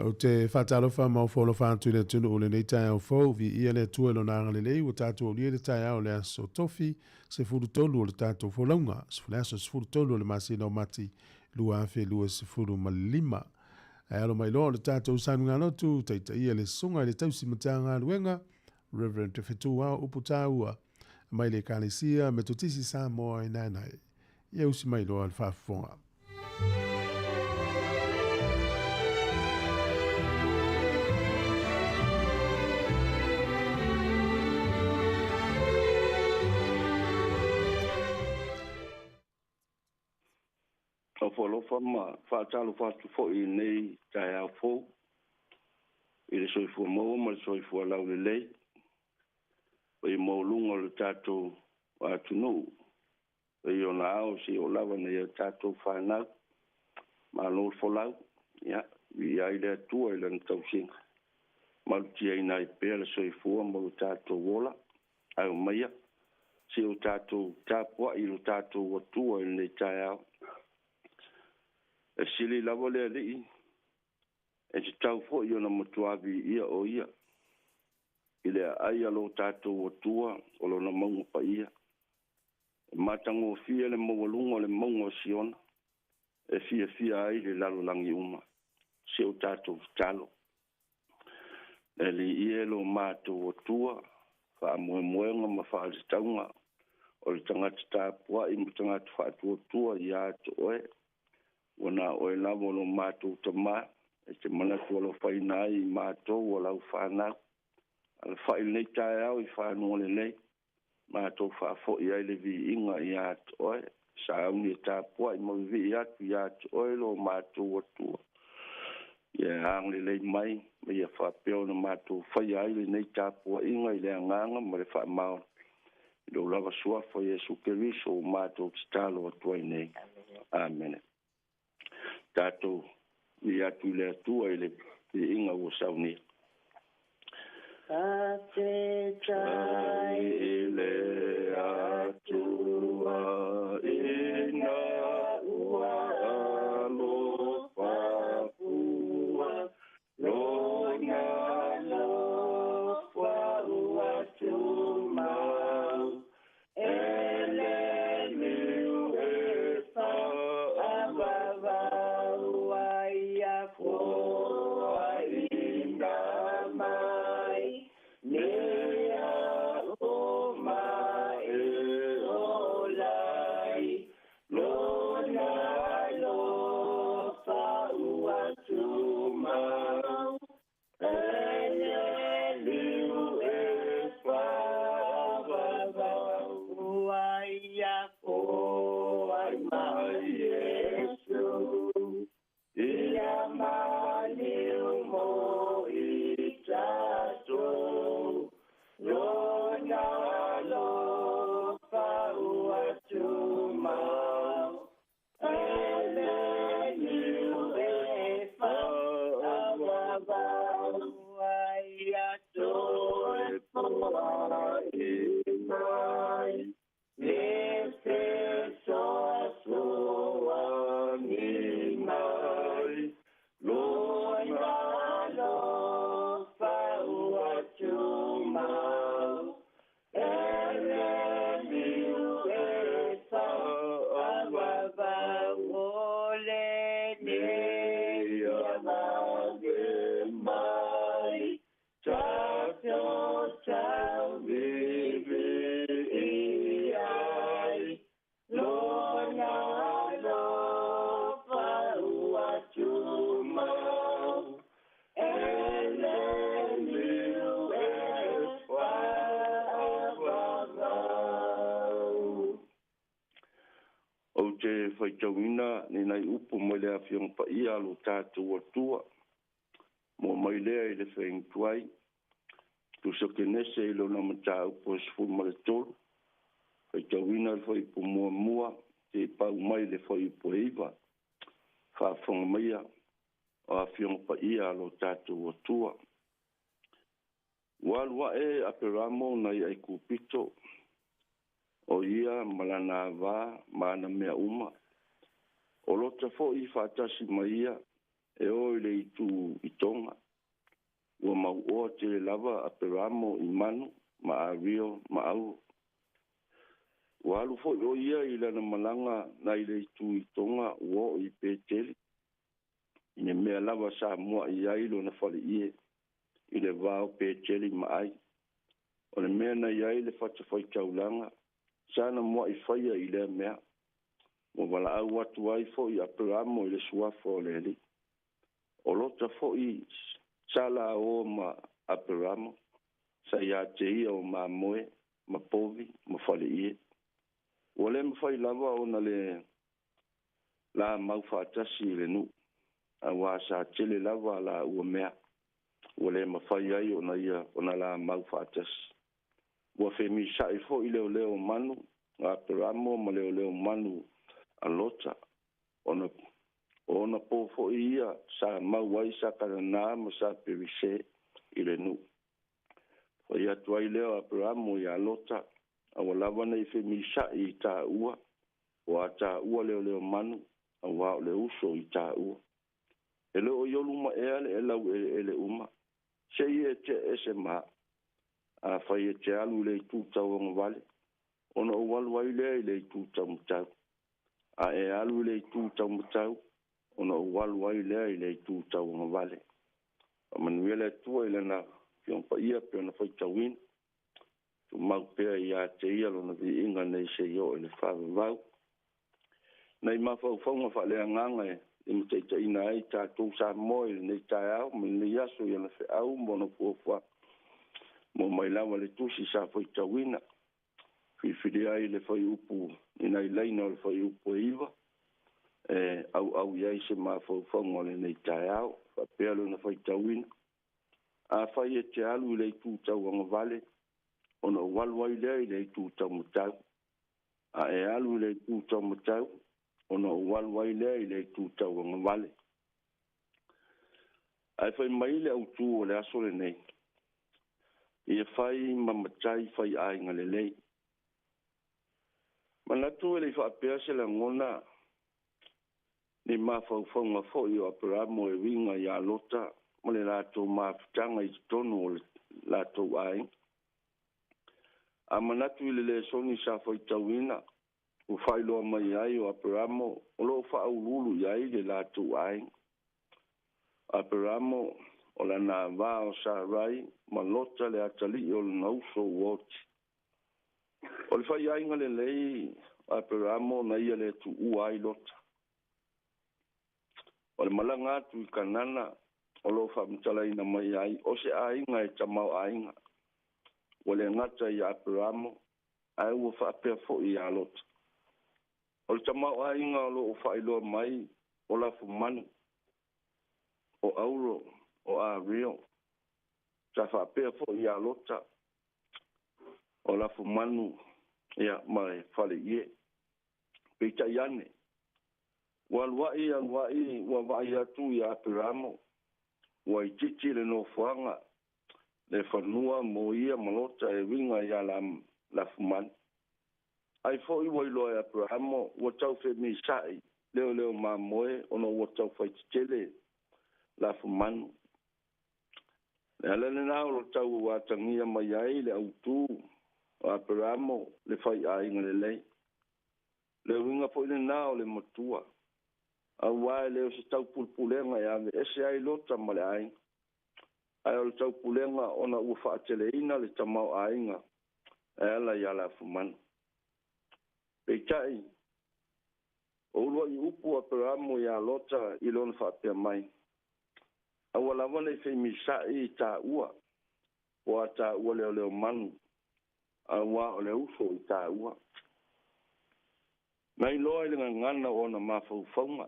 Ou te faatalofa ma ofo atu i le atunuu i lenei taeao fou, viia le Atua i lona agalelei ua tatou aulia le taeao o le aso Tofi 13 o le tatou folauga, le aso 13 o le masina o Mati 2025. Ae alo mai loa o le tatou sanuga lotu, taitaia le susuga i le tausi matagaluega, Reverend Fetuao Uputaua, mai le Ekalesia Metotisi Samoa i Naenae. Ia usi mai loa le faafofoga. Alofa ma faatalofa atu foi i lenei taeao fou i le soifua maua ma le soifua laulelei i maualuga o le tatou atunuu i ona ao seia oo lava ina ia tatou fanau. Malo le folau, ia, viia ai le Atua i lana tausiga, malutiaina ai pea le soifua ma lo tatou ola. Ae omaia se o tatou tapuai i lo tatou Atua i lenei taeao. E sili lava le Alii, e tatau foi ona matua viia o ia, i le aai a lo tatou Atua o lona mauga paia. E matagofie le maualuga o le mauga o Siona, e fiafia ai le lalolagi uma. Se o tatou tatalo. Le Alii e lo matou Atua, faamoemoega ma faaletauga o le tagata tapuai ma tagata faatuatua ia te oe. Ua na oe lava o lo matou tamā, e te manatu alofaina ai i matou o lau fanau. Alafai lenei taeao i fanua lelei, matou faafoi ai le viiga ia te oe. Sauni e tapuai ma vivii atu ia te oe lo matou Atua. Ia agalelei mai, ma ia faapea ona matou faia ai lenei tapuaiga i le agaga ma le faamaoni. I lou lava suafa Iesu Keriso ua matou tatalo atu ai nei. Amene. Tatou i atu i le Atua i le viiga ua saunia. Faafetai i le Atua ina ua alofa fua lona alofa ua tumau. E le liu e faavavau ai a foaiina mai mea uma e ola ai lona alofa ua tumau. E le liu e faavavau ai a foai mai Iesu. Ia maliu mo i tatou, lona alofa ua tumau. E le liu e faavavau ai a toe foai mai. Le fesoasoani mai, lona alofa ua tumau. E le liu e faavavau o lenei ia vave mai. Tatou tauvivi ai, lona alofa ua tumau. E le liu e faavavau. Ou te faitauina ni nai upu mai le Afioga Paia a lo tatou Atua, mo mai lea i le feagituai, tusa kenese i lona mataupu e 13, faitauina le fuaiupu muamua seia pau mai le fuaiupu e 9. Faafofoga maia o Afioga Paia a lo tatou Atua. Ua alu ae Aperamo nai Aikupito, o ia ma lana avā ma ana mea uma. O Lota foi faatasi ma ia. E o i le itu i Toga. Ua mauoa tele lava Aperamo i manu ma Ario ma Auro. Ua alu foi o ia i lana malaga nai le itu i Toga ua oo i Peteli, i le mea lava sa muai ai lona faleie i le va o Peteli ma Ai. O le mea na i ai le fatafaitaulaga sa na muai faia i lea mea. Ua valaau atu ai foi Aperamo i le suafa o le Alii. O Lota foi sa laoa ma Aperamo, sa ia te ia o mamoe, ma povi, ma faleie. Ua le mafai lava ona le la mau faatasi i le nuu, auā sa tele lava laua mea, ua le mafai ai ona ia ona la mau faatasi. Ua femisa'i foi leoleo o manu a Aperamo ma leoleo manu a Lota, ona o ona po foi ia sa mau ai sa Kanana ma sa Perise i le nuu. Fai atu ai lea o Aperamo iā Lota, aua lava ne i femisa'i i taua, o a taua leoleo manu, auā o le uso i taua. E le o i ou luma ea le laueleele uma, se i e te'e ese ma a'u. Afai e te alu i le itu tauagavale, ona ou alu ai lea i le itu taumatau. A e alu i le itu taumatau, ona ou alu ai lea i le itu tauagavale. Faamanuia le Atua i Lana Afioga Paia pei ona faitauina. Tumau pea ia te Ia Lona viiga nei seia oo i le faavavau. Nai mafaufauga faaleagaga e limataitaiina ai tatou Samoa i lenei taeao ma lenei aso i ana feau ma ona fuafuaga. Mo mai lava le tusi sa faitauina, filifilia ai le fuaiupu i nai laina o le fuaiupu e 9 e auau i ai se mafaufauga o lenei taeao. Faapea lona faitauina, Afai e te alu i le itu tauagavale, ona ou alu ai lea i le itu taumatau. A e alu i le itu taumatau, ona ou alu ai lea i le itu tauagavale. Ae fai mai le autū o le aso lenei, Ia fai ma matai fai aiga lelei. Manatu e le i faapea se lagona ni mafaufauga foi o Aperamo e uiga iā Lota ma le latou mafutaga i totonu o le latou aiga. A manatu i le lesoni sa faitauina, ua faailoa mai ai o Aperamo o lo o faauluulu i ai le latou aiga. Aperamo o lana ava o Sarai ma Lota le atalii o lona uso ua oti. O le faiaiga lelei o Aperamo na ia le tuua ai Lota. O le malaga atu i Kanana o lo o faamatalaina mai ai o se aiga e tamaoaiga. Ua le gata ia Aperamo, ae ua faapea foi iā Lota. O le tamaoaiga o lo o faailoa mai o lafumanu, o auro, o ario. Sa faapea foi iā Lota, o lafumanu ia ma le faleie. Peitai ane, ua alua'i alua'i ua vaai atu ia Aperamo, ua itiiti le nofoaga, le fanua mo ia ma Lota e uiga iā lafumanu. Ai foi ua iloa e Aperamo ua tau femisa'i leoleo mamoe ona ua tau faitetele lafumanu. Le ala lena o lo tau atagia mai ai le autū o Aperamo le faiaiga lelei. Le uiga foi lena o le matua, auā e le o se taupulepulega e aveese ai Lota ma le aiga, ae o le taupulega ona ua faateleina le tamaoaiga e ala iā lafumanu. Peitai, o uluai upu a Aperamo iā Lota i lona faapea mai, Aua lava ne i femisa'i i taua, po a taua leoleomanu, auā o le uso i taua. Na iloa i le gagana o ona mafaufauga,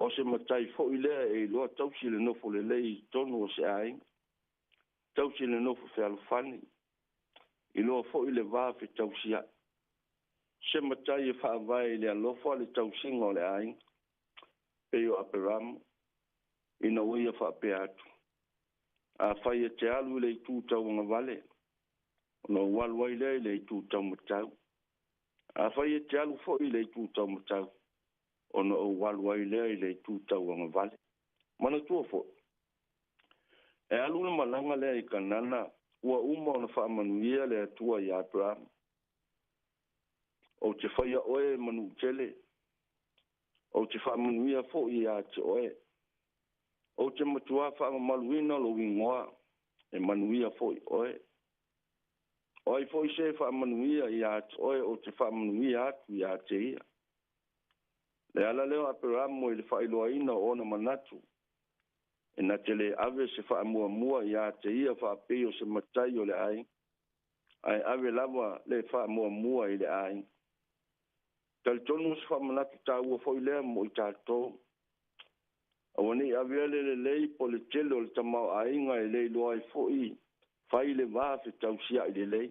o se matai foi lea e iloa tausi le nofo lelei i totonu o se aiga, tausi le nofo fealofani, iloa foi le va fetausia'i. Se matai e faavae i le alofa le tausiga o le aiga, pei o Aperamo, ina ua ia faapea atu, Afai e te alu i le itu tauagavale, ona ou alu ai lea i le itu taumatau. Afai e te alu foi i le itu taumatau, ona ou alu ai lea i le itu tauagavale. Manatua fo'i, e alu le malaga lea i Kanana ua uma ona faamanuia le Atua iā Aperamo. Ou te faia oe ma nu'utele, ou te faamanuia fo'i iā te oe. Ou te matuā faamamaluina lou igoa, e manuia fo'i oe. O ai fo'i se faamanuia iā te oe ou te faamanuia atu iā te ia. Le ala lea o Aperamo i le faailoaina o ona manatu, e na te lē ave se faamuamua iā te ia faapei o se matai o le aiga, ae ave lava le faamuamua i le aiga. Talitonu o se faamanatu taua foi lea mo i tatou. Aua ne i avea le lelei po o le tele o le tamaoaiga e le iloa ai fo'i fai le va fetausia'i lelei.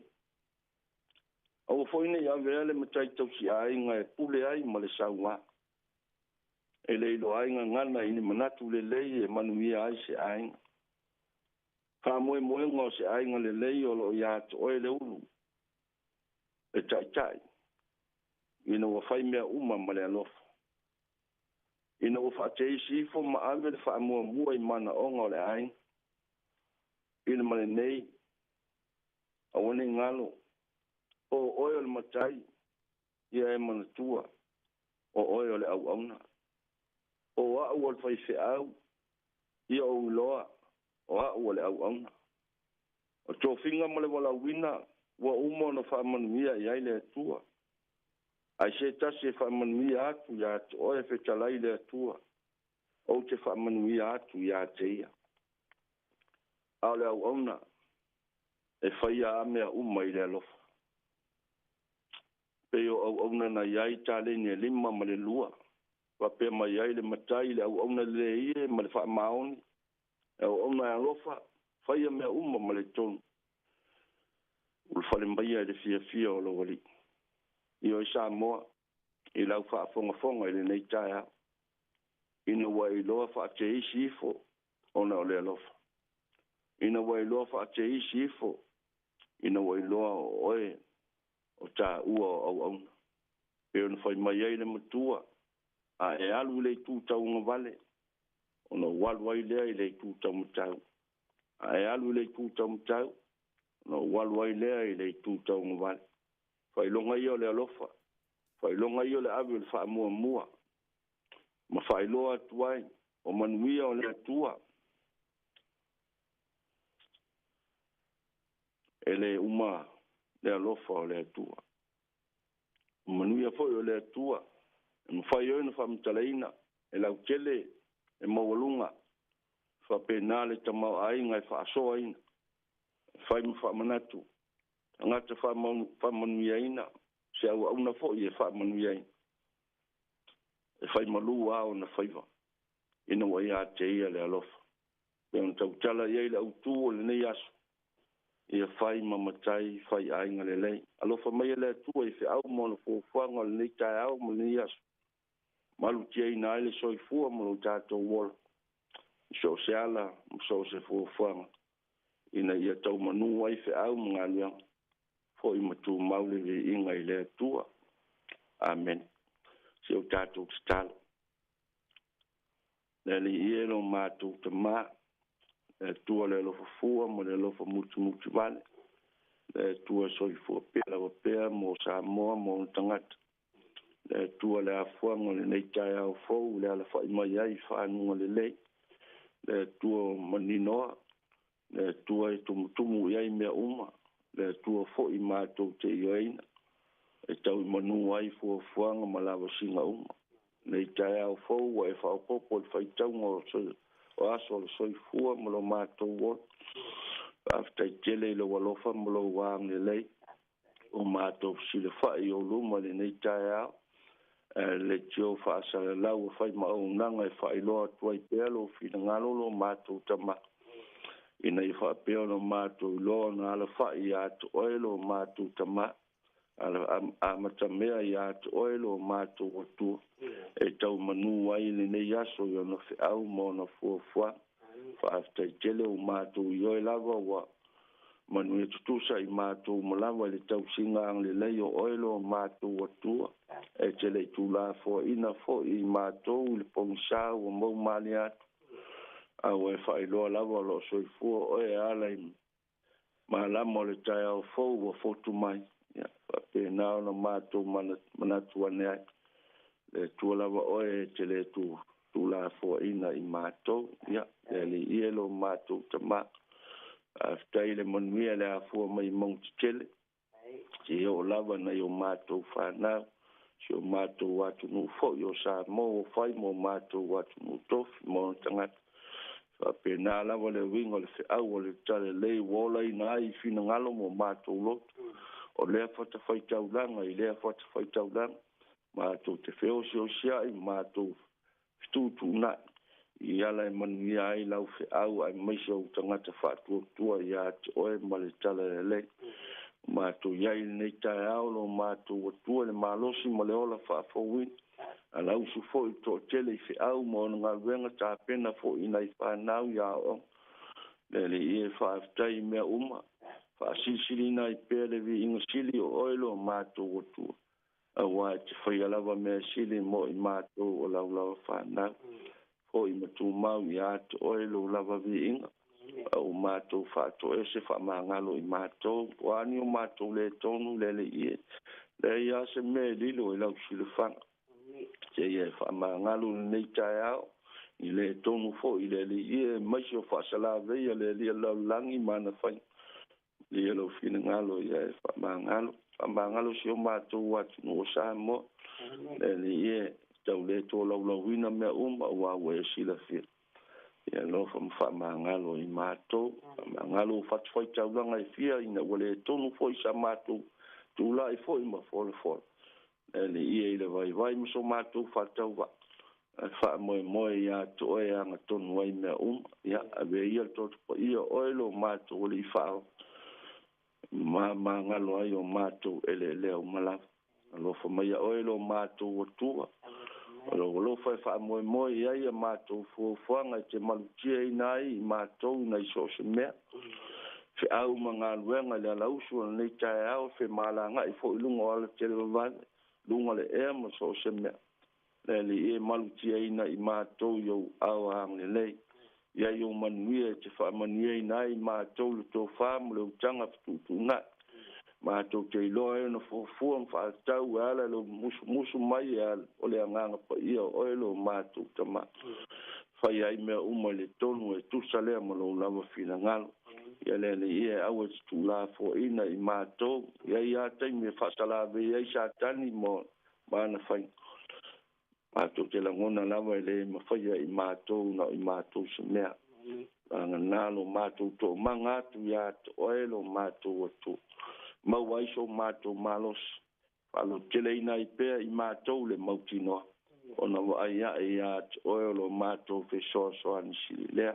Aua foi ne i avea le matai tausiaiga e pule ai ma le sauā. E le iloa ai gagana i ni manatu lelei e manuia ai se aiga. Faamoemoega o se aiga lelei o loo iā te oe le ulu, le ta'ita'i, ina ua fai mea uma ma le alofa. Ina ua faateisi ifo ma ave le faamuamua i manaoga o le aiga. I le ma lenei, aua ne i galo, o oe o le matai, ia e manatua, o oe o le auauna. O a'u o le faifeau, ia ou iloa, o a'u o le auauna. O tofiga ma le valaauina ua uma ona faamanuia i ai le Atua. Ae se tasi e faamanuia atu iā te oe fetalai le Atua, ou te faamanuia atu iā te ia. A o le auauna, e faia a mea uma i le alofa. Pei o auauna na i ai taleni e 5 ma le 2, faapea mai ai le matai i le auauna lelei e ma le faamaoni, e auauna e alofa, faia mea uma ma le tonu. Ulufale maia i le fiafia o lou alii. Ioe Samoa, i lau faafogafoga i lenei taeao, ina ua e iloa faateisi ifo ona o le alofa. Ina ua e iloa faateisi ifo, ina ua iloa o oe o tāua o auauna. Pei ona fai mai ai le matua, a e alu i le itu tauagavale, ona ou alu ai lea i le itu taumatau. A e alu i le itu taumatau, ona ou alu ai lea i le itu tauagavale. Faailoga ia o le alofa, faailoga ia o le ave o le faamuamua, ma faailoa atu ai o manuia o le Atua. E lē uma le alofa o le Atua. O manuia foi o le Atua, e mafai ai ona faamatalaina, e lautele, e maualuga, faapena le tamaoaiga e faasoaina, e fai ma faamanatu, tagata faamanuiaina, se auauna foi e faamanuiaina, e fai malū a ona faiva, ina ua iā te ia le alofa. Pei ona tautala i ai le autū o lenei aso, ia fai ma matai, fai aiga lelei. Alofa maia le Atua i feau ma ona fuafuaga o lenei taeao ma lenei aso, malutiaina ai le soifua ma lo tatou ola, i so o se ala ma so o se fuafuaga, ina ia taumanū ai feau ma galuega, fo'i ma tumau le viiga i le Atua. Amene. Se o tatou tatalo. Le Alii e lo matou Tamā, le Atua le alofa fua ma le alofa mutimutivale, le Atua soifua pea lava pea mo Samoa ma ona tagata, le Atua le afuaga o lenei taeao fou le alafa'i mai ai i faguga lelei, le Atua maninoa, le Atua e tumutumu i ai mea uma, le Atua fo'i matou te ioeina, e tau i manū ai fuafuaga ma lavasiga uma. Nei taeao fou ua e faaopoopo i le faitauga o aso o le soifua ma lo matou ola. Faafetai tele i lou alofa ma lou agalelei o matou fesilafa'i i ou luma i lenei taeao. Ae leitio faasalalau ua fai ma auaunaga e faailoa atu ai pea lou finagalo lo matou Tamā, ina ia faapea ona matou iloa ona alafa'i iā te oe lo matou Tamā, amatamea iā te oe lo matou Atua, e tau manū ai lenei aso i ona feau ma ona fuafuaga. Faafetai tele ua matou ioe lava ua manuia tutusa i matou uma lava i le tausiga agalelei o oe lo matou Atua, e te le i tulafoaina foi i matou i le pogisā ua maumalie atu. A ua e faailoa lava o loo soifua oe e ala i malama o le taeao fou ua fotu mai. Ia faapena ona matou manatu ane ai. Le Atua lava oe e te le tuulafoaiina i matou. Ia le Alii e lo matou Tamā. Faafetai i le manuia le afua mai i mauga tetele. Seia oo lava nai o matou fanau, si o matou atunuu foi o Samoa ua fai ma o matou atunuu tofi ma ona tagata. Faapena lava le uiga o le feau o le talalelei ua olaina ai i finagalo ma o matou loto. O lea fatafaitaulaga i lea fatafaitaulaga, matou te feosiosiai ma matou fetuutuunai i ala e manuia ai lau feau aemaise ou tagata faatuatua ia te oe ma le talalelei. Matou i ai i lenei taeao lo matou Atua le malosi ma le ola faafouina. Alausu foi le toatele i feau ma ona galuega tapena foi i nai fanau i aoaoga. Le Alii e faafetai i mea uma, faasilisiliina ai pea le viiga sili o oe lo matou Atua, auā e te faia lava mea sili mo i matou o lau lava fanau. Foi ma tumau ia te oe lou lava viiga, a ua matou faatoese faamagalo i matou, o a ni o matou le tonu le Alii e, leai lava se mea e lilo i lau silafaga. Seia e faamagalo lenei taeao, i le tonu foi le Alii e, aemaise o faasalaveia le Alii o le lalolagi ma ana faiga. Malie lou finagalo ia e faamagalo. Faamagalo si o matou atunuu o Samoa. Le Alii e, tau le tolaulauina mea uma aua ua e silafia. Ia alofa ma faamagalo i matou. Faamagalo o fatafaitaulaga e fia ina ua le tonu foi sa matou tulai foi ma folafola. Le Alii e i le vaivai ma so matou faatauvaa. Ae faamoemoe ia te oe e agatonu ai mea uma. Ia, ave ia le toto paia o oe lo matou Alii faaola. Mamagalo ai o matou eleelea uma lava. Alofa mai ia oe lo matou Atua. O lou alofa e faamoemoe i ai a matou fuafuaga e te malutiaina ai i matou nai so o se mea. Feau ma galuega i le alausu o lenei taeao, femalagai foi i luga o alatelevavave, luga o le ea ma so o se mea. Le Alii e malutiaina i matou i ou aao agalelei. Ia i ou manuia e te faamanuiaina ai i matou le tofa ma le utaga fetuutuunai. Matou te iloa ai ona fuafua ma faatatau e ala i lou musumusu mai e ala o le Agaga Paia o oe lo matou Tamā. Fai ai mea uma i le tonu e tusa lea ma lou lava finagalo. Ia le Alii e aua e te tuulafoaiina i matou. Ia i a taimi e faasalavei ai Satani ma ana faiga. Matou te lagona lava e le mafaia i matou na o i matou se mea. Vagana lo matou toomaga atu ia te oe lo matou Atua. Maua ai so matou malosi. Faalototeleina ai pea i matou le mautinoa. Ona vaai ae ia te oe o lo matou fesoasoani sili lea.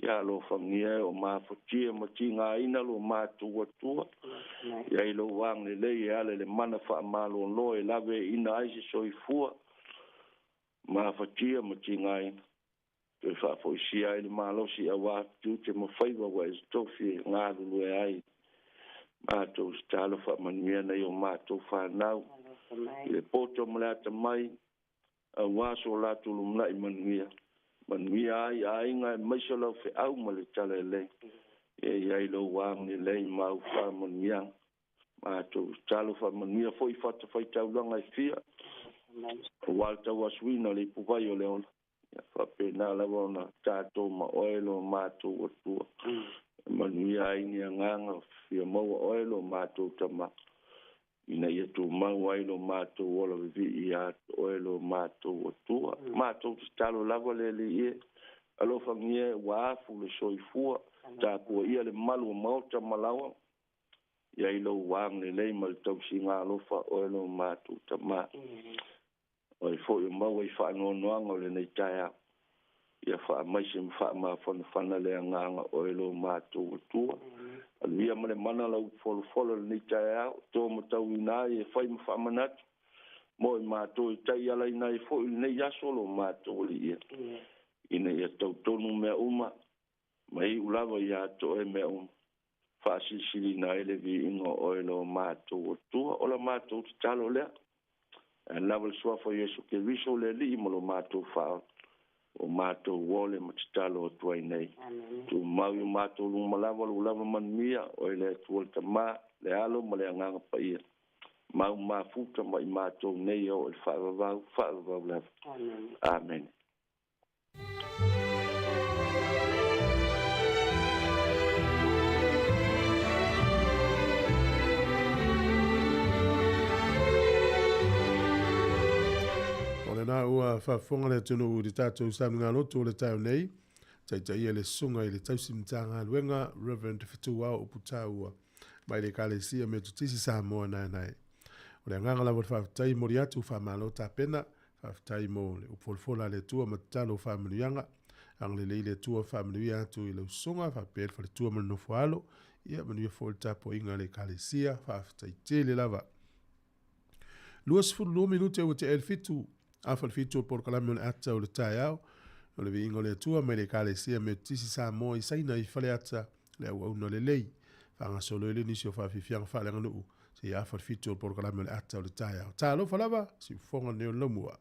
Ia alofagia e o mafatia ma tigaina lo matou Atua. Ia i lou agalelei e ala i le mana faamalolo e laveaiina ai se soifua mafatia ma tigaina. Toe faafoisia ai le malosi auā tiute ma faiva ua e tofi e galulue ai. Matou tatalo faamanuia nai o matou fanau i le poto ma le atamai, auā so latou lumanai manuia. Manuia ai aiga aemaise o lau feau ma le talalelei. Ia i ai lou agalelei ma au faamanuiaga. Matou tatalo faamanuia foi i fatafaitaulaga e fia, auā le tauasuina o le ipuvai o le ola. Ia faapena lava ona tatou ma oe lo matou Atua. E manuia ai ni agaga fia maua oe lo matou Tamā, ina ia tumau ai lo matou ola vivii ia te oe lo matou Atua. Matou tatalo lava le Alii e, alofagia ua afu le soifua, tapuaia le malu o maota ma laoa, ia i lou agalelei ma le tausiga alofa oe lo matou Tamā. Oe foi o maua i faanoanoaga o lenei taeao. Ia faamaise ma faamafanafana le agaga oe lo matou Atua. Aluia ma le mana lau folafola lenei taeao, to matauina ai e fai ma faamanatu mo i matou e taialaina ai foi lenei aso lo matou Alii e. Ina ia tautonu mea uma, ma iu lava ia te oe mea uma. Faasilisiliina ai le viiga o oe lo matou Atua. O la matou tatalo lea. Ae lava le suafa o Iesu Keriso le Alii ma lo matou Faaola. O matou ole ma tatalo atu ai nei. Tumau i o matou luma lava lou lava manuia, oe le Atua le Tamā, le Alo ma le Agaga Paia. Mau mafuta ma i matou nei e oo i le faavavau, faavavau lava. Amene. O lena ua faafofoga le atunuu i le tatou sauniga lotu o le taeao nei, taitaia le susuga i le tausi Matagaluega Reverend Fetuao Uputaua mai le Ekalesia Metotisi Samoa Naenae. O le agaga lava o le faafetai momoli atu, faamalo tapena, faafetai mo le upu folafola a le Atua ma tatalo o faamanuiaga. Agalelei le Atua faamanuia atu i lau susuga faapea le faletua ma le nofo alo, ia manuia foi le tapuaiga a le Ekalesia, faafetai tele lava. 22 minute ua tea le 7, afa le 7 o le polokalame o le ata o le taeao, o le viiga o le Atua mai le Ekalesia Metotisi Samoa i Saina i Faleata, le auauna lelei. Faagasolo ai le nisi o faafiafiaga faaleaganuu seia afa le 7 o le polokalame o le ata o le taeao. Talofa lava, siufofoga lenei o le laumua.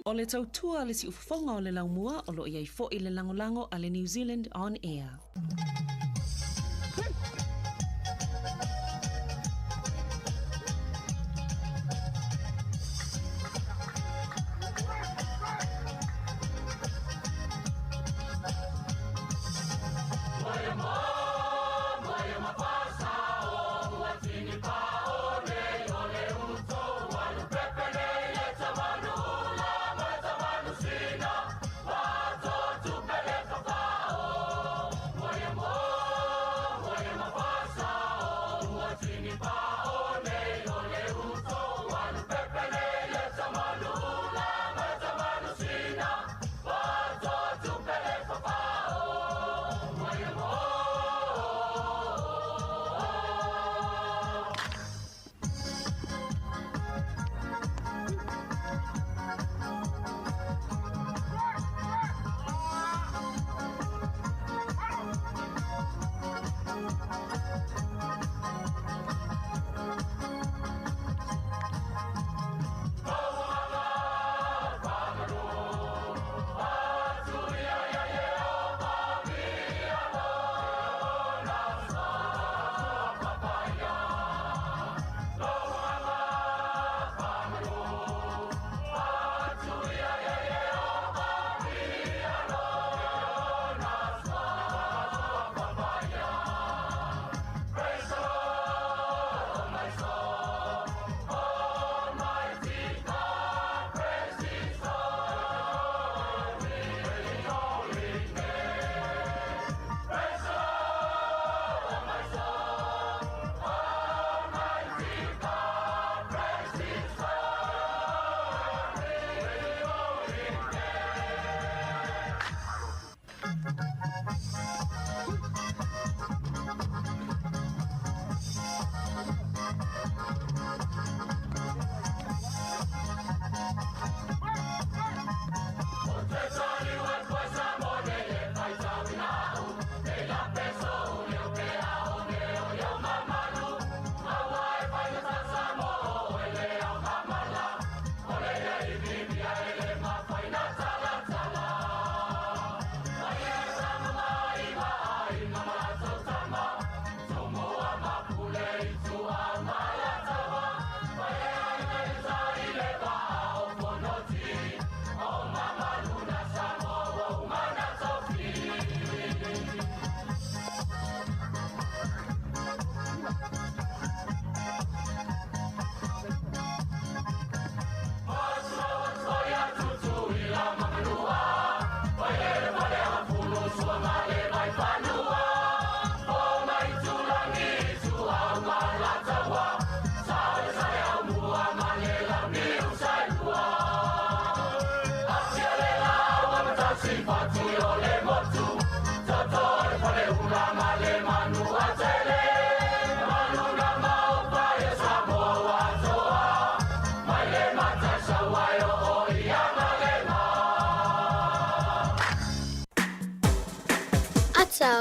O le tautua a le siufofoga o le laumua o lo o i ai foi le lagolago a le New Zealand On Air.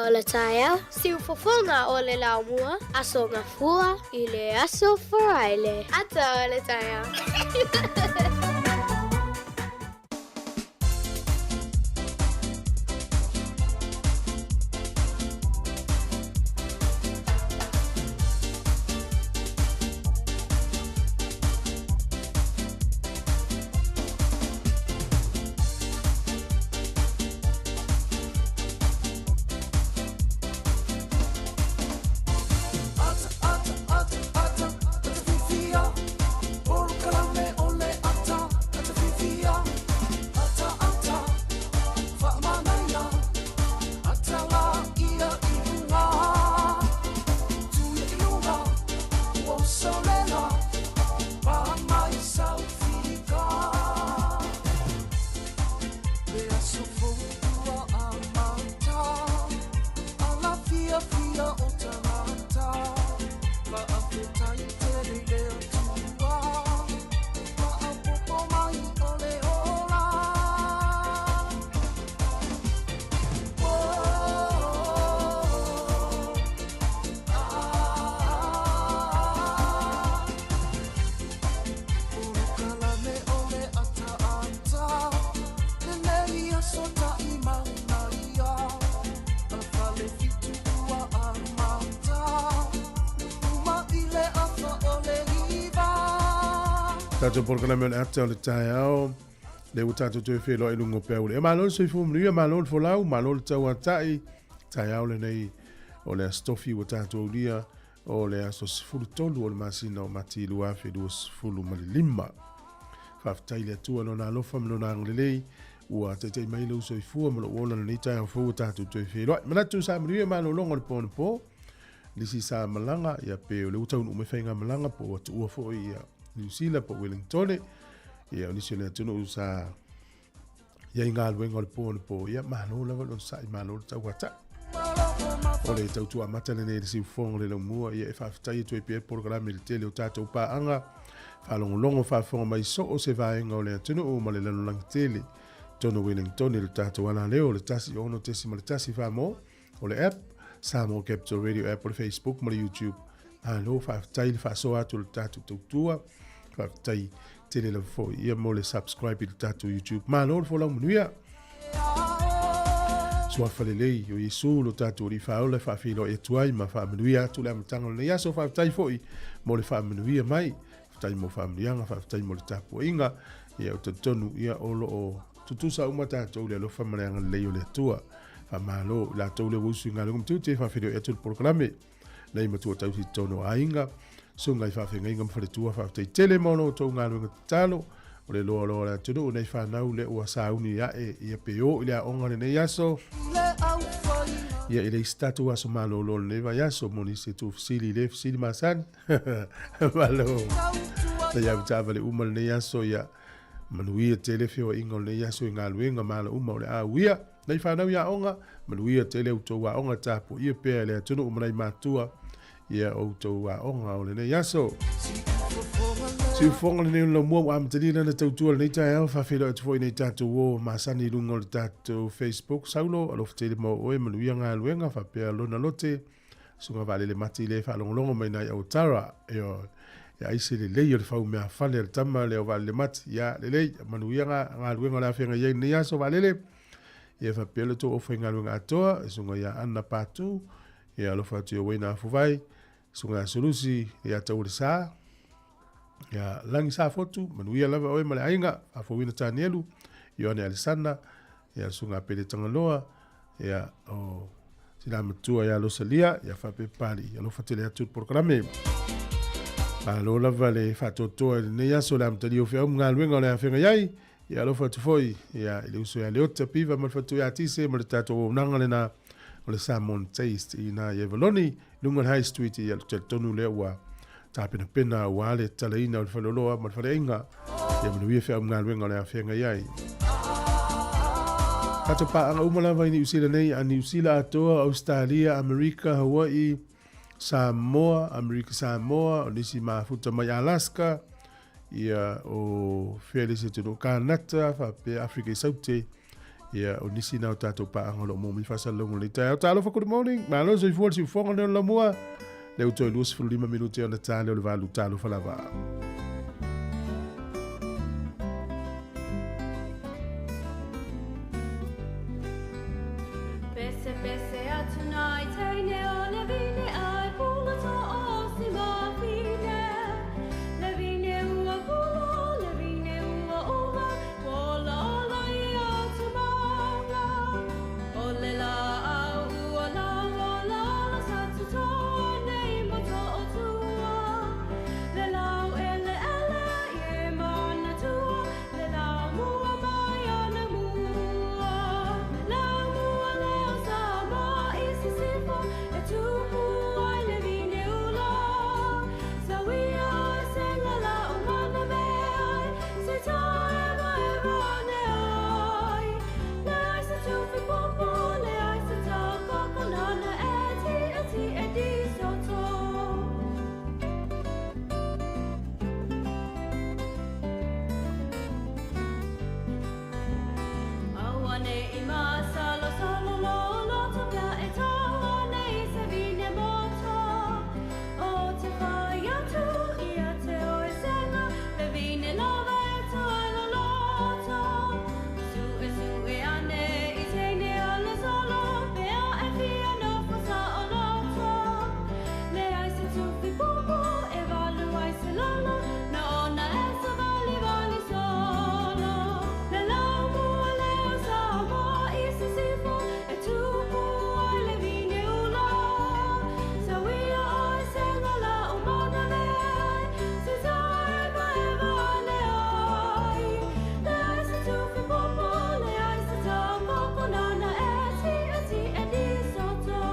Ata o le taeao, siufofoga o le laumua, Aso Gafua i le Aso Faraile. Ata o le taeao. Tatou polokalame o le ata o le taeao le ua tatou toe feiloai i luga o peau le. E malo le soifua manuia, malo le folau, malo le tauatai. Taeao lenei o le Aso Tofi ua tatou aulia O le aso 13 o le masina o Mati 2025. Faafetai i le Atua i Lona alofa ma Lona agalelei ua taitai mai lou soifua ma lou ola i lenei taeao fou ua tatou toe feiloai. Manatu sa manuia malologa o le po anapo. Nisi sa malaga, ia pe o lea ua taunuu mai faigamalaga po ua tuua foi ia Niu Sila po o Wellingtone. Ia o nisi o le atunuu sa i ai galuega o le po anapo, ia malo lava le onosai, malo le tauatai. O le tautua amata lenei i le siufofoga o le laumua, ia e faafetai atu ai pea le polokalame i le tele o tatou paaga, faalogologo faafofoga mai so o se vaega o le atunuu ma le lalolagi tele. Totonu o Wellingtone i le tatou alaleo o le 106.1 Samoa, o le app, Samoa Capital Radio app, o le Facebook ma le YouTube. Malo, faafetai le faasoa atu o le tatou tautua. Faafetai tele lava foi ia mo le subscribe i le tatou YouTube. Malo le folau manuia. Suafa lelei o Iesu lo tatou Alii Faaola e faafeiloai atu ai ma faamanuia atu le amataga o lenei aso. Faafetai foi mo le faamanuia mai. Faafetai mo faamanuiaga, faafetai mo le tapuaiga. Ia, ou te talitonu ia o lo o tutusa uma tatou i le alofa ma le agalelei o le Atua. Faamalo i latou lea ua usu i galuega ma tiute, faafeiloai atu le polokalame nei matua tausi i totonu o aiga, susuga i faafeagaiga ma faletua, faafetai tele mo lo outou galuega tatalo, o le loaloa o le atunuu nei fanau lea ua sauni ae ia pe o i le aoga lenei aso. Ia e leai se tatou aso malolo o lenei vaiaso mo nisi e tuufesili i le fesili masani. Malo. Na ia avetaavale uma lenei aso ia manuia tele feoaiga o lenei aso i galuega ma ala uma o le a uia. Nai fanau i aoga, manuia tele outou aoga tapuaia pea e le atunuu ma nai matua ia outou aoga o lenei aso. Siufofoga lenei o le laumua ua amatalia lana tautua lenei taeao, faafeiloai atu foi nei tatou o masani i luga o le tatou Facebook. Saulo, alofa tele mo oe, manuia galuega, faapea lona lote, Susuga Vaalele Mati lea e faalogologo mai nai Aotara. Ioe. Ia ai se lelei o le fau mea fale a le tama lea o Vaalele Mati. Ia, lelei, manuia galuega o le a feagai ai lenei aso Vaalele. Ia faapea le tou aufaigaluega atoa, susuga ia Anna Patu, ia alofa atu ia Uaina Afuvai, susuga ia Sulusi, ia Taualesa, ia Lagi Safotu, manuia lava oe ma le aiga, Faafouina Tanielu, Ioane Alesana, ia susuga Pele Tagaloa, ia o tina matua ia Rosalia, ia faapea Papalii, alofa tele atu le polokalame. Malo lava le faatoatoa i lenei aso le amatalia o feau ma galuega o le a feagai ai. Ia alofa atu foi ia i le uso ia Leota Piva ma le faletua ia Tise ma le tatou auaunaga lena o le Samoan Taste i ina i Avaloni, luga o le High Street ia ou te talitonu lea ua tapenapena aua le tatalaina o le faleoloa ma le faleaiga. Ia manuia feau ma galuega o le a feagai ai. Tatou paaga uma lava i Niu Sila nei, a Niu Sila atoa, Ausetalia, Amerika, Hawaii, Samoa, Amerika Samoa, o nisi mafuta mai Alaska, ia o fea le isi atunuu, Kanata, faapea Afrika i Saute. Ia, o nisi na o tātou pāanga o lo mō mai whāsalalauga o lenei taeao. Talofa, good morning. Malo soifua le siufoga lea o le lamua. Lea ua toe 25 minute ona tā lea o le valu. Talofa lava. Pese pese atu nei teine o le vine ai pula to o si mafine. Le vine ua pula, le vine ua ula, ola ola i atu maunga. O le la au ua la ola ola sa tutoa nei mo to o tua. Le lau ele ele i e mana tua, le lau mua mai ana mua. Lau mua leo sa moa i sisifo, e tupu ai le vine ula. Sa wia o e senga la o mana mea ai, se tā eva eva ane ai. Le ai sa tufi popo, le ai sa tā koko nana e ti e ti e di soto. Auane i masalo salo lo loto pea e tau ane i se vine moto. O te whai atu i a te oe senga, le vine lava e toe lo loto. Sue sue ane i teine o le solo, pea e fia no whasa o loto. Le ai se tufi popo, e valu ai se lolo, na ona e sa vali vali solo. Le lau mua leo sa moa i sisifo, e tupu ai le vine ula. Sa wia o e senga la o mana mea ai, se tā eva eva ane ai. Le ai se tufi popo, le ai se tā koko nana e ti e ti e di soto.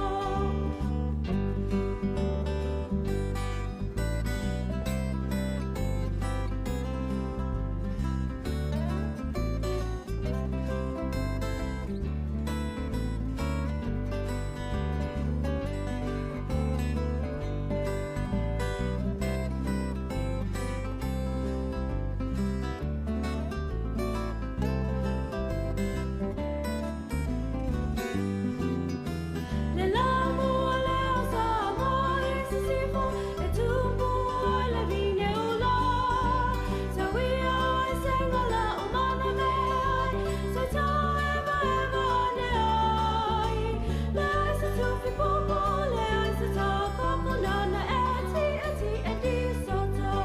Le lau mua leo sa moa i sisifo, e tupu ai le vine ula. Sa wia o e senga la o mana mea ai, se tā eva eva ane ai. Le ai sa tufi popo, le ai sa tā koko nana e ti e ti e di soto.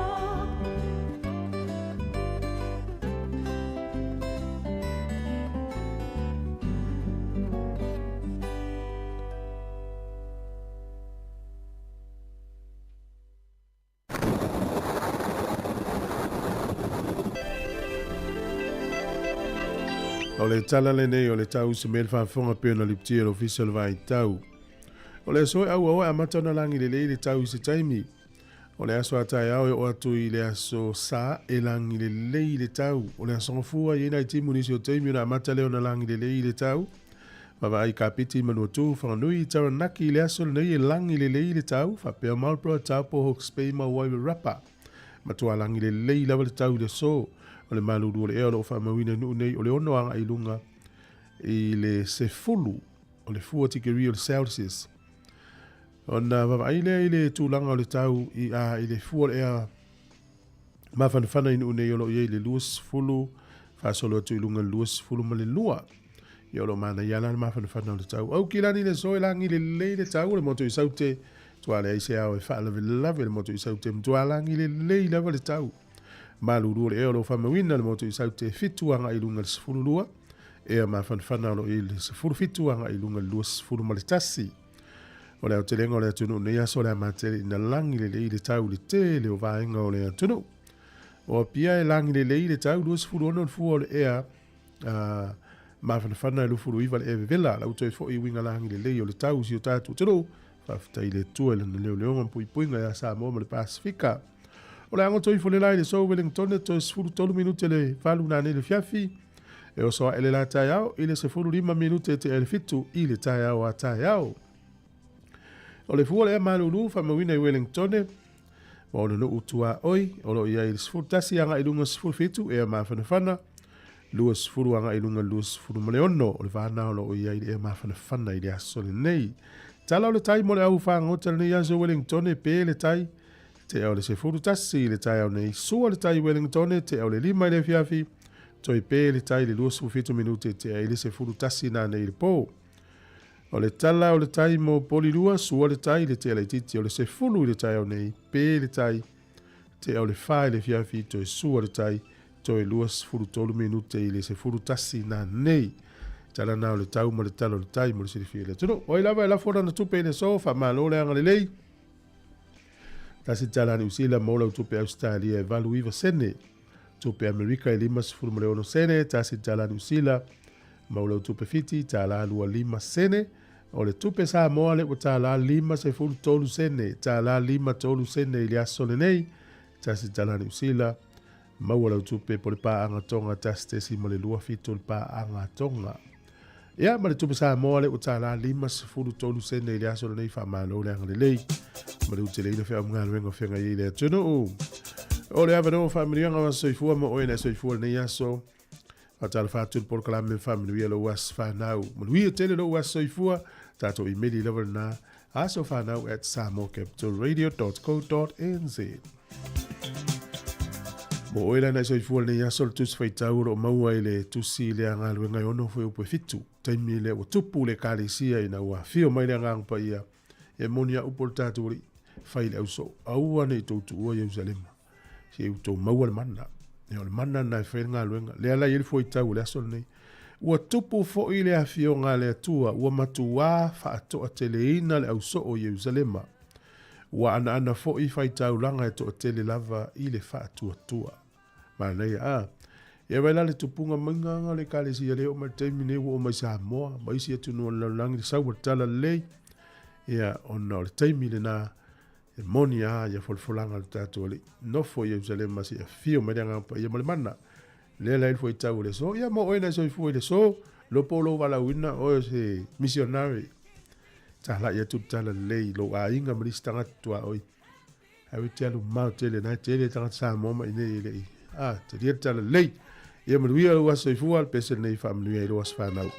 O le tala lenei o le tausi mai le faafofoga pei ona liputia e le Ofisa o le Vaitau. O le aso e auau e amata ona lagi lelei le tau i se taimi. O le aso a taeao e oo atu i le aso Sa e lagi lelei le tau. O le aso Gafua e i ai nai timu nisi o taimi ona amata lea ona lagi lelei le tau. Vaavaai Kapiti, Manuatu, Whanganui, Taranaki i le aso lenei e lagi lelei le tau, faapea Marlborough, Taupo, Hawke's Bay ma Wairarapa. Matua lagi lelei lava le tau i le aso. O le malulu o le ea o lo o faamauina i nuu nei o le ono agai i luga i le sefulu o le fua tikeri o le Celsius. Ona vaavaai lea i le tulaga o le tau i a i le fua o le ea mafanafana i nuu nei o lo o i ai le 20 faasolo atu i luga i le 22. Ia o lo o manaia la le mafanafana o le tau. Aukilani le aso e lagi lelei le tau o le motu i Saute. Tua leai se ao e faalavelave le motu i Saute matua lagi lelei lava le tau. Malulu o le ea o lo o faamauina le motu i Saute 7 agai i luga i le 12. Ea mafanafana o lo o i ai le 17 agai i luga i le 21. O le aotelega o le atunuu nei aso o le a matele ina lagi lelei le tau i le tele o vaega o le atunuu. O Apia e lagi lelei le tau 26 le fua o le ea a mafanafana e 29 le ea vevela. La ua toe foi uiga lagi lelei o le tau i si o tatou atunuu. Faafetai i le Atua i lana leoleoga ma puipuiga ia Samoa ma le Pasefika. O le agoto ifo le la i le sou Wellingtone toe 13 minute le valu nanei le fiafi. E oso ae le la taeao i le 15 minute te le 7 i le taeao a taeao. O le fua o le ea malulu faamauina i Wellingtone ma ona nuu tuaoi o lo o i ai i le 11 agai i luga 17 ea mafanafana. 20 agai i luga i le 26 o le va lena o lo o i ai le ea mafanafana i le aso lenei. Tala o le tai mo le au fagota i lenei aso Wellingtone pe le tai tea o le 11 i le taeao nei, sua le tai i Wellingtone tea o le 5 i le afiafi, toe pe le tai i le 27 minute tea i le 11 nanei i le po. O le tala o le tai mo Polilua, sua le tai i le tea laitiiti o le 10 i le taeao nei, pe le tai tea o le 4 i le afiafi, toe sua le tai toe 23 minute i le 11 nanei. Tala na o le tau ma le tala o le tai mo le silafia e le atunuu. O ai lava e lafo lana tupe i le aso, faamalo le agalelei. Tasi tala Niu Sila mo lau tupe Ausetalia e 89 sene. Tupe Amerika e 56 sene, tasi tala Niu Sila mau lau tupe Fiti tala 25 sene. O le tupe Samoa le ua tala 53 sene, tala 53 sene i le aso lenei, tasi tala Niu Sila maua lau tupe po le paaga Tonga 1.27 le paaga Tonga. Ia, ma le tupe Samoa le ua tala 53 sene i le aso lenei, faamalo le agalelei ma le uteleina feau ma galuega o feagai ai le atunuu. O le avanoa o faamanuiaga o aso soifua mo oe na e soifua lenei aso. Faatalofa atu i le polokalame faamanuia lou aso fanau. Manuia tele lou aso soifua. Tatou imeli lava lena asofanau@samoacapitalradio.co.nz. Mo oe la na e soifua lenei aso le tusi faitau o lo o maua i le tusi le galuega e 6 fuaiupu e 7. Taimi lea ua tupu le ekalesia ina ua afio mai le Agaga Paia e moni a upu o le tatou Alii, fai le ausoo, aua ne i tou tuua Ierusalema, se i tou maua le mana. Ia o le mana lena e fai ai le galuega. Lea la e i ai le fuaitau o le aso lenei. Ua tupu foi le afioga a le Atua, ua matuā faatoateleina le ausoo i Ierusalema. Ua anaana foi faitaulaga e toatele lava i le faatuatua. Manaia, a! Ia vaai la le tupuga maiga o le Ekalesia lea e oo mai i le taimi nei ua oo mai Samoa ma isi atunuu o le lalolagi le sau o le talalelei. Ia, ona o le taimi lena e moni lava ia folafolaga a le tatou Alii. Nofo i Ierusalema seia afio mai le Agaga Paia ma le mana. Lea la i le fuaitau o le aso. Ia mo oe na e soifua i le aso, lo po lou valaauina oe o se missionary. Talai atu le talalelei i lou aiga ma nisi tagata tuaoi. Ae ua te alu mamao tele, na e tele tagata Samoa mai nei e le i. A, talia le talalelei. Ia manuia lou aso soifua, le pese lenei faamanuia i lou aso fanau.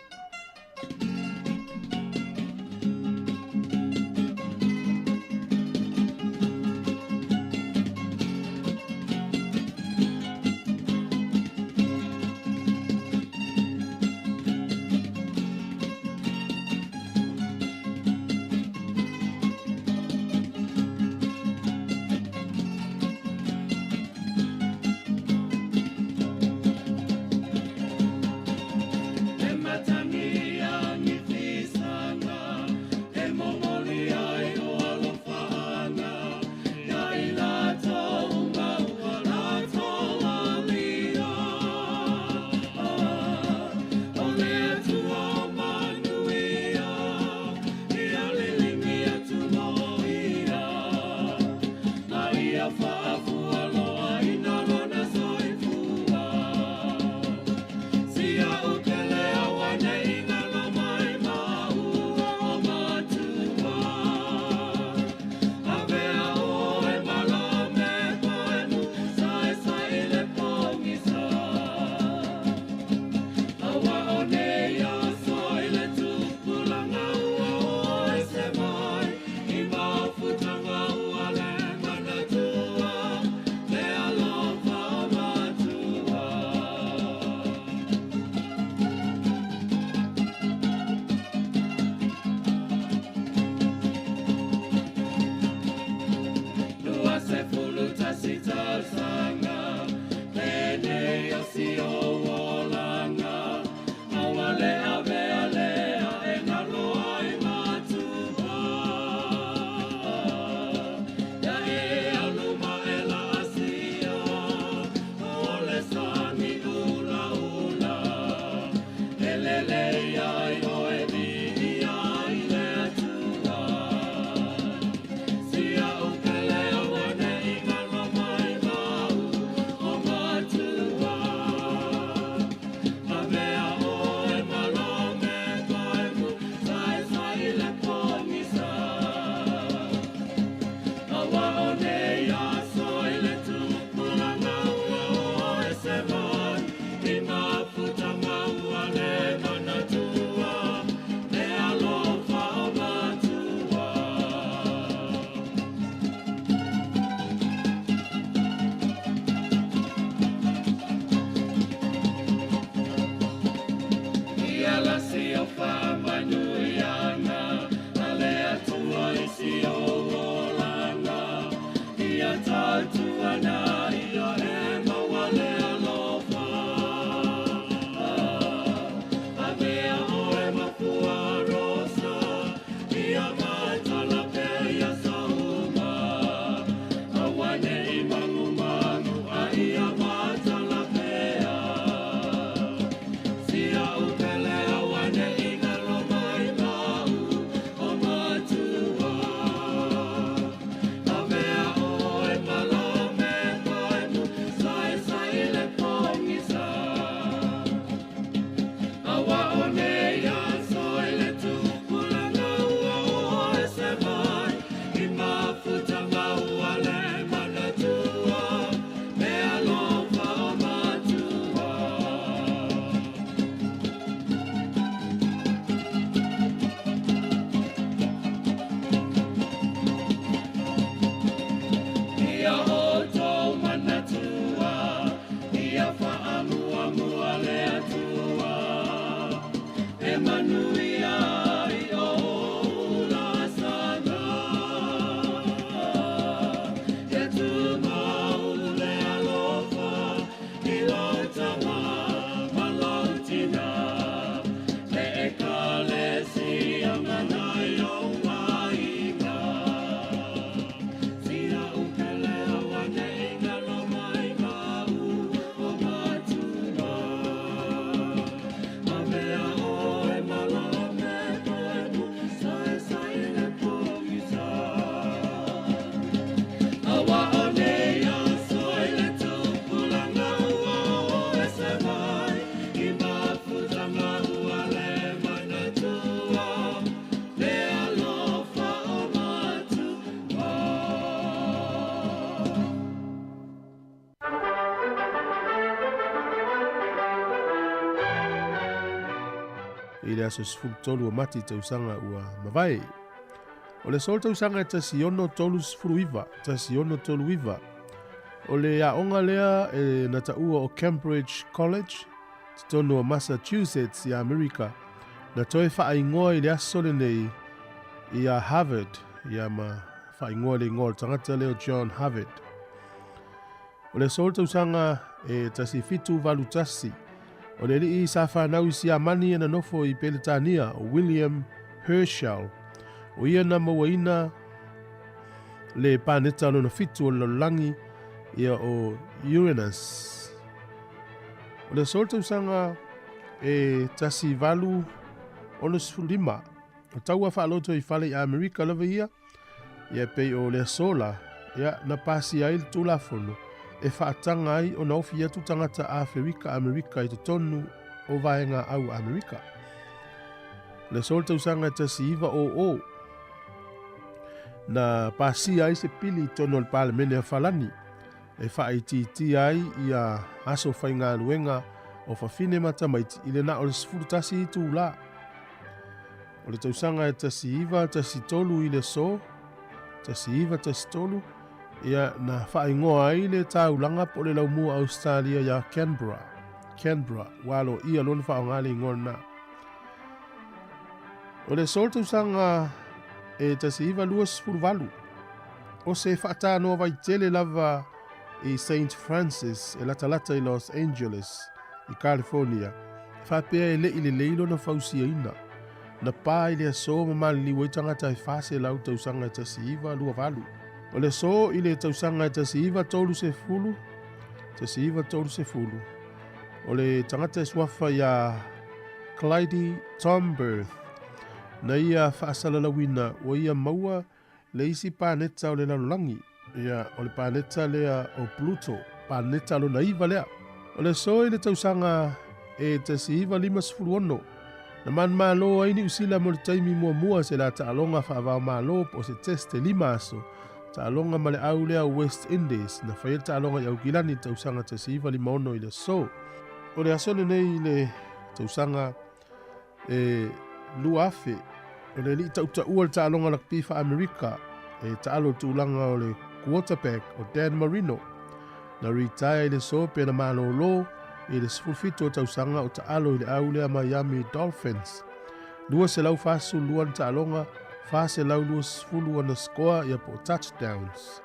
I le aso 13 o Mati tausaga ua mavae. O le aso tausaga e 1639, 1639, o le aoga lea e na taua o Cambridge College, totonu o Massachusetts ia Amerika, na toe faaigoa i le aso lenei ia Harvard, ia ma faaigoa le igoa o le tagata lea o John Harvard. O le aso tausaga e 1781, o le alii sa fanau i Siamani e nonofo i Peretania o William Herschel, o ia na mauaina le paneta lona fitu o le lalolagi ia o Uranus. O le aso tausaga e 1865, o taua faaloto i fale i Amerika lava ia, ia pei o le aso la, ia na pasia ai le Tulafono e faataga ai ona ofi atu tagata Aferika Amerika i totonu o vaega au Amerika. O le aso tausaga e 1900, na pasia ai se pili i totonu o le Palemene a Falani e faaitiitia ai ia aso faigaluega o fafine ma tamaiti i le na o le 11 itulā. O le tausaga e 1913 i le aso, 1913, ia na faaigoa ai le taulaga po o le laumua Australia ia Canberra. Canberra, ua aloaia lona faaaoga le igoa lena. O le aso tausaga e 1928, o se faatanoa vaitele lava i St. Francis e latalata i Los Angeles i California, faapea e le'i lelei lona fausiaina. Na pa i le aso ma maliliu ai tagata e 400 tausaga e 1928. O le aso i le tausaga e 1930, 1930, o le tagata e suafa iā Clyde Tomberth, na ia faasalalauina ua ia maua le isi paneta o le lalolagi, ia o le paneta lea o Pluto, paneta lona iva lea. O le aso i le tausaga e 1956, na manumalo ai Niu Sila mo le taimi muamua se la taaloga faavaomalo po o se test e 5 aso, taaloga ma le au lea o West Indies, na faia le taaloga i Aukilani i le tausaga 1956 i le aso. O le aso lenei i le tausaga e 2000, o le alii tautaua le taaloga lakpi faa-Amerika e taalo i le tulaga o le quarterback o Dan Marino, na retire i le aso pe na malolo i le 17 o tausaga o taalo i le au lea Miami Dolphins. 242 na taaloga, 420 ana scoa ia po o touchdowns.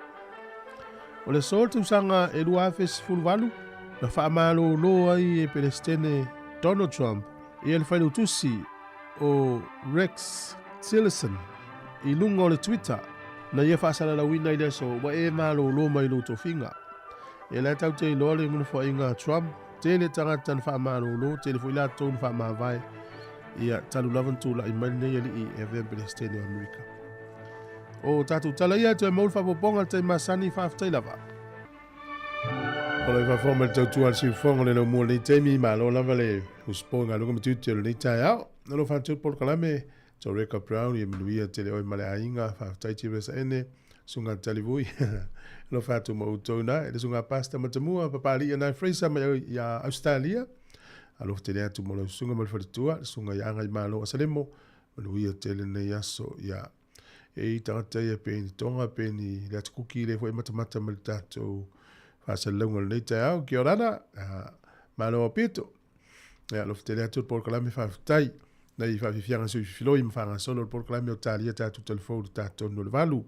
O le aso o le tausaga e 2018, na faamalōlō ai e Peresetene Donald Trump ia le failautusi o Rex Tillerson i luga o le Twitter na ia faasalalauina i le aso ua e malōlō mai lou tofiga. Ia la e tatou te iloa le nofoaiga a Trump, tele tagata na faamalōlō, tele foi latou na faamavae ia talu lava na tulai mai lenei alii e avea ma Peresetene o Amerika. O tatou tala ia, toe maua le faaopoopoga i le taimi masani, faafetai lava. O lo o faafofoga mai le tautua a le siufofoga o le laumua o lenei taimi, malo lava le usupo i galuega ma tiute o lenei taeao. O lo o faatu le polokalame, Toreka Brown, ia manuia tele oe ma le aiga, faafetai Tiresa Ene, Susuga Talivui, alofa atu ma outou na, e le Susuga Pastor Matamua, Papalii Anae Fraser mai ia Australia, alofa tele atu mo lau susuga ma le faletua, le Susuga ia Agaimalo Asalemo, manuia tele nei aso ia e i tagata ia pe ni Tonga pe ni le atukuki le foi matamata ma le tatou faasalalauga o lenei taeao. Kia ora ana, malo a pito. Ia, alofa tele atu le polokalame faafetai. Nei faafiafiaga sui fifiloi ma faagasolo le polokalame o talia tatou telefou le tatou o le valu.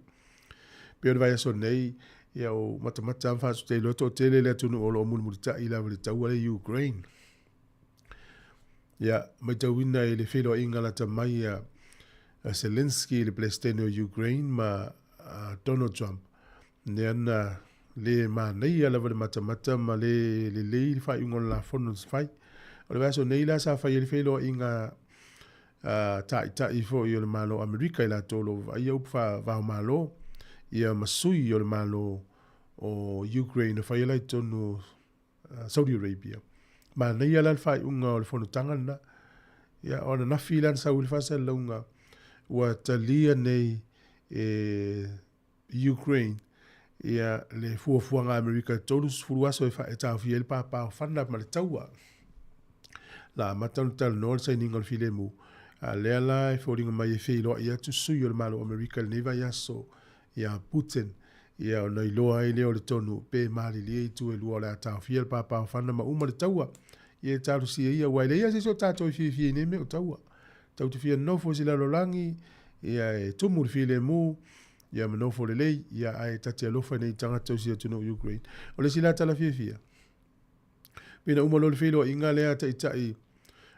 Pe o le vaiaso nei, ia o matamata ma faasutei loa toatele le atunuu o lo o mulimulitai lava le taua le Ukraine. Ia, matauina i le feiloaiga lata mai a Zelensky le Peresetene o Ukraine ma Donald Trump, lea na le manaia lava le matamata ma le lelei le faaiuga o le lafono na fai. O le vaiaso nei la sa fai ai le feiloaiga a taitai foi o le Malo o Amerika i latou o lo o vavaaia upu faava-o-Malo, ia ma sui o le Malo o Ukraine na fai ai la i totonu o Saudi Arabia. Manaia la le faaiuga o le fonotaga lena. Ia, o ananafi la na sau ai le faasalalauga ua talia nei e Ukraine ia le fuafuaga a Amerika e 30 aso e taofia ai le pāpā o fana ma le taua. La amata ona talanoa le sainiga o le filemu, a lea la e foliga mai e feiloai atu sui o le Malo o Amerika i lenei vaiaso ia Putin, ia ona iloa ai lea o le tonu pe malilie itu e lua o le a taofia le pāpāofana ma uma le taua. Ia e talosia ia, aua e leai lava se isi o tatou e fiafia i nei mea o taua. Tatou te fia nofo i se lalolagi, ia e tumu le filemu, ia ma nofo lelei, ia ae ta te alofa i nei tagata o si atunuu Ukraine. O le isi la tala fiafia, pei na uma loa le feiloaiga lea a taitai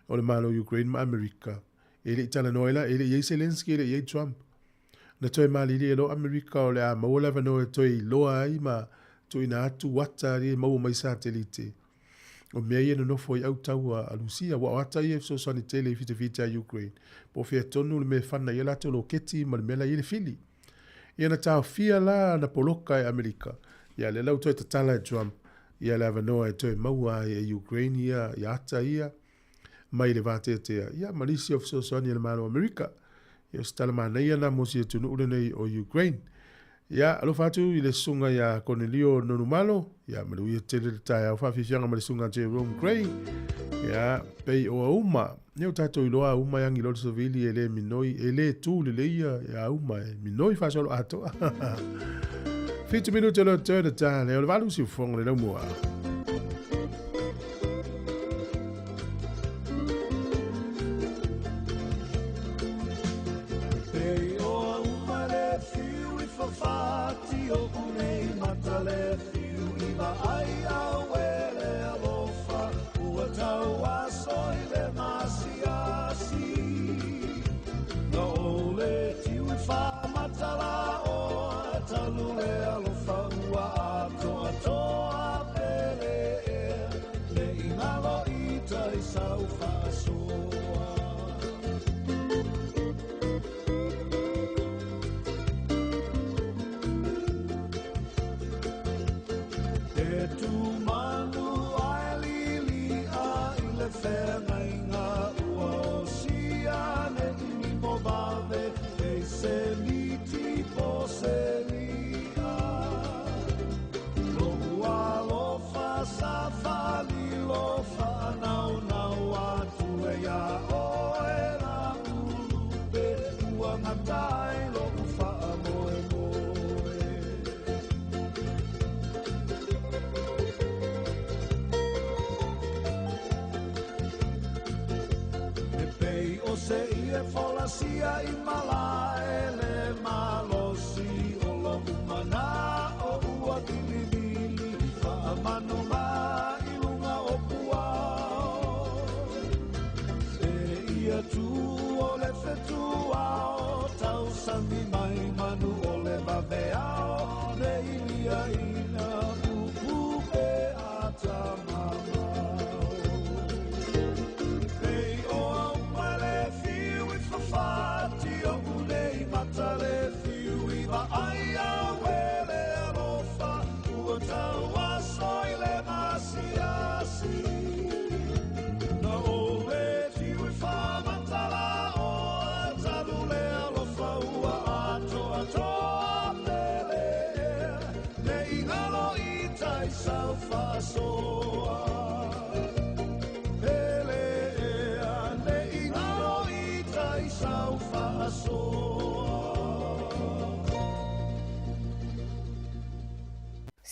o le Malo o Ukraine ma Amerika, e le i talanoa ai la, e le i i ai Zelensky, e le i i ai Trump. Na toe malilie loa Amerika o le a maua le avanoa e toe iloa ai ma tuuina atu ata e maua mai satelite. O mea ia nonofo ai autaua a Lusia, aua o ata ia e fesoasoani tele i fitafita a Ukraine. Po o fea tonu le mea e fana ai a latou loketi ma le mea la e i ai le fili. Ia na taofia la na poloka e Amerika. Ia lea la ua toe tatala e Trump ia le avanoa e toe maua ai e Ukraine ia ata ia mai le vateatea ia ma nisi o fesoasoani a le Malo o Amerika. Ia o se tala manaia na mo si atunuu lenei o Ukraine. Ia, alofa atu i le susuga ia Konelio Nonumalo, ia manuia tele le taeao faafiafiaga ma le susuga Jerome Gray. Ia, pei o auma, ia o tatou iloa auma e agi loa le savili e le minoi, e le tu lelei ia auma e minoi faasolo atoa. 7 minute o le turn ta le o le valu siufofoga le laumua.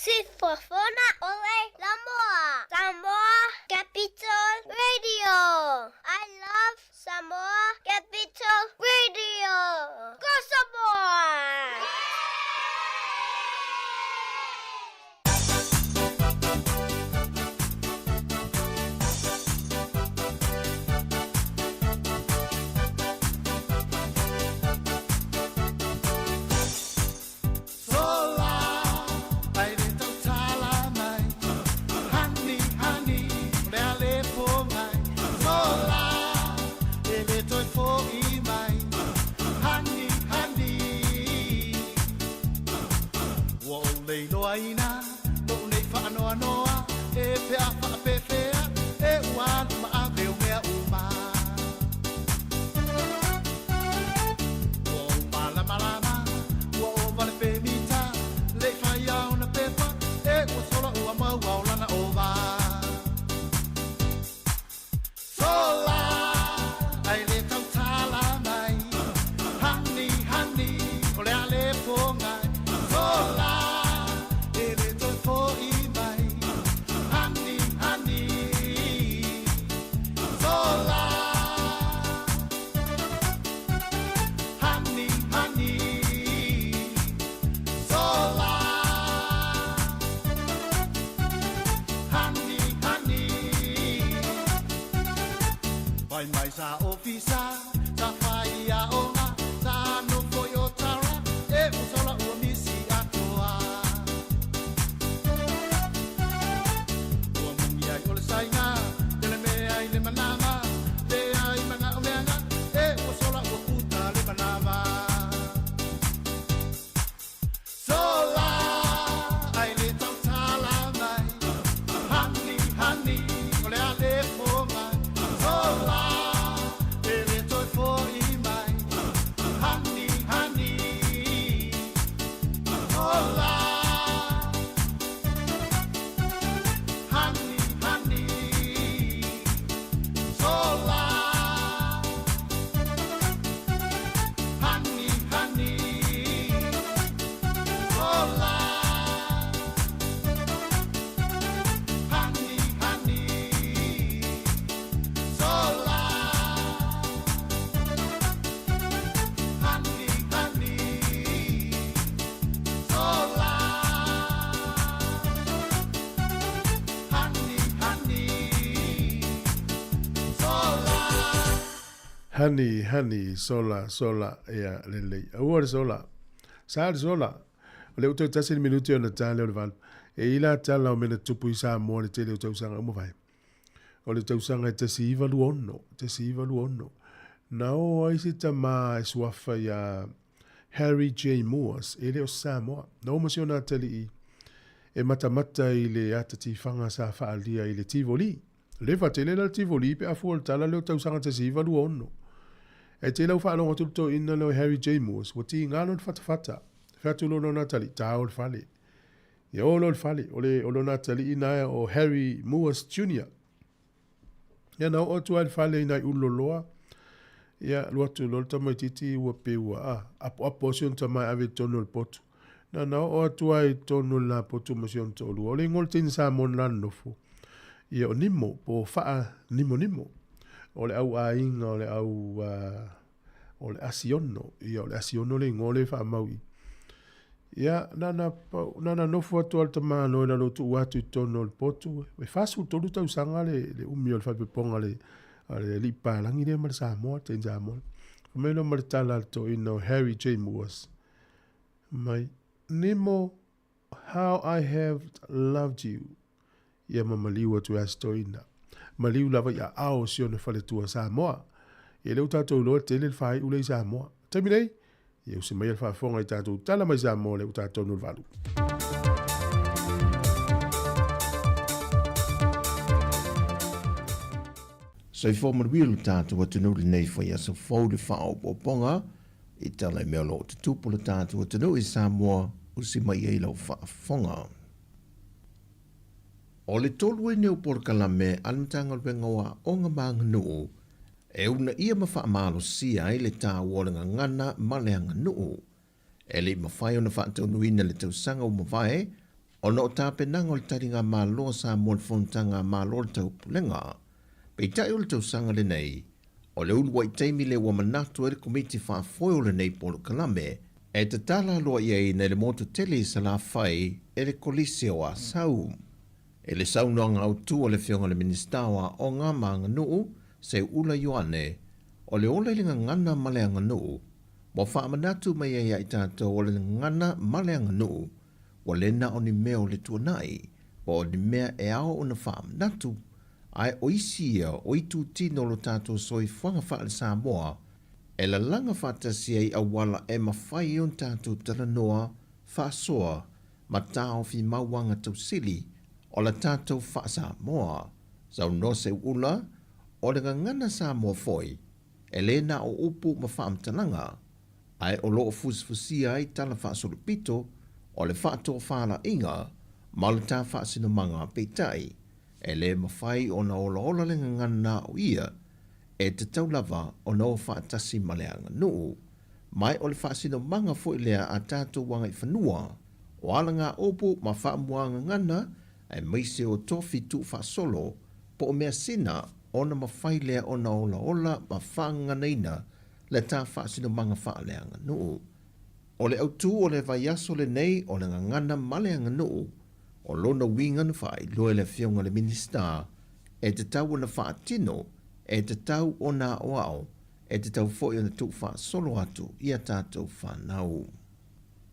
Sifofoga o le Laumua. Samoa Capital Radio. I love Samoa Capital Radio. Go Samoa! Hani, hani, sola, sola, ia, lelei. Aua le sola. Sa le sola. O lea ua toe tasi le minute ona ta lea o le 8. E i la tala o mea na tupu i Samoa le tele o tausaga uma fai. O le tausaga e 1926, 1926. Na o ai se tama e suafa ia Harry J. Moores, e le o Samoa. Na o ma si ona atalii e matamata i le ata tifaga sa faalia i le Tivoli. Leva tele la le Tivoli pe a fua le tala lea o tausaga 1926. E tele au faalogo atu le toeaina lea o Harry J. Moores, ua tiga lona fatafata. Fai atu loa lona atalii, tao le fale. Ia o loa le fale, o le o lona atalii na o Harry Moores Jr. Ia na oo atu ai le fale i nai ulu loloa, ia alu atu loa le tamaitiiti ua pei ua a, apoapo ai si ona tama e ave i totonu o le potu. Na na oo atu ai i totonu o le la potu ma si ona toalua. O le igoa o le teine Samoa na nofo, ia o Nimo, po o Faa Nimonimo. O le au aiga o le au o le Asiono. Ia o le Asiono le igoa lea e faamau i. Ia, na na pau, na na nofo atu a le tamāloa i lalo tuu atu i totonu o le potu, e 43 tausaga le, le umi o le falepepoga le, a le alii papalagi lea ma le Samoa, le teine Samoa. Fai mai loa ma le tala a le toeaina o Harry J. Moores, mai, Nemo, How I have loved you. Ia ma maliu atu e Asi Toeaina. Maliu lava i aao o si ona faletua Samoa. Ia lea ua tatou iloa tele le faaiu lea i Samoa. Taimi nei, ia usi maia le faafofoga i tatou tala mai Samoa lea ua tatou tonu le valu. Soifua manuia lo tatou atunuu i lenei faiaso fou i le faaopoopoga i tala i mea o lo o tutupu lo tatou atunuu i Samoa, usi mai ai lau faafofoga. O le tolu ai nei o polokalame a le Matagaluega o Aoga ma Aganuu e uunaia ma faamalosia ai le taua o le gagana ma le aganuu. E le i mafai ona faataunuuina le tausaga ua mavae ona o tapenaga o le taligamalo a Samoa i le Fonotaga a Malo o le Taupulega. Peitai o le tausaga lenei, o le uluai taimi lea ua manatu ai le Komiti Faafoe o lenei polokalame e tatala aloaiaina i le motu tele i Salafai e le Kolisi o Asau. I le saunoaga autu a le Afioga i le Minisita o Aoga ma Aganuu, Seuula Ioane, o le ola i le gagana ma le aganuu, ua faamanatu mai ai ia i tatou o le gagana ma le aganuu, ua le na o ni mea o le tuanai, po o ni mea e ao ona faamanatu, ae o isi ia o itutino o lo tatou soifuaga faale-Samoa e lalaga faatasi ai auala e mafai ai ona tatou talanoa, faasoa, ma taofi mauaga tausili o la tatou faa-Samoa. Saunoa Seuula, o le gagana Samoa foi, e le na o upu ma faamatalaga, ae o lo o fusifusia ai tala faasolopito o le faatofalaiga ma o le ta faasinomaga peitai, e le mafai ona olaola le gagana o ia, e tatau lava ona o faatasi ma le aganuu. Mai o le faasinomaga foi lea a tatou agaifanua, o alagaopu ma faamuagagana aemaise o tofi tuufaasolo po o measina ona mafai lea ona olaola ma faagaganaina le ta faasinomaga faaleaganuu. O le autū o le vaiaso lenei o le gagana ma le aganuu, o lona uiga na faailoa e le Afioga i le Minisita, e tatau ona faatino, e tatau ona aoao, e tatau foi ona tuufaasolo atu i a tatou fanau.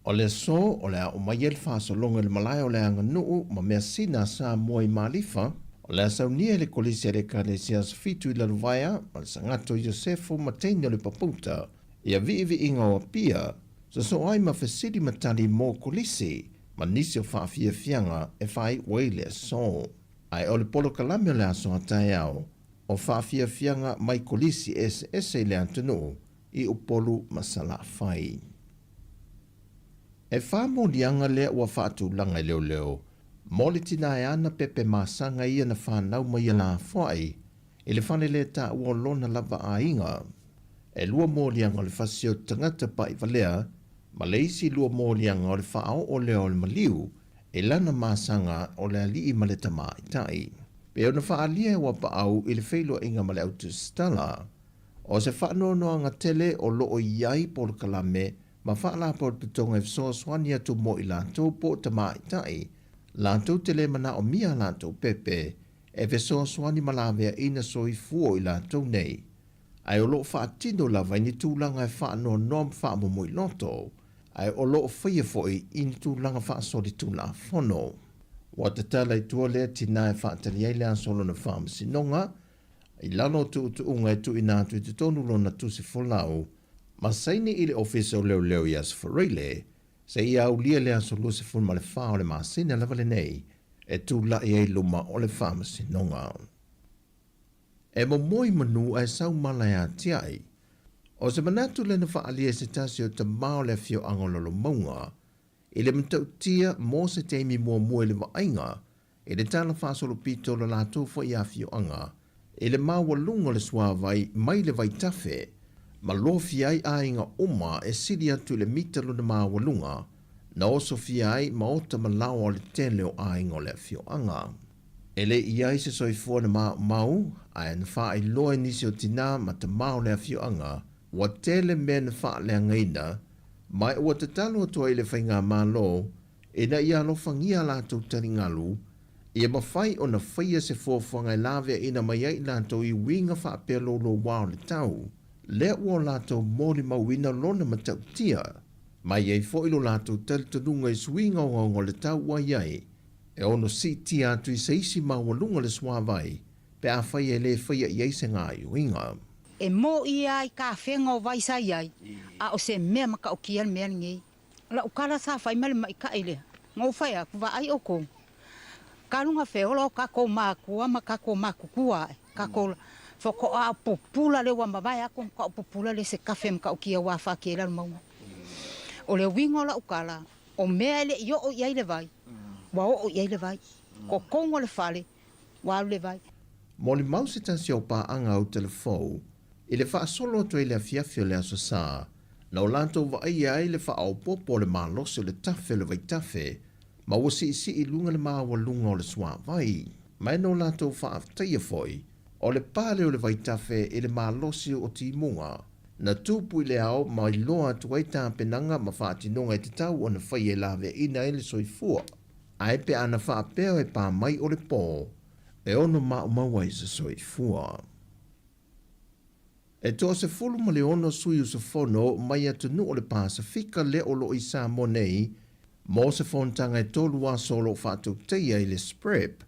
O le aso o le a oo mai ai le faasologa i le malae o le aganuu ma measina a Samoa i Malifa, o le a saunia e le Kolisi a le Ekalesia Aso Fitu i Lalovaea ma le Sagato Iosefo ma teine o le Papouta ia viiviiga o Apia, sosoo ai ma fesili ma tali mo Kolisi ma nisi o faafiafiaga e faaiu ai le aso. Ae o le polokalame o le aso a taeao o faafiafiaga mai Kolisi eseese i le atunuu i Upolu ma Salafai. E whā molianga lea ua whaatulanga i leoleo, mo le tina e ana pepe masaga ia na whanau mai a lafoai, i le fale le taua o lona lava aiga. E lua moliaga o le fasi o tagata pa'ivalea, ma le isi lua moliaga o le faaoo lea o le maliu, i lana masaga o le ali'i ma le tamaitai. Pei ona faaalia e Uapaau i le feiloaiga ma le autusitala, O se faanoanoaga tele o lo o i ai polokalame ma faalapotopotoga e fesoasoani atu mo i latou po o tamaitai, latou te le manaomia a latou pepe e fesoasoani ma laveaiina soifua o i latou nei, ae o lo o faatino lava i ni tulaga e faanoanoa ma faamomoiloto, ae o lo o faia foi i ni tulaga faasolitulafono. Ua tatala i tua lea tina e faatali ai le aso o lona faamasinoga, I lalo o tuutuuga e tuuina atu i totonu lona tusi folau ma saini i le Ofisa o Leoleo i Aso Faraile, seia aulia le aso 24 o le masina lava lenei e tulai ai i luma o le Faamasinoga. E momoi manu ae sau mala e atiae. O se manatu lea na faaalia e se tasi o tama o le afioaga o Lalomauga i le matautia mo se taimi muamua i le vaaiga I le tala faasolopito o le latou foi afioaga, i le maualuga o le suavai mai le vaitafe, ma lofia ai aiga uma e sili atu i le mita lona maualuga, na osofia ai maota ma laoa o le tele o aiga o le afioaga. E le i ai se soifua na maumau, ae na faailoa e nisi o tinā ma tamā o le afioaga, ua tele mea na faaleagaina, ma ua tatalo atu ai i le Faigamalo Ina ia alofagia a latou taligalu, ia mafai ona faia se fuafuaga e laveaiina mai ai i latou i uiga faapea louloua o le tau, lea ua o latou molimauina lona matautia. Ma e i ai foi lo latou talitonuga i suiga ogaoga o le tau ua i ai, e ono siitia atu i se isi maualuga le suavai pe afai e lē faia i ai se gaoioiga. E mōʻi a i ka afega o vai sa i ai, a o se mea matautia le mea lenei. O la'u kala sa fai ma le maʻitaʻi lea, na ou fai atu, Vaai ʻoukou, talu na feola o tatou mākua ma tatou matutua aʻe, tatou faatoa pupula lea ua mavae atu ona faatoa pupula lea se tafe matautia ua afatia ai lalo mauga. O le uiga o la'u tala, o mea e le i oo i ai le vai, ua oo i ai le vai. Totonu o le fale, ua alu le vai. Molimau se tasi o paaga autelefou i le faasolo atu ai i le afiafi o le Aso Sa, na o latou vaaia ai le faaopoopo o le malosi o le tafe o le vaitafe ma ua siisii i luga le maualuga o le suavai. Ma e no latou faafetaia foi o le pale o le vaitafe i le malosi o timuga na tupu i le ao ma iloa atu ai tapenaga ma faatinoga e tatau ona faia e laveaina ai le soifua. Ae pe ana faapea e pā mai o le pō, e ono maumau ai se soifua. E 16 sui usufono mai atunuu o le Pasefika lea o lo o i Samoa nei mo se fonotaga e tolu aso o lo o faatauteia i le SPREP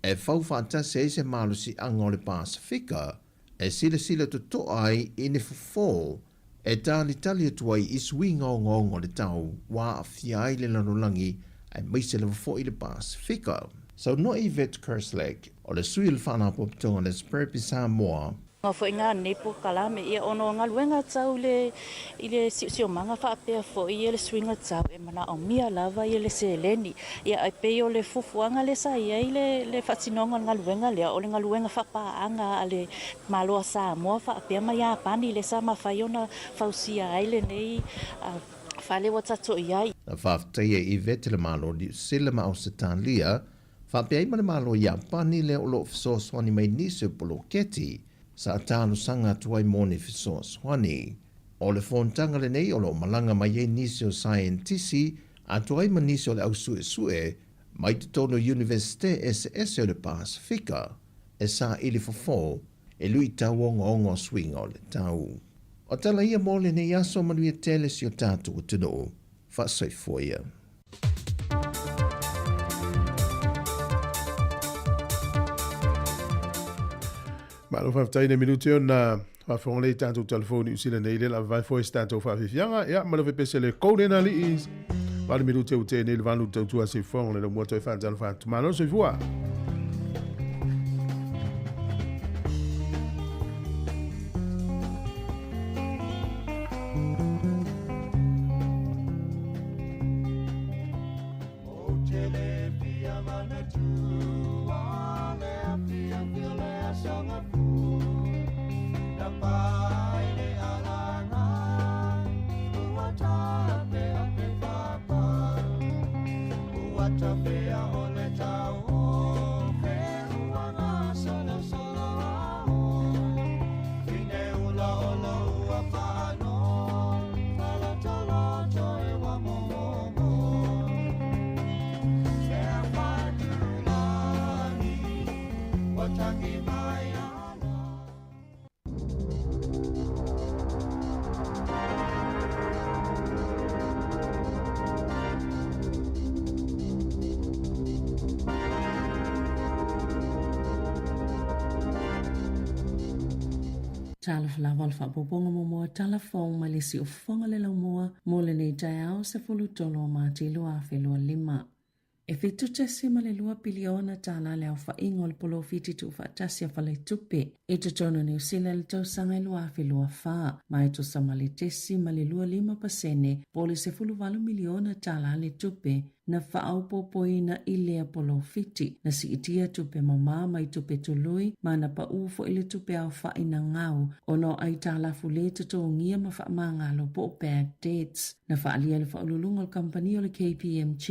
e fau faatasi ai se malosiaga o le Pasefika e silasila totoa ai i ni fofo e talitali atu ai i suiga ogaoga o le tau ua aafia ai le lalolagi aemaise lava foi le Pasefika. Saunoa Yvette Kerslake, o le sui o le Faalapotopotoga o le SPREP i Samoa, Nga foi nga nei polokalame ia ona o galuega tau le i le siosiomaga faapea foi ia le suiga tau e manaomia lava ia le seleni. Ia ae pei o le fuafuaga lea sa i ai le le faatinoga o le galuega lea, o le galuega faapaaga a le Malo a Samoa faapea ma Iapani lea sa mafai ona fausia ai lenei fale ua tatou i ai. Na faafetaia e Yvette le Malo o Niu Sila ma Ausetalia, faapea ai ma le Malo o Iapani lea o lo o fesoasoani mai nisi o poloketi sa talosaga atu ai mo ni fesoasoani. O le fonotaga lenei o lo o malaga mai ai nisi o saienitisi atoa ai ma nisi o le au suesue mai totonu o Iunivesite eseese o le Pasefika e saili fofo e luitau ogaoga o suiga o le tau. O tala ia mo lenei aso manuia tele si o tatou atunuu. Faasoifua ia. Malo faafetai le minute ona faafofoga lea i tatou telefoni Niu Sila nei le lava vai foi se tatou faafiafiaga. Ia, ma le fepese le Golden Alii. 8 minute ua tea nei le 8 tautua soifuaga le laumua toe faatalofa atu. Malo soifua. Talofa lava o le faaopoopoga muamua tala fou mai le siufofoga le laumua mo lenei taeao 13 o Mati 2025. E $7.2 piliona tālā le aofaiga o le polofiti tuufaatasi a Faletupe i totonu o Niu Sila i le tausaga e 2024, ma e tusa ma le 0.25 pasene po o le $18 miliona tālā le tupe na faaopoopoina i lea polofiti. Na siitia tupe mamā mai tupe tului ma na paʻū foi le tupe aofaʻi na gau ona o aitalafu lē totogia ma faamagalo po o bad debts. Na faaalia e le faauluuluga o le kamupani o le KPMG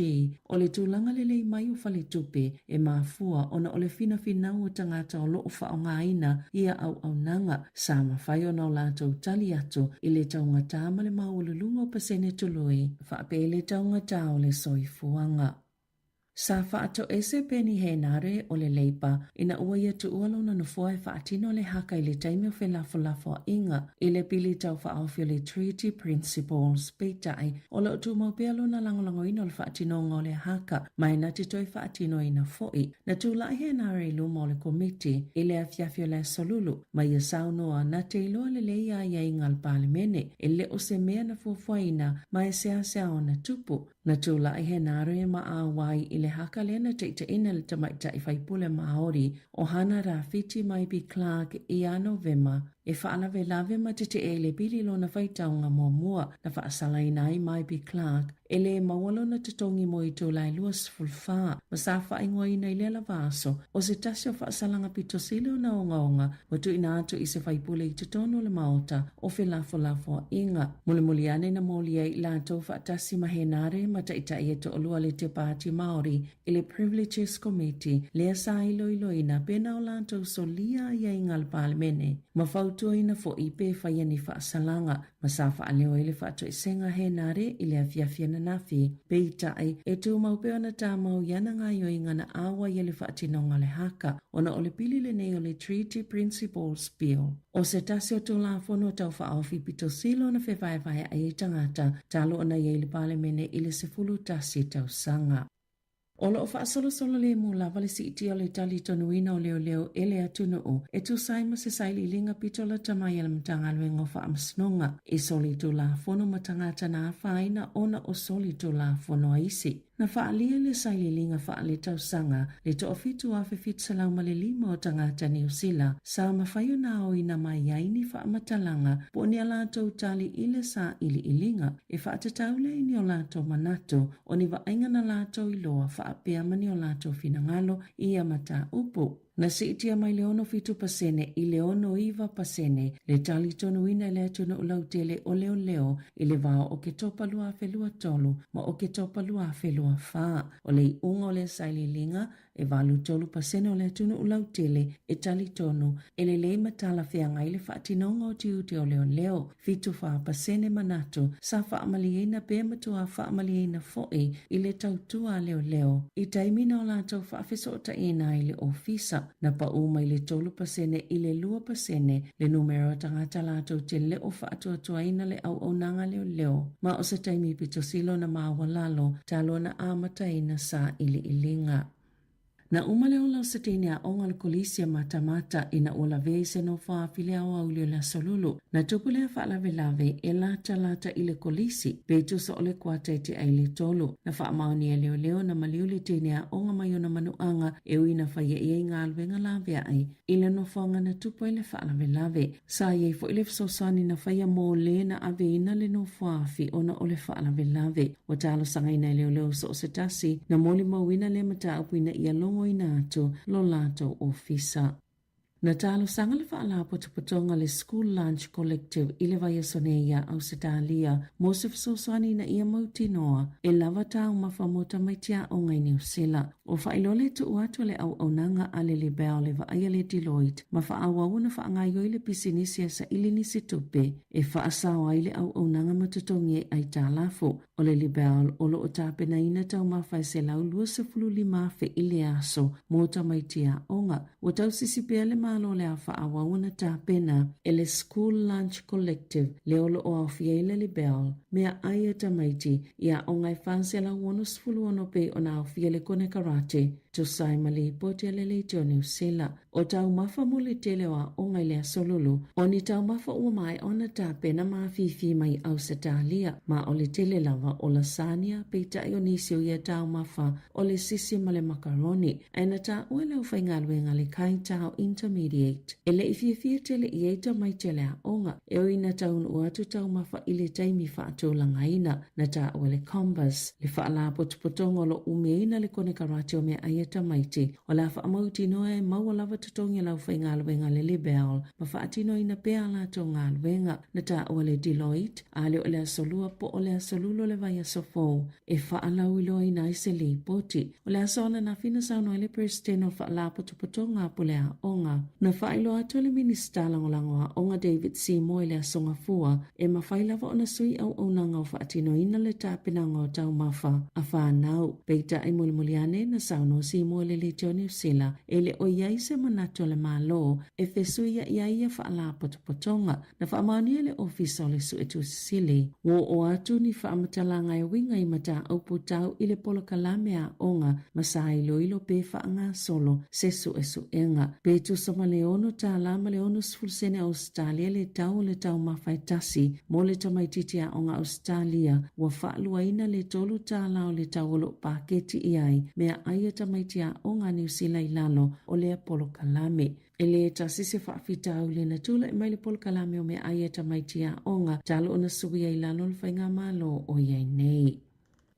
o le tulaga lelei mai o faletupe e mafua ona o le finafinau o tagata o lo o faaaogaina ia auaunaga sa mafai ona o latou tali atu i le taugatā ma le maualuluga o pasene tului faapea i le taugatā o le soifuaga. Sa faatoese Peeni Henare o le Labour ina ua ia tuua lona nofoa e faatino le haka i le taimi o felafolafoaiga i le Pili Tau Faaofi o le Treaty Principles, peitai, o lo o tumau pea lona lagolagoina o le faatinoga o le haka ma e na te toe faatinoina foi. Na tulai Henare i luma o le Komiti i le afiafi o le Aso Lulu ma ia saunoa na te iloa lelei aiaiga a le Palemene e le o se mea na fuafuaina ma e seasea ona tupu. Na tulai Henare ma auai i le haka lea na taitaiina le tamaitai faipule Māori o Hana Rawhiti Maipi-Clarke ia Novema e faalavelave ma tetee i le pili lona faitauga muamua na faasalaina ai Maipi-Clarke e lē maua lona totogi mo itula e 24 ma sa faaigoaina i lea lava aso o se tasi o faasalaga pito sili ona ogaoga ua tuuina atu i se faipule i totonu o le Maota o felafolafoaiga. Mulimuli ane na moli ai i latou faatasi ma Henare ma taitai e toalua le te Pāti Māori i le Privileges Committee lea sa iloiloina pena o latou solia aiaiga a le Palemene ma fautuaina foi pe faia ni faasalaga ma sa faaleo ai le faatoesega a Henare i le afiafi ananafi. Peitai, e tumau pea ona tamau i ana gaioiga na auai ai le faatinoga o le haka ona o le pili lenei o le Treaty Principles Bill. O se tasi o Tulafono Tau Faaofi pito sili ona fevaevaea'i ai tagata talu ona i ai le Palemene i le 11 tausaga. O lo o faasolosolo lemu lava le siitia o le talitonuina o leoleo e le atunuu e tusa ai ma se sailiiliga pito lata mai a le Matagaluega o Faamasinoga i soli Tulafono ma tagata na afaina ona o soli Tulafono a isi. Na faaalia le sailiiliga faaletausaga le 17,705 o tagata Niu Sila sa mafai ona aoina mai ai ni faamatalaga po o ni a latou tali i le sailiiliga e faatatau lea i ni o latou manatu o ni vaaiga na latou iloa faapea ma ni o latou finagalo i ia mataupu. Na siitia mai le 67% i le 69% le talitonuina e le atunuu lautele o leoleo i le va o Oketopa 2023 ma Oketopa 2024. O le iuga o lea sailiiliga, e 83% o le atunuu lautele e talitonu e lelei ma talafeagai le faatinoga o tiute o leoleo. 74% manatu sa faamalieina pe matua faamalieina foi i le tautua a leoleo i taimi na o latou faafesootaina ai le ofisa. Na pau mai le 3% i le 2% le numera o tagata latou te le o faatuatuaina le auaunaga leoleo ma o se taimi pito sili ona maualalo talu ona amataina sailiiliga. Na uma le ola o se teine aoga o le Kolisi a Matamata ina ua lavea i se nofo afi le aoauli o le Aso Lulu. Na tupu lea faalavelave e latalata i le kolisi pe tusa o le kuata i te ai le tolu. Na faamaonia e leoleo na maliu le teine aoga mai ona manuaga e ui na faia i ai galuega laveai i le nofoaga na tupu ai le faalavelave. Sa i ai foi le fesoasoani na faia mo le na aveina le nofoafi ona o le faalavelave. Ua talosagaina e leoleo so o se tasi na molimauina lea mataupu ina ia logoina atu lo latou ofisa. Na talosaga le Faalapotopotoga le School Lunch Collective i le vaiaso nei iā Ausetalia mo se fesoasoani ina ia mautinoa e lava taumafa mo tamaiti aoga i Niu Sila. Ua faailoa le tuu atu a le auaunaga a le Libel e vaaia le Deloitte ma faaauau ona faagaoioi le pisinisi e saili nisi tupe e faasao ai le auaunaga ma totogi e aitalafu. O le Libel o lo o tapenaina taumafa e $125,000 i le aso mo tamaiti aoga. Ua tausisi pea le Malo o le a faaauau ona tapena e le School Lunch Collective lea o lo o aofia ai le Libel meaai a tamaiti i aoga e 466 pei ona aofia le konekarate, tusa ai ma lipoti a le Leitio Niu Sila. O taumafa mo le tele o aoga i le Aso Lulu, o ni taumafa ua maea ona tapena ma afifi mai Ausetalia, ma o le tele lava o lasania, peitai o nisi o ia taumafa o le sisi ma le makaroni, ae na taua e le aufaigaluega le Kaitao Intermediate. E le i fiafia tele i ai tamaiti a le aoga, e ui na taunuu atu taumafa i le taimi faatulagaina. Na taua le Combus, le faalapotopotoga o lo o umiaina le konekarate o meaai a tamaiti, o le a faamautinoa e maua lava totogi a le aufaigaluega a le Libel ma faatinoina pea a latou galuega. Na taua le Deloitte, a le o le aso lua po o le aso lulu o le vaiaso fou e faalauiloaina ai se lipoti. O le aso ananafi na saunoa ai le Peresetene o le Faalapotopotoga a Pule Aoga. Na faailoa atu e le Minisita Lagolago Aoga David Seymour i le Aso Gafua e mafai lava ona sui auaunaga o faatinoina le tapenaga o taumafa a fanau. Peitai mulimuli ane na saunoa Seymour i le Leitio Niu Sila e le o i ai se manatu o le Malo e fesuia'i ai ia faalapotopotoga. Na faamaonia e le Ofisa o le Suetusi Sili ua oo atu ni faamatalaga e uiga i mataupu tau i le polokalame aoga ma sa iloilo pe faagasolo se suesuega. Pe tusa ma le $6 ma le 60 sene Ausetalia le tau o le taumafa e tasi mo le tamaitiiti aoga Ausetalia, ua faaluaina le $3 o le tau o lo o paketi i ai meaai a tamaiti aoga a Niu Sila i lalo o lea polokalame. E le tasi se faafitauli na tulai mai le polokalame o meaai a tamaiti aoga talu ona suia i lalo o le faigamalo o i ai nei.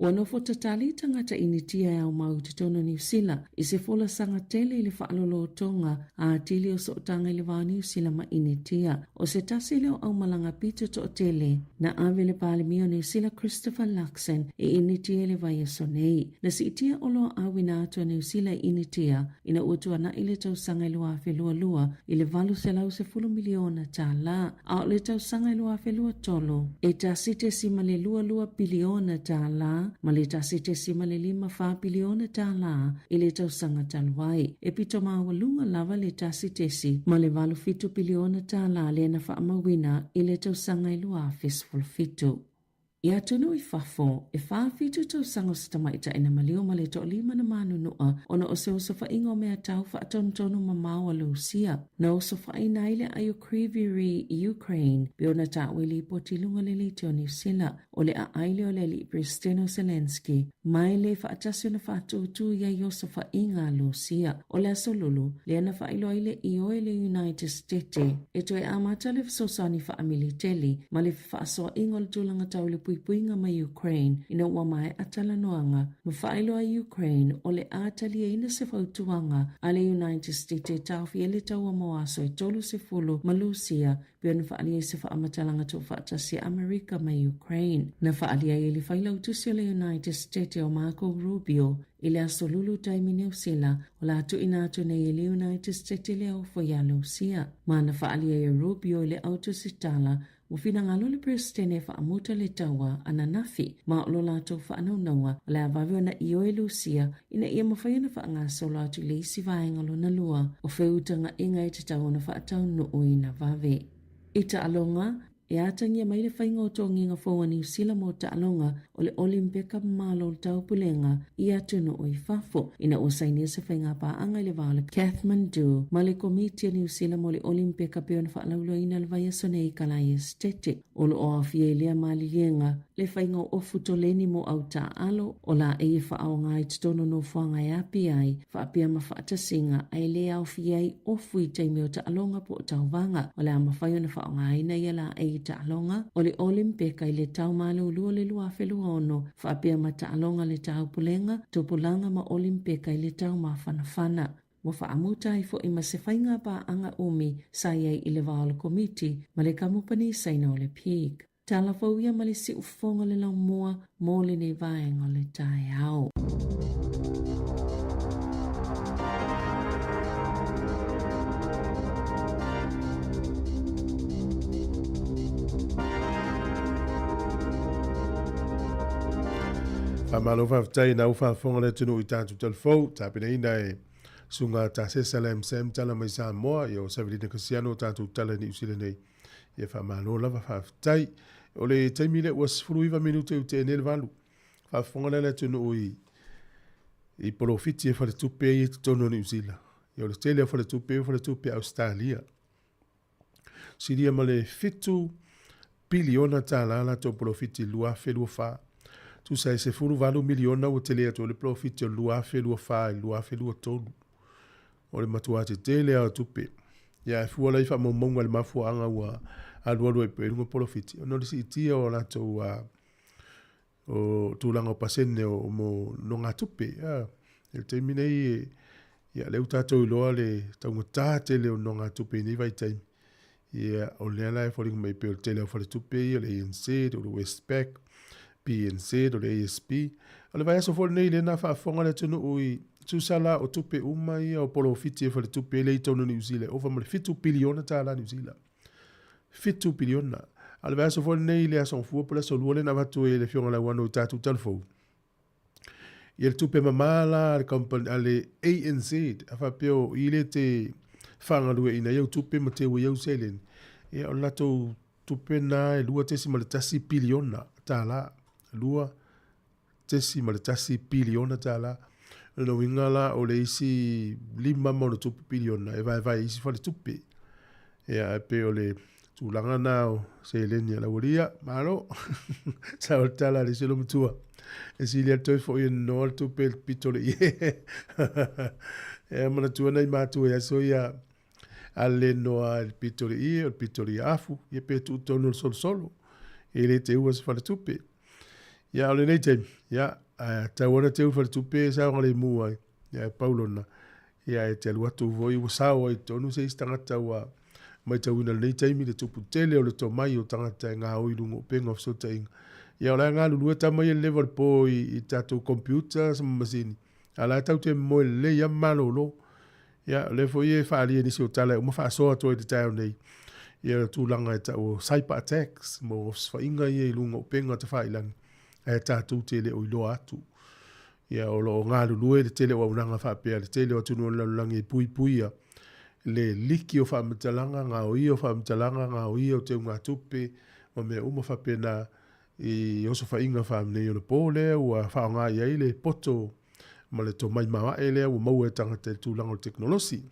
Ua nofo tatali tagata Initia e aumau i totonu o Niu Sila i se folasaga tele i le faalolotoga atili o sootaga i le va o Niu Sila ma Initia. O se tasi lea o aumalaga pito toatele na ave le Palemia o Niu Sila Christopher Luxon i Initia i le vaiaso nei. Na siitia oloa auina atu a Niu Sila i Initia ina ua tuana'i le tausaga e 2022 i le $810 miliona tālā, a o le tausaga e 2023, e $1.22 piliona tālā ma le $1.54 piliona tālā i le tausaga talu ai. E pito maualuga lava le $1.87 piliona tālā lea na faamauina i le tausaga e 2017. I atunuu i fafo, e 47 tausaga o se tamaitai na maliu ma le toalima na manunua ona o se osofaiga o mea tau faatonutonu mamao a Lusia. Na osofaina ai le aai o Kryvyi Rih i Ukraine, pei ona taua i lipoti i luga o le leitio o Niu Sila, o le aai lea o le Alii Peresetene o Zelenskyy, ma e le faatasi ona faatūtū i ai osofaiga a Lusia. O le Aso Lulu, lea na faailoa ai le ioe le United Stete e toe amata le fesoasoani faamiliteli ma le fefaasoaʻiga o le tulaga tau i le puipuiga mai Ukraine ina ua maea talanoaga ma faailoa ai Ukraine o le a taliaina se fautuaga a le United States e taofi ai le taua mo aso e 30 ma Lusia pei ona faaalia i se faamatalaga tuufaatasi a Amerika mai Ukraine. Na faaalia ai e le Failautusi o le United States o Marco Rubio i le Aso Lulu taimi Niu Sila o le a tuuina atu nei e le United States le ofo iā Lusia. Ma na faaalia e Rubio i le autusitala ua finagalo le Peresetene e faamuta le taua ananafi ma o lo latou faanaunauga o le a vave ona ioe Lusia ina ia mafai ona faagasolo atu i le isi vaega lona lua o feutagaʻiga e tatau ona faataunuuina vave. I taaloga, e atagia mai le faiga o togiga fou a Niu Sila mo taaloga o le Olimpeka Malo o le Taupulega i atunuu i fafo, ina ua sainia se faigapaaga i le va o le Kathmandu ma le Komiti a Niu Sila mo le Olimpeka pei ona faalauiloaina le vaiaso nei i Kalaia Esitete. O lo o aofia i lea maliliega le faiga o ofu toleni mo au taaalo o laei e faaaoga i totonu o nofoaga e api ai, faapea ma faatasiga a e le aofia ai ofu i taimi o taaloga po o tauvaga. O le a mafai ona faaaogaina ia laei i taaloga o le Olimpeka i le tau malulu o le 2026, faapea ma taaloga le Taupulega, Tupulaga ma Olimpeka i le tau mafanafana. Ua faamuta ai foi ma se faiga paaga umi sa i ai i le va o le Komiti ma le Kamupani Saina o le Peak. Tala fou ia ma le siufofoga o le laumua mo lenei vaega o le taeao. Faamalo faafetai na u faafofoga le atunuu i tatou talafou, tapenaina e Susuga Tasesa Lam Sam tala mai Samoa, ia o Savelina Kasiano o tatou tala i Niu Sila nei. Ia faamalo lava faafetai. O le taimi lea ua 19 minute i tea nei le 8. Faafofoga lea le atunuu i i polofiti e faletupe ai i totonu o Niu Sila. Ia o le tele o faletupe o faletupe Ausetalia. Silia ma le 7 piliona tālā latou polofiti 2024. Tusa e 18 miliona ua tele atu ai le polofiti o le 2024 i le 2023. O le matua tetele lava o tupe. Ia ae fua la i faamaumauga i le mafuaaga ua alualu ai pea i luga polofiti, ona o le siitia o latou o tulaga o pasene o mo nogatupe. I le taimi nei, ia lea ua tatou iloa le taugata tele o nogatupe i nei vaitaimi. Ia, o lea la e foliga mai pei o le tele o faletupe ia, o le ANZ, o le Westpac, BNZ, o le ASB. O le vaiaso foi lenei lea na faafofoga le atunuu i tusa la o tupe uma ia o polofiti e faletupe e le i tonu Niu Sila e ova ma le $7 piliona Niu Sila. 7 piliona. A o le vaiaso foi lenei i le Aso Gafua po o le Aso Lua lea na avatu ai e le Afioga Lauano i tatou talafou. Ia le tupe mamā la a le company, a le ANZ, a faapea o i le te faagalueaiina ai au tupe ma teu ai au seleni. Ia o le latou tupe na e $2.1 piliona. $2.1 piliona. O lona uiga la o le isi 5+ piliona e vaevae i isi faletupe. Ia, ae pei o le tulaga na o seleni a le aualii, malo. Sao le tala a le isi o le matua. E sili atu ai foi e nonoa le tupe i le pito o le ie. E manatua nai matua i aso ia a le noa i le pito o le ie, o le pito o le iafu, ia pe tuu tonu o le solosolo. E le teua se faletupe. Ia, o lenei taimi, ia, ae tatau ona teu faletupe e saogalemu ai. Ia, e pau lona, ia, e te alu atu foi ua sao ai i totonu se isi tagata ua matauina lenei taimi le tupu tele o le tomai o tagata e gaoi i luga o upega o fesootaiga. Ia, o la e galulue tama ia i le leva o le po i tatou computers ma masini, a o la e tatou te moe lelei lava ma malolo. Ia, o lea foi e faaalia i nisi o tala e uma faasoa atu ai i le taeao nei, ia le tulaga e tau o cyber attacks, mo osofaiga ia i luga o upega tafailagi, ae tatou te le o iloa atu. Ia, o lo o galulue le tele o auaunaga faapea, le tele o atunuu o le lalolagi e puipuia le liki o faamatalaga, gaoia o faamatalaga, gaoia o teugatupe, ma mea uma faapena i osofaiga faaneionapo lea ua faaaoga i ai le poto ma le tomai maoae lea ua maua e tagata i le tulaga o le tekonolosi.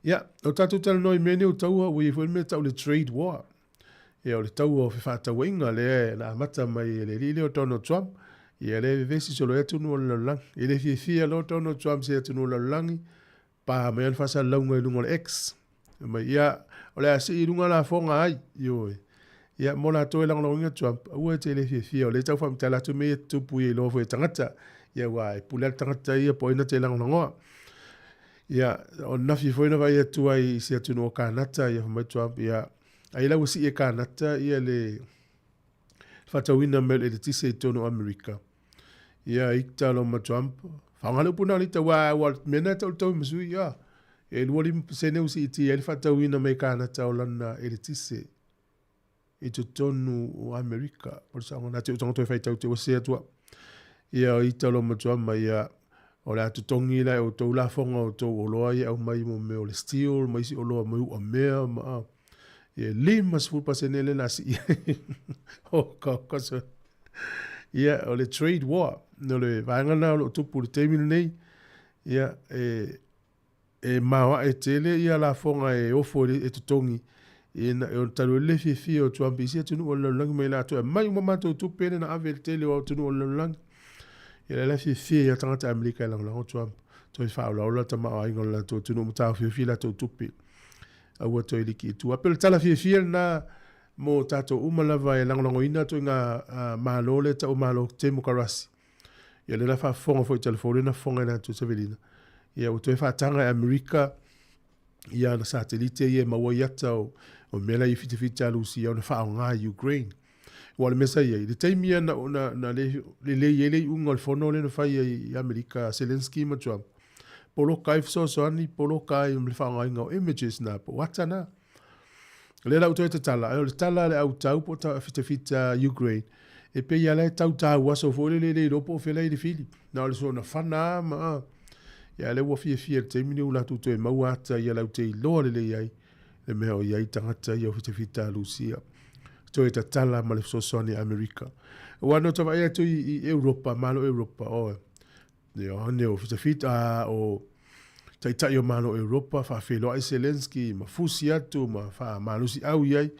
Ia, o tatou talanoa i mea nei o taua, ua i ai foi le mea e tau le trade war. Ia, o le taua o fefaatauaiga lea na amata mai e le alii lea o Donald Trump. Ia, lea e vevesi solo ai atunuu o le lalolagi. E le fiafia loa Donald Trump i se atunuu o le lalolagi, pa mai ana faasalalauga i luga o le X. Mai, ia, o le a sii i luga lafoga ai, ioe. Ia, mo latou e lagolagoina Trump, aua e te le fiafia, o lea e tau faamatala atu mea ia e tutupu ia iloa foi e tagata. Ia, aua e pule lava le tagata ia po o ai na te lagolagoa. Ia, o ananafi foi na vaai atu ai i se atunuu o Kanata, ia fai mai Trump, ia, ai la ua sii e Kanata ia le faatauina mai o le eletise i totonu o Amerika. Ia, ita loa ma Trump, faaaoga le upu na o le ita, aua ua mea na e tau le taui ma sui, ia, e 25% ua siitia ai le faatauina mai e Kanata o lana eletise i totonu o Amerika. O le saoga na te o tagata e faitau te ua sese atu au. Ia, ita loa ma Trump mai, ia, o le a totogi la e outou lafoga o outou oloa ia e aumai mo mea o le steel ma isi oloa mai uamea ma ia 50% lea na sii ai. O ka ka so. Ia, o le trade war, o le vaega lena o lo o tupu i le taimi lenei. Ia, e e maoae tele ia lafoga e ofo e totogi ina e talu ai le fiafia o Trump i isi atunuu o le lalolagi mai latou e aumai uma matou tupe lea na ave i le tele o atunuu o le lalolagi. Ia la e fiafia ia tagata Amerika e lagolago Trump toe faaolaola le tamaoaiga o le latou atunuu ma taofiofi latou tupe. Aua toe liki i tua. Pei o le tala fiafia lena mo tatou uma lava e lagolagoina ituaiga Malo lea e tau o Malo Temokarasi. Ia lea la faafofoga foi i telefoni lea na fofoga i latou Savelina. Ia ua toe faataga e Amerika ia ana satelite ia e maua ai ata o, o mea la i fitafita a Lusia ona faaaoga i Ukraine. Ua o le mea sa i ai, i le taimi ia na, na, na le, lelei ai le iuga o le fono lea na fai ai i Amerika a Zelensky ma Trump, poloka ai fesoasoani, poloka ai ma le faaaogaina o images na, po o ata na. O lea la ua toe tatala, ae o le tala a le au tau po o fitafita Ukraine, e pei lava la e tau tauaso foi lele e le iloa po o fea la e i le fili. Na o le soona fana lava ma ia lea ua fiafia i le taimi lenei ua latou toe maua ata ia latou te iloa lelei ai le mea o i ai tagata ia o fitafita a Lusia. Toe tatala ma le fesoasoani a Amerika. Aua na ota vaai atu i Europa, Malo Europa, oe. Ioane o fitafita a o Taitai o Malo o Europa faafeiloai Zelensky ma fusi atu ma faamalosiau i ai.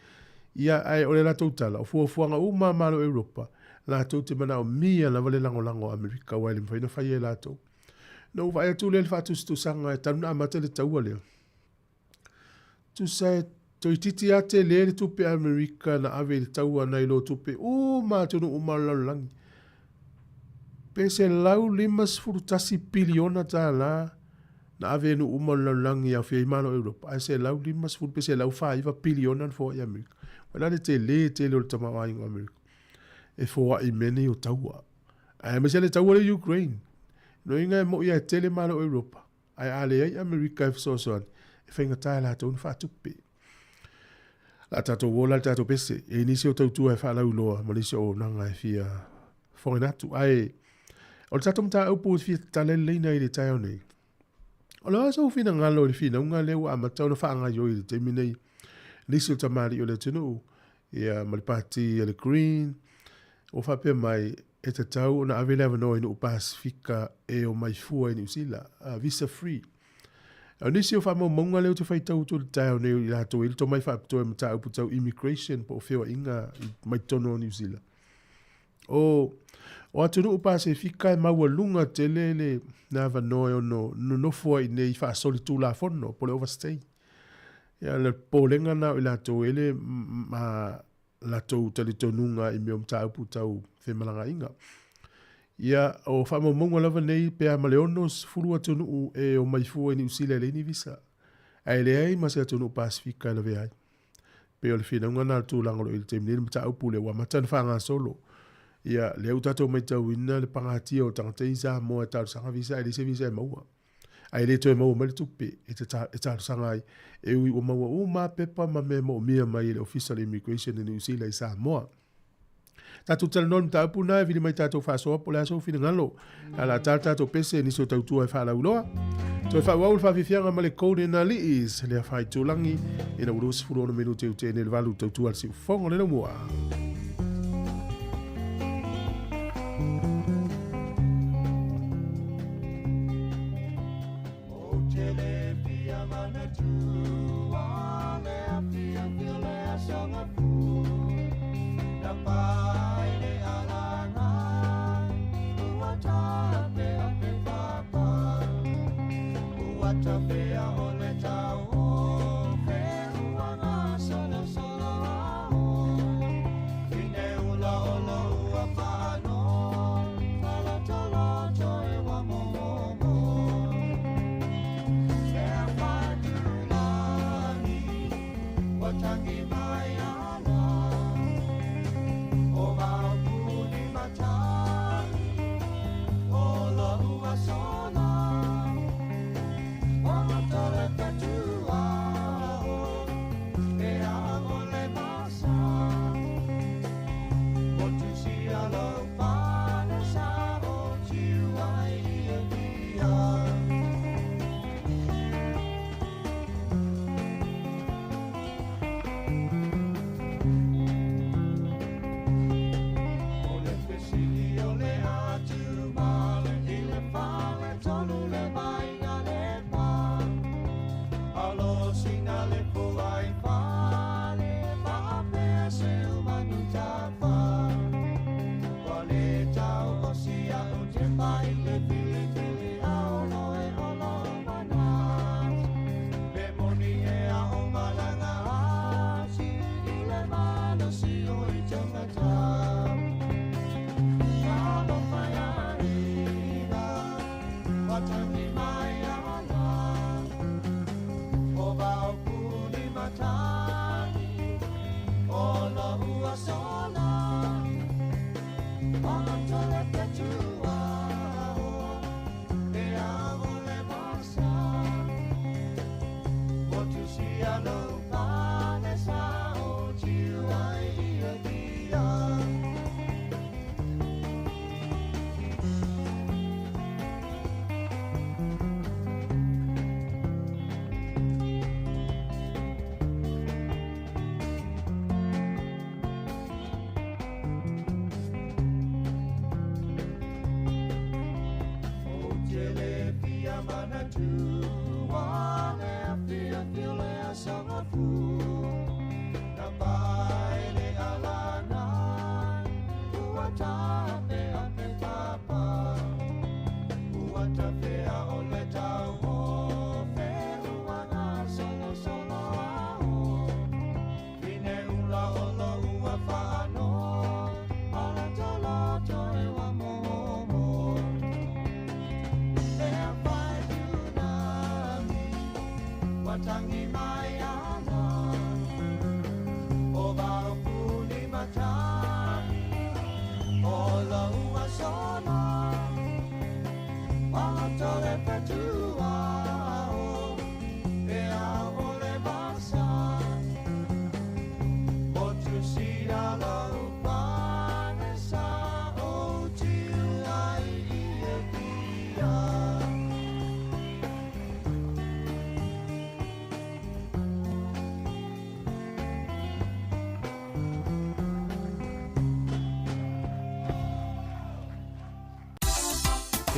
Ia, ae o le latou tala, o fuafuaga uma a Malo o Europa, latou te manaomia lava le lagolago a Amerika aua e le mafai ona faia e latou. Na ou vaai atu lea i le faatusatusaga e talu ona amata le taua lea. Tusa e toeitiiti lava tele le tupe a Amerika na ave i le taua nai lo tupe uma atunuu uma o le lalolagi. Pe $151 piliona na ave e nuu uma o le lalolagi e aofia ai Malo o Europa, ae 150 pe 149 piliona na foai i Amerika. O le a le tele tele o le tamaoaiga o Amerika e foai i mea nei o taua. Aemaise le taua lea Ukraine. Lona uiga e mo'i lava e tele malo o Europa, ae a leai Amerika e fesoasoani, e faigata e latou ona faatupe. O le a tatou o la i le tatou pese, e i ai nisi o tautua e faalauiloa ma nisi o auaunaga e fia fofogaina atu. Ae o le tatou mataupu e fia tatala leleina i le taeao nei, o le a sou finagalo i le finauga lea ua amata ona faagaoioi i le taimi nei nisi o tamalii o le atunuu ia ma le pati a le Green ua faapea mai e tatau ona ave le avanoa i nuu Pasefika e omai fua i Niu Sila, visa free. O nisi o faamaumauga lea ou te faitau atu i le taeao nei i latou e i ai le tomai faapitoa i mataupu tau immigration po o feoaiga mai totonu o Niu Sila. O, o atunuu Pasefika e maualuga tele le, le avanoa e ono nonofo ai i inei faasolitulafono po o le overstay. Ia, o le popolega lena o i latou e le ma latou talitonuga i mea o mataupu tau femalagaaiga. Ia, o faamaumauga lava nei pe a ma le 60 atunuu e omai fua i Niu Sila e leai ni visa, ae leai ma se atunuu Pasefika e lavea ai. Pei o le finauga lena o le tulaga o lo o i ai i le taimi nei le mataupu lea ua amata ona faagasolo. Ia, lea ua tatou matauina le pagatia o tagata i Samoa e talosaga visa ae leai se visa e maua. Ae le toe maua mai le tupe e e talosaga ai, e ui ua maua uma lava pepa ma mea e moomia mai e le Ofisa o le Immigration i Niu Sila i Samoa. Tatou talanoa i le mataupu lena e vili mai tatou faasoa po o le a sou finagalo. A o le a ta le tatou pese nisi o tautua e faalauiloa. Toe faaauau le faafiafiaga ma le Golden Aliis, le afa itulagi ina ua 26 minute i uteene le valu tautua a le siufofoga o le laumua.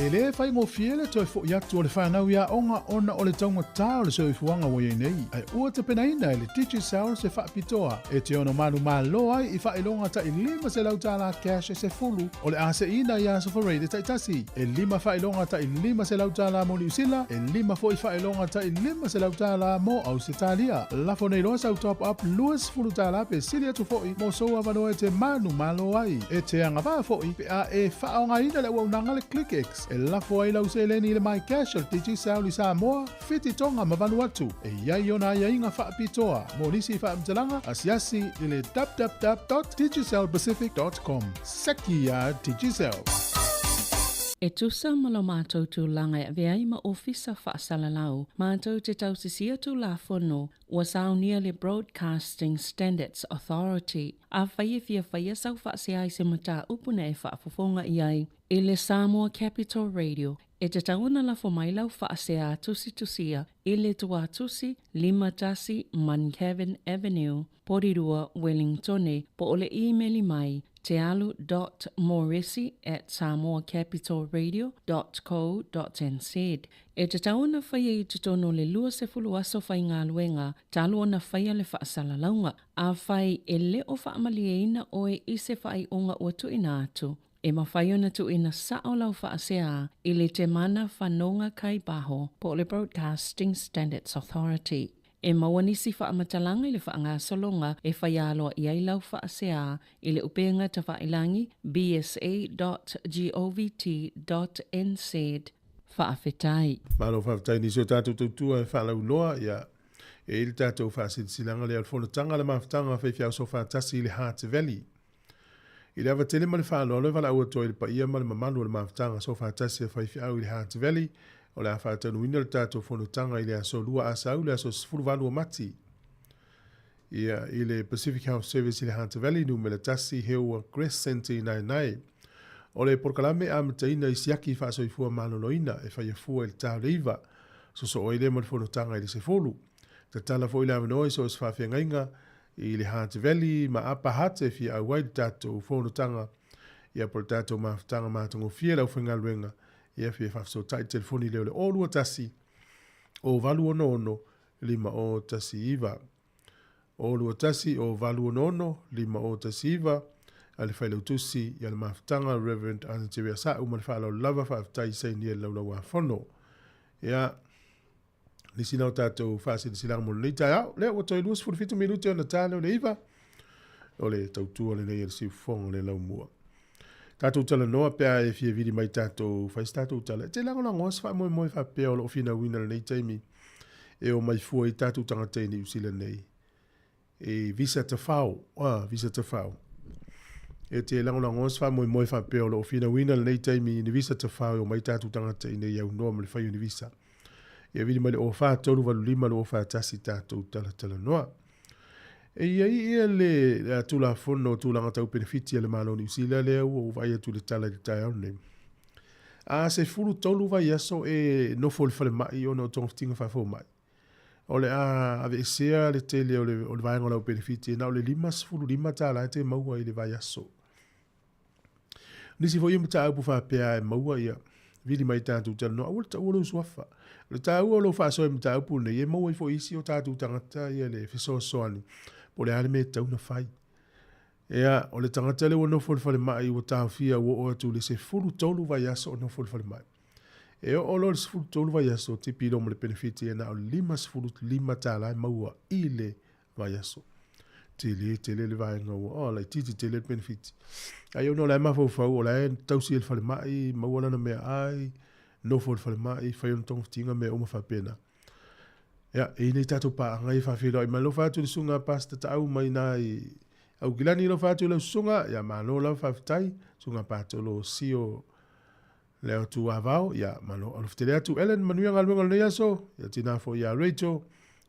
E lē faigofie le toe foʻi atu o le fanau i aoga ona o le taugata o le soifuaga ua iai nei, ae ua tapenaina e le Digicel se faapitoa e te ono manumalo ai i faailoga taʻi $500 cash e sefulu o le a seʻiina i aso Faraile taitasi, e lima faailoga taʻi $500 mo Niusila, e lima foʻi faailoga taʻi $500 mo Ausetalia. Lafo nei loa sau top up $20 pe sili atu foʻi mo sou avanoa e te manumalo ai. E te agavaa foʻi pe a e faaaogaina le auaunaga le ClickX e lafo ai lau seleni i le MyCash o le Digicel i Samoa, Fiti, Tonga ma Vanuatu. E i ai ona aiaiga faapitoa mo nisi faamatalaga asiasi i le www.digicelpacific.com. Seki iā Digicel! E tusa ma lo matou tulaga e avea ai ma Ofisa Faasalalau, matou te tausisia Tulafono ua saunia le Broadcasting Standards Authority. Afai e fia faia sau faasea i se mataupu na e faafofoga i ai i le Samoa Capital Radio, e tatau ona lafo mai lau faasea tusitusia i le Tuatusi 51 Muncavan Avenue, Porirua, Wellingtone, po o le imeli mai tealu dot moresi at samoacapitalradio dot co dot nz. E tatau ona faia i totonu o le 20 aso faigaluega talu ona faia le faasalalauga. Afai e le o faamalieina oe i se faaiuga ua tuuina atu, e mafai ona tuuina sao lau faasea i le Temana Whanonga Kaibaho po o le Broadcasting Standards Authority. E maua nisi faamatalaga i le faagasologa e fai aloa i ai lau faasea i le upenga tafailangi bsa.govt.nz. Faafetai. Malo faafetai nisi o tatou tautua e faalauiloa ia e i le tatou faasilasilaga lea o le fonotaga le mafutaga faifeau sofatasi i le Heart Valley. I le ava tele ma le faaaloalo e valaau atu ai i le paia ma le mamalu o le mafutaga sofatasi a faifeau i le Heart Valley o le a faataunuina le tatou fonotaga i le aso 2 Asau le aso 18 o Mati. Ia, i le Pacific Health Service i le Hunter Valley, numera 1, Heua Crescent i Naenae. O le polokalame e amataina i siaki faasoifua maloloina e faia fua i le ta o le 9, sosoo ai lea ma le fonotaga i le 10. Tatala foi le avanoa i so o se faafeagaiga i le Hunt Valley ma Upper Hutt e fia auai le tatou fonotaga ia po le tatou mafutaga matagofie le aufaigaluega ia fia faafesootai i le telefoni lea o le 021 0866 5019. 021 0866 5019 a le Failautusi ia le mafutaga Rev. Arnold Jerry Asa'u ma le faaaloalo lava faafetai i sainia i le Laulau-a-Fono. Ia, nisi na o tatou faasilasilaga mo lenei taeao. Lea ua toe 27 minute ona ta lea o le 9 o le tautua lenei a le siufofoga o le laumua. Tatou talanoa pe a e fia vili mai tatou fai se tatou tala. E te lagolagoa se faamoemoe faapea o lo o finauina lenei taimi e o mai fua i tatou tagata i Niu Sila nei. E visa tafao, ah, visa tafao. E te lagolagoa se faamoemoe faapea o lo o finauina lenei taimi i ni visa tafao e o mai tatou tagata i nei aunoa ma le fai o ni visa. Ia vili mai le 04 385 241 tatou talatalanoa. E i ai ia le Tulafono o Tulaga Tau Penefiti a le Malo o Niu Sila lea ua ou vaai atu i le tala i le taeao lenei. A 13 vaiaso e nofo i le falemai ona o togafitiga faafomai, o le a aveesea le tele o le, o le vaega o lau penefiti e na o le $55 e te maua i le vaiaso. Nisi foi o mataupu faapea e maua ia vili mai tatou talanoa, aua le taua lou suafa. O le taua o lou faasoa i mataupu nei, e maua ai foi isi o tatou tagata ia le fesoasoani, po o le a le mea e tatau ona fai. Ia, o le tagata lea ua nofo i le falemai ua taofia ua oo atu i le 13 vaiaso o nofo i le falemai. E oo loa i le 13 vaiaso, tipi loa ma le penefiti e na o le $55 e maua i le vaiaso. Tele tele le vaega ua, oh, laitiiti tele le penefiti. Ai ona o la e mafaufau, o la e tausi e le falemai, maua lana meaai, nofo i le falemai, fai ona togafitiga, mea uma faapena. Ia, e i nei tatou paaga ia faafeiloai mai. Alofa atu i le susuga Pastor Taau mai na i Aukilani, alofa atu i lau susuga, ia malo lava faafetai, susuga Patolo Sio. Leo Tuavao, ia, malo alofa tele atu. Ellen, manuia galuega o lenei aso, ia tina foi ia Rachel,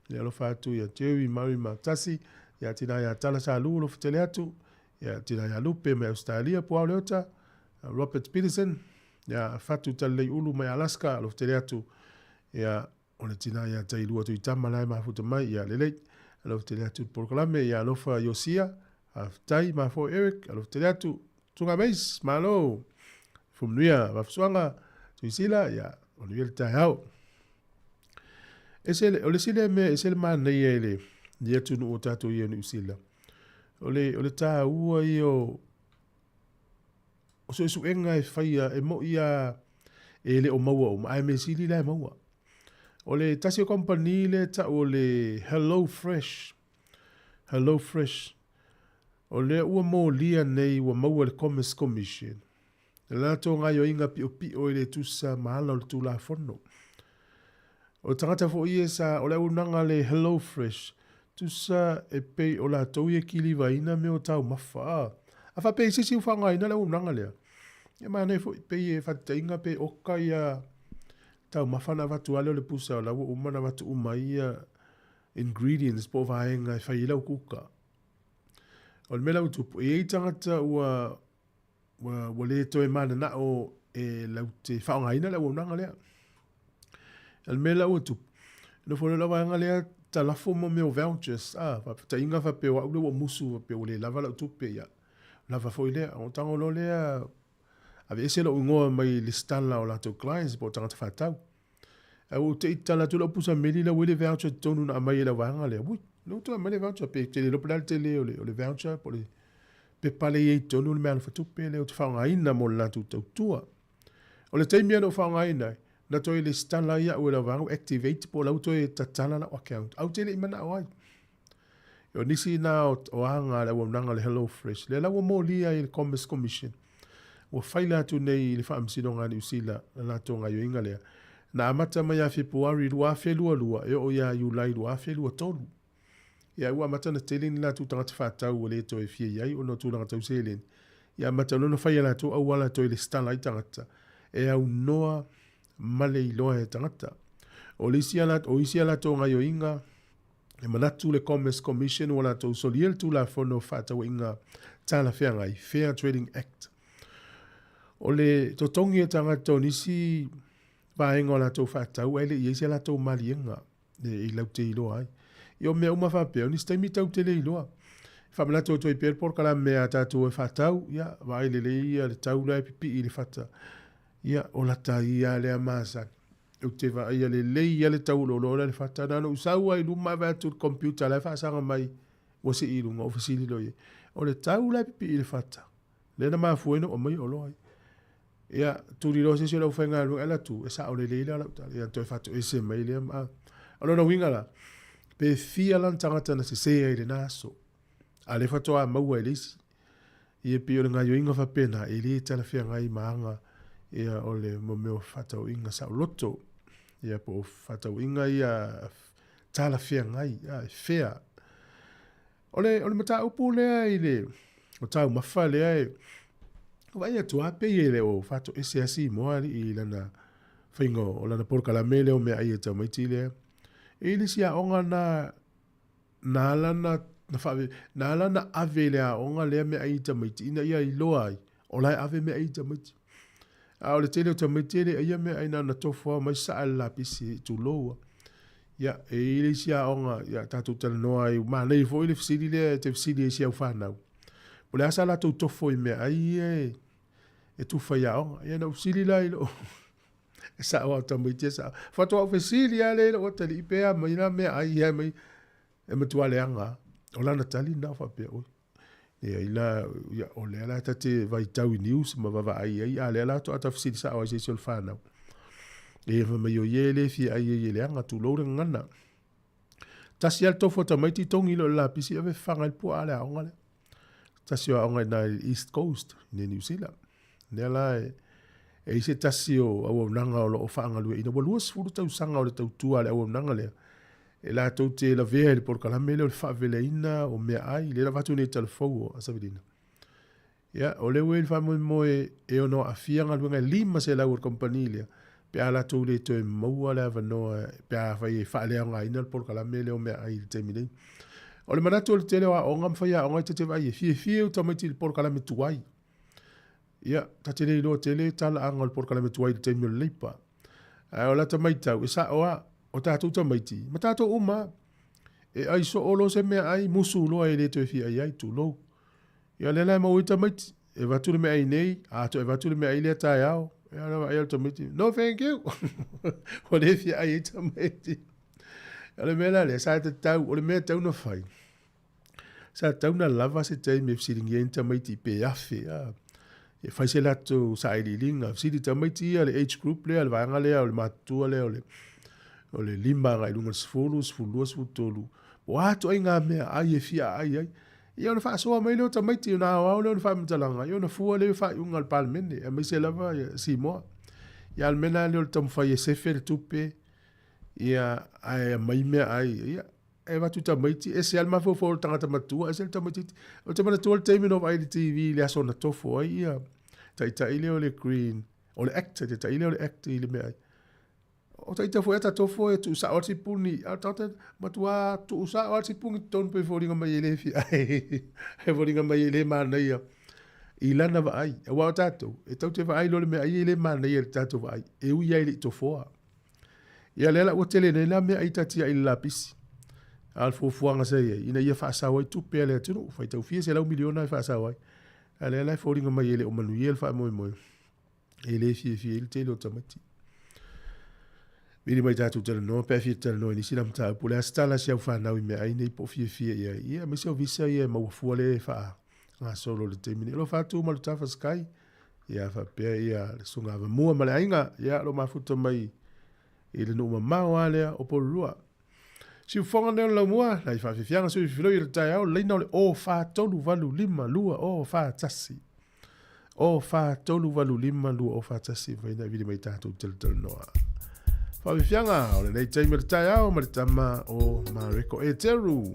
ia alofa atu ia Jerry, Mary ma Tasi, ia tina ia Tala Salu, alofa tele atu, ia tina ia Lupe mai Australia, Puao Leota, Robert Peterson, ia Fatu Talelei Ulu mai Alaska, alofa tele atu, ia o le tina ia Tailua Tuitama la e mafuta mai, ia lelei, alofa tele atu le polokalame, ia alofa Iosia, faafetai, mafua Eric, alofa tele atu, Tunga Mais, malo, Fumunuia, Vafisuaga, Tuisila, ia, manuia le taeao. Ese le, o le isi lea mea, ese le manaia i le, i atunuu o tatou ia Niu Sila. O le, o le tāua ia o, o suesuega e faia, e moi a e le o maua uma, ae mea sili la e maua. O le tasi o kamupani lea e tau o le Hello Fresh, Hello Fresh, o lea ua molia nei ua maua e le Commerce Commission le latou gaoioiga piopio e le tusa ma ala o le Tulafono. O le tagata foi ia sa, o le auaunaga a le Hello Fresh, tusa e pei o latou ia e kilivaina mea o taumafa. A, a faapea i se isi ua faaaogaina le auaunaga lea, e manaia foi, pei e faataitaiga pe oka ia taumafa ona avatu lava lea o le pusa o la ua uma ona avatu uma ai ia ingredients po o vaega e fai ai lau kuka. O le mea la ua tupu, e i ai tagata ua ua, ua le toe mananao e lau te faaaogaina le auaunaga lea. O le mea la ua tupu, nofo loa le vaega lea talafo mo mea o vouchers, a, faafetaiga faapea o au lea ua musu faapea ua le lava lau tupe, ia, lava foi lea. Ona tago loa lea, aveese lou igoa mai lesitala o latou clients po o tagata faatau. Ae ua ou te i tatala atu lau pusa meli la ua i le voucher i totonu na aumai e le vaega lea. Ui, lea ua toe aumai le voucher pe te le iloa po o le a le tele o le, o le voucher po o le pepa lea e i ai i totonu o le mea alafatupe lea ou te faaaogaina mo le latou tautua. O le taimi lava na ou faaaogaina ai, na toe lesitala ai au e lau vaega ua activate po o la ua toe tatala lau account. Ae ou te le i manao ai. O nisi na o aga a le auaunaga o le Hello Fresh, lea la ua molia ai e le Commerce Commission, ua faila atu nei i le Faamasinoga a Niu Sila le latou gaoioiga lea, na amata mai ia Fepuari 2022 e oo ia Iulai 2023. Ia ua amata ona tele ni latou tagata faatau ua le toe fia i ai ona o tulaga tau seleni. Ia amata loa ona fai e latou auala e toe lesitala ai tagata e aunoa ma le iloa e tagata. O le isi a, o isi a latou gaoioiga, E manatu le Commerce Commission ua latou solia le Tulafono o Fefaatauaiga Talafeagai, Fair Trading Act. O le totogi o tagata o nisi vaega o latou faatau ae le i ai se latou maliega e laute iloa ai. Ia o mea uma faapea, o nisi taimi tau te le iloa. Faamanatu atu ai pea le polokalame a tatou e faatau, ia vaai lelei ia le tau la e pipii i le fata. Ia o lata ia lea masani. Ou te vaaia lelei lava le tau o le oloa lea i le fata. Na ona ou sau lava i luma ae vaai atu i le computer la e faasaga mai ua sii i luga, ou fesili loa i ai, o le tau la e pipii i le fata, lea na mafua ai ona ou aumaia oloa ia. Ia, tuli loa se isi o le aufaigaluega, e alu atu, e sao lelei la lau tala. Ia, toe faatoese mai lea ma... O lona uiga la, pe fia la ni tagata na sese ai i lena aso, a o lea faatoa maua e le isi. Ia pei o le gaoioiga faapena e le talafeagai ma aga ia o le mo mea o fefaatauaiga saoloto ia po o fefaatauaiga ia talafeagai ia e fair. O le o le mataupu lea i le o taumafa lea e vaai atu lava pei e le o faatoese lava Simoa alii i lana faiga o lana polokalame lea o meaai a tamaiti lea. E i ai le isi aoga na Na ala na, na faave, na ala na ave i le aoga lea meaai i tamaiti ina ia iloa ai, o la e ave meaai i tamaiti. A o le tele o tamaiti e le aia meaai na ona tofu lava omai sa'a i le lapisi, tulou a. Ia, e i ai le isi aoga, ia, tatou talanoa ai, manaia foi le fesili lea e te fesili ai i si au fanau. Po o le a sa latou tofo i meaai ia e tufa i aoga. Ia na ou fesili la i lou E sao au tamaiti e sao. Faatoa ou fesili lava lea i lou atalii pe a mai la meaai ia mai e matua leaga lava. O lana tali lena faapea, oi, leai la, ia, o lea la ta te vaitau i news ma vaavaai ai, a o lea la faatoa ta fesili sao ai i se isi o le fanau. E fai mai, oi e le fia ai ai e leaga, tulou le gagana. Tasi lava le tofu a tamaiti togi loa i le lapisi ave fafaga ai le puaa a le aoga lea. Tasi o aoga i ina i East Coast, i Niu Sila. Lea la e, e i se tasi o auaunaga o lo o faagalueaiina. Ua 20 tausaga o le tautua a le auaunaga lea, e latou te lavea i le polokalame lea o le faaveleina o meaai, lea na avatu nei i talafou o Asavelina. Ia, o lea ua i ai le faamoemoe e ono aafia galuega e 500 a le kamupani lea pe a latou le toe maua le avanoa pe afai e faaleaogaina le polokalame lea o meaai i le taimi nei. O le manatu o le tele o aoga ma faiaoga e ta te vaai e fiefie o tamaiti i le polokalame tuai. Ia, ta te le iloa tele talaaga o le polokalame tuai i le taimi o le Leipa. Ae o lata matau, e sa'o lava, o tatou tamaiti, ma tatou uma lava, e ai soo loa se meaai, musu loa e le toe fia ai ai, tulou. Ia o lea la e maua ai tamaiti, e avatu le meaai nei, a toe avatu le meaai lea taeao, ia ona vaai o le tamaiti, no thank you! Ua le fia ai ai tamaiti. O le mea la lea, sa tatau, o le mea e tatau ona fai, Sa tatau ona lava se taimi e fesiligia ai ni tamaiti pe afe a e fai se latou sailiiliga. Fesili tamaiti ia le age group lea, le vaega lea o le matutua lea o le o le 5 agai i luga i le 10, 12, 13, po o a ituaiga meaai e fia aai ai. Ia ona faasoa mai lea o tamaiti, ona aoao lea o le faamatalaga, ia ona fua lea o faaiuga a le Palemene, aemaise lava Simoa. Ia a o le mea la lea o le taumafai e sefe le tupe, ia ae aumai meaai, ia E avatu tamaiti, ese lava le mafaufau o le tagata matua, ese le tamaitiiti. Ou te manatua le taimi na ou vaai i le TV i le aso na tofo ai ia taitai lea o le Green, o le Act, le taitai lea o le Act i le mea ai. O taita foi a ta tofo e tuusao lava le sipuni, a o le tagata matua tuusao lava le sipuni i totonu pei e foliga mai e le fia ai, e foliga mai e le manaia i lana vaai. Aua o tatou, e tatou te vaai loa i le meaai e le manaia i le tatou vaai, e ui lava e le i tofoa. Ia lea la ua tele nei la meaai taatia i le lapisi. A o le fuafuaga sa i ai, ina ia faasao ai tupe a le atunuu, faitau fia selau miliona e faasao ai. A lea la e foliga mai e le o manuia le faamoemoe, e le fiafia ai le tele o tamaiti. Vili mai tatou talanoa pe a fia talanoa i nisi la mataupu. O le a se tala a si au fanau i meaai nei po o fiafia i ai. Ia, aemaise o visa ia e maua fua lea e faagasolo i le taimi nei. Alofa atu Malutafa Sky. Ia faapea ia le susuga Avamua ma le aiga, ia lo mafuta mai i le nuu mamao lava lea o Porirua. Siufofoga nei o le laumua, nai faafiafiaga sui filoi i le taeao, laina o le 04385241. 04385241 mafai ona e vili mai tatou talatalanoa. Faafiafiaga o lenei taimi o le taeao ma le tama o Mareko Eteru.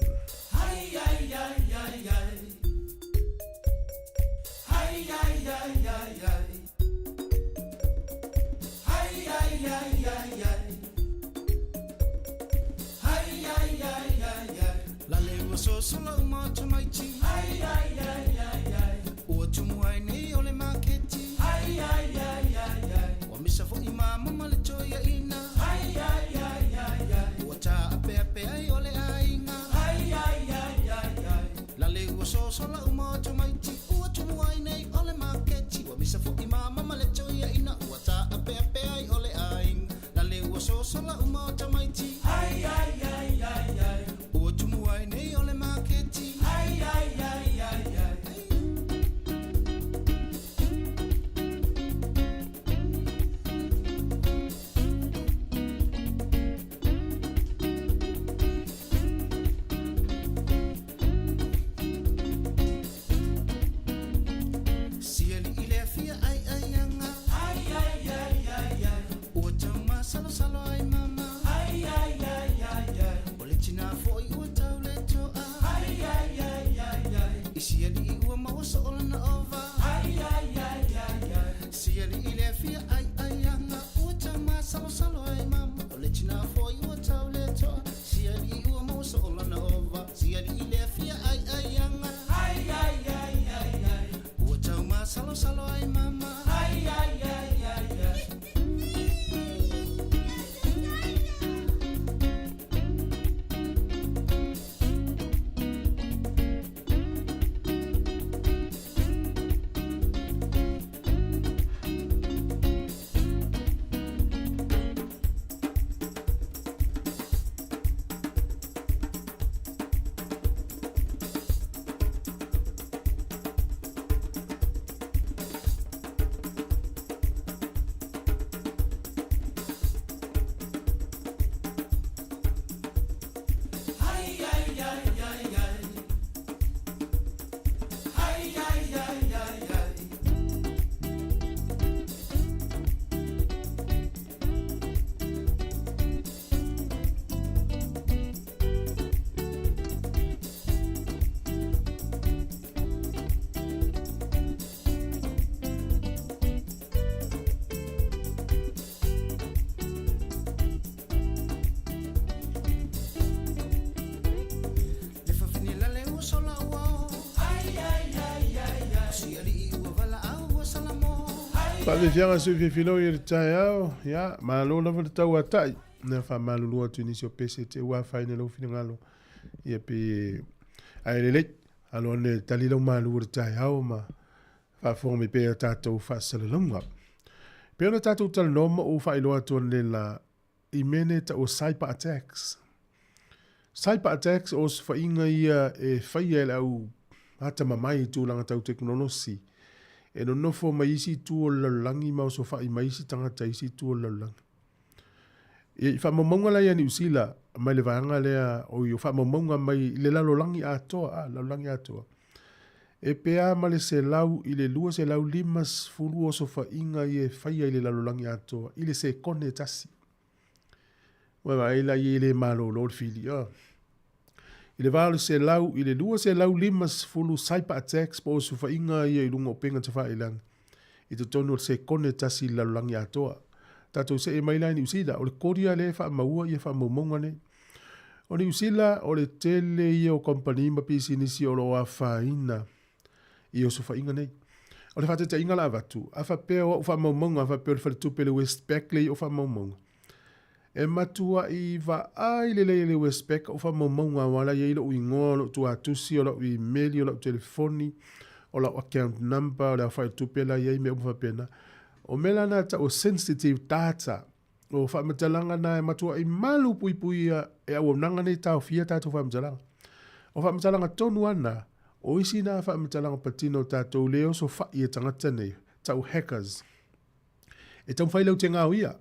Ai, ai, ai, ai, ai. Faafiafiaga sui fifilo i le taeao, ia, malo lava le tauatai. Na faamalulu atu i nisi o pese te ua afaina i lou finagalo. Ia pe ae lelei, alo ane tali lau malu o le taeao ma faafofoga mai pea i tatou faasalalauga. Pei ona tatou talanoa ma ou faailoa atu analeila i mea nei e tau o cyber attacks. Cyber attacks o osofaiga ia e faia e le au atamamai i tulaga tau tekonolosi e nonofo mai isi itu o le lalolagi ma osofai mai isi tagata i isi itu o le lalolagi. I faamaumauga la ia Niu Sila mai le vaega lea o i faamaumauga mai i le lalolagi atoa, a, lalolagi atoa. E pe a ma le 100 i le 250 osofaiga ia e faia i le lalolagi atoa i le sekone e tasi. Ua vaai la ia e le malolo le fili, a. I le va o le 100 i le 250 cyber attacks po o osofaiga ia i luga o upega tafailagi i totonu o le sekone e tasi i le lalolagi atoa. Tatou see mai la i Niu Sila, o le koria lea e faamaua ia faamaumauga nei. O Niu Sila, o le tele ia o kamupani ma pisinisi o lo o afaina i osofaiga nei. O le faataitaiga la avatu, a faapea o au faamaumauga, a faapea o le faletupe le Westpac lea i o faamaumauga, e matuai vaai lelei e le Westpac au faamaumauga aua la e i ai lou igoa, o lou tuatusi, o lau imeli, o lau telefoni, o lau account number, o le aofai o le tupe la e i ai, mea uma faapena. O mea la na e tau o sensitive data, O faamatalaga na e matuai malu puipuia e auaunaga nei taofia tatou faamatalaga. O faamatalaga tonu lava na, o isi na faamatalaga patino o tatou le oso fai e tagata nei, tau hackers. E taumafai lautega o ia.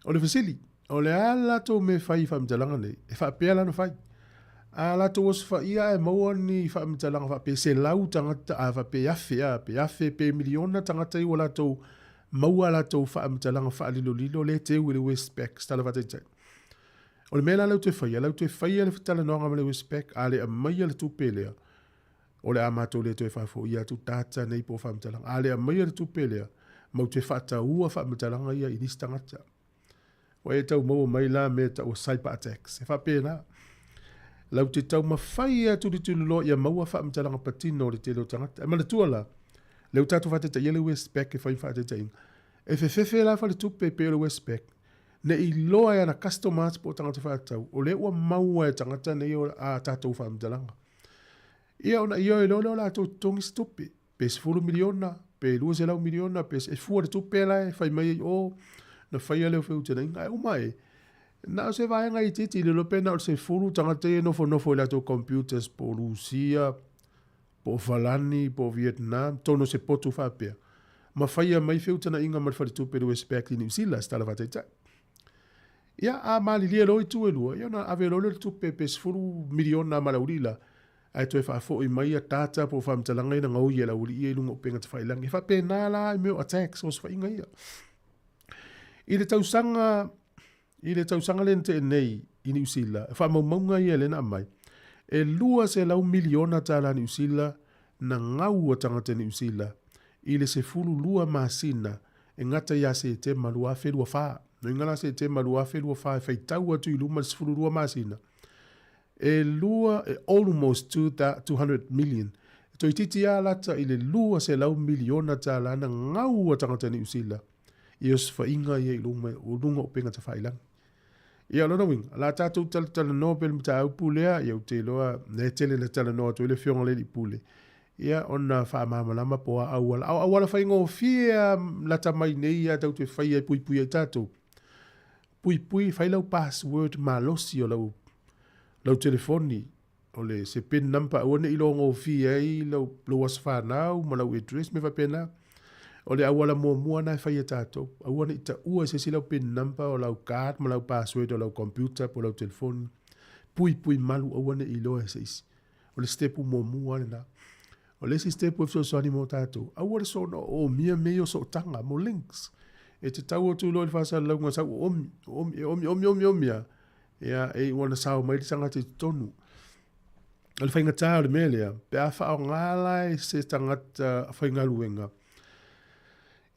O le fesili, o le a le latou mea e fai i faamatalaga nei? E faapea la ona fai. A latou osofaia ae maua ni faamatalaga faapea 100 tagata, a faapea e 1000, a pe 1000 pe miliona tagata ia ua latou maua a latou faamatalaga faalilolilo lea e teu i le Westpac, se tala faataitai. O le mea la lea ou te faia, la ou te faia le talanoaga ma le Westpac, a le aumaia le tupe lea, o le a matou le toe faafoia atu data nei po o faamatalaga. A le aumaia le tupe lea, matou te faataua faamatalaga ia i nisi tagata. Ua e tau maua mai la mea e tau o cyber attacks. E faapena. Lau te taumafai e tulituliloa ia maua faamatalaga patino o le tele o tagata. E manatua la, lea ua tatou faataitaia le Westpac e fai ma faataitaiga. E fefefe la faletupe e pei o le Westpac, ne i loa e ana customers po o tagata faatau, o lea ua maua e tagata nei o a tatou faamatalaga. Ia ona ioe loa lea o latou totogi se tupe. Pe 10 miliona, pe 200 miliona, pe e fua le tupe la e fai mai ai o, na faia lea o feutagaiga. Ae uma e, na o se vaega itiiti, le iloa pe na o le 10 tagata ia e nofonofo i latou computers po o Rusia, po o Falani, po o Vietnam, tonu o se potu faapea, ma faia mai feutagaiga ma le faletupe i le Westpac i Niu Sila, se tala faataitai. Ia, a malilie loa itu e lua, ia ona ave loa lea o le tupe pe 10 miliona ma le aualii la, ae toe faafoi mai ia data po o faamatalaga ia na gaoi e le aualii ia i luga o upega tafailagi. E faapena la i mea o attacks, osofaiga ia. I le tausaga, i le tausaga lea na tea nei i Niu Sila, e faamaumauga ia lea na aumai, e $200 miliona tala Niu Sila na gau a tagata Niu Sila i le 12 masina e gata ia Setema 2024. Lona uiga la Setema 2024 e faitau atu i luma le 12 masina, E lua, e almost 200 million. E toeitiiti lava lata i le $200 miliona tala na gau a tagata Niu Sila i osofaiga ia i luma, o luga o upega tafailagi. Ia, o lona uiga, o le a tatou talatalanoa pea i le mataupu lea, ia ou te iloa, lea e tele ina talanoa atu ai le Afioga i le Alii Pule, ia ona faamalamalama po o a auala. A o auala faigofie lava lata mai nei lava tatou te faia e puipui ai tatou, Puipui, fai lau password malosi o lau lau telefoni, o le se pin number aua ne i iloa gofie ai lau lou aso fanau ma lau address mea faapena. O le auala muamua lena e fai e tatou. Aua ne i taua e se isi lau pin number o lau card ma lau password o lau computer po o lau telefoni. Puipui malu aua ne i iloa e se isi. O le sitepu muamua lena. O le isi sitepu e fesoasoani mo tatou, aua le soona oomia mea ia o sootaga, mo links. E te tau atu loa i le faasalalauga sau o omi, omi, e omi, omi, omi, omi lava, ia, e iu lava ina sao mai le tagata i totonu. O le faigata o le mea lea, pe a faaaoga la e se tagata faigaluega,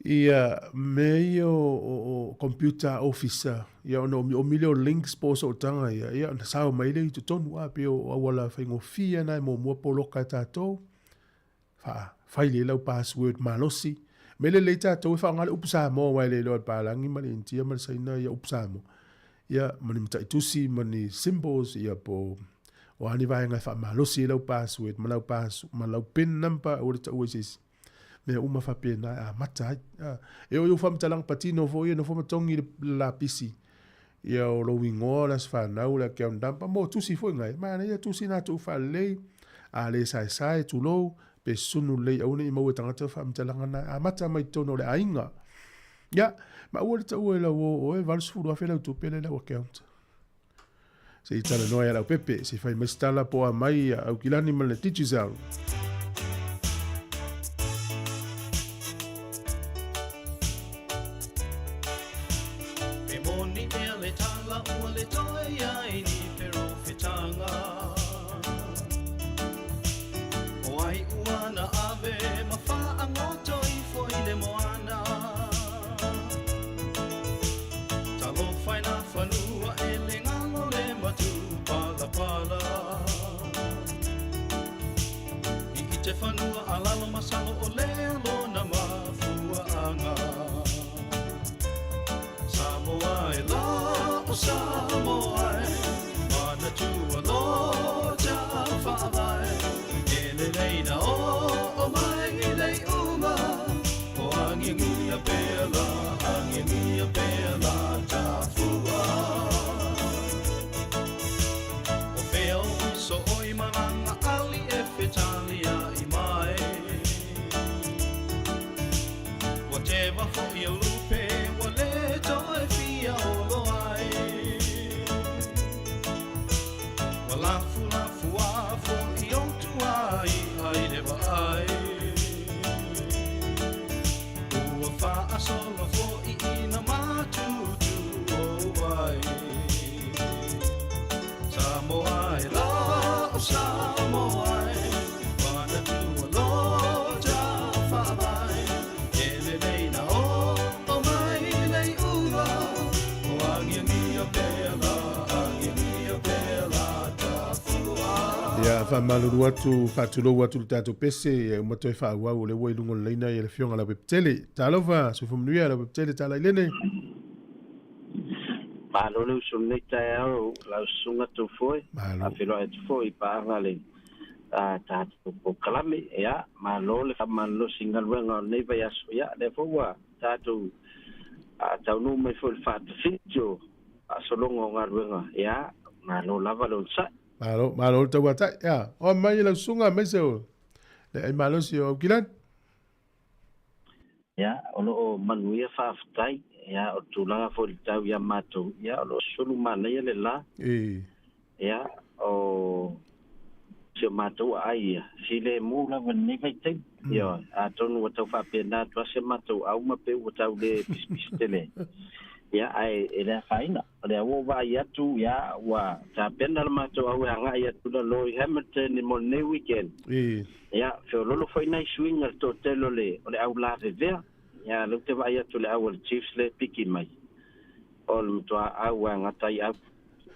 ia mea ia o computer officer, ia ona omiomi lea o links po o sootaga ia, ia ona sao mai lea i totonu, a pei o auala faigofie na e muamua poloka e tatou, fai lelei lau password malosi. Mea lelei tatou e faaaoga le upu Samoa aua e le iloa e le palagi ma le Initia ma le Saina ia upu Samoa. Ia, ma ni mataitusi ma ni symbols ia po o a ni vaega e faamalosi ai lau password ma lau pass ma lau pin number aua le taua i se isi. Mea uma faapena e amata ai. E oo i ou faamatalaga patino foi ia, nofo ma togi le lapisi ia o lou igoa, o le aso fanau, o le account number, mo tusi foi ngai. Manaia tusi na tuu faalelei, a le saesae, tulou, pe sunu lelei aua ne i maua e tagata faamatalaga na e amata mai totonu o le aiga. Ia, ma aua le taua e lau o oe 80,000 lau tupe lea i lau account. Se i talanoa ia Leaupepe, se i fai mai se tala po o a mai ia Aukilani ma le Digicel. E moni ea le tala ua le toe ai ni perofetanga. O ai ua na ave ma faagoto ifo i le moana. Talofa i na fanua e le ngalo le matupalapala. I i te fanua a lalo masalo o lea lona mafuaanga. Samoa e la o Samoa e, manatua lo ta faavae. E lelei na oo mai i le iuga, o agiagia pea la, agiagia pea la tafua. O fea o uso oi malanga ali e fetalia i mai. Ua teva foi o lupe, ua le toe fia olo ai. Ua lafulafu a foi o tua i ai le vaai. Ua faasolo foi ina matutu o ai. Samoa e la o Samoa e, manatua lo ta faavae. E lelei na oo mai le iuga, o agiagia pea la, agiagia pea la tafua. Ia, faamalulu atu, faatulou atu i le tatou pese, ia uma toe faaauau o lea ua i luga o le laina ia le Afioga Leaupepetele. Talofa, soifua manuia Leaupepetele Talailene. Malo le uso lenei taeao lau susuga Toufoe. Malo. Faafeiloai atu foi i paaga le tatou polokalame. Ia, malo le faamalolosi i galuega o lenei vaiaso. Ia, lea foi ua tatou taunuu mai foi i le faatafiti o faasologa o galuega. Ia, malo lava le onosai. Malo, malo le tauatai. Ia, oa mai lau susuga aemaise o le ai malosi o Aukilani. Ia, o lo o manuia faafetai. Ia, o le tulaga foi i le tau ia matou, ia, o lo o sulu manaia le la. Ia, o si o matou aai ia, filemu lava i lenei vaitaimi. Ioe, atonu ua tau faapena atu lava si a matou auma pe ua tau le pisipisi tele. Ia, ae e le afaina. O lea ua ou vaai atu, ia, ua tapena le matou au e agai atu i lalo i Hamilton mo lenei weekend. Ia, feololo foi nai suiga i le toatele o le, o le au lavevea. Ia, lea ou te vaai atu i le au a le Chiefs lea e piki mai, o le matua au e gata ai au.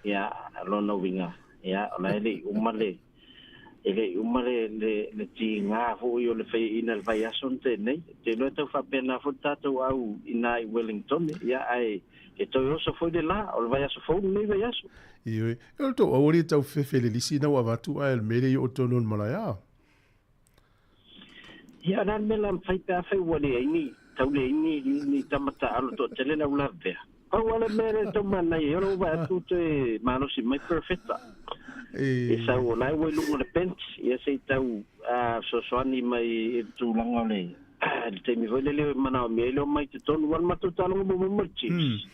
Ia, lona uiga, ia, o la e le i uma le, e le i uma le, le, le tiga foi o le faiaina i le vaiaso na tea nei. Ou te iloa e tau faapena foi le tatou au i ina i Wellington, ia, ae e toe oso foi le la, o le vaiaso fou lenei vaiaso. Ioe, e o le tou auali e tau fefe le lisi ina ua avatu ae o le mea lea i oo tonu o le malae a. Ia, o le a le mea la mafai pe afai ua leai ni, tau leai ni, ni tama taalo toatele le au lavea. Pau lava le mea lea e tau manaia ai, o lou vaai atu toe malosi mai Perfetta. E sau o la e ua i luga o le bench, ia se i tau fesoasoani mai i le tulaga o le, le taimi foi lele e manaomia ai le omai i totonu. Aua o le matou taaloga muamua ma le Chiefs.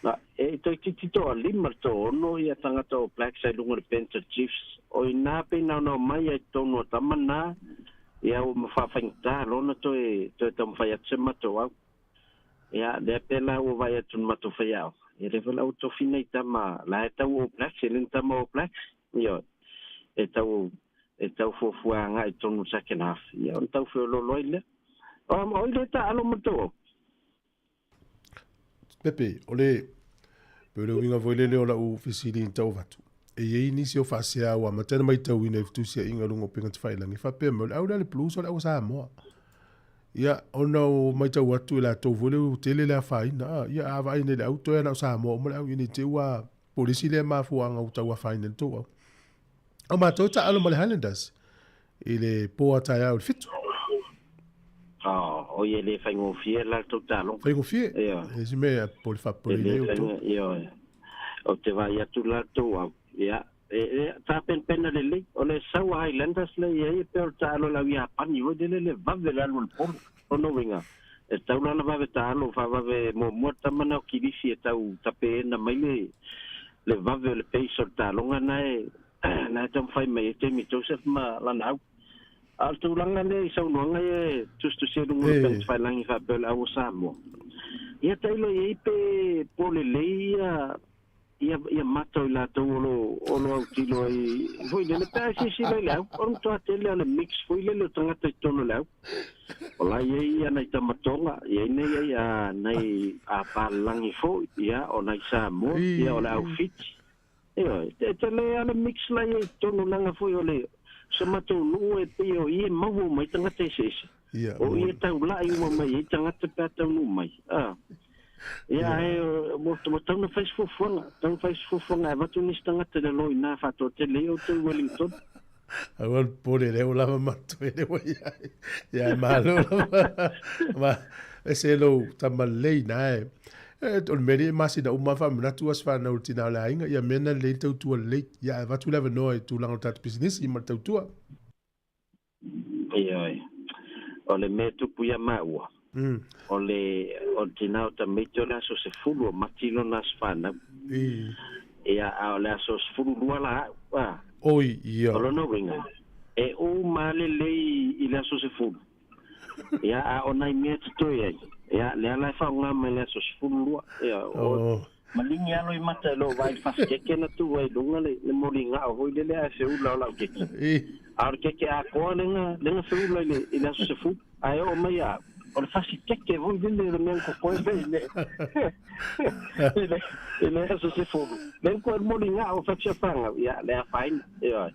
Na, e toeitiiti toalima i le toaono ia tagata o Blacks ai luga o le bench o le Chiefs. O i ina pei na ona omai ai i totonu o tama na, ia ua ma faafaigata loa ona toe, toe taumafai atu se matou au. Ia, lea pe la ua vaai atu i le matou faiaoga, ia lea foi la ua tofi nai tama, la e tau All Blacks, e le ni tama All Blacks, ioe, e tau, e tau fuafua agai i totonu o le second half, ia ona tau feoloolo ai lea. O, o ai lea e taaalo ma le tou au? Pepe, o le, pei o le uiga foi lele o lau fesili i tau avatu, e i ai nisi o faasea ua amata ona matauina i fetusiaiga i luga o upega tafailagi, faapea mai, o le au lea a le Blues o le au a Samoa. Ia, ona o matau atu e latou foi lea ua tele le afaina, a, ia a vaai nei i le au, toe na o Samoa uma le au, ina ne i te i ua po o le isi lea mafuaaga ua tau afaina ai le tou au. O matou e taaalo ma le Highlanders i le po a taeao i le 7. Oh, o ia le faigofie la le tou taaloga. Faigofie. Ia. E si mea po le faapolei nei o tou. Ia. O te vaai atu la le tou au. Ia. E, e tapenapena lelei. O le sau a Highlanders lea i ai e pei o le taalo a le au Iapani foi lele le vave le alu o le polo. O lona uiga, e tatau la ona vave taalo faavave muamua le tama lena o Kilisi e tau tapeena mai le le vave o le pace o le taaloga na e na e taumafai mai ai Jamie Joseph ma lana au. A o le tulaga lea i saunoaga ia e tusitusia i luga o le upegatafailagi faapea o le au o Samoa, ia tailo i ai pe po lelei ia ia ia mata o i latou o lo o lo autilo ai foi lele pe a e silasila i le au, o le matua tele o le mix foi lele o tagata i totonu o le au. O la e i ai ia nai Tama Tonga, i ai nei ai a nai a Palalagi foi, ia o nai Samoa, ia o le au Fiti. Ioe, e tele lava le mix la i ai i totonu leaga foi o le so matou nuu e pei o i e maua uma ai tagata eseese. O i e taulai uma mai ai tagata pe a taunuu mai. A. Ia, ae ua tatau ona fai se fuafuaga, tatau ona fai se fuafuaga e avatu nisi tagata i lalo i ina faatoatele ai outou i Wellington. Aua le popole lea ua lava matou e ua i ai. Ia, malo lava. Ma, ese lou tama lelei ina e. O le mea lea e masina uma lava faamanatu aso fanau i le tina o le aiga, ia mea na lelei le tautua lelei. Ia, ae avatu le avanoa i tulaga o le tatou pisinisi ma le tautua. Ioe. O le mea e tupu ia maua, o le o le tina o tamaiti o le aso 10 o Mati lona aso fanau. Ia, a o le aso 12 la au, a. Oi, ia. O lona uiga, e uma lelei i le aso 10. Ia, a o nai mea totoe ai, ia, lea la e faaaoga mai le aso 12. Ia, o, Maligi alo i mata e lou vaai i le fasikeke na tuu ai i luga le le moligao foi lele ae feula o lau keke. A o le keke atoa lea lea na feula i le i le aso 10, ae oo mai ia au, o le fasikeke foi lele o le mea na kokoe mai i le i le i le aso 10. Lea na koe le moligao o fai atu ia fanau, ia le afaina, ioe.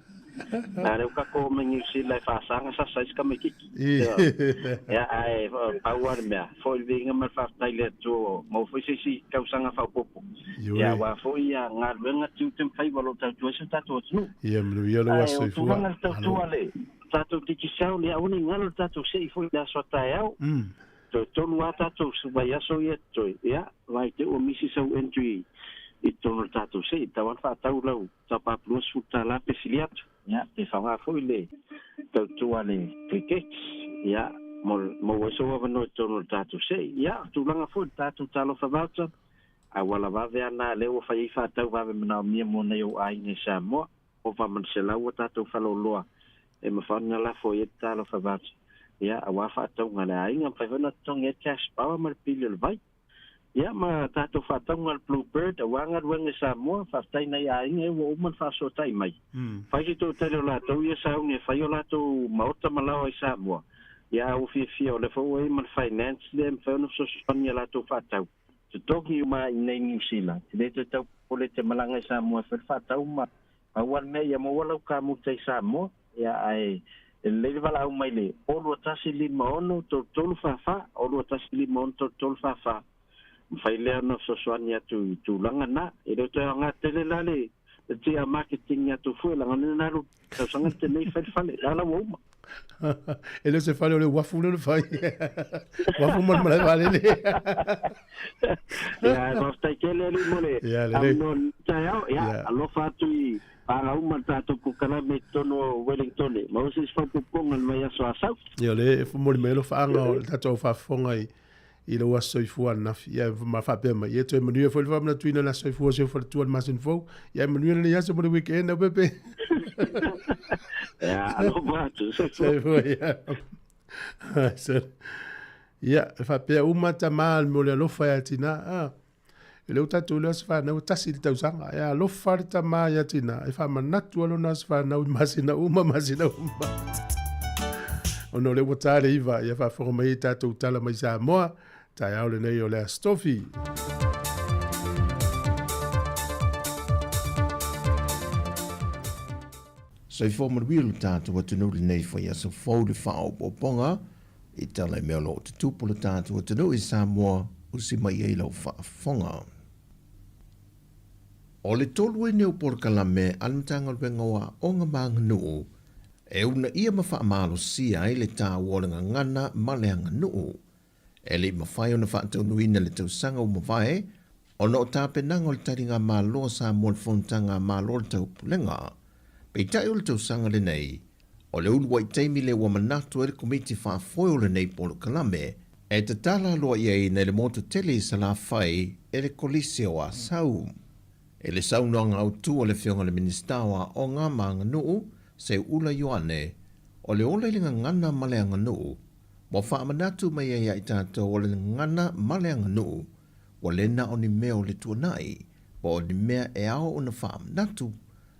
Na lea ua tatou o mai Niu Sila e faasaga sasa ai si tamaititi. Ia, ae pau lava le mea, foi le viiga ma le faafetai i le Atua ua maua foi se isi tausaga faaopoopo. Ia, aua foi ia galuega tiute ma faiva o lo o tautua ai si o tatou atunuu. Ia, manuia lou aso soifua. Ae o tulaga i le tautua a le tatou Digicel, ia aua ne i galo le tatou sei foi i le aso a taeao. Toe tolu lava tatou vaiaso ia totoe, ia, vai te ua misi sau entry i totonu o le tatou sei, tau lava ona faatau lau taupa $20 pe sili atu. Ia, pe faaaoga foi le tautua a le Crickets, ia, mo maua ai sou avanoa i totonu o le tatou sei. Ia, o tulaga foi i le tatou Talofa Voucher, auala vave lava na lea ua fai ai faatau vave manaomia mo nai ou aiga i Samoa. Ova ma le 100 a tatou faleoloa e mafai ona lafo i ai le Talofa Voucher, ia, aua faatauga a le aiga. Mafai foi ona totogi ai le cash power ma le pili o le vai. Ia ma tatou faatauga le Blue Bird aua galuega i Samoa, faafetai nai aiga ia ua uma ona faasootai mai. Fai se toatele o latou ia sauni e fai o latou maota ma laoa i Samoa, ia a ua fiafia o lea foi ua i ai ma le finance lea e mafai ona fesoasoani i a latou faatau. Totogi uma i inei Niu Sila, e le toe tau popole te malaga i Samoa e fai le faatau ma pau lava le mea ia maua lau kamuta i Samoa, ia ae e lelei le valaau mai le 0 2 1 5 6 3 3 4 4, 0 2 1 5 6 3 3 4 4. Mafai lea ona fesoasoani atu i tulaga na. E le o toe aoga tele la le le tia marketing atu fua leaga o lena na alu tausaga le tenei fai le fale, la la ua uma. E le o se fale o le uafu lea na fai. Uafu ma le malae vaalele. Ia, e faafetai tele alii mo le Ia, lelei. avanoa i lenei taeao. Ia, Ia. alofa atu i paga uma le tatou polokalame i totonu o Wellington. Maua se isi faaopoopoga i le vaiaso a sau. Ia, o lea e momoli mai ai alofaaga o le tatou au faafofoga i i lou aso soifua ananafi. Ia, ma faapea mai, ia toe manuia foi le faamanatuina o le aso soifua o si ou faletua i le masina fou. Ia, manuia lenei aso ma le weekend, au Pepe. Ia, alofa atu. Soifua. Soifua, ia. Ia, e faapea uma tama mo le alofa ia tina. Ah. E le o tatou le aso fanau e tasi le tausaga. E alofa le tama ia tina, e faamanatu lona aso fanau i masina uma, masina uma. Ona o lea ua ta le 9, ia faafofoga mai ai tatou tala mai Samoa, taeao lenei o le Aso Tofi. Soifua manuia lo tatou atunuu i lenei foi aso fou le faaopoopoga. I tala i mea o lo o tutupu le tatou atunuu i Samoa, usi mai ai lau faafofoga. O le tolu ai nei o polokalame a le Matagaluega o Aoga ma Aganuu e uunaia ma faamalosia ai le taua o le gagana ma le aganuu. E le i mafai ona faataunuuina le tausaga ua mavae ona o tapenaga o le taligamalo a Samoa i le Fonotaga a Malo o le Taupulega. Peitai o le tausaga lenei, o le uluai taimi lea ua manatu ai le Komiti Faafoe o lenei polokalame e tatala aloaiaina i le motu tele i Salafai e le Kolisi o Asau. I le saunoaga autu a le Afioga i le Minisita o Aoga ma Aganuu, Seuula Ioane, o le ola i le gagana ma le aganuu, ua faamanatu mai ai ia i tatou o le gagana ma le aganuu ua le na o ni mea o le tuanai, po o ni mea e ao ona faamanatu,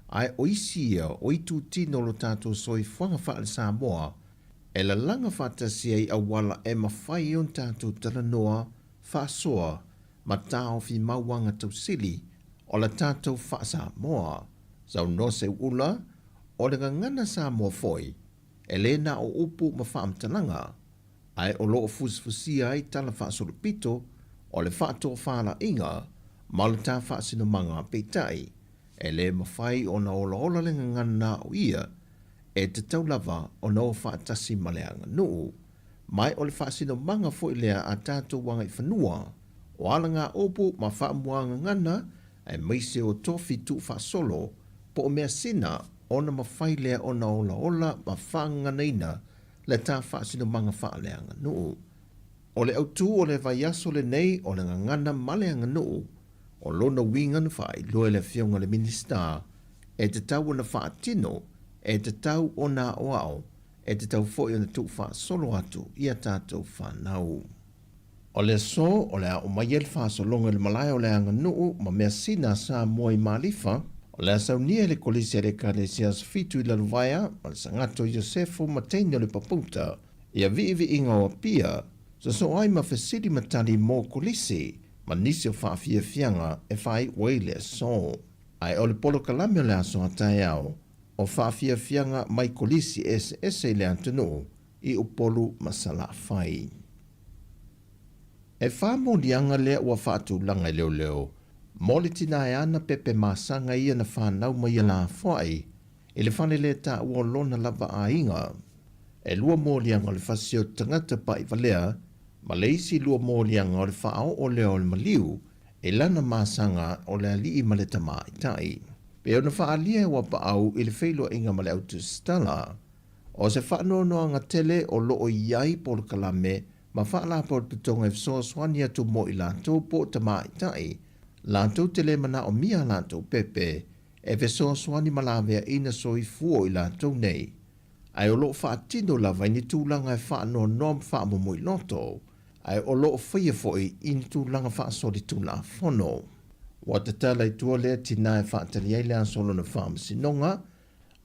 ae o isi ia o itutino o lo tatou soifuaga faale-Samoa e lalaga faatasi ai auala e mafai ai ona tatou talanoa, faasoa, ma taofi mauaga tausili o la tatou faa-Samoa. Saunoa Seuula, o le gagana Samoa foi, e le na o upu ma faamatalaga, ae o lo o fusifusia ai tala faasolopito o le faatofalaiga ma le ta faasinomaga peitai, e le mafai ona olaola le gagana o ia e tatau lava ona o faatasi ma le aganuu, ma o le faasinomaga foi lea a tatou agaifanua, o alagaupu ma faamuagagana aemaise o tofi tuufaasolo po o measina ona mafai lea ona olaola ma faagaganaina le ta faasinomaga faaleaganuu. O le autū o le vaiaso lenei o le gagana ma le aganuu, o lona uiga na faailoa e le Afioga i le Minisita e tatau ona faatino, e tatau ona aoao, e tatau foi ona tuufaasolo atu i a tatou fanau. O le aso o le a oo mai ai le faasologa i le malae o le aganuu ma measina a Samoa i Malifa, o le a saunia e le Kolisi a le Ekalesia Aso Fitu i Lalovaea ma le Sagato Iosefo ma teine o le Papouta ia viiviiga o Apia, sosoo ai ma fesili ma tali mo Kolisi ma nisi o faafiafiaga e faaiu ai le aso. Ae o le polokalame o le aso a taeao o faafiafiaga mai Kolisi eseese i le atunuu i Upolu ma Salafai. E fā moliaga lea ua faatulaga e leoleo mo le tinā e ana pepe masaga ia na fanau mai ia lafoai i le fale lea taua o lona lava aiga. E lua moliaga o le fasi o tagata paʻivalea ma le isi lua moliaga o le faaoo lea o le maliu i lana masaga o le alii ma le tamaitai. Pei ona faaalia e Uapaau i le feiloaiga ma le autusitala, O se faanoanoaga tele o lo o i ai polokalame ma faalapotopotoga e fesoasoani atu mo i latou po o tamaitai, latou te le manaomia a latou pepe e fesoasoani ma laveaiina soifua o i latou nei, ae o lo o faatino lava i ni tulaga e faanoanoa ma faamomoiloto, ae o lo o faia foi i ni tulaga faasolitulafono. Ua tatala i tua lea tinā e faatali ai le aso o lona faamasinoga,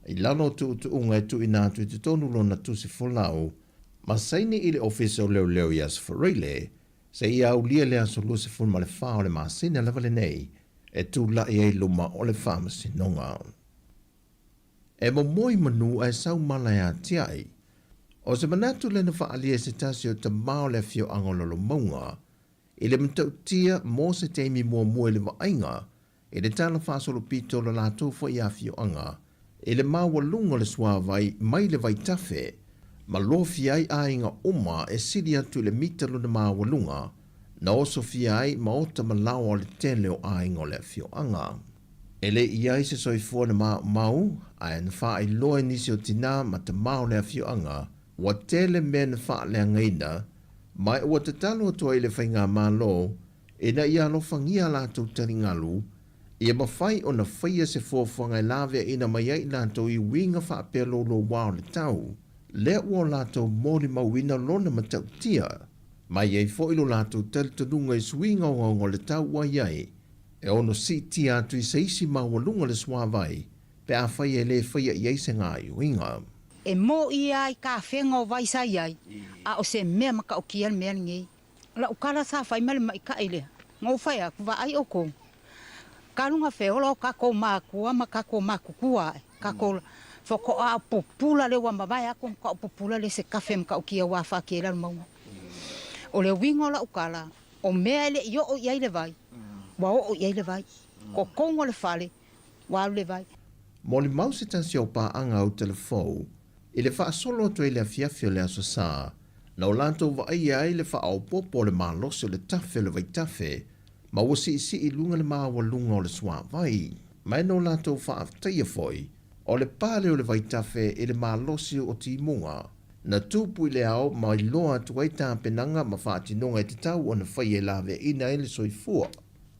I lalo o tuutuuga e tuuina atu i totonu lona tusi folau ma saini i le Ofisa o Leoleo i Aso Faraile, seia aulia le aso 24 o le masina lava lenei e tulai ai luma o le Faamasinoga. E momoi manu ae sau mala e atiae. O se manatu lea na faaalia e se tasi o tama o le afioaga o Lalomauga i le matautia mo se taimi muamua i le vaaiga I le tala faasolopito o le latou foi afioaga, i le maualuga o le suavai mai le vaitafe, ma lofia ai aiga uma e sili atu i le mita lona maualuga, na osofia ai maota ma laoa o le tele o aiga o le afioaga. E le i ai se soifua na maumau, ae na faailoa e nisi o tinā ma tamā o le afioaga, ua tele mea na faaleagaina, ma ua tatalo atu ai i le Faigamalo Ina ia alofagia a latou taligalu, ia mafai ona faia se fuafuaga e laveaiina mai ai i latou i uiga faapea louloua o le tau, lea ua o latou molimauina lona matautia, ma i ai foi lo latou talitonuga i suiga ogaoga o le tau ua i ai, e ono siitia atu i se isi maualuga le suavai pe afai e le faia i ai se gaoioiga. E mōʻi ai ka fega o vai sa i ai, a o se mea matautia le mea lenei. Lau kala sa fai ma le maʻitaʻi lea, na ou fai atu, Vaai ʻoukou, kalu na feola o kakou makua ma kakou makutua aʻe, kakou la. Faatoa pupula lea ua mavae atu ona pupula lea se kafe matautia ua afatia ai lalo mauga. O le uiga o lau tala, o mea e le i oo i ai le vai, ua oo i ai le vai. Totonu o le fale, ua alu le vai. Molimau se tasi o paaga au telefou i le faasolo atu ai i le afiafi o le Aso Sa, na o latou vaaia ai le faaopoopo o le malosi o le tafe o le vaitafe, ma ua siisii i luga le maualuga o le suavai. Ma e na o latou faafetaia foi o le pale o le vaitafe i le malosi o timuga, na tupu i le ao ma iloa atu ai tapenaga ma faatinoga e tatau ona faia e laveaiina ai le soifua.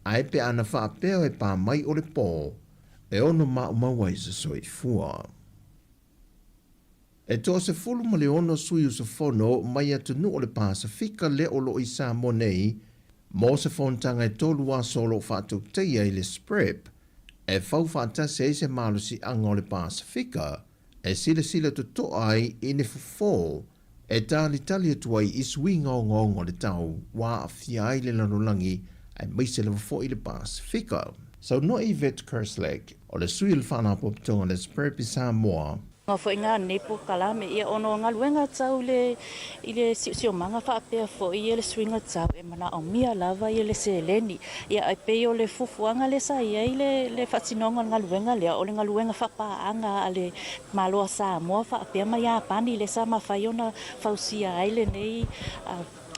Ae pe ana faapea e pā mai o le pō, e ono maumau ai se soifua. E 16 sui usufono mai atunuu o le Pasefika lea o lo o i Samoa nei mo se fonotaga e tolu aso o lo o faatautaia i le SPREP e fau faatasi ai se malosiaga o le Pasefika e silasila totoa ai i ni fofo e talitali atu ai i suiga ogaoga o le tau ua aafia ai le lalolagi aemaise lava foi le Pasefika. Saunoa Yvette Kerslake, o le sui o le Faalapotopotoga o le SPREP i Samoa. Nga foi nga nei polokalame ia ona o galuega tau le i le siosiomaga faapea foi ia le suiga tau e manaomia lava ia le seleni. Ia ae pei o le fuafuaga lea sa i ai le le faatinoga o le galuega lea o le galuega faapaaga a le Malo a Samoa faapea ma Iapani lea sa mafai ona fausia ai lenei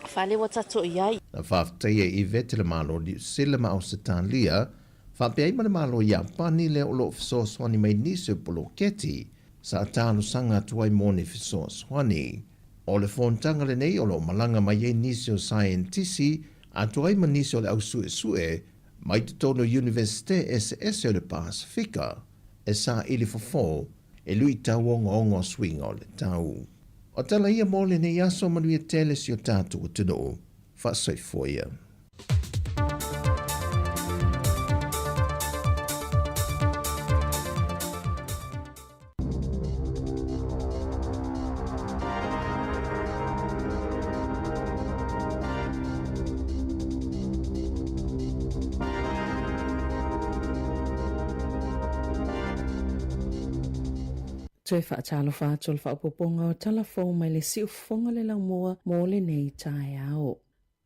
fale ua tatou i ai. Na faafetaia e Yvette le Malo o Niu Sila ma Ausetalia Faapea ai ma le Malo Iapani lea o lo o fesoasoani mai nisi o poloketi sa talosaga atu ai mo ni fesoasoani. O le fonotaga lenei o lo o malaga mai ai nisi o saienitisi atu ai ma nisi o le au suesue mai totonu o Iunivesite eseese o le Pasefika e saili fofo e luitau ogaoga o suiga o le tau. O tala ia mo lenei aso manuia tele si o tatou atunuu. Faasoifua ia. Toe faatalofa atu o le faaopoopoga o tala fou mai le siufofoga le laumua mo lenei taeao.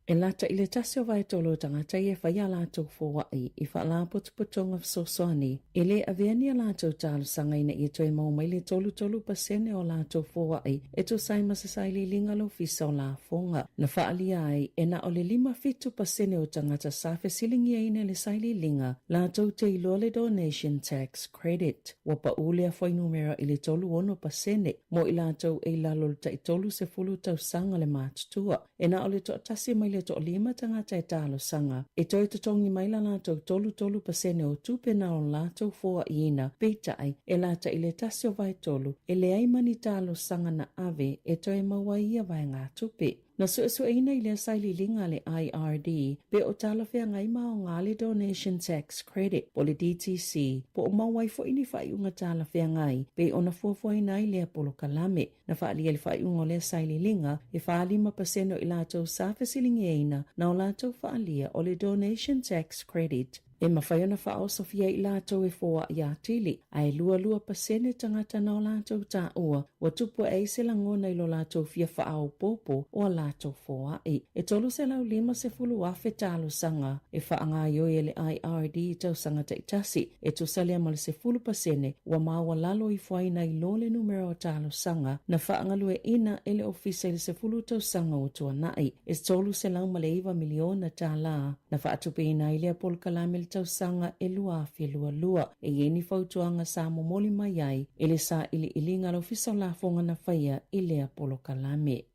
E lata i le tasi o vaetolu o tagata ia e fai a latou foai i faalapotopotoga fesoasoani, e le avea ni a latou talosaga ina ia toe maua mai le 33% o latou foai e tusa ai ma se sailiiliga a le Ofisa o Lafoga. Na faaalia ai, e na o le 57% o tagata sa fesiligiaina i le sailiiliga latou te iloa le Donation Tax Credit. Ua pau lea fuainumera i le 36% mo i latou e i lalo o le tai 30 tausaga le matutua. E na o le toatasi mai le toalima tagata e talosaga e toe totogi mai la latou 33% o tupe na o latou foaiina, peitai, e lata i le tasi o vaetolu, e leai ma ni talosaga na ave e toe maua ai ia vaegatupe. Na suesueina i lea sailiiliga a le IRD pe o talafeagai ma aoga le Donation Tax Credit po o le DTC po o maua ai foi ni faaiuga talafeagai pei ona fuafuaina ai lea polokalame. Na faaalia i le faaiuga o lea sailiiliga, e 45% o i latou sa fesiligiaina na o latou faaalia o le Donation Tax Credit e mafai ona faaosofia i latou e foai atili, ae 22% tagata na o latou taua ua tupu ae ai se lagona i lo latou fia faaopoopo o a latou foai. E 350,000 talosaga e faagaioi e le IRD i tausaga taitasi, E tusa lea ma le 10% ua maualalo ifo ai nai lo le numera o talosaga na faagalueaiina e le Ofisa i le 10 tausaga ua tuanai. E $309 miliona tala na faatupeina ai lea polokalame i le tausaga e 2022. E i ai ni fautuaga sa momoli mai ai e le sailiiliga a le Ofisa o Lafoga na faia i lea polokalame.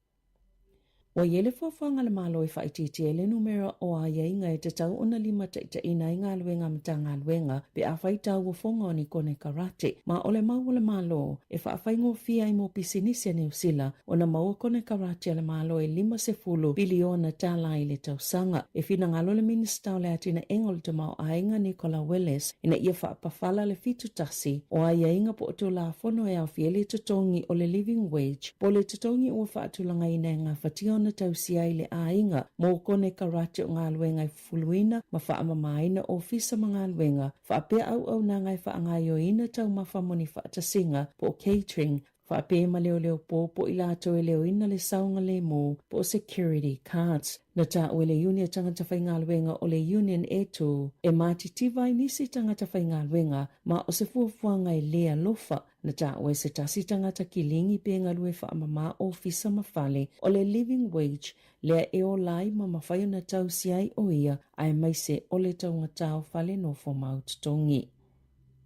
Ua i ai le fuafuaga a le Malo e faaitiitia ai le numera o aiaiga e tatau ona limataitaiina ai galuega a Matagaluega pe afai tauofoga o ni konekarate, ma o le mau a le Malo e faafaigofie ai mo pisinisi a Niu Sila ona maua konekarate a le Malo e $50 piliona tala i le tausaga. E finagalo le Minisita o le Atinaega o le Tamaoaiga Nicola Willis ina ia faapafala le 71 o aiaiga po o Tulafono e aofia ai le totogi o le Living Wage po o le totogi ua faatulagaina e gafatia. ona tausia ai le aiga mo konekarate o galuega e fufuluina ma faamamaina ofisa ma galuega faapea auaunaga e faagaoioina taumafa mo ni faatasiga po o catering faapea ma leoleo po po o i latou e leoina le saogalemu po o security guards. Na taua e le Iuni a Tagata Faigaluega o le Union e tū e matitiva ai nisi tagata faigaluega ma o se fuafuaga e lē alofa. Na taua e se tasi tagata kiligi pe galue faamamā ofisa ma fale o le living wage lea e ola ai ma mafai ona tausi ai o ia aemaise o le taugatā o fale nofo mau totogi.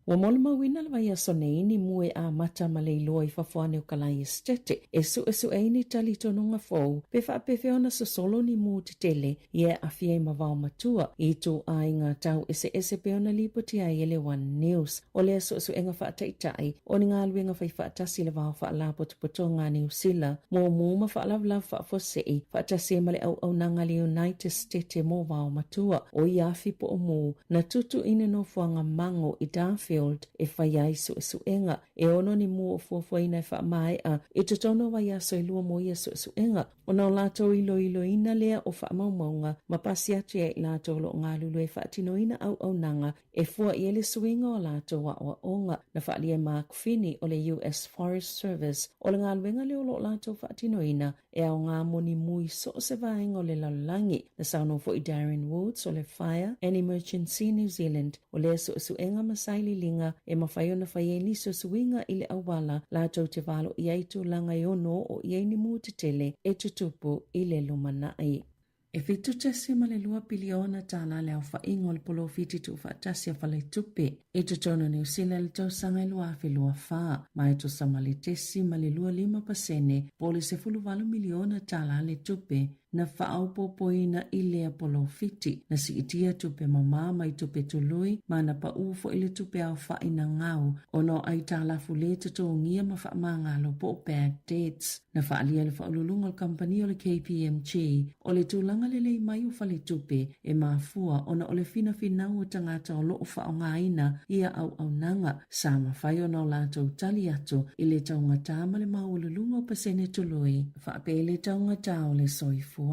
Ua molimauina le vaiaso nei ni mu e amata ma le iloa i fafo ane o Kalai Estate e suʻesuʻe ai ni talitonuga fou pe faapefea ona sosolo ni mu tetele ia e aafia ai ma vao matua i ituaiga tau eseese pei ona lipoti ai e le One News. O lea suʻesuʻega faataitai o ni galuega faifaatasi i le va o Faalapotopotoga a Niu Sila mo mu ma faalavelave faafuasei faatasi ai ma le auaunaga a le United Stete mo vao matua o ia afi po o mu na tutu i le nofoaga mango i Darfield e fai ai suʻesuʻega. E ono ni mu o fuafuaina e faamaeʻa i totonu o vaiaso e lua mo ia suʻesuʻega ona o latou iloiloina lea o faamaumauga ma pasi atu ia i latou o lo o galulue e faatinoina auaunaga e fua i ai le suiga o latou aʻoaʻoga. Na faaalia e Mark Finney o le US Forest Service o le galuega lea o lo o latou faatinoina e aoga mo ni mu i so o se vaega o le lalolagi. Na saunoa foi Darren Woods o le Fire and Emergency New Zealand o lea suesuega ma sailiiliga e mafai ona fai ai nisi o suiga i le auala latou te valoia ai tulaga e ono oo i ai ni mu tetele e tutupu i le lumanai. E 7.2 piliona tālā le aofaiga o le polofiti tuufaatasi a Faletupe i totonu o Niu Sila i le tausaga e 2024, ma e tusa ma le 0.25 pasene po o le 18 miliona tālā le tupe na faaopoopoina i lea polofiti. Na siitia tupe mamā mai tupe tului ma na paʻū foi le tupe aofaʻi na gau ona o aitalafu lē totogia ma faamagalo po o bad debts. Na faaalia e le faauluuluga o le kamupani o le KPMG o le tulaga lelei mai o faletupe e mafua ona o le finafinau o tagata o lo o faaaogaina ia auaunaga sa mafai ona o latou tali atu i le taugatā ma le maualuluga o pasene tului faapea i le taugatā o le soifuaga.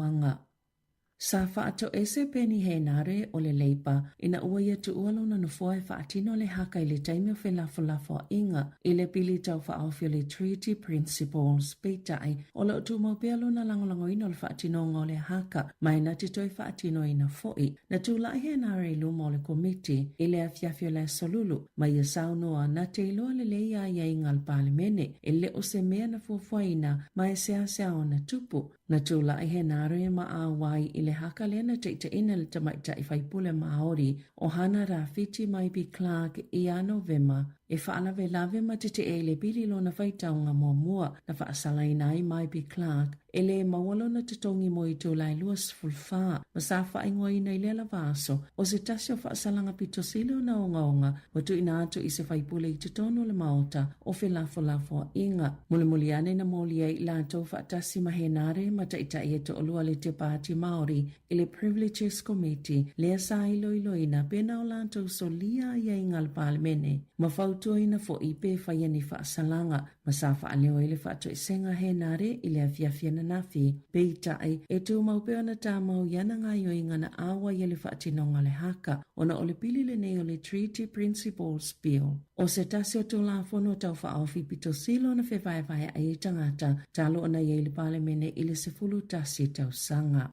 Sa faatoese Peeni Henare o le Leipa ina ua ia tuua lona nofoa e faatino le haka i le taimi o felafolafoaiga i le pili tau faaofi o le Treaty Principles. Peitai, o lo o tumau pea lona lagolagoina o le faatinoga o le haka ma e na te toe faatinoina foi. Na tulai Henare i luma o le Komiti i le afiafi o le Aso Lulu ma ia saunoa na te iloa lelei aiaiga a le Palemene e le o se mea na fuafuaina ma e seasea ona tupu. Na tulai Henare ma ʻauai i le haka lea na taitaiina le tamaitai faipule Māori o Hana Rāwhiti Maipi-Clarke ia Novema e faalavelave ma teteʻe i le pili lona faitauga muamua. Na faasalaina ai Maipi-Clarke e lē maua lona totogi mo itula e 24 ma sa faaigoaina i lea lava aso o se tasi o faasalaga pito sili ona ogaoga ua tuuina atu i se faipule i totonu o le Maota o felafolafoaiga. Mulimuli ane na moli ai i latou faatasi ma Henare ma taitai e toʻalua le te Pāti Māori i le Privileges Committee lea sa iloiloina pena o latou solia aiaiga a le Palemene ma fautuaina foi pe faia ni faasalaga ma sa faaleo ai le faatoesega a Henare i le afiafi ananafi. Peitai, e tumau pea ona tamau i ana gaioiga na ʻauai ai le faatinoga o le haka ona o le pili lenei o le Treaty Principles Bill. ʻO se tasi o Tulafono Tau Faaofi pito sili ona fevaevaeaʻi ai tagata talu ona i ai le Palemene i le 11 tausaga.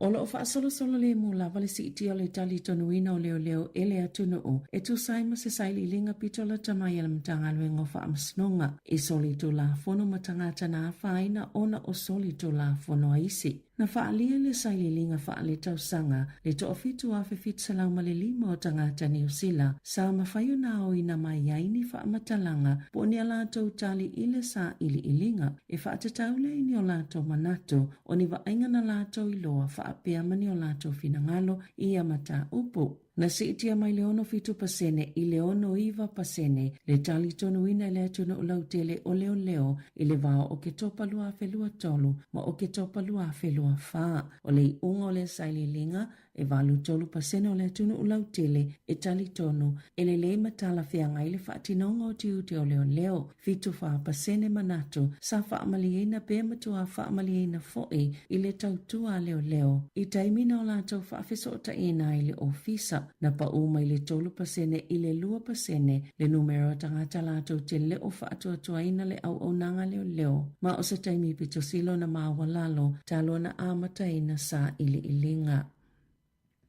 O lo o faasolosolo lemu lava le siitia o le talitonuina o leoleo e le atunuu e tusa ai ma se sailiiliga pito lata mai a le Matagaluega o Faamasinoga i soli Tulafono ma tagata na afaina ona o soli Tulafono a isi. Na faaalia le sailiiliga faaletausaga le 17,705 o tagata Niu Sila sa mafai ona aoina mai ai ni faamatalaga po o ni a latou tali i le sailiiliga e faatatau lea i ni o latou manatu o ni vaaiga na latou iloa faapea ma ni o latou finagalo i ia mataupu. Na siitia mai le 67% i le 69% le talitonuina e le atunuu lautele o leoleo i le va o Oketopa 2023 ma Oketopa 2024. O le iuga o lea sailiiliga, E 83% o le atunuu lautele e talitonu e lelei ma talafeagai le faatinoga o tiute o leoleo, 74% manatu sa faamalieina pe matua faamalieina foi i le tautua a leoleo i taimi na o latou faafesootaiina ai le ofisa, na pau mai le 3% i le 2% le numera o tagata latou te le o faatuatuaina le auaunaga a leoleo, ma o se taimi pito sili ona maualalo talu ona amataina sailiiliga.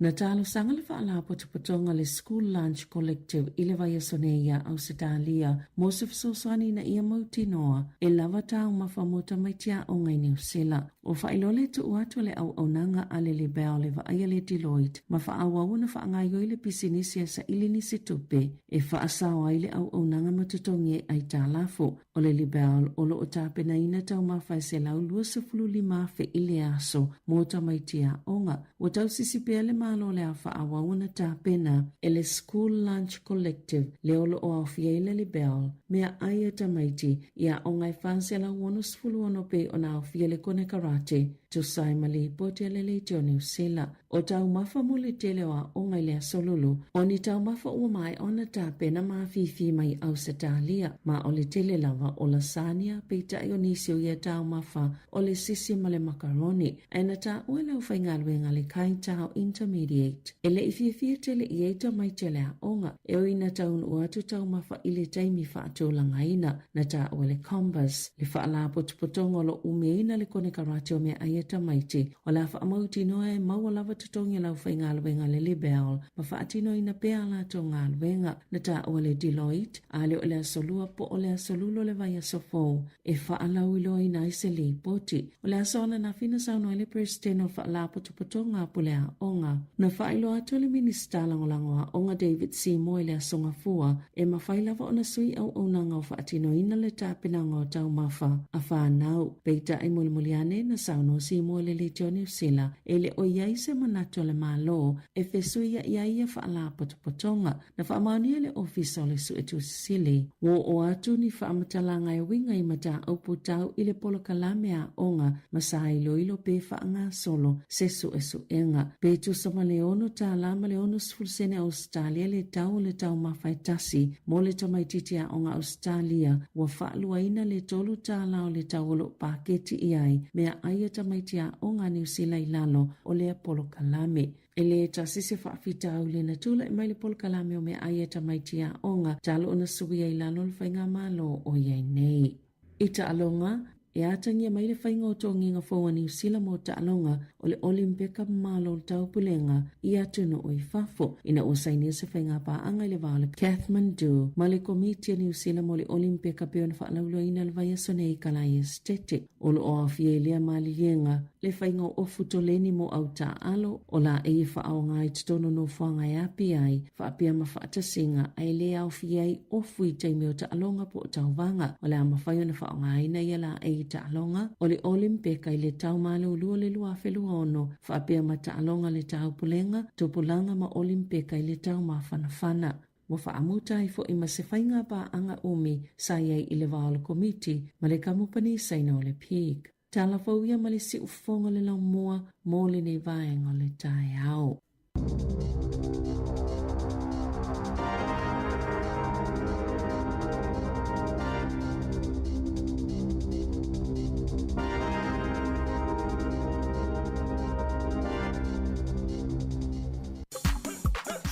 Na talosaga le Faalapotopotoga le School Lunch Collective i le vaiaso nei iā Ausetalia mo se fesoasoani ina ia mautinoa e lava taumafa mo tamaiti aoga i Niu Sila. Ua faailoa le tuu atu a le auaunaga a le Libel e vaaia le Deloitte ma faaauau ona faagaoioi le pisinisi e saili nisi tupe e faasao ai le auaunaga ma totogi e aitalafu. O le Libel o lo o tapenaina taumafa e 125,000 i le aso mo tamaiti aoga. Ua tausisi pea le Malo o le a faaauau ona tapena e le School Lunch Collective le o lo o aofia ai le Libel meaai a tamaiti i aoga e 466 pei ona aofia le konekarate tusa ai ma lipoti a le Leitio Niu Sila. O taumafa mo le tele o aoga i le Aso Lulu, o ni taumafa ua maea ona tapena ma afifi mai Ausetalia, ma o le tele lava o lasania, peitai o nisi o ia taumafa o le sisi ma le makaroni, ae na taua e le aufaigaluega le Kaitao Intermediate. E le i fiafia tele i ai tamaiti o le aoga, e ui ina taunuu atu taumafa i le taimi faatulagaina. Na taua e le Combus le faalapotopotoga o lo o umiaina le konekarate o meaai a tamaiti, o le a faamautinoa e maua lava totogi o le aufaigaluega a le Libel ma faatinoina pea a latou galuega. Na taua e le Deloitte, a le o le Aso Lua po o le Aso Lulu o le vaiaso fou e faalauiloaina ai se lipoti. O le aso ananafi na saunoa ai le Peresetene o le Faalapotopotoga a Pule Aoga. Na faailoa atu e le Minisita Lagolago Aoga David Seymour i le Aso Gafua e mafai lava ona sui auaunaga o faatinoina le tapenaga o taumafa a fanau. Peitai mulimuli ane na saunoa Seymour i le Leitio Niu Sila e le o i ai se manatu o le Malo e fesuia'i ai ia faalapotopotoga. Na faamaonia e le Ofisa o le Suetusi Sili, ua oo atu ni faamatalaga e uiga i mataupu tau i le polokalame aoga ma sa iloilo pe faagasolo se suesuega. Pe tusa ma le $6 ma le 60 sene Ausetalia le tau o le taumafa e tasi mo le tamaitiiti aoga Ausetalia, ua faaluaina le $3 o le tau o lo o paketi i ai meaai a tamaiti aoga a Niu Sila i lalo o lea polokalame. E le tasi se faafitauli na tulai mai le polokalame o meaai a tamaiti aoga talu ona suia i lalo o le faigamalo o i ai nei. I taaloga, e atagia mai le faiga o togiga fou a Niu Sila mo taaloga o le Olimpeka Malo o le Taupulega i atunuu i fafo, ina ua sainia se faigapaaga i le va o le Kathmandu ma le Komiti a Niu Sila mo le Olimpeka pei ona faalauiloaina le vaiaso nei i Kalaia Esitete. O lo o aofia i lea maliliega le faiga o ofu toleni mo au taaalo o laei e faaaoga ai totonu o nofoaga e api ai, faapea ma faatasiga, ae le aofia ai ofu i taimi o taaloga po o tauvaga. O le a mafai ona faaaogaina ia laei i taaloga o le Olimpeka i le tau malulu o le 2026, faapea ma taaloga o le Taupulega, Tupulaga ma Olimpeka i le tau mafanafana. Ua faamuta ai foi ma se faiga paaga umi sa i ai i le va o le Komiti ma le Kamupani Saina o le Peak. Tala fou ia ma le siufofoga o le laumua mo lenei vaega o le taeao.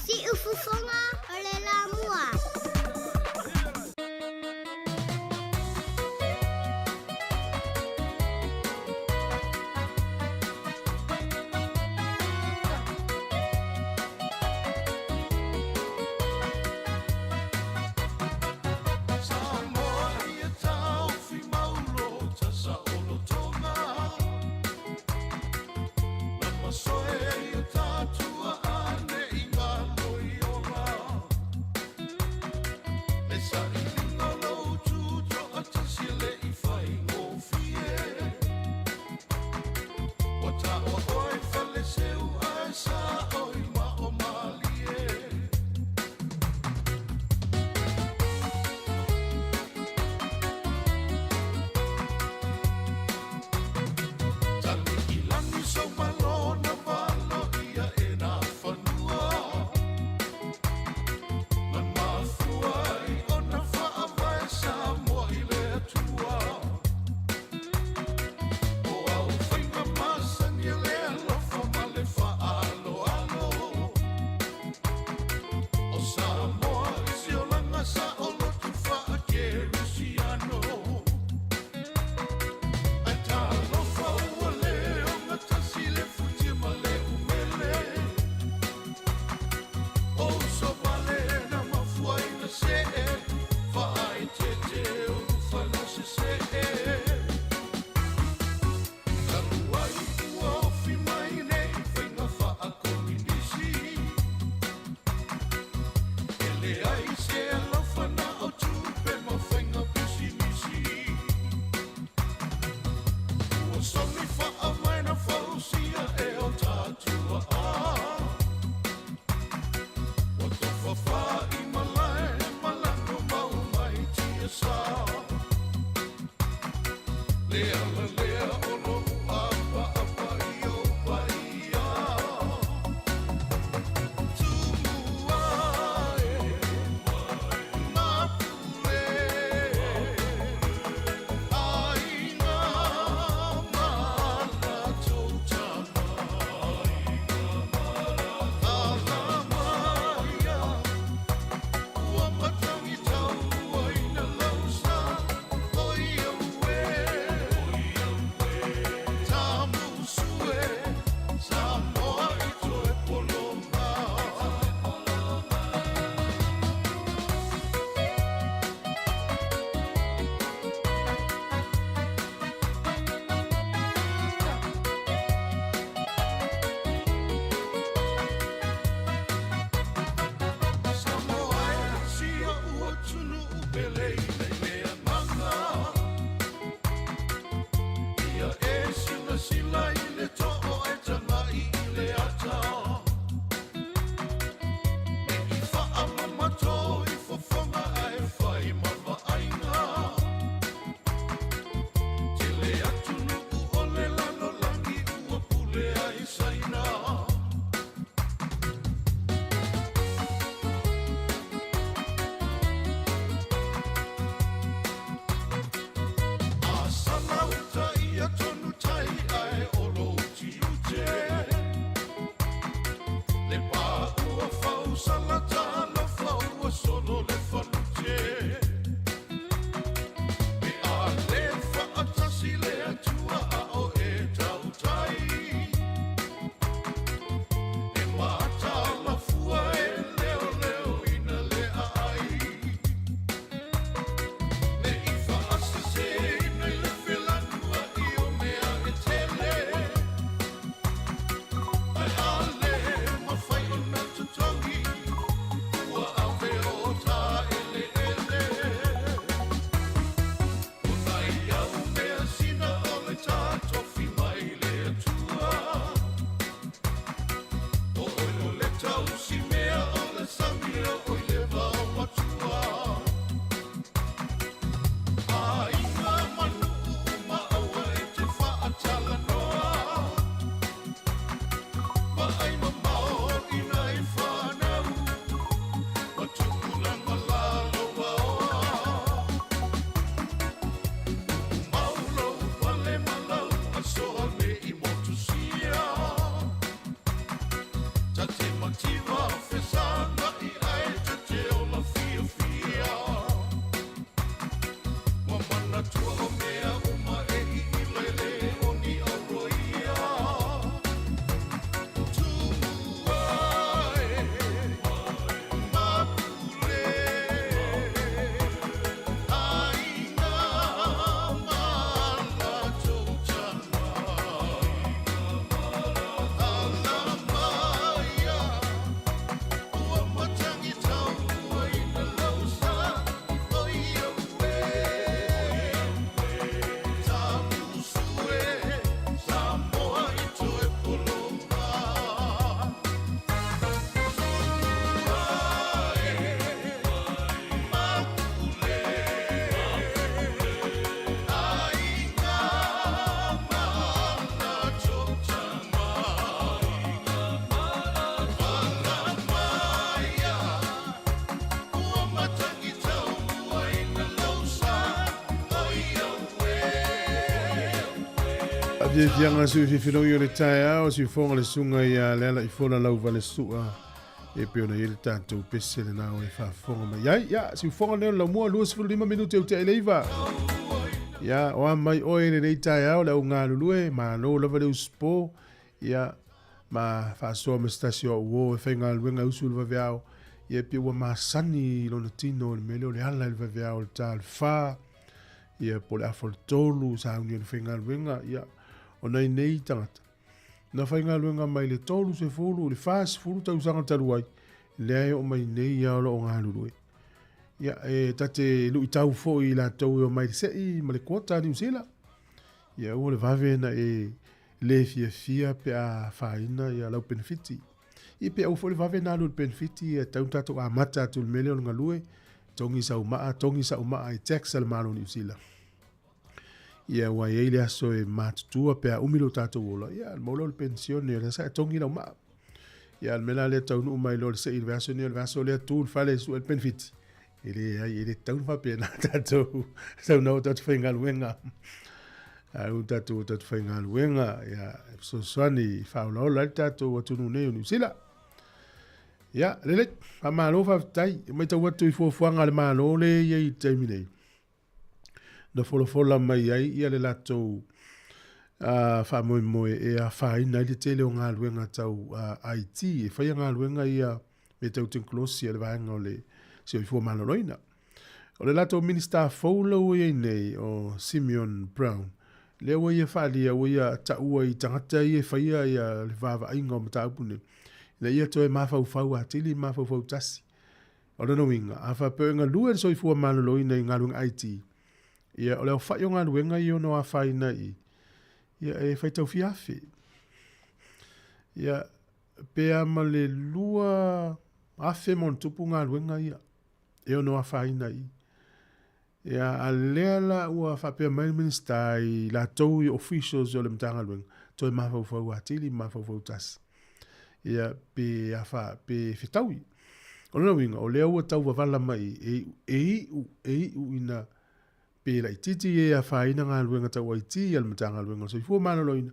Siufofoga o le Lamua. Samoa ia taufi maulo tasa o lotoga. Le ala lea o lo'u apaapa i ou paia. Tumua e, Mapule, aiga ma latou tama. Alamaia, ua matagitau ai na lausa, oi au e. Tamusue, Samoa i toe poloma. Samoa e, si o'u atunuu pele i le mea gaga. Ia e silasila i le too ae tagai i le ata. Ne i faamamato i fofoga ae fai ma vaaiga. Tele atunuu o le lalolagi ua pule ai Saina. A salauta ia tonu tai ae o lou tiute. Le pā ua fausala talofa ua solo le falute. Pe a le faatasi le Atua a o e tautai. E matalafua e leoleoina le aai. Ne i faaseseina i le felanuai o mea e tele. Ae a le mafai ona totogi, ua ave o ta eleele. O nai au measina o le tatofi mai le Atua. O oe o le tausi mea o le sami e oo i le vaomatua. Aiga ma nuu ma aua e te faatalanoa. Vaai mamao i nai fanau, ma tupulaga lalovaoa. Mau lou pale ma lau asoa ne i motusia. Ta te mativa fesagai ae ta te ola fiafia. Ua manatua o mea uma e iila e le o ni auroia. Tumua e, Mapule, aiga ma latou tama. Alamaia, ua matagitau ai na lausa, oi au e. Tamusue, Samoa i toe poloma. Tumua e, Mapule, aiga ma latou tama. Alamaia, ua matagitau ai na lausa, oi au e. Afiafiaga sui fifiloi o le taeao, siufoga le susuga ia Lealaifola Lauvalesua e pei ona i ai le tatou pese lena o e faafofoga mai ai. Ia, siufoga lea o le laumua, 25 minute ua tea i le 9. Ia, o a mai oe i lenei taeao le au galulue, malo lava le usupo, ia, ma faasoa ma se tasi o au uo e faigaluega e usu i le vaveao, ia e pei ua masani i lona tino i le mea lea o le ala i le vaveao o le ta o le fa, ia po o le afa o le tolu, sauni o le faigaluega, ia, o nai nei tagata, na faigaluega mai le 30 i le 40 tausaga talu ai, lea e oo mai nei lava o lo o galulue. Ia, e ta te luitau foi i latou e omai i le sei ma le quota a Niu Sila. Ia aua le vave ona e le fiafia pe a afaina ia lau penefiti. Ia pe aua foi le vave ona alu i le penefiti, e tatau ona tatou amata atu i le mea lea o le galue, togi sau maa, togi sau maa i tax a le Malo o Niu Sila. Ia, ua i ai le aso e matutua pe a umi lo tatou ola, ia, maua lea o le penisione, o lea sa e togi lau maa. Ia, a o le mea la lea taunuu mai loa le sei i le vaiaso nei, o le vaiaso lea tu i le fale e sue le penefiti. E leai, e le tatau ona faapena tatou, tatau ona o tatou faigaluega. A o tatou o tatou faigaluega, ia, e fesoasoani e faaolaola ai le tatou atunuu nei o Niu Sila. Ia, lelei, faamalo faafetai. E matau atu i fuafuaga a le Malo lea e i ai i le taimi nei, na folafola mai ai ia le latou faamoemoe e afaina ai le tele o galuega tau IT, e faia galuega ia mea tau tekonolosi a le vaega o le Soifua Maloloina. O le latou Minisita fou la ua i ai nei, o Simeon Brown, lea ua ia faaalia, ua ia taua i tagata ia e faia ia le vaavaaiga o mataupu nei, ina ia toe mafaufau atili, mafaufau tasi. O lona uiga, a faapea e galue le soifua maloloina i galuega IT, ia, o le aofai o galuega ia e ono afaina i i, ia, e faitau fia afe. Ia, pe a ma le 2,000 ma ona tupu galuega ia e ono afaina i i. Ia, a lea la ua faapea mai le Minisita i latou i officials o le Matagaluega, toe mafaufau atili, mafaufau tasi. Ia, pe afa, pe fetaui. O lona uiga, o lea ua tau wavala mai e, e iu, e iu ina pe laitiiti e afaina galuega tau IT a le Matagaluega o le Soifua Maloloina,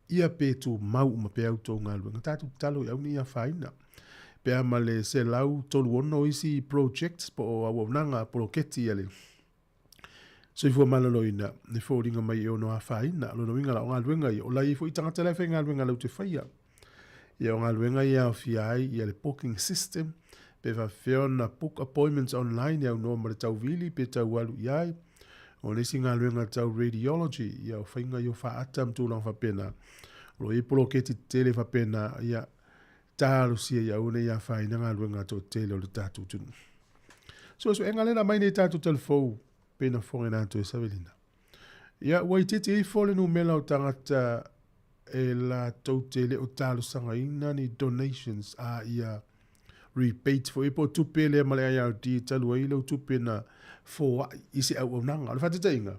ia pe tumau uma pea outou galuega. Tatou tatalo i au nei afaina. Pe a ma le 136 isi projects po o auaunaga poloketi a le Soifua Maloloina e foliga mai e ono afaina. Lona uiga la o galuega ia, o la e i ai foi tagata la e faigaluega latou te faia. Ia o galuega ia e aofia ai ia le booking system, pe faapefea ona book appointments online e aunoa ma le tauvili pe tau alu i ai. O le isi galuega tau radiology, ia o faiga ia o faata ma tulaga faapena. O lo o i ai poloketi tetele faapena, ia talosia ia aua ne i afaina galuega a toatele o le tatou atunuu. Suesuega lea na aumai nei tatou talafou pei na fofoga ina toe savelina. Ia, ua itiiti ifo le numera o tagata e latou te le o talosagaina ni donations a ia rebate foi po o tupe lea ma le IRD e talu ai lau tupe na foai i se auaunaga. O le faataitaiga,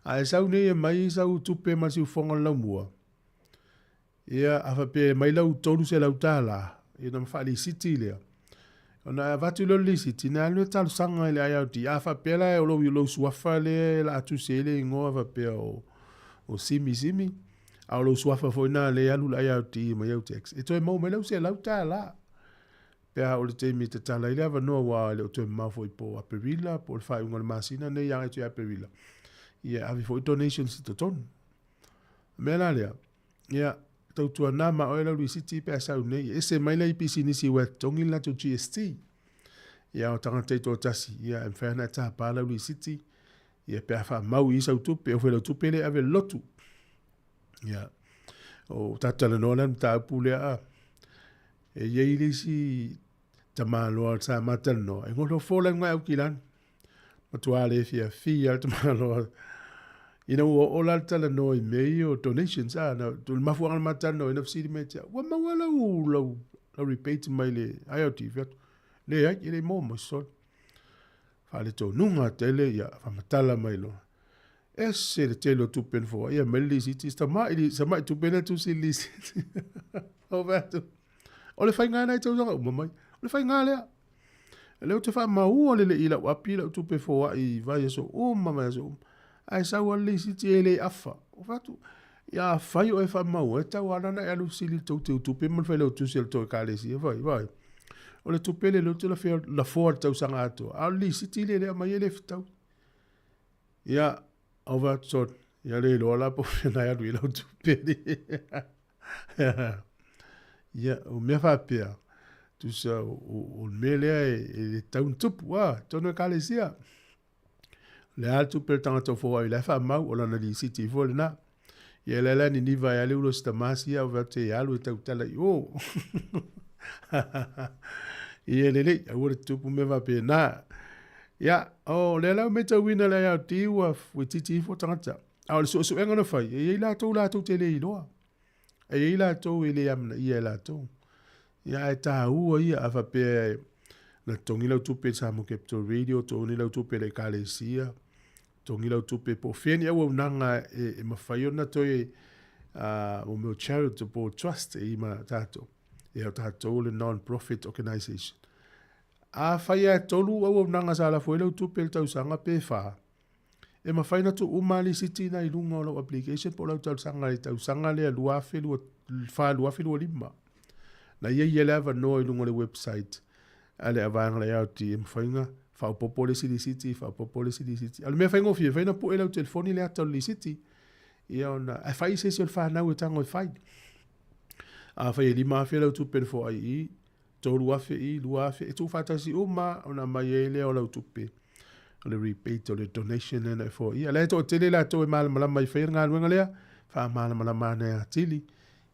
a e sau nei e mai sau tupe ma le siufofoga o le laumua, Ia, a faapea e aumai lau $300, ia ona faalisiti lea. Ona e avatu lea o le lisiti, ona e alu e talosaga i le IRD. A faapea la o lou, lou suafa lea o le a tusi ai le igoa faapea o, o Simi Simi, a o lou suafa foi lena lea e alu i le IRD mai au tax, e toe maua mai lau $100. Pe a oo i le taimi e tatala ai le avanoa aua e le o toe mamao foi po o Aperila po o le faaiuga o le masina nei agai atu ia Aperila, ia e ave foi donations i totonu. O le mea la lea, Ia, tautuana ma oe lau lisiti pe a sau nei. E ese mai la i pisinisi ua totogi le latou GST. Ia, o tagata i toatasi, ia, e mafai ona e tapa lau lisiti, ia, pe a faamau i sau tupe, o lau tupe le ave lotu. Ia, o tatou talanoa la le mataupu lea, a, e i ai le isi tamaloa sa ma talanoa, e gofofo la i Aukilani. Matua le fiafia le tamaloa. Ina ua oo la le talanoa i mea ia o donations, a, na, le mafuaaga na ma talanoa ai, na fesili mai ia te au, ua maua lau, lau, lau rebate mai le IRD? Fai atu, leai, e le i maua mai, sorry. Faaletonuga tele, ia, faamatala mai loa. Ese le tele o tupe na foai, ia mai le lisiti, si tamai, si tamai tupe lea tusi i le lisiti. Ou fai atu, o le faiga lena i tausaga uma mai. O le faiga lea. Lea ou te faamaua lelei i lau api lau tupe foai i vaiaso uma, vaiaso uma. Ae sau lava le lisiti e le afa. Ou fai atu, ia afai o e faamaua, e tatau lava ona e alu fesili i le tou teutupe ma le failautusi o le tou ekalesia, fai, vaai. O le tupe lea ou te lafoa i le tausaga atoa, a o le lisiti lea e aumai e le fetaui. Ia, ou fai atu, sorry, ia le iloa la po o fea na e alu i ai lau tupe. Ia, o mea faapea, tusa o le mea lea e le tatau ona tupu, a, totonu o ekalesia. O le a le tupe a le tagata o foai, o la e faamau, o lana lisiti foi lena. Ia la la niniva ai le ulo si tama sia o fai atu e alu e tautala i o. Ia lelei, aua le tupu mea faapena. Ia, o lea la ua matauina le IRD ua itiiti ifo tagata. A o le suesuega na fai, e i ai latou latou te le iloa. E i ai latou e le amanaia e latou. Ia, ae taua ia, a faapea na totogi lau tupe i le Samoa Capital Radio, totogi lau tupe i le Ekalesia, totogi lau tupe po o fea ni auaunaga e mafai ona toe mo mea o charitable po o trust e i ma tatou. Ia o tatou o le non-profit organisation. Afai lava e tolu auaunaga sa lafo ai lau tupe i le tausaga pe fa, e mafai ona tuu uma lava lisiti na i luga o lau application po o lau talosaga i le tausaga lea 2024 2025. Na i ai le avanoa i luga o le website a le vaega a le AOD e mafai ona faaopoopo le isi lisiti, faaopoopo le isi lisiti. A o le mea faigofie, e mafai ona pue lau telefoni le ata o le lisiti, ia ona, ae fai se isi o le fanau e tago e fai. Afai e $5,000 lau tupe na foai i i, $3,000 i, $2,000, e tuufaatasi uma ona aumai ai lea o lau tupe o le rebate o le donation lea na e foaia. O la e toatele latou e malamalama i faia le galuega lea, faamalamalama ane atili.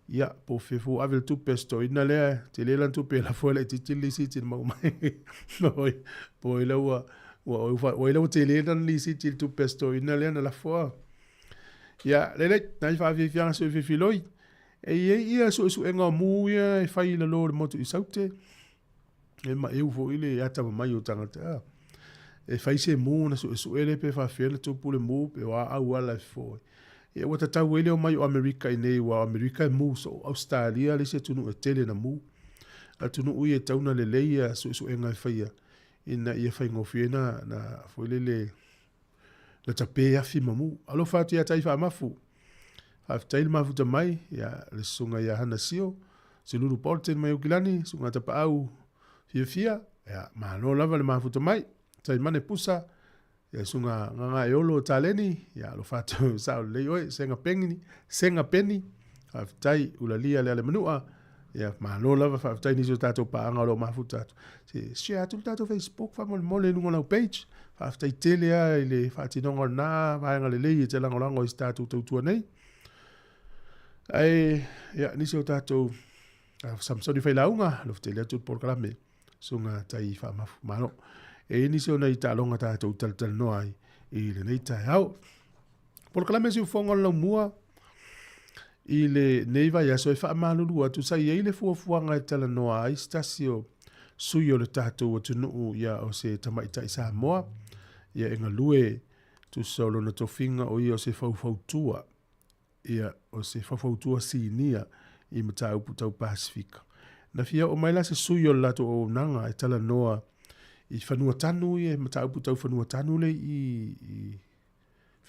Ia, po o fea foi ua ave le tupe a si toeaina lea, tele lana tupe e lafo ai laitiiti le lisiti na maua mai. Po o ai la ua, ua ai la ua tele lana lisiti i le tupe a si toeaina lea na lafoa. Ia, lelei, nai faafiafiaga sui fefiloi. E i ai ia suesuega o mu ia e fai i lalo o le motu i Saute. E maeu foi le atamamai o tagata. E fai se mu ona suesue lea pe faafefea ona tupu le mu pe o a auala e fofo ai. Ia ua tatau ai le omai o Amerika i nei aua o Amerika e mu soo. Ausetalia le isi atunuu e tele na mu. Atunuu ia e tatau ona lelei ia suesuega e faia ina ia faigofie na, na foi lele na tape afi ma mu. Alofa atu ia Tai Faamafu. Faafetai le mafuta mai, ia le susuga ia Hana Sio, Silulu Bolton mai Aukilani, susuga Tapaau Fiafia, ia malo lava le mafuta mai. Saimane Pusa, ia susuga Gagaeolo Taleni, ia alofa atu sao lelei oe, Senga Peni, Senga Peni, faafetai Ulalia le Alemanua, Ia, malo lava, faafetai nisi o tatou paaga o lo o mafuta atu. Se share atu le tatou Facebook faamolemole i luga o lau page. Faafetai tele lava i le faatinoga o lena vaega lelei e te lagolago i se tatou tautua nei. Ae, ia, nisi o tatou Samsoni Failauga, alofa tele atu le polokalame, susuga Tai Faamafu, malo. E i ai nisi o nai taaloga tatou talatalanoa ai i lenei taeao. Polokalame siufofoga o le laumua i lenei vaiaso e faamalulu atu sa i ai le fuafuaga e talanoa ai se tasi o sui o le tatou atunuu ia o se tamaitai Samoa ia e galue tusa o lona tofiga o ia o se faufautua ia o se faufautua sinia i mataupu tau Pasifika. Na fia oo mai la se sui o le latou auaunaga e talanoa i fanua tanu ia, mataupu tau fanua tanu le i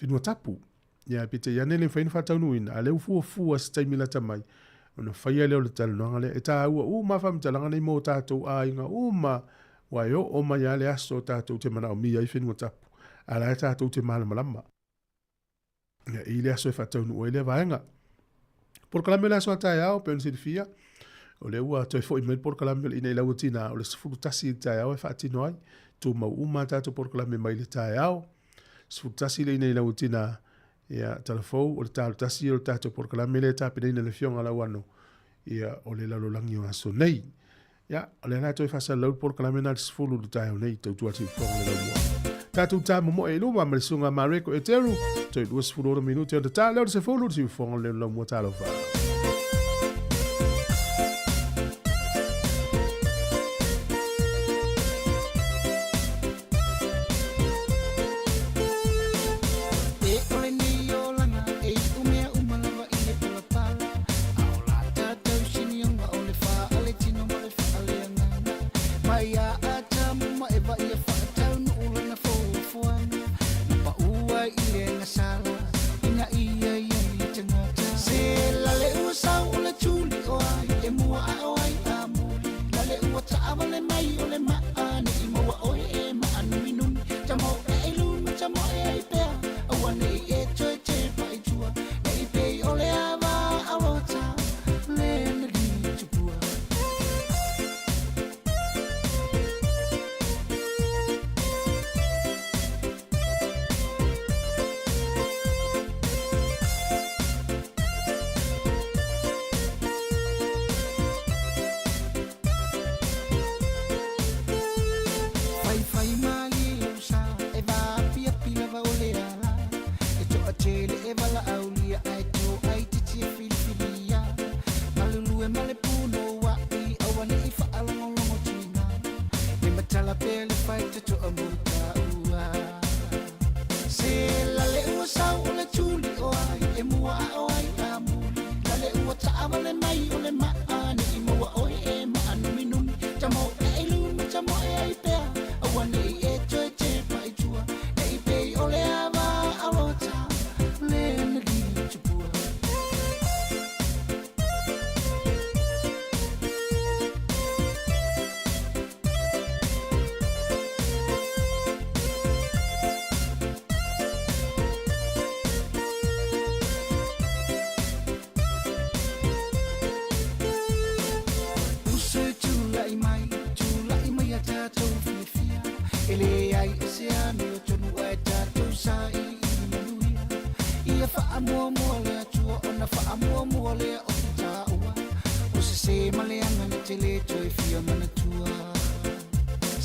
whenua tapu. Ia, peitai ane le mafai ona faataunuuina, a o lea ua fuafua se taimi lata mai, ona faia lea o le talanoaga lea. E taua uma lava faamatalaga nei mo tatou aiga uma, aua e oo mai lava le aso tatou te manaomia ai whenua tapu, a o la e tatou te malamalama. Ia, i le aso e faataunuu ai lea vaega. Polokalame o le aso a taeao, pei ona silafia, o lea ua toe foi mai le polokalame o le Ina i Lau Tina, o le 11 i le taeao e faatino ai. Tumau uma a tatou polokalame mai le taeao. 11 le Ina i Lau Tina, ia, tala fou, o le talo tasi o le tatou polokalame lea e tapenaina e le Afioga Lauano, ia, o le lalolagi o aso nei. Ia, o lea la toe faasalalau le polokalame na le 10 le taeao nei, tautua atu i fofoga le laumua. Tatou tā momoe i luma ma le susuga Mareko Eteru, toe 26 minute ona tā lea o le 10 le siufofoga le laumua talofa. Se la le ua sau o le tuli o ai e mua a o ai a muli. La le ua taavale mai o le maa ne i maua oe e maa numi numi. Tamo e i luma tamo e ai pea. Aua nei e toe te pai tua. Ne i pei o le ava alota. Le na li tupua. Uso e tūlai mai, tūlai mai a tātou fiafia. E le ai e se ame o tonu ai tātou sa i i manuia. Ia whaamuamua le atua ona whaamuamua le o ki tāua. O se se maleanga na te le toe fia manatua.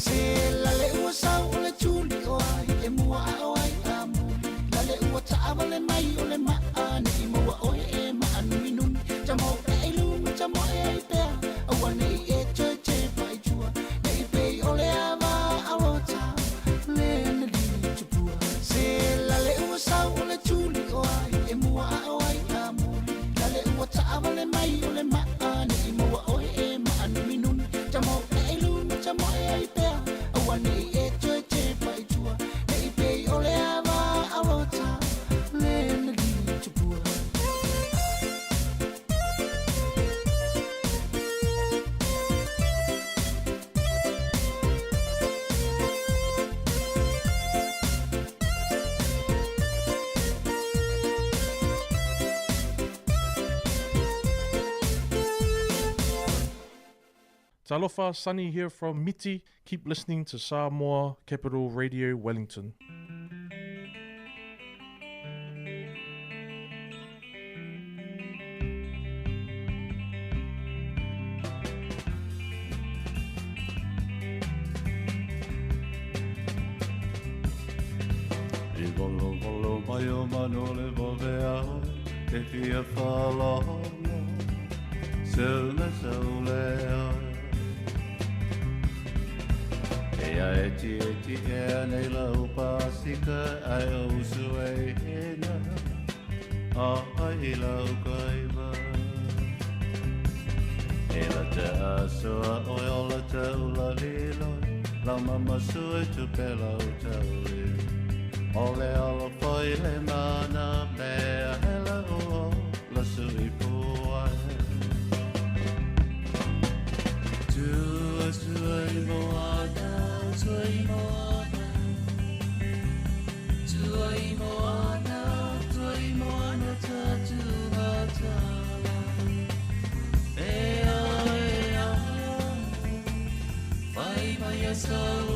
Se la le ua sau o le tuli o ai e mua a o ai a muli. La le ua taavale mai o le maa ne i maua oe e maa numi numi. Tamo e i luma tamo e ai pea. Aua nei e toe te pai tua. Ne i pei o le ava alota. Le na li tupua. Se la le ua sau o le tuli o ai e mua a o ai a muli. La le ua taavale mai o le maa ne i maua oe e maa numi numi. Tamo e i luma tamo e ai pea. Aua nei e toe te pai tua. Ne i pei o le ava alota. Le na li tupua. Talofa, Sunny here from Miti. Keep listening to Samoa Capital Radio Wellington. I volo volo mai o manu le vove au, te fia whalono, seu na seu le ai. E a e ti e ti e a nei lau pasika ai o usu e hena, a ai lau kaima. E la te asoa oi o la te ula liloi, lau mama sui tu pe lau tauli. O le alo foi le mana mea hela o la sui puai. Tua sui moana, sui moana. Tua i moana, tua i moana tatu matala. E a, e a, whai mai a sau.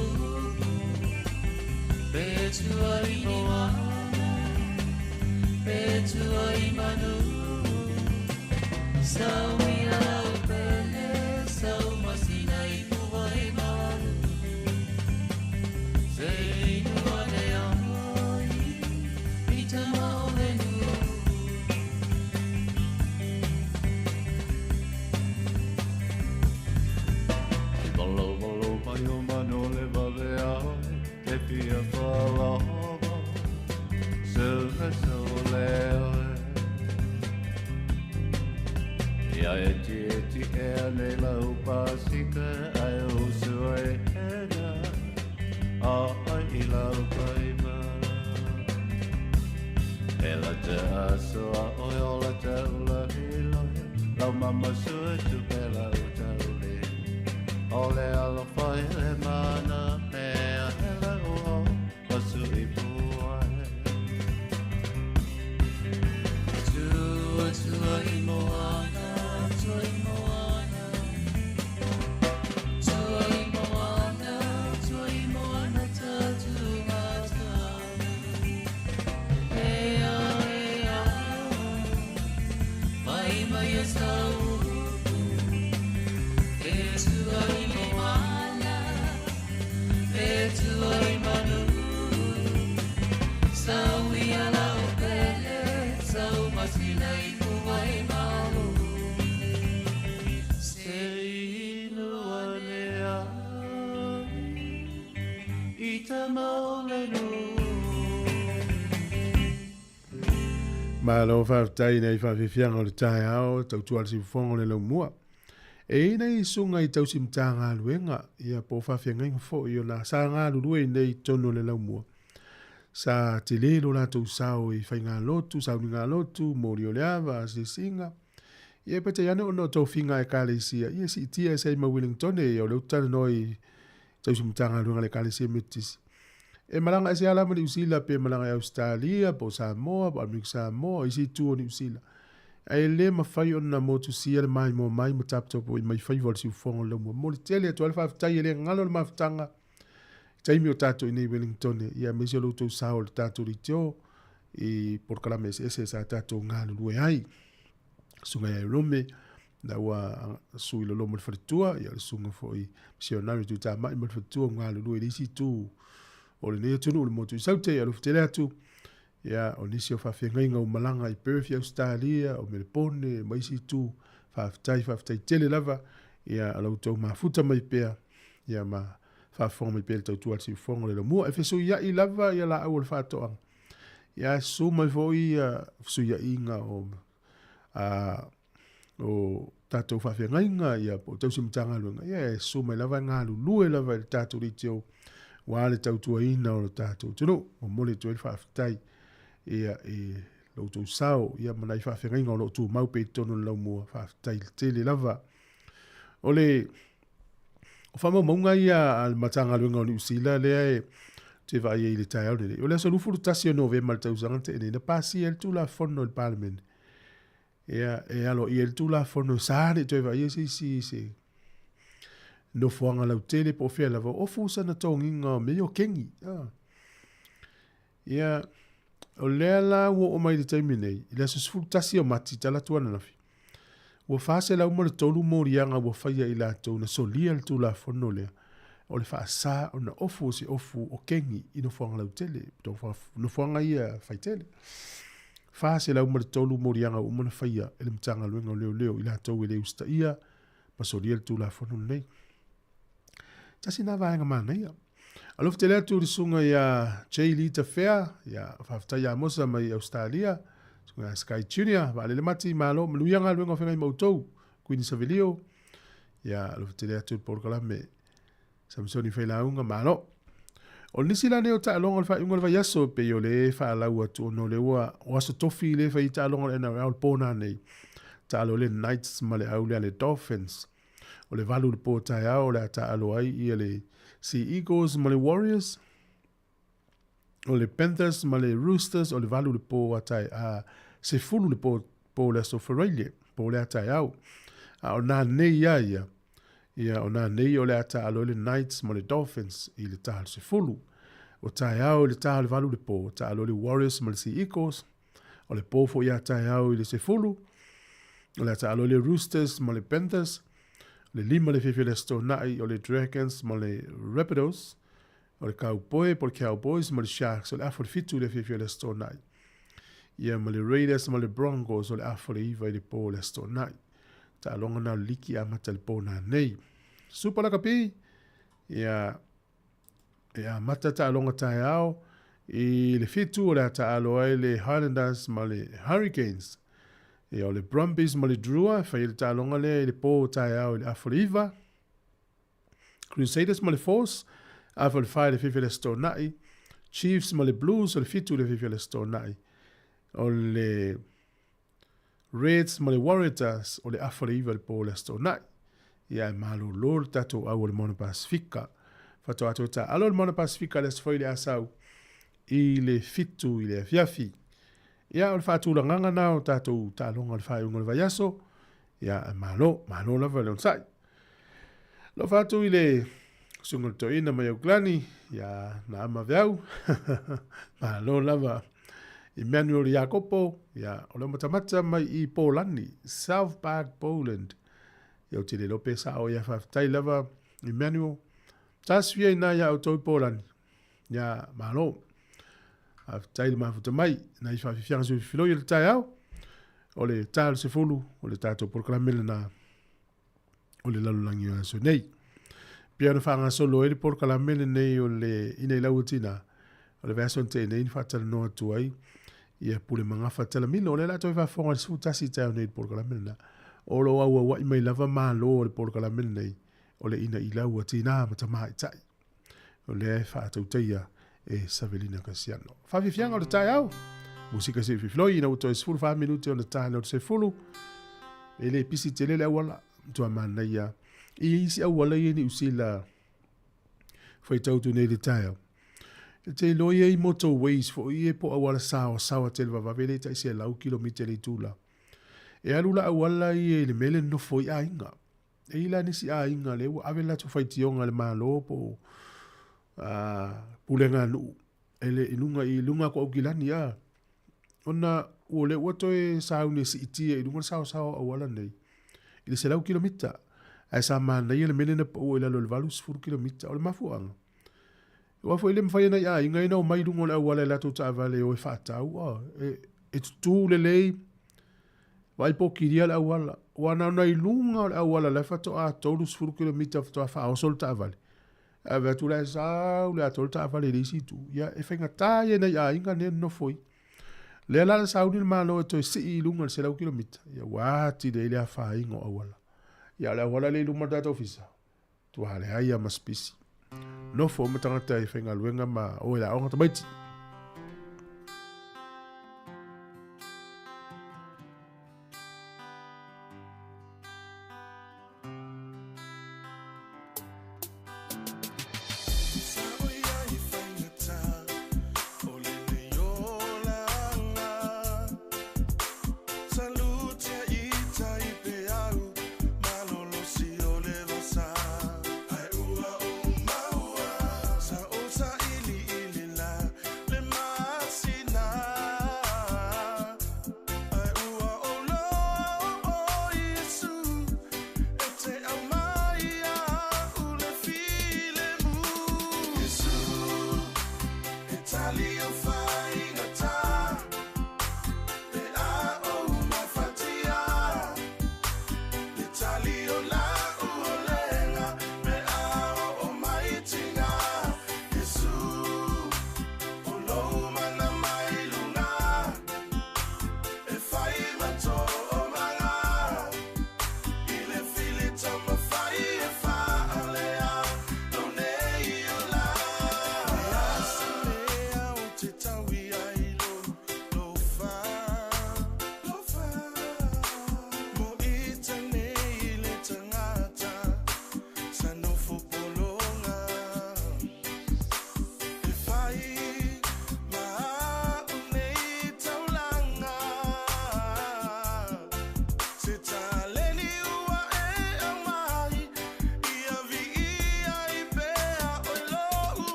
Pe tua i moana, pe tua i manu. Sau i lau pele, sau masina i puwa e malu. Se inua ne ai, i tama o le nu. I volo volo mai o manu le vave ai, te fia whalava, seu na seu le ai. Ia e ti e ti e a nei lau pasika ai o sua e hena, a ai i lau kaima. E la te asoa oi o la te ula iloi, lau mama sua tu pe lau tauli. O le alo whai le mana mea hela o pasu i puai. Tua tua i moana, tua i moana. Tua i moana, tua i moana tatu matala. E a, e a, mai mai a sau. E tua i moana, e tua i manu. Sau i ala o pele, sau masina i puwa e malo. Se inua ne ai, i tama o le nu. Malo faafetai nei faafiafiaga o le taeao tautua le siufofoga o le laumua. E i ai nai susuga i tausi matagaluega, ia po o faafeagaiga foi ona sa galulue i nei i totonu o le laumua. Sa tele lo latou sao i faigalotu, saunigalotu, moli o le ava, asiasiga. Ia peitai ane ona o tofiga a Ekalesia, ia siitia ese ai ma Wellingtone, ia o lea ou te talanoa i tausi matagaluega a le Ekalesia Metotisi. E malaga ese lava la ma Niu Sila pe malaga i Ausetalia po o Samoa po o Amerika Samoa o isi itu o Niu Sila. Ae le mafai ona motusia le maimoa mai ma taputapuai mai faiva o le siufofoga o le laumua. Momoli tele atu ai le faafetai e le galo le mafutaga i taimi o tatou i nei Wellingtone, ia aemaise o lo outou sao i le tatou leitio i polokalame eseese sa tatou galulue ai. Susuga ia Rome, na ua sui lolomo le faletua, ia le susuga foi misionari Tuitamai ma le faletua ua galulue i le isi itu o lenei atunuu le motu i Saute, alofa tele atu. Ia, o nisi o faafeagaiga ua malaga i Perth i Ausetalia, o Melepone ma isi itu, faafetai, faafetai tele lava, ia, o la outou mafuta mai pea, ia, ma faafofoga mai pea i le tautua a le siufofoga o le laumua. E fesuiai lava ia laau o le faatoaga, ia, susu mai foi ia fesuiaiga o, a, o tatou faafeagaiga, ia, po o tausi Matagaluega, ia, e susu mai lava e galulue lava i le tatou leitio, aua le tautuaina o le tatou atunuu. Momoli atu ai le faafetai, ia, i lo outou sao, ia, ma nai faafeagaiga o lo o tumau pea i totonu o le laumua, faafetai tele lava. O le o faamaumauga ia a le Matagaluega o Niu Sila lea e te vaai ai i le taeao lenei. O le aso 21 o Novema i le tausaga na tea nei, na pasia ai le Tulafono i le Palemene. Ia, e aloaia ai le Tulafono e sa le i toe vaaia se isi se nofoaga lautele po o fea lava, ofu sana togiga o mea ia o kengi. Ah. Ia, o lea la ua oo mai i le taimi nei, i le aso 11 o Mati talaatu ananafi, ua 403 moliaga ua faia e i latou na solia le Tulafono lea o le faasa ona ofu o se ofu o kengi i nofoaga lautele, nofoaga ia faitele. 403 moliaga ua uma ona faia e le Matagaluega o Leoleo i latou e le usitaia ma solia le Tulafono lenei. Tasi lena vaega manaia. Alofa tele atu i le susuga ia J. Lee Tafea, ia faafetai ia Mosa mai Ausetalia, susuga ia Sky Junior, Vaalele Mati, malo, manuia galuega o feagai ma outou, Queen Savelio, ia alofa tele atu i le polokalame Samsoni Failauga, malo. O nisi la nei o taaloga o le faaiuga o le vaiaso, pei o le faalau atu ona o lea ua o aso tofi le fai taaloga o le NRL le po nanei. Taalo le Knights ma le au lea le Dolphins. O le 8 i le po taeao o le a taaalo ai ia le Sea Eagles ma le Warriors. O le Panthers ma le Roosters o le 8 i le po a tae, a 10 le po, po le aso Faraile, po le a taeao. A o nā nei ia ia, ia o nā nei o le a taaalo ai le Knights ma le Dolphins i le taha o le 10. O taeao i le taha o le 8 i le po, taaalo ai le Warriors ma le Sea Eagles. O le po foi ia taeao i le 10, o le a taalo ai le Roosters ma le Panthers, o le 5 le afiafi o le Aso Toonai o le Dragons ma le Rabbitohs, o le Cowboy po o le Cowboys ma le Sharks o le afa o le 7 i le afiafi o le Aso Toonai. Ia ma le Raiders ma le Broncos o le afa o le 9 i le po o le Aso Toonai. Taaloga na o le liki amata i le po nanei. Super Lakapi, ia E amata taaloga taeao i le 7 o le a taaalo ai le Highlanders ma le Hurricanes. Ia, o le Brumbies ma le Drua e fai ai le taaloga lea i le po taeao i le afa o le 9. Crusaders ma le Force, afa o le 4 i le afiafi o le Aso Toonai. Chiefs ma le Blues o le 7 i le afiafi o le Aso Toonai. O le Reds ma le Waratahs o le afa o le 9 i le po o le Aso Toonai. Ia e malolo le tatou au o le Moana Pasifika. Faatoa toe taaalo le Moana Pasifika i le Aso Fai le Asau i le 7 i le afiafi. Ia o le faatulagaga na o tatou taaloga o le faaiuga o le vaiaso. Ia e malo, malo lava le onosai. Alofa atu i le susuga o le toeaina mai Auklani, ia na ama veau. Malo lava. Emmanuel Iakopo, ia o le matamata mai i Polani, South Park, Poland. Ia ou te le iloa pe sao ia faafetai lava Emmanuel. Tasifia ina ia outou i Polani. Ia malo. Faafetai le mafuta mai. Nai faafiafiaga sui filoi o le taeao. O le ta o le 10, o le tatou polokalame lena o le lalolagi o aso nei. Pei ona faagasolo ai le polokalame lenei o le Ina i Lau Tina, o le vaiaso na tea nei na faatalanoa atu ai Ia Pule Magafa Talamilo, o lea o le a toe faafofoga i le 11 taeao nei i le polokalame lena. O lo o auauai mai lava malo o le polokalame lenei, o le inaila ua tinā ma tamaitai. O lea e faatautaia e Savelina Kasiano. Faafiafiaga o le taeao, musika se fifiloi ina ua toe 14 minute ona ta le 10. E le pisi tele le auala, matua manaia. I isi auala ia i Niu Sila, faitau atu nei i le taeao. E te iloa ia i motorways foi ia po o auala saoasaoa televavave lea e tai 100 kilomita i le itula. E alu la auala ia i le mea lea e nofo ai aiga. E i ai la nisi aiga lea ua ave le latou faitioga i le Malo po o pulega a nuu e le i luga i luga atu o Aukilani a. Ona ua lea ua toe sauni e siitia i luga le saoasaoa o auala nei i le 100 kilomita. Ae sa manaia le mea lea na pau ai i lalo i le 80 kilomita. O le mafuaaga, aua foi e le mafai e nai aiga ia ona omai i luga o le auala i latou taavale e o e faatau, e tutu lelei, vaai po o kilia le auala. Ua na ona i luga o le auala la e faatoa 30 kilomita faatoa faaoso le taavale. Ae vaai atu la e sau le atoa le taavale i le isi itu. Ia, e faigata ia i nai aiga nei e nonofo ai. Lea la na sauni le Malo e toe sii i luga i le 100 kilomita, ia ua atili ai le afaina o auala. Ia, o le auala lea i luma o le tatou ofisa, tua leai lava ma se pisi. Nofo uma tagata e faigaluega ma o e aoga tamaiti.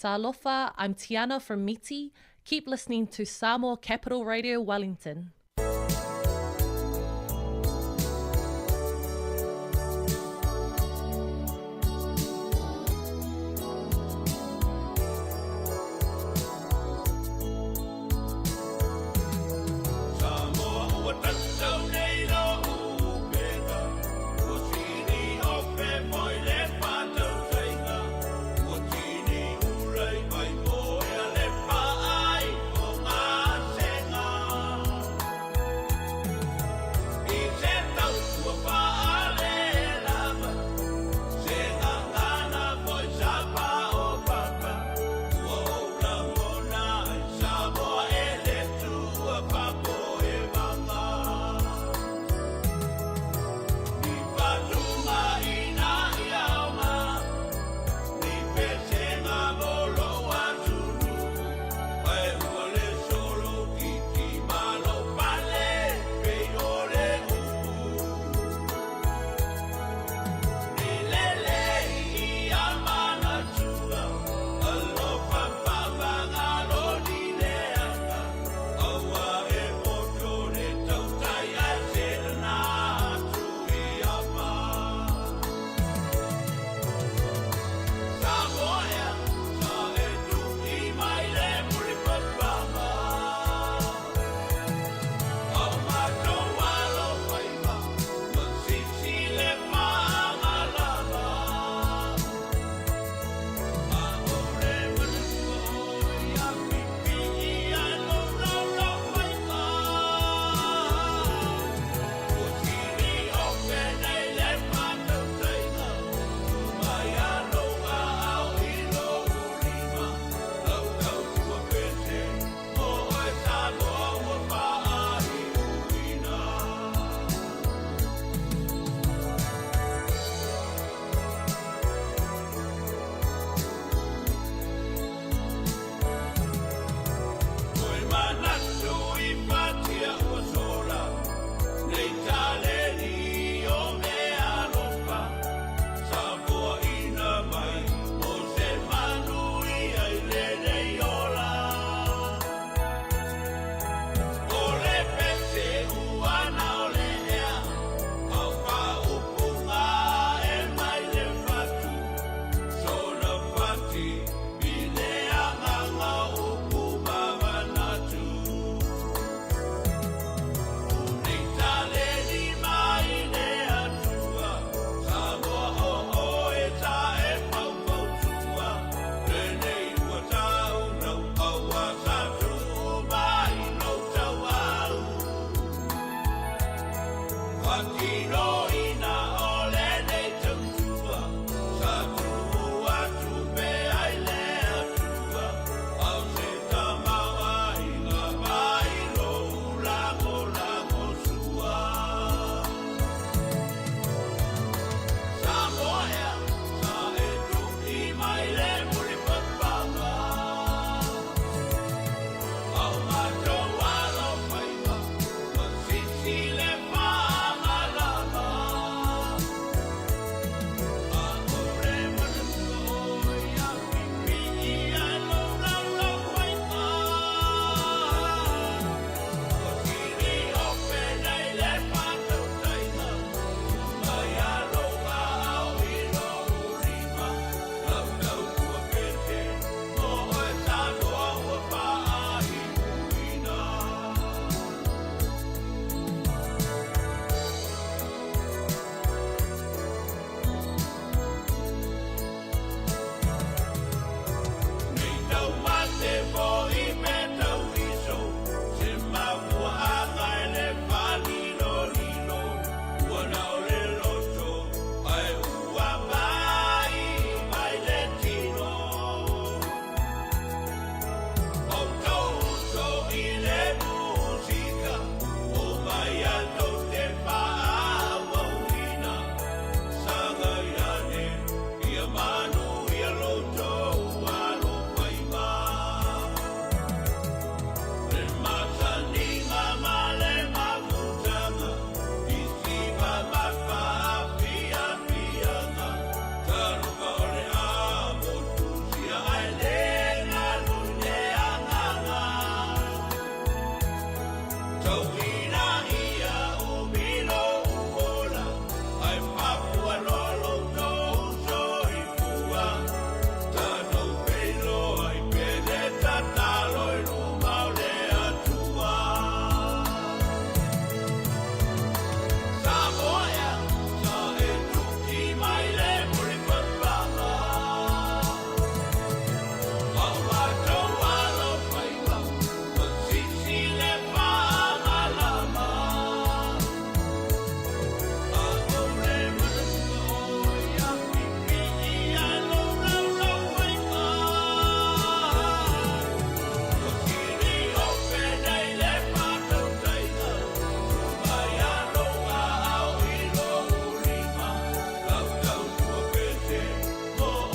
Talofa, I'm Tiana from Miti. Keep listening to Samoa Capital Radio Wellington.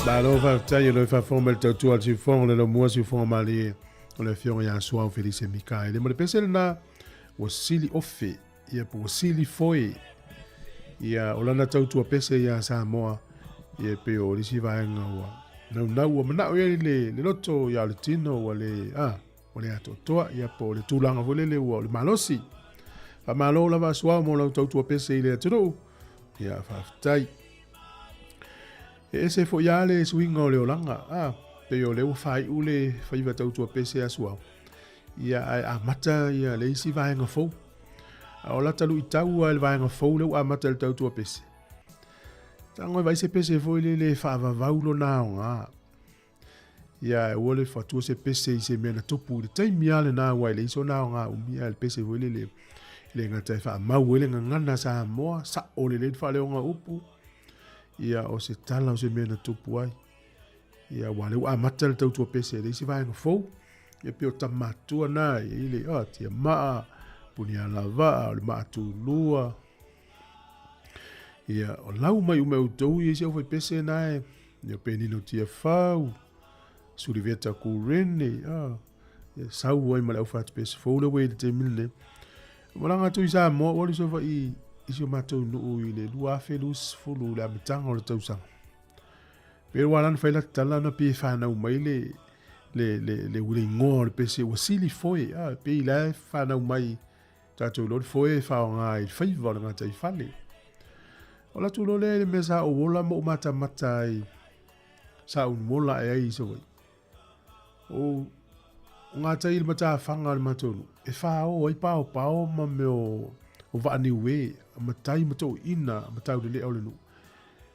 Malo faafetai o lo e faafofoga mai le tautua a le siufofoga o le laumua siufofoga malie o le afioga ia Suao Felise Mikaele ma le pese lena ua sili ofe ia po ua sili foe ia o lana tautua pese ia Samoa ia pe o le isi vaega ua naunau ua manao ia le, le loto ia o le tino ua le a ua le atoatoa ia po o le tulaga foi lele ua o le malosi. Faamalo lava Suao mo lau tautua pese i le atunuu ia faafetai. E ese foi lava le suiga o le olaga, a, pei o lea ua faaiu le faiva tautua pese a Suao, ia ae amata ia le isi vaega fou. A o lata luitau lava i le vaega fou lea ua amata i le tautua pese. Tago e vaai se pese foi lele e faavavau lona aoga. Ia ae aua le fatua se pese i se mea na tupu i le taimi lava lena aua e leai sona aoga umi, ae le pese foi lele e le gata e faamau ai le gagana Samoa, sao lelei le faaleoga o upu, ia o se tala o se mea na tupu ai. Ia aua o lea ua amata le tautua pese e leai se vaega fou. Ia pei o tama matua na e i le oh, Tiamaa, Punialavaa, o le Maatulua. Ia, o lau mai ume outou ia isi au faipese na e, ia Penino Tiafau, Suliveta Kurene, ah, ia sau ai ma le au fatupese fou le ua i le taimi lenei. Malaga atu i Samoa, ua alu Savaii i si o matou nuu i le 2020 i le amataga o le tausaga. Pe ua ala ona fai la tala ona pe fanau mai le le le le le igoa o le pese ua sili foe, ah, pe i la e fanau mai tatou iloa le foe e faaaoga i le faiva o le gataifale. O le atu loa lea i le mea sa ou ola ma ou matamata ai, sa ou mola ae ai i Savaii. O gatai i le matafaga o le matou nuu, e fao ai paopao ma mea o vaa niue, matai ma toeaiina ma taulelea o le nuu.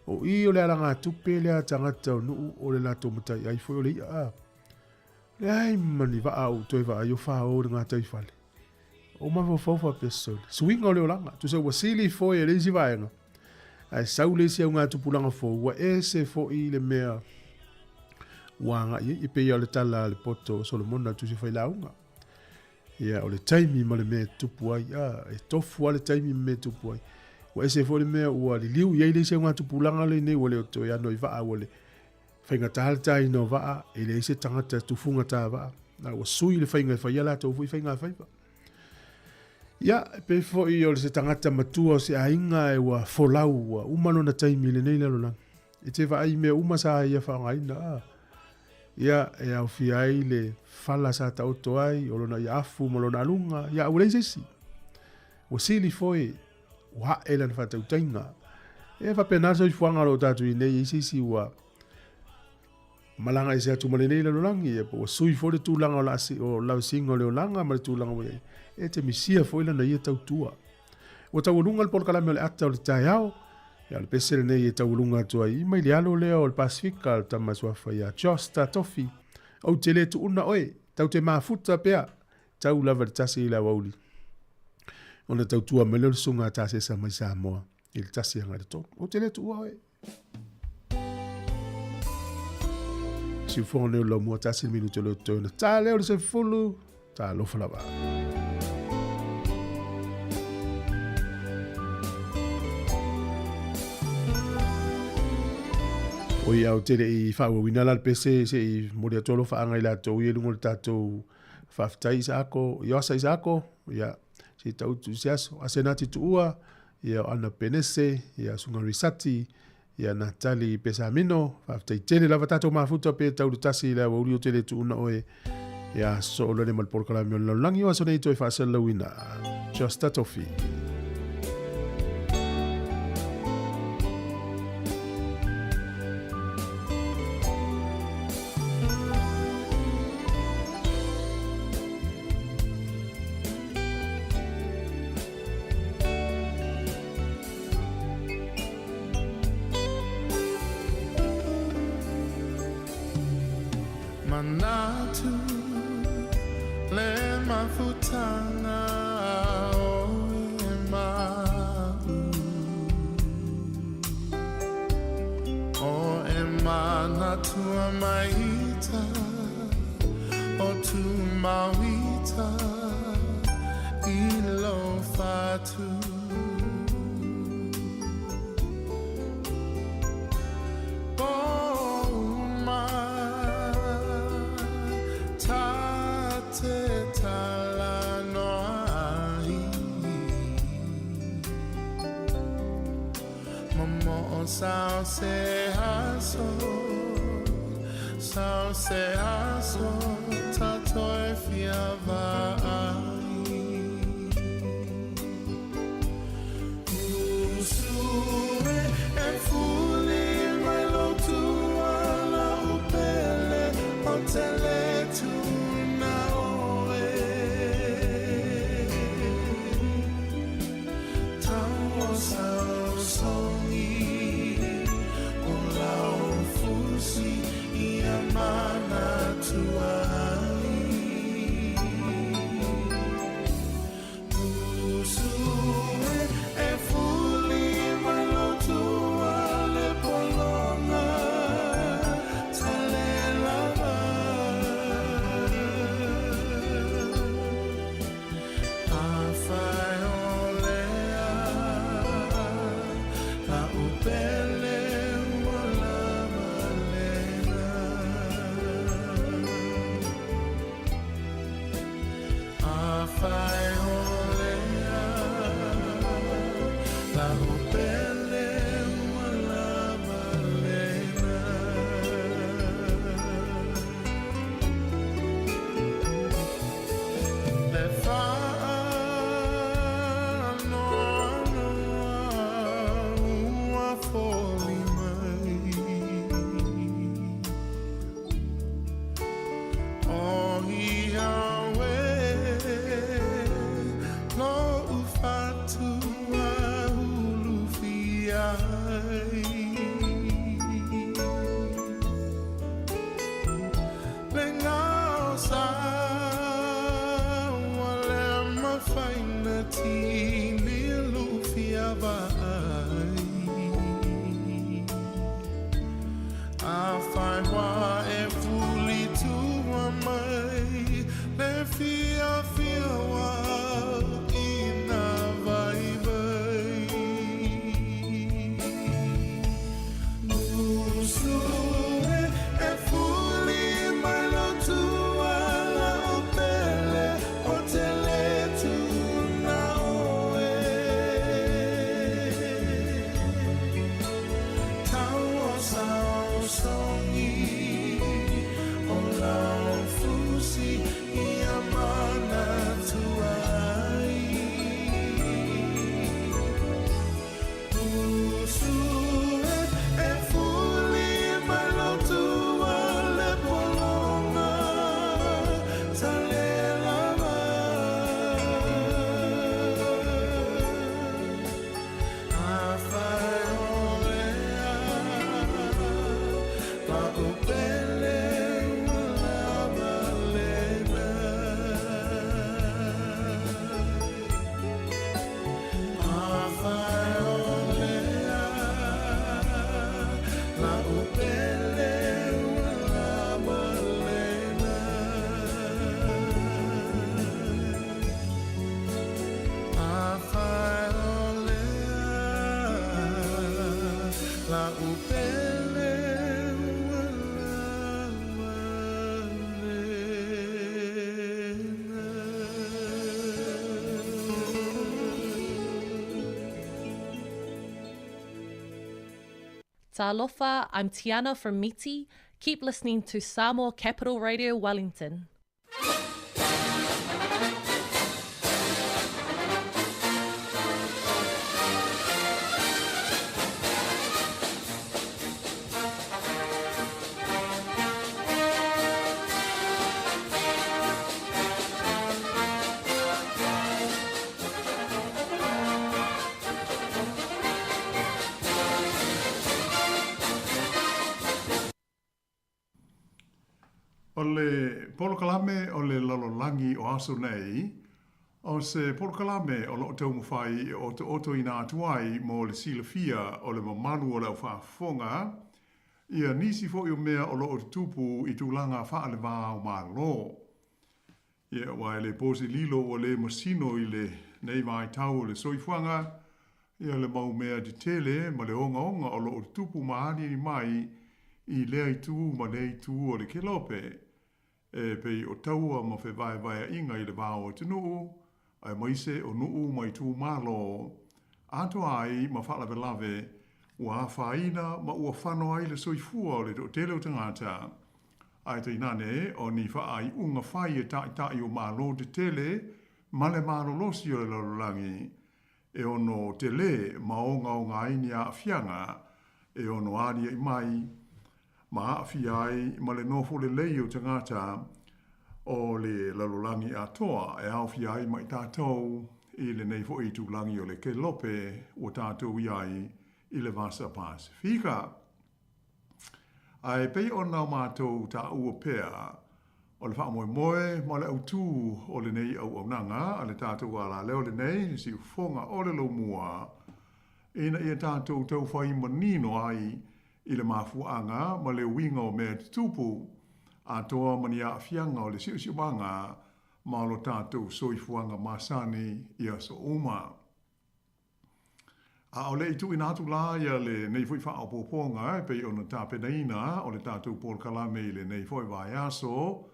O i o le alagatupe lea a tagata o nuu o le latou mataiai foi o le i'a a. Leai ma ni vaa ou toe vaai o fao i le gataifale. O mafaufau faapea sole. Suiga o le olaga. Tusa ua sili foi e le isi vaega. Ae sau le isi augatupulaga fou, ua ese foi le mea ua agai ai. E pei lava o le tala a le poto o Solomona, Tusi Failauga. Ia, o le taimi ma le mea e tupu ai. A, e tofu lava le taimi ma mea e tupu ai. Ua ese foi le mea ua liliu i ai le isi augatupulaga lenei, ua le o toe ano i vaa, ua le faigata le taina o vaa, e leai se tagata e tufuga ta vaa. A ua sui le faiga e fai ai latou foi faigafaiva. Ia, e pei foi o se tagata matua o se aiga e ua folau, ua uma lona taimi i lenei lalolagi. E te vaai i mea uma sa ia faaaogaina. A, ia, e aofia ai le fala sa taoto ai, o lona ia afu ma lona aluga, ia, a ua leai se isi. Ua sili foi, ua ae lana faatautaiga. E faapena le soifuaga o lo o tatou i nei, e i ai se isi ua malaga ese atu ma lenei lalolagi, ia, po ua sui foi le tulaga o la, o lavasiga o le olaga ma le tulaga ua i ai, e te misia foi lana ia tautua. Ua taualuga le polokalame o le ata o le taeao, ia, o le pese lenei e taualuga atu ai i mai le alo lea o le Pasifika, le tama suafa ia Josh Tatofi. Ou te le tuuna oe, tau te mafuta pea, tau lava le tasi i le aoauli. Ona tautua mai lea o le susuga a Tasesa mai Samoa i le tasi agai le tolu. Ou te le tuua oe. Siufoga nei o le laumua tasi le minute o le toe ona ta lea o le sefulu, talofa lava. O ia o te le i faaauauina la le pese se i momoli atu alofaaga i latou ia i luga o le tatou faafetai Isaako, Ioasa Isaako, ia se i tautu i se aso. Asenati Tuua, ia o Ana Penese, ia Susuga Risati, ia Natali Pesamino, faafetai tele lava tatou mafuta pe tau le tasi i le aoauli o tele tuuna oe. Ia soolone ma le polokalame o le lalolagi o aso nei toe faasalalauina. Josta Tofi. Manatu le mafutaga o e ma'u O e manatua maita o Tumauita i lo fatu. se aso, Sau se aso tatou e fia vaai. Usu e, e fuli mai lou tuala o pele o te le tuna oe. Tau o sausongi o lau fusi ia manatua ai. Usu e, e fuli mai lou tua le pologa talelava. Afai o lea la'u pele ua lava lena. Afai o lea la'u pele ua lava lena. Le faanoanoa ua foli mai O ia oe lo'u fatu ulufia ai. Le gao sa ua le mafai ona tini lo'u fia vaai. Afai ua e fuli tua mai le fiafia ua ina vaivai. Usu e, e fuli mai lou tua la'u pele o te le tuna oe. Tau o sausongi o lau fusi ia manatua ai. Usu e, e fuli mai lou tua le pologa talelava. Afai o lea la'u pele ua lava lena. Afai o lea la'u pele ua lava lena. Afai o lea la'u pele ua lava lena. Talofa, I'm Tiana from Miti. Keep listening to Samoa Capital Radio Wellington. O le polokalame o le lalolagi o aso nei, o se polokalame o lo o taumafai e otootoina atu ai mo le silafia o le mamalu o le aufaafofoga, ia nisi foi o mea o lo o tutupu i tulaga faale-va o Malo. Ia, aua e le po se lilo ua le masino i lenei vaitau o le soifuaga, ia le mau mea tetele ma le ogaoga o lo o tutupu ma aliali mai i lea itu ma lea itu o le kelope, e pei o taua ma fevaevaeaʻiga i le va o atunuu, aemaise o nuu ma itumalo, atoa ai ma faalavelave ua afaina ma ua fano ai le soifua o le toatele o tagata. Ae tainane o ni faaiuga fai e taitai o Malo tetele ma le malolosi o le lalolagi e ono telē ma ogaoga ai ni aafiaga e ono aliaʻi mai ma aafia ai ma le nofo lelei o tagata o le lalolagi atoa e aofia ai ma i tatou i lenei foi itulagi o le Kelope ua tatou i ai i le Vasa Pasefika. Ae pei ona matou taua pea, o le faamoemoe ma le autū o lenei auaunaga a le tatou alaleo lenei, le siufofoga o le laumua, ina ia tatou taufai manino ai i le mafuaaga ma le uiga o mea tutupu, atoa ma ni aafiaga o le siosiomaga ma lo tatou soifuaga masani i aso uma. A o le i tuuina atu la ia lenei foi faaopoopoga e pei ona tapenaina o le tatou polokalame i lenei foi vaiaso,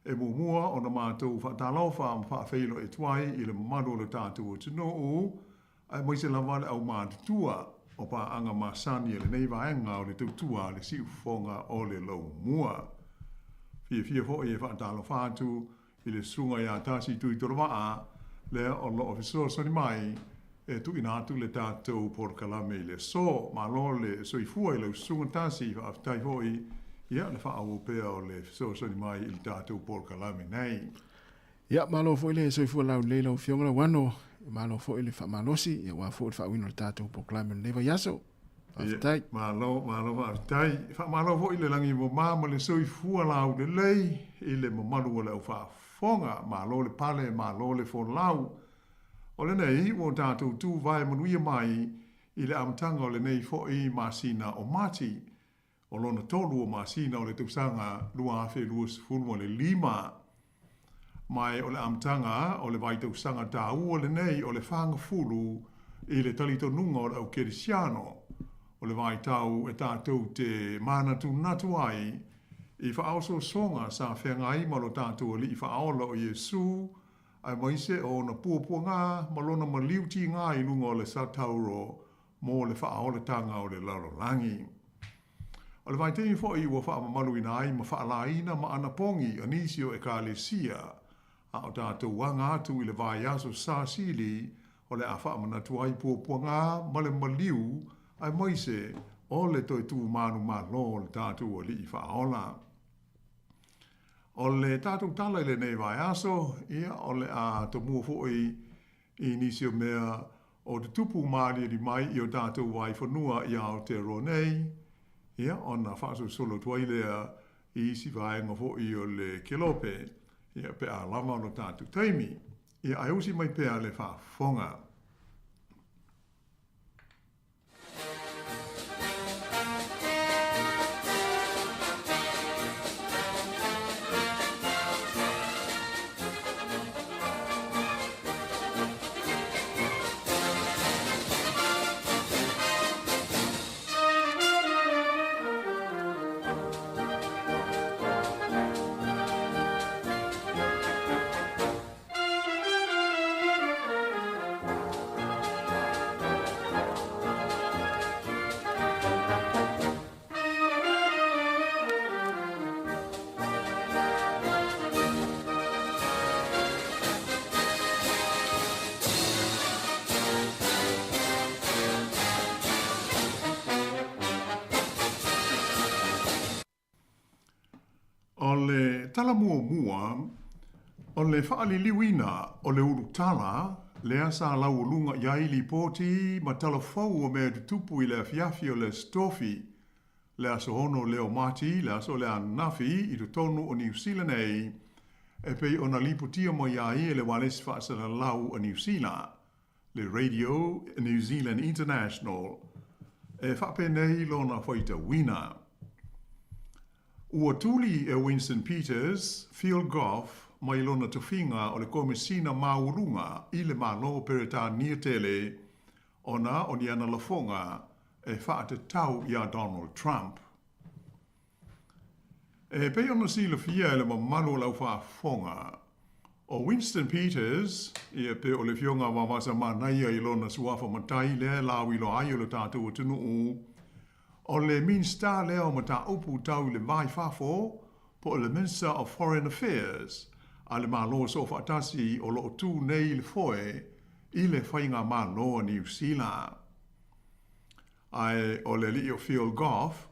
e muamua ona matou faatalofa ma faafeiloai atu ai i le mamalu o le tatou atunuu, aemaise lava le aumatutua o paaga masani a lenei vaega o le tautua a le siufofoga o le laumua. Fiafia foi e faatalofa atu i le susuga ia Tasi Tuitolovaa, lea o lo o fesoasoani mai e tuuina atu le tatou polokalame i le aso. Malo le soifua i lau susuga Tasi, faafetai foi ia le faaauau pea o le fesoasoani mai i le tatou polokalame nei. Ia, malo foi le soifua laulelei lau Afioga Lauano, malo foi le faamalosi, ia aua foi le faauiina o le tatou polokalame o lenei vaiaso. Faafetai. Malo, malo faafetai. Faamalo foi le lagi mama ma le soifua laulelei i le mamalu o le au faafofoga. Malo le pale, malo le folau. O lenei ua tatou tuvae manuia mai i le amataga o lenei foi masina o Mati. O lona tolu o masina o le tausaga 2025. Ma o le amataga o le vaitausaga taua lenei o le fagafulu i le talitonuga o le au kerisiano. O le vaitau e tatou te manatunatu ai i faaosoosoga sa feagai ma lo tatou Alii Faaola o Iesu, aemaise o ona puapuaga ma lona maliu tiga i luga o le satauro mo le faaolataga o le lalolagi. O le vaitaimi foi ua faamamaluina ai ma faalaina ma anapogi a nisi o ekalesia, a o tatou aga atu i le vaiaso sasili o le a faamanatu ai puapuaga ma le maliu aemaise o le toe tu manumalo o le tatou Alii Faaola. O le tatou tala i lenei vaiaso, ia o le a tomua foi i nisi o mea o tutupu maaliali mai i o tatou vaifanua i Aotearoa nei, ia ona faasolosolo atu ai lea i isi vaega foi o le Kelope, ia pe a lava lo tatou taimi. Ia ae usi mai pea le faafofoga. O le tala muamua, o le faaliliuina o le ulutala lea sa laualuga i ai lipoti ma tala fou o mea tutupu i le afiafi o le Aso Tofi, le aso 6 lea o Mati, le aso lea ananafi i totonu o Niu Sila nei, e pei ona lipotia mai ai e le ualesi faasalalau a Niu Sila, le Radio New Zealand International, e faapenei lona faitauina. Ua tuli e Winston Peters, Phil Goff mai lona tofiga o le Komesina Maualuga i le Malo o Peretania tele ona o ni ana lafoga e faatatau iā Donald Trump. E pei ona silafia e le mamalu o le au faafofoga, o Winston Peters, ia pe o le Afioga Vaovasamanaia i lona suafa matai lea e lauiloa ai o le tatou atunuu, O le Minisita lea o Mataupu Tau i le Va i Fafo, po o le Minister of Foreign Affairs, a le Malo Soofaatasi o lo o tū nei i le foe i le Faigamalo a Niu Sila. Ae o le alii o Phil Goff,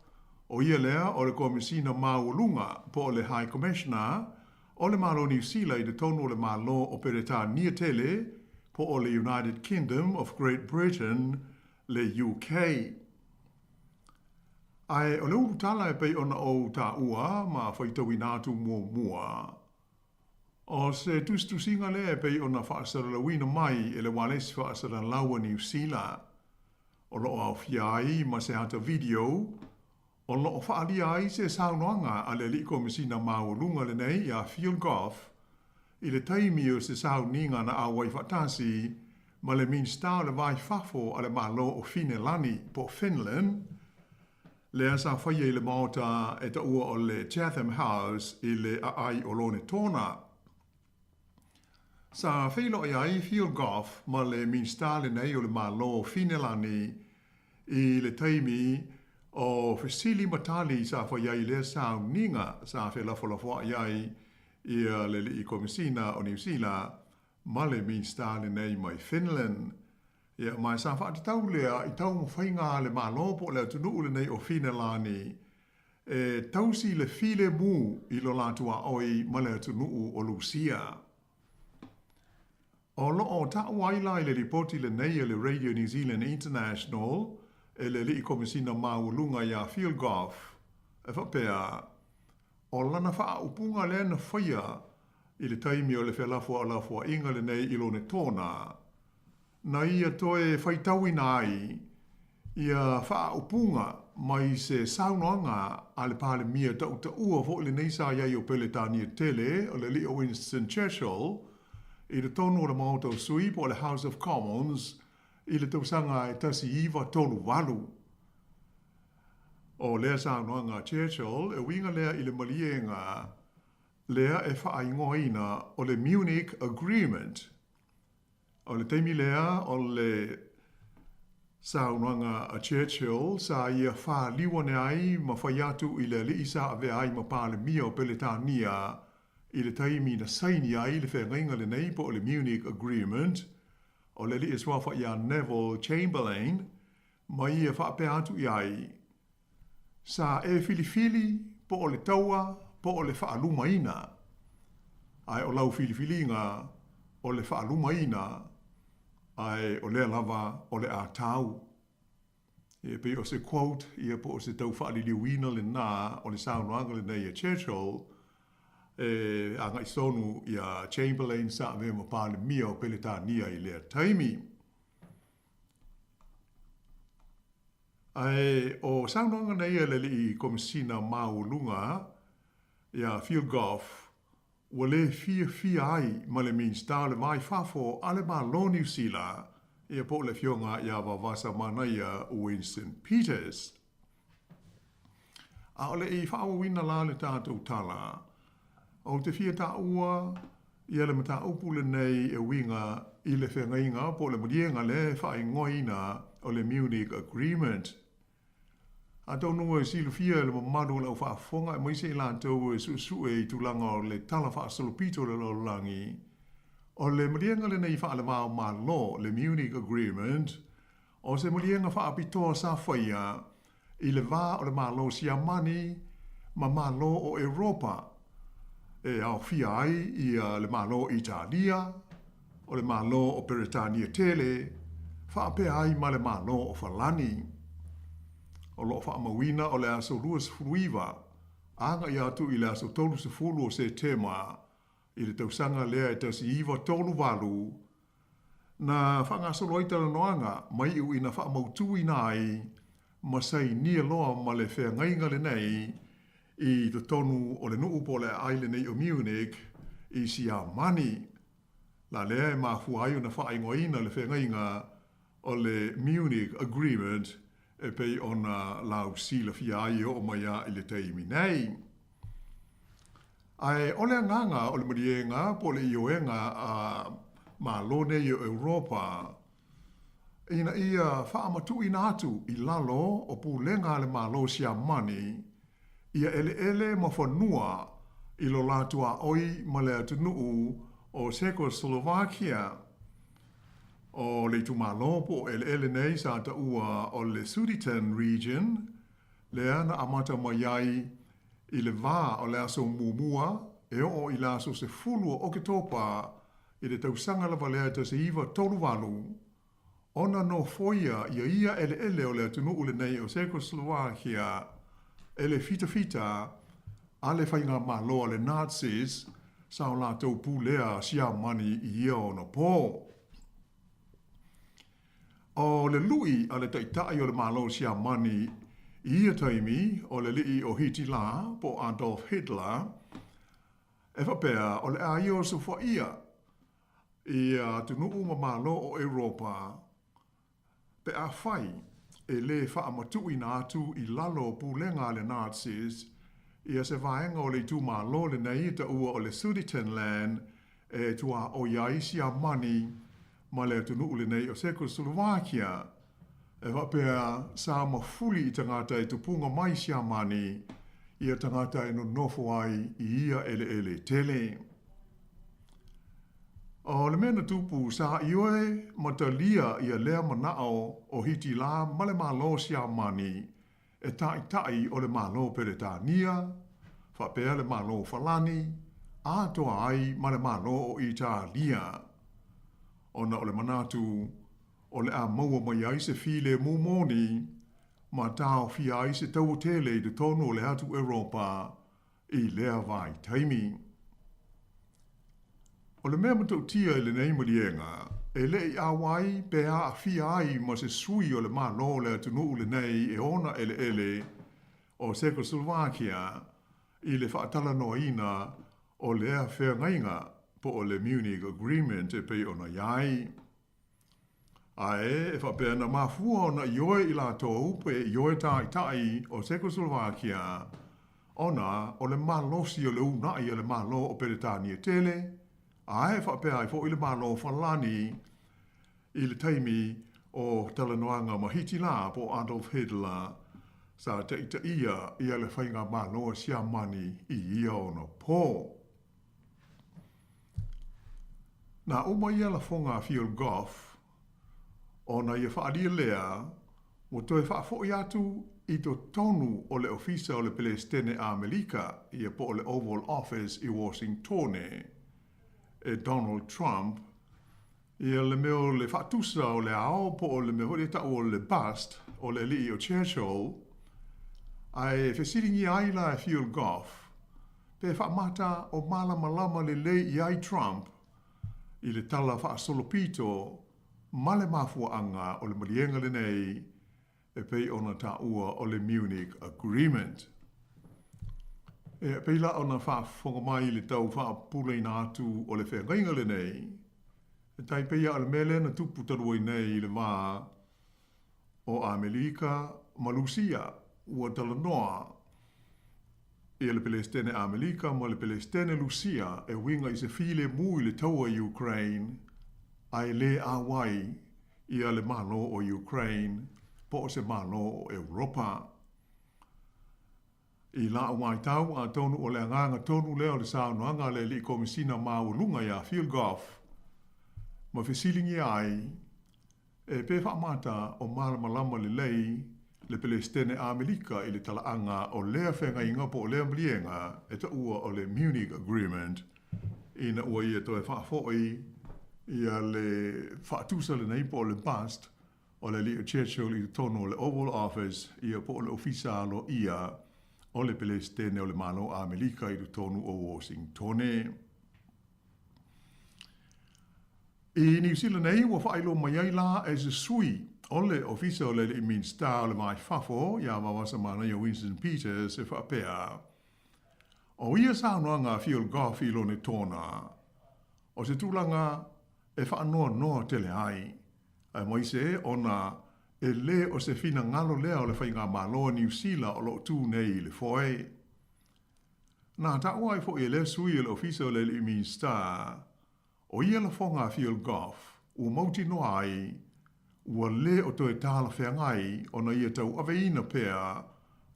ʻo ia lea o le Komesina Maualuga po o le High Commissioner o le Malo Niu Sila i totonu o le Malo o Peretania Tele po o le United Kingdom of Great Britain, le UK. Ae o le ulutala e pei ona ou taua ma faitauina atu muamua, o se tusitusiga lea e pei ona faasalalauina mai e le ualesi faasalalau a Niu Sila, o lo o aofia ai ma se ata video o lo o faaalia ai se saunoaga a le Alii Komesina Maualuga lenei iā Phil Goff i le taimi o se sauniga na auai faatasi ma le Minisita o le Va i Fafo a le Malo o Finelani po o Finland, lea sa faia i le maota e taua o le Chatham House i le aai o Lonetona. Sa feiloai ai Phil Goff ma le Minisita lenei o le Malo o Finelani i le taimi o fesili ma tali sa fai ai i lea sauniga sa felafolafoai ai ia le Alii Komesina o Niu Sila ma le Minisita lenei mai Finland. Ia, ma sa faatatau lea i taumafaiga a le Malo po o le atunuu lenei o Finelani e tausi le filemu i lo la tuaoi ma le atunuu o Lusia. O lo o taua ai la i le lipoti lenei a le Radio New Zealand International e le Alii Komesina Maualuga iā Phil Goff, e faapea, O lana faaupuga lea na faia i le taimi o le felafoalafoaiga lenei i Lonetona, na ia toe faitauina ai ia faaupuga mai se saunoaga a le Palemia tautaua foi lenei sa i ai o Peletania tele, o le alii o Winston Churchill, i totonu o le Maota o Sui po o le House of Commons i le tausaga e 1938. O lea saunoaga a Churchill e uiga lea i le maliega lea e faaigoaina o le Munich Agreement. O le taimi lea o le saunoaga a Churchill sa ia faliu ane ai ma fai atu i le alii sa avea ai ma Palemia o Peletania i le taimi na saini ai le feagaiga lenei po o le Munich Agreement, o le alii e suafa iā Neville Chamberlain, ma ia faapea atu i ai, Sa e filifili po o le taua po o le faalumaina. Ae o lau filifiliga o le faalumaina, ae o lea lava o le a tau. E pei o se quote ia po o se tau faaliliuina lena o le saunoaga lenei a Churchill e agai tonu iā Chamberlain sa avea ma Palemia o Peletania i lea taimi. Ae o saunoaga nei a le Alii Komesina Maualuga iā Phil Goff, ua le fiafia ai ma le Minisita o le Va i Fafo a le Malo Niu Sila, ia po o le Afioga iā Vavasa Manaia Winston Peters. A o le i faaauauina la le tatou tala, ou te fia taua ia le mataupu lenei e uiga i le feagaiga po o le maliega lea e faaigoaina o le Munich Agreement. Atonu e silafia e le mamalu o le aufaafofoga aemaise i latou e suesue i tulaga o le tala faasolopito o le lalolagi, o le maliega lenei faale-va-o-Malo, le Munich Agreement, O se maliega faapitoa sa faia i le va o le Malo Siamani ma Malo o Europa e aofia ai ia le Malo o Italia, o le Malo o Peretania Tele, faapea ai ma le Malo o Falani. O lo o faamauina o le aso 29 agai atu i le aso 30 o Setema i le tausaga lea e 1938, Na faagasolo ai talanoaga ma iu ina faamautuina ai ma sainia loa ma le feagaiga lenei i totonu o le nuu po o le aai lenei o Munich i Siamani. La lea e mafua ai ona faaigoaina le feagaiga o le Munich Agreement e pei ona lausilafia ai e oo mai a i le taimi nei. Ae o le agaga o le maliega po o le ioega a Malo nei o Europa, ina ia faamatuuina atu i lalo o pulega a le Malo Siamani ia eleele ma fanua i lo la tuaoi ma le atunuu o Czechoslovakia. O le itumalo po o eleele nei sa taua o le Sudeten Region, lea na amata mai ai i le va o le aso muamua e oo i le aso 10 o Oketopa i le tausaga lava lea 1938, ona nofoia ia ia eleele o le atunuu lenei o Czechoslovakia e le fitafita a le faigamalo a le Nazis sa o latou pulea Siamani i ia ona po. O le luʻi a le taitai o le Malo Siamani i ia taimi o le alii o Hitila po o Adolf Hitler, e faapea o le a ia osofaia ia atunuu ma Malo o Europa pe afai e lē faamatuuina atu i lalo o pulega a le Nazis ia se vaega o le itumalo lenei e taua o le Sudetenland e tuaoi ai Siamani ma le atunuu lenei o Czechoslovakia, e faapea sa mafuli i tagata e tupuga mai Siamani ia tagata e nonofo ai i ia eleele tele. O le mea na tupu, sa ioe ma talia ia lea manao o Hitila ma le Malo Siamani e taitai o le Malo Peretania, faapea le Malo Falani, atoa ai ma le Malo o Italia. Ona o le manatu o le a maua mai ai se filemu moni ma taofia ai se taua tele i totonu o le atu Europa i lea vaitaimi. O le mea matautia i lenei maliega, e le i auai pe aafia ai ma se sui o le Malo o le atunuu lenei e ona eleele o Czechoslovakia i le faatalanoaina o lea feagaiga po o le Munich Agreement e pei ona i ai. Ae e faapea na mafua ona ioe i latou pe ioe taitai o Czechoslovakia ona o le malosi o le uunai a le Malo o Peretania tele, ae faapea ai foi le Malo o Falani i le taimi o talanoaga ma Hitila po o Adolf Hitler sa taitaia ia le faigamalo a Siamani i ia ona po. Na uma ia lafoga a Phil Goff, ona ia faaalia lea ua toe faafoi atu i totonu o le Ofisa o le Pelesitene Amelika, ia po o le Oval Office i Washingtone, e Donald Trump, ia le mea o le faatusa o le ao po o le mea foi lea e tau o le bust o le alii o Churchill, ae fesiligia ai la e Phil Goff, pe faamata o malamalama lelei i ai Trump i le tala faasolopito ma le mafuaaga o le maliega lenei e pei ona taua o le Munich Agreement. E pei la ona faafofoga mai i le tau faapupulaina atu o le feagaiga lenei, e tai pei lava o le mea lea na tupu talu ai nei i le va o Amelika ma Lusia, ua talanoa ia le Pelesitene Amelika ma le Pelesitene Lusia e uiga i se filemu i le taua i Ukraine, ae lē auai ia le Malo o Ukraine po o se Malo o Europa. I la'u matau, atonu o le agaga tonu lea o le saunoaga a le Alii Komesina Maualuga iā Phil Goff ma fesiligia ai e pe faamata o malamalama lelei le Pelesitene Amelika i le talaaga o lea feagaiga po o lea maliega e taua o le Munich Agreement ina ua ia toe faafoi ia le faatusa lenei po o le bust o le alii o Churchill i totonu o le Oval Office ia po o le Ofisa Aloaia o le Pelesitene o le Malo Amelika i totonu o Washingtone. I Niu Sila nei, ua faailoa mai ai la e se sui o le Ofisa o le Alii Minisita o le Va i Fafo iā Vaovasamanaia Winston Peters e faapea, O ia saunoaga a Phil Goff i Lonetona, o se tulaga e faanoanoa tele ai, aemaise ona e lē o se finagalo lea o le Faigamalo a Niu Sila o lo o tū nei i le foe. Na taua ai foi e lea sui o le Ofisa o le Alii Minisita, o ia lafoga a Phil Goff ua mautinoa ai. ua lē o toe talafeagai ona ia tauaveina pea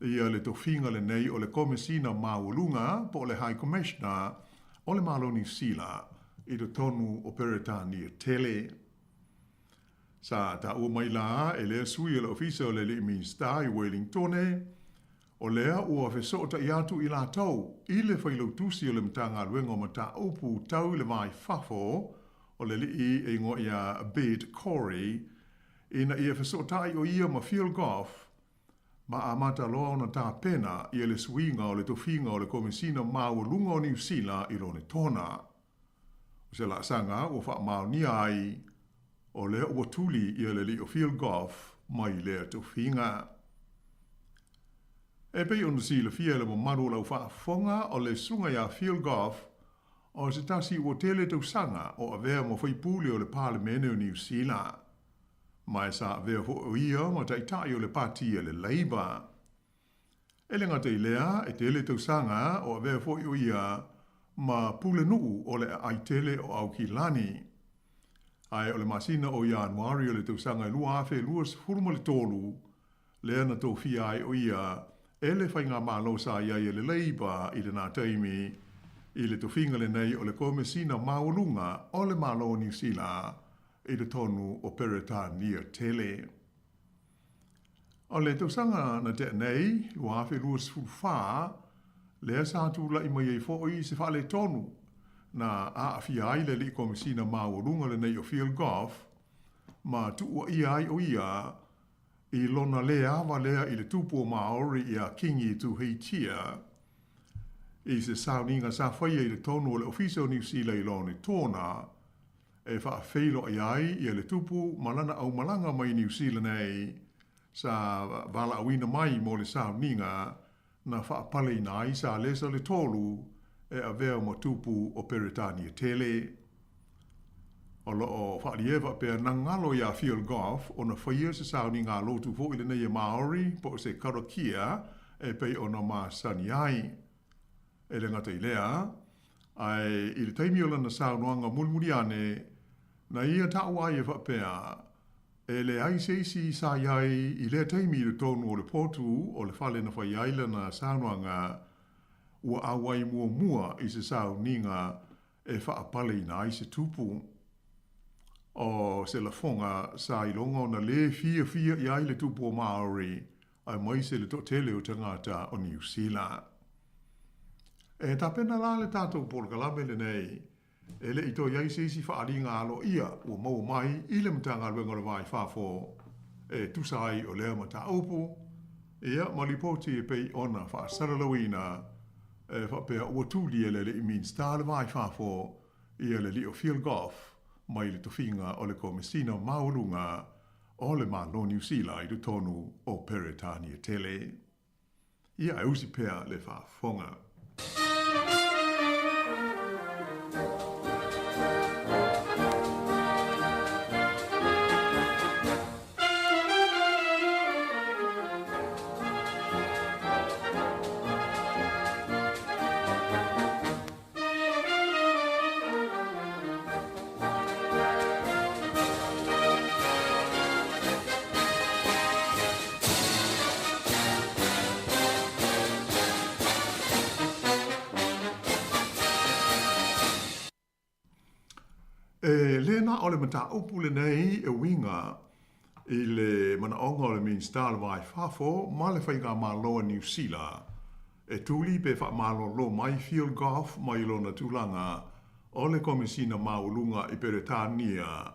ia le tofiga lenei o le Komesina Maualuga po o le High Commissioner o le Malo o Niu Sila i totonu o Peretania tele. Sa taua mai la e lea sui o le Ofisa o le Alii Minisita i Welingtone, o lea ua fesootai atu i latou i le Failautusi o le Matagaluega o Mataupu Tau i le Va i Fafo o le alii e igoa ia Bert Corey ina ia fesootai o ia ma Phil Goff ma amata loa ona tapena ia le suiga o le tofiga o le Komesina Maualuga o Niu Sila i Lonetona. O se laasaga ua faamaonia ai o lea ua tuli ia le alii o Phil Goff mai lea tofiga. E pei ona silafia e le mamalu o lau faafofoga o le susuga ia Phil Goff o se tasi ua tele tausaga o avea ma faipule o le Palemene o Niu Sila. Ma e sa avea foi o ia ma taitai o le pati a le Labour. E le gata i lea, e tele tausaga o avea foi o ia ma pulenuu o le aai tele o Aukilani. Ae o le masina o Ianuari o le tausaga e 2023, lea na tofia ai o ia e le faigamalo sa i ai e le Labour i lena taimi, i le tofiga lenei o le Komesina Maualuga o le Malo o Niu Sila i totonu o Peretania tele. O le tausaga na tea nei, 2024, lea sa tulai mai ai foi se faaletonu na aafia ai le Alii Komesina Maualuga lenei o Phil Goff ma tuuaia ai o ia i lona lē ava lea i le tupu o Māori ia Kingi Tuheitia i se sauniga sa faia i totonu o le Ofisa o Niu Sila i Lonetona e faafeiloai ai ia le tupu ma lana aumalaga mai Niu Sila nei sa valaauina mai mo le sauniga na faapaleina ai Salesa le Tolu e avea ma tupu o Peretania tele. O lo o faaalia e faapea na galo iā Phil Goff ona faia se sauniga lotu foi lenei e Māori po o se karakia e pei ona masani ai. E le gata i lea, ae i le taimi o lana saunoaga mulimuli ane, na ia taua ai e faapea, e leai se isi sa i ai i lea taimi i totonu o le potu o le fale na fai ai lana saunoaga, ua auai muamua i se sauniga e faapaleina ai se tupu. O se lafoga sa iloga ona lē fiafia i ai le tupu o Māori, aemaise le toatele o tagata o Niu Sila. E tapena la le tatou polokalame lenei, e le i toe i ai se isi faaaliga aloaia ua maua mai i le Matagaluega o le Va i Fafo e tusa ai o lea mataupu, ia ma lipoti e pei ona faasalalauina e faapea ua tuli e le Alii Minisita o le Va i Fafo ia le Alii o Phil Goff mai le tofiga o le Komesina Maualuga o le Malo Niu Sila i totonu o Peretania tele. Ia e usi pea le faafofoga. E lē na o le mataupu lenei e uiga i le manaoga o le Minisita o le Va i Fafo ma le Faigamalo a Niu Sila e tuli pe faamalolo mai Phil Goff mai lona tulaga o le Komesina Maualuga i Peretania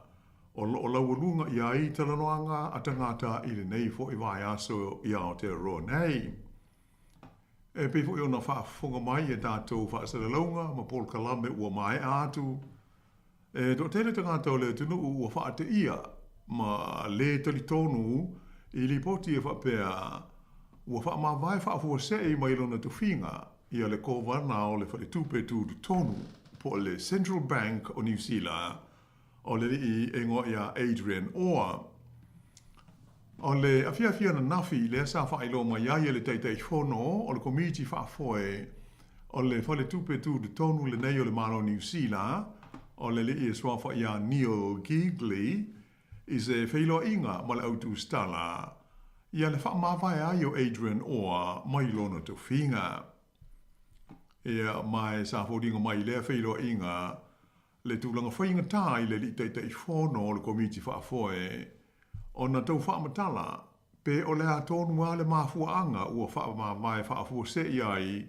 o lo o laualuga i ai talanoaga a tagata i lenei foi vaiaso i Aotearoa nei. E pei foi ona faafofoga mai i a tatou faasalalauga ma polokalame ua maea atu, E toatele tagata o le atunuu ua faateia ma lē talitonu i lipoti e faapea ua faamavae faafuasei mai lona tofiga ia le Kovana o le Faletupe Tutotonu po o le Central Bank o Niu Sila o le alii e igoa ia Adrian Orr. O le afiafi ananafi lea sa faailoa mai ai e le Taitaifono o le Komiti Faafoe o le Faletupe Tutotonu lenei o le Malo o Niu Sila, o le alii e suafa ia Neil Geigley, i se feiloaiga ma le au tusitala ia le faamavae ai o Adrian Orr mai lona tofiga. Ia, ma e sa foliga mai i lea feiloaiga le tulaga faigata i le Alii Taitaifono o le Komiti Faafoe ona tau faamatala pe o le a tonu lava le mafuaaga ua faamavae faafuasei ai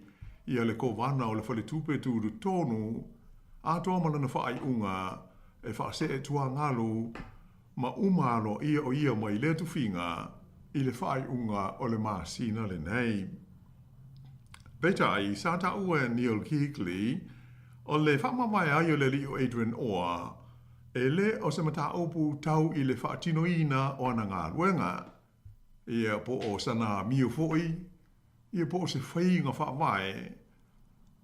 ia le Kovana o le Faletupe Tutotonu atoa ma lana faaiuga e faasee tuagalu ma uma aloaia o ia mai lea tufiga i le faaiuga o le masina lenei. Peitai, sa taua e Neil Keagley, o le faamavae ai o le alii o Adrian Orr, e le o se mataupu tau i le faatinoina o ana galuega, ia po o sana amio foi, ia po o se faiga faavae,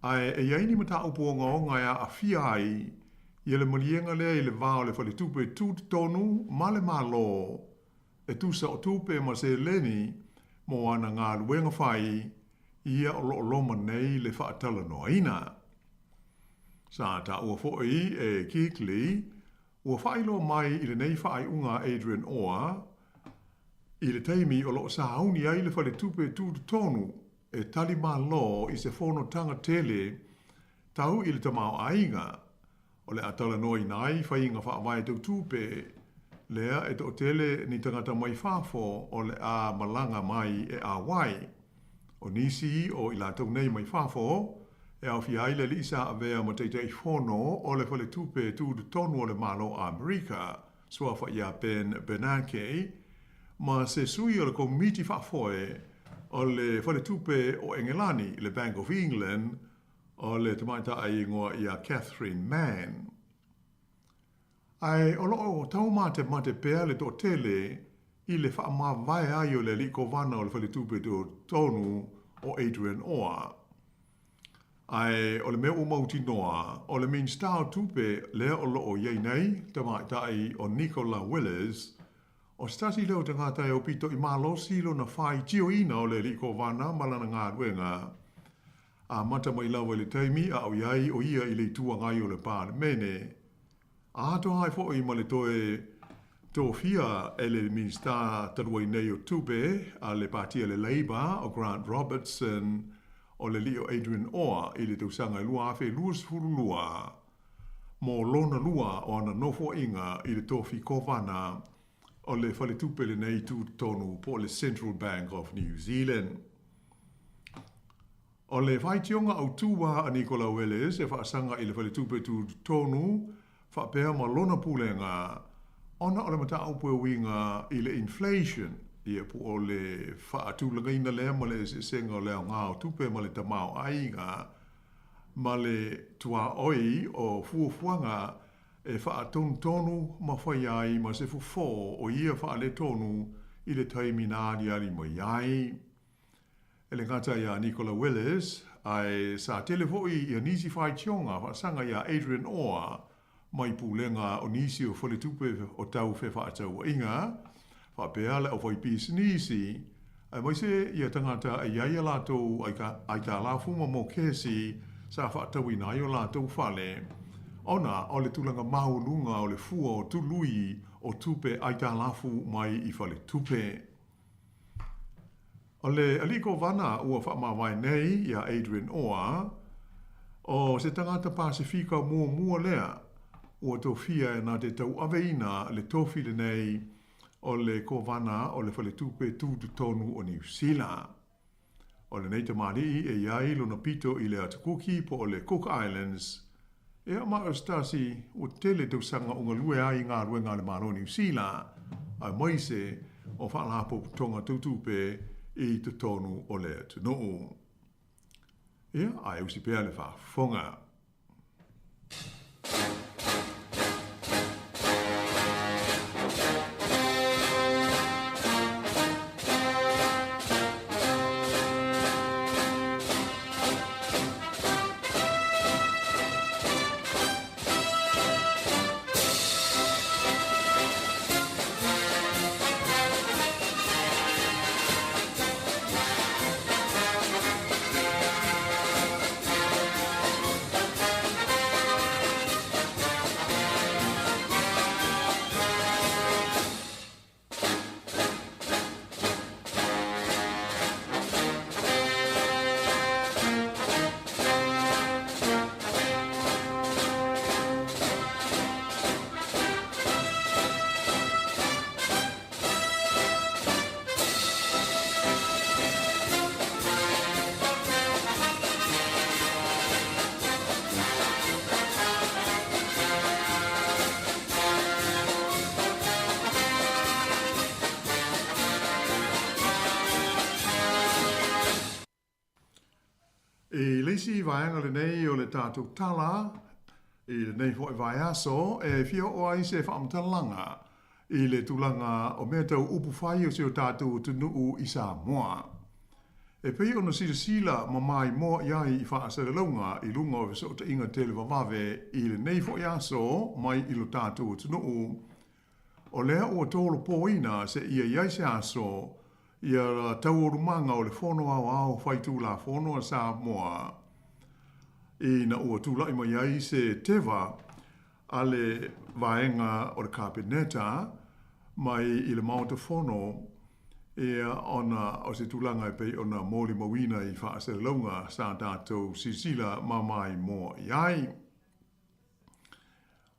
ae e i ai ni mataupu ogaoga e aafia ai ia le maliega lea i le va o le Faletupe Tutotonu ma le Malo e tusa o tupe ma seleni mo ana galuega fai ia o lo o loma nei le faatalanoaina. Sa taua foi e Keatley ua faailoa mai i lenei faaiuga a Adrian Orr i le taimi o lo o sauni ai le Faletupe Tutotonu e tali malo i se fonotaga tele tau i le tamaoaiga o le a talanoaina ai faiga faavae tau tupe lea e toatele ni tagata mai fafo o le a malaga mai e auai. O nisi o i latou nei mai fafo, e aofia ai le alii sa avea ma Taitaifono o le Faletupe Tutotonu o le Malo o Amerika, suafa ia Ben Bernanke, ma se sui o le Komiti Faafoe o le Faletupe o Engelani, le Bank of England, o le tamaitai igoa ia Catherine Mann. Ae o lo o taumatemate pea le toatele i le faamavae ai o le alii kovana o le Faletupe Tutotonu o Adrian Orr. Ae o le mea ua mautinoa, o le Minisita o Tupe lea o lo o i ai nei, tamaitai o Nicola Willis, o se tasi lea o tagata e aupito i malosi lona faitioina o le alii kovana ma lana galuega. Amata mai lava i le taimi a o i ai o ia i le Itu Agai o le Palemene, atoa ai foi ma le toe tofia e le Minisita talu ai nei o Tupe a le Pati a le Labour o Grant Robertson o le alii o Adrian Orr i le tausaga e 2022 mo lona lua o ana nofoaiga i le tofi Kovana o le Faletupe lenei Tutotonu po o le Central Bank of New Zealand. O le faitioga autū a Nicola Willis e faasaga i le Faletupe Tutotonu faapea ma lona pulega ona o le mataupu e uiga i le inflation, ia po o le faatulagaina lea ma le eseesega o le aoga o tupe ma le tamaoaiga ma le tuaoi o fuafuaga e faatonutonu ma fai ai ma se fofo o ia faaletonu i le taimi na aliali mai ai. E le gata iā Nicola Willis, ae sa tele foi ia nisi faitioga faasaga iā Adrian Orr mai pulega o nisi o faletupe o tau fefaatauaiga, faapea le aufaipisinisi, aemaise ia tagata e i ai a latou aitalafu ma mokesi sa faatauina ai o latou fale, ona o le tulaga maualuga o le fua o tului o tupe aitalafu mai i faletupe. O le alii kovana ua faamavae nei iā Adrian Orr, o se tagata Pasefika muamua lea ua tofia e na te tauaveina le tofi lenei o le kovana o le Faletupe Tutotonu o Niu Sila. O lenei tamalii e i ai lona pito i le Atu Kuki po o le Cook Islands, ia ma o se tasi ua tele tausaga o galue ai i galuega a le Malo o Niu Sila, aemaise o faalapotopotoga tau tupe i totonu o le atunuu. Ia, ae usi pea le faafofoga. I le isi vaega lenei o le tatou tala, i lenei foi vaiaso, e fia oo ai se faamatalaga i le tulaga o mea tau upu fai o si o tatou atunuu i Samoa. E pei ona silasila ma maimoa i ai i faasalalauga i luga o fesootaiga televavave i lenei foi aso mai i lo tatou atunuu, o lea ua tolopoina seia i ai se aso ia taualumaga o le Fono Aoao Faitulafono a Samoa ina ua tulai mai ai se teva a le vaega o le Kapeneta mai i le Maota Fono ia ona o se tulaga e pei ona molimauina i faasalalauga sa tatou silasila ma maimoa i ai.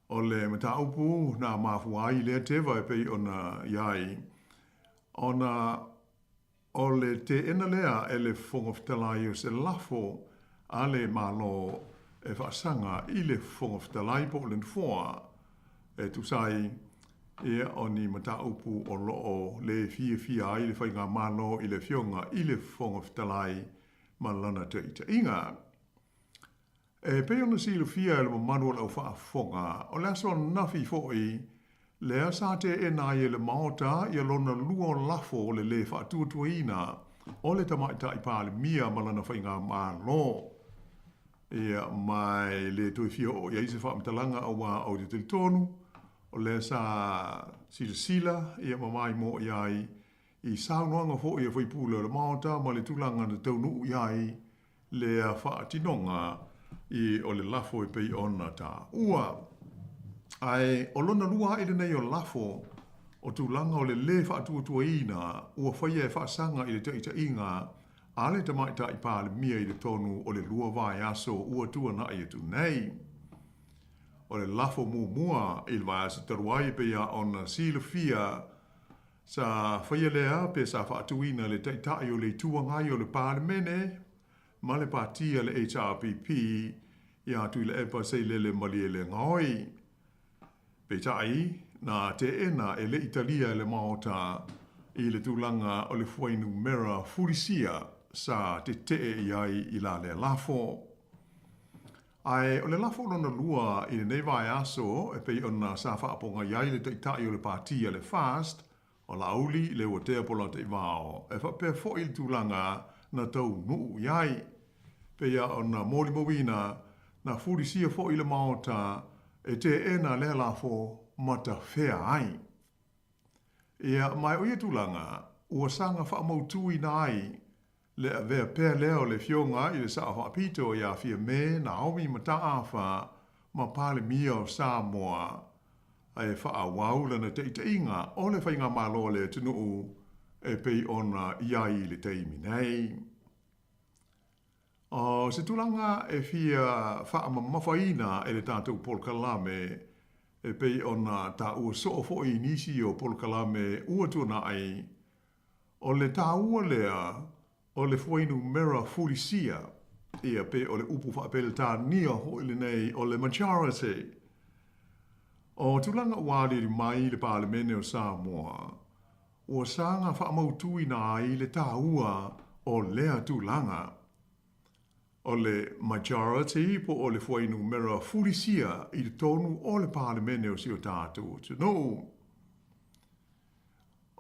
O le mataupu na mafua ai lea teva e pei ona i ai, ona o le teena lea e le Fofoga Fetalai o se lafo a le Malo e faasaga i le Fofoga Fetalai po o le Nofoa e tusa ai ia o ni mataupu o lo o le fiafia ai le Faigamalo i le Afioga i le Fofoga Fetalai ma lana taitaiga. E pei ona silafia e le mamalu o le au faafofoga, o le aso ananafi foi lea sa teena ai e le Maota ia lona lua o lafo o le lē faatuatuaina o le Tamaitai Palemia ma lana faigamalo. Ia, ma e le toe fia oo i ai se faamatalaga auā ou te talitonu o lea sa silasila ia ma maimoa i ai i saunoaga foi a faipule o le Maota ma le tulaga na taunuu i ai lea faatinoga i o le lafo e pei ona taua. Ae o lona lua aʻe lenei o lafo o tulaga o le lē faatuatuaina ua faia e faasaga i le taitaiga a le Tamaitai Palemia i totonu o le 2 vaiaso ua tuanai atu nei. O le lafo muamua i le vaiaso talu ai e pei lava ona silafia Sa faia lea pe sa faatuina le Taitai o le Itu Agai o le Palemene ma le Pati a le HRPP iā Tuilaepa Sailele Malielegaoi. Peitai, na teena e le i talia e le Maota i le tulaga o le fuainumera fulisia sa tetee i ai i la lea lafo. Ae o le lafo lona lua i lenei vaiaso e pei ona sa faapogai ai le Taitai o le Pati a le FAST, o Laauli Leuatea Polataivao, e faapea foi le tulaga na taunuu i ai. Pei lava ona molimauina, na fulisia foi le Maota e teena lea lafo ma tafea ai. Ia, ma o ia tulaga, ua saga faamautuina ai le avea pea lea o le Afioga i le Sao Faapito ia Fiame Naomi Mataafa ma Palemia o Samoa e faaauau lana taitaiga o le faigamalo a le atunuu e pei ona i ai i le taimi nei. O se tulaga e fia faamamafaina e le tatou polokalame e pei ona taua soo foi i nisi o polokalame ua tuanai, O le taua lea o le fuainumera fulisia, ia pe o le upu faa-Peretania foi lenei o le majority. O tulaga ua aliali mai i le Palemene o Samoa, ua saga faamautuina ai le taua o lea tulaga. O le majority po o le fuainumera fulisia i totonu o le Palemene o si o tatou atunuu.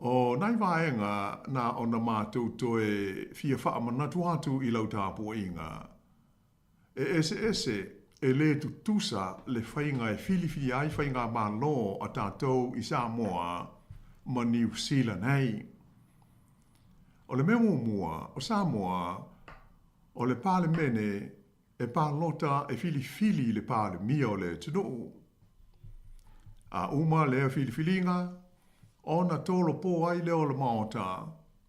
O nai vaega na ona matou toe fia faamanatu atu i lau tapuaiga. E eseese, e lē tutusa le faiga e filifilia ai faigamalo a tatou i Samoa ma Niu Sila nei. O le mea muamua, o Samoa, o le Palemene e palota e filifili le Palemia o le atunuu. A uma lea filifiliga, ona tolopo ai lea o le Maota,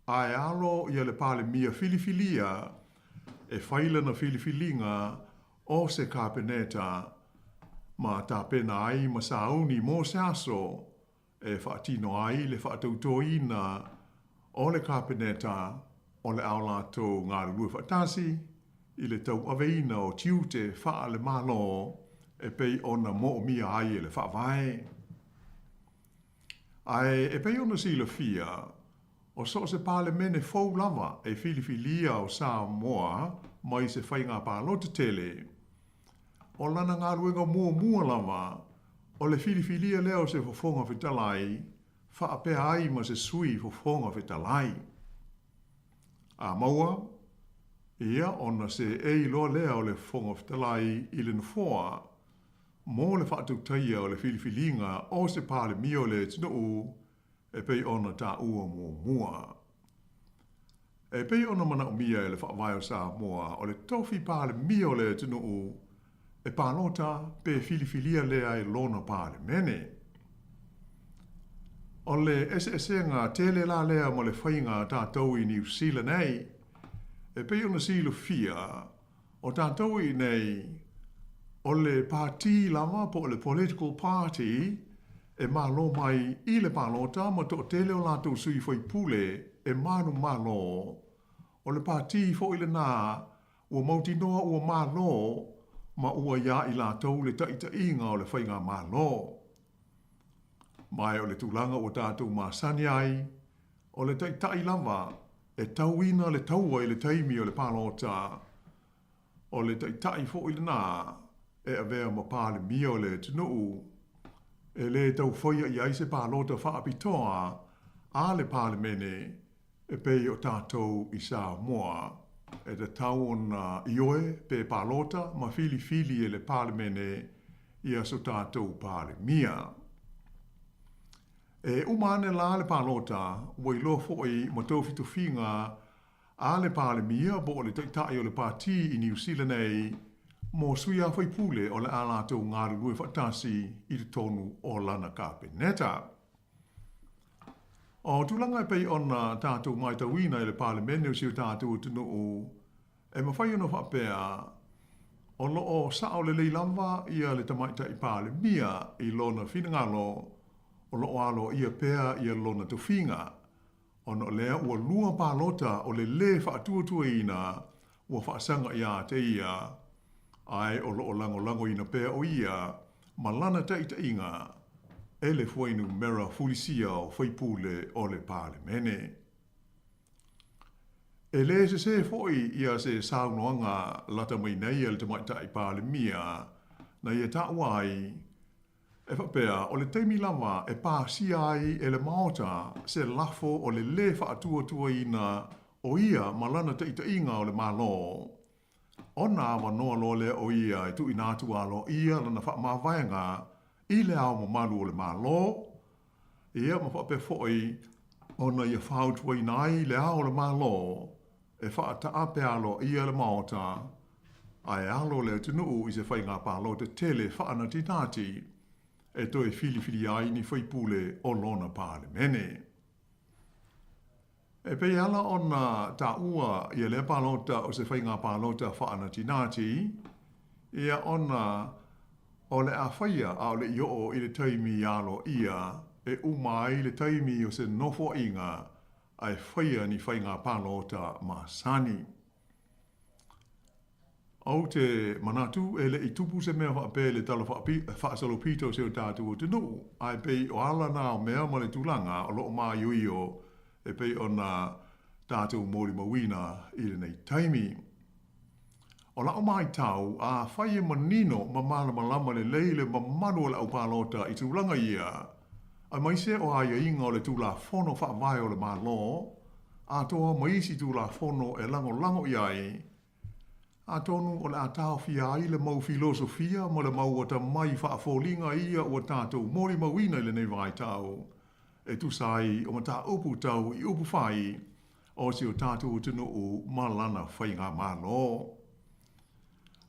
ae alo ia le Palemia filifilia e fai lana filifiliga o se Kapeneta ma tapena ai ma sauni mo se aso e faatino ai le faatautoina o le Kapeneta o le a o latou galulue faatasi i le tauaveina o tiute faale-Malo e pei ona moomia ai e le Faavae. Ae e pei ona silafia, o so o se Palemene fou lava e filifilia o Samoa mai se faiga palota tele. O lana galuega muamua lava, o le filifilia lea o se Fofoga Fetalai, faapea ai ma se Sui Fofoga Fetalai. A maua, ia ona seei loa lea o le Fofoga Fetalai i le Nofoa mo le faatautaia o le filifiliga o se Palemia o le atunuu e pei ona taua muamua. E pei ona manaomia e le Faavae o Samoa o le tofi Palemia o le atunuu e palota pe filifilia lea e lona Palemene. O le eseesega tele la lea ma le faiga a tatou i Niu Sila nei, e pei ona silafia, o tatou i inei, o le pati lava po o le political party e malo mai i le palota ma toatele o latou sui faipule e manumalo, o le pati foi lena ua mautinoa ua malo ma ua iā i latou le taitaiga o le faigamalo. Ma o le tulaga ua tatou masani ai, o le taitai lava e tauina le taua i le taimi o le palota, o le taitai foi lena e avea ma Palemia o le atunuu, e lē tau faia i ai se palota faapitoa a le Palemene e pei o tatou i Samoa, e tatau ona ioe pe palota ma filifili e le Palemene ia so tatou Palemia. E uma ane la le palota, ua iloa foi ma tofitofiga a le Palemia po o le Taitai o le Pati i Niu Sila nei mo sui a faipule o le a latou galulue faatasi i totonu o lana Kapeneta. O tulaga e pei ona tatou matauina i le Palemene o si o tatou atunuu, e mafai ona faapea, o lo o sao lelei lava ia le Tamaitai Palemia i lona finagalo o lo o aloaia pea ia lona tofiga, ona o lea ua lua palota o le lē faatuatuaina ua faasaga iā te ia, ae o lo o lagolagoina pea o ia ma lana taitaiga e le fuainumera fulisia o faipule o le Palemene. E lē sesē foi ia se saunoaga lata mai nei a le Tamaitai Palemia na ia taua ai E faapea, o le taimi lava e pasia ai e le Maota se lafo o le lē faatuatuaina o ia ma lana taitaiga o le Malo, ona avanoa loa lea o ia e tuuina atu aloaia lana faamavaega i le Ao Mamalu o le Malo, ia ma faapea foi ona ia fautuaina ai le Ao o le Malo e faataape aloaia le Maota ae alo le atunuu i se faiga palota tele faanatinati e toe filifilia ai ni faipule o lona Palemene. E pei e ala ona taua ia lea palota o se faiga palota faanatinati, ia ona o le a faia a o le i oo i le taimi aloaia e uma ai le taimi o se nofoaiga ae faia ni faiga palota masani. Ou te manatu e le i tupu se mea faapea i le Tala Faasolopito o si o tatou atunuu, ae pei o ala na o mea ma le tulaga o lo o māioio e pei ona tatou molimauina i lenei taimi. O la'u maitau, afai e manino ma malamalama lelei le mamalu o le aupalota i tulaga ia, aemaise o aiaiga o le Tulafono Faavae o le Malo, atoa ma isi Tulafono e lagolago i ai, atonu o le a taofia ai le mau filosofia ma le mau atamai faafoliga ia ua tatou molimauina i lenei vaitau, e tusa ai o mataupu tau i upufai o si o tatou atunuu ma lana faigamalo.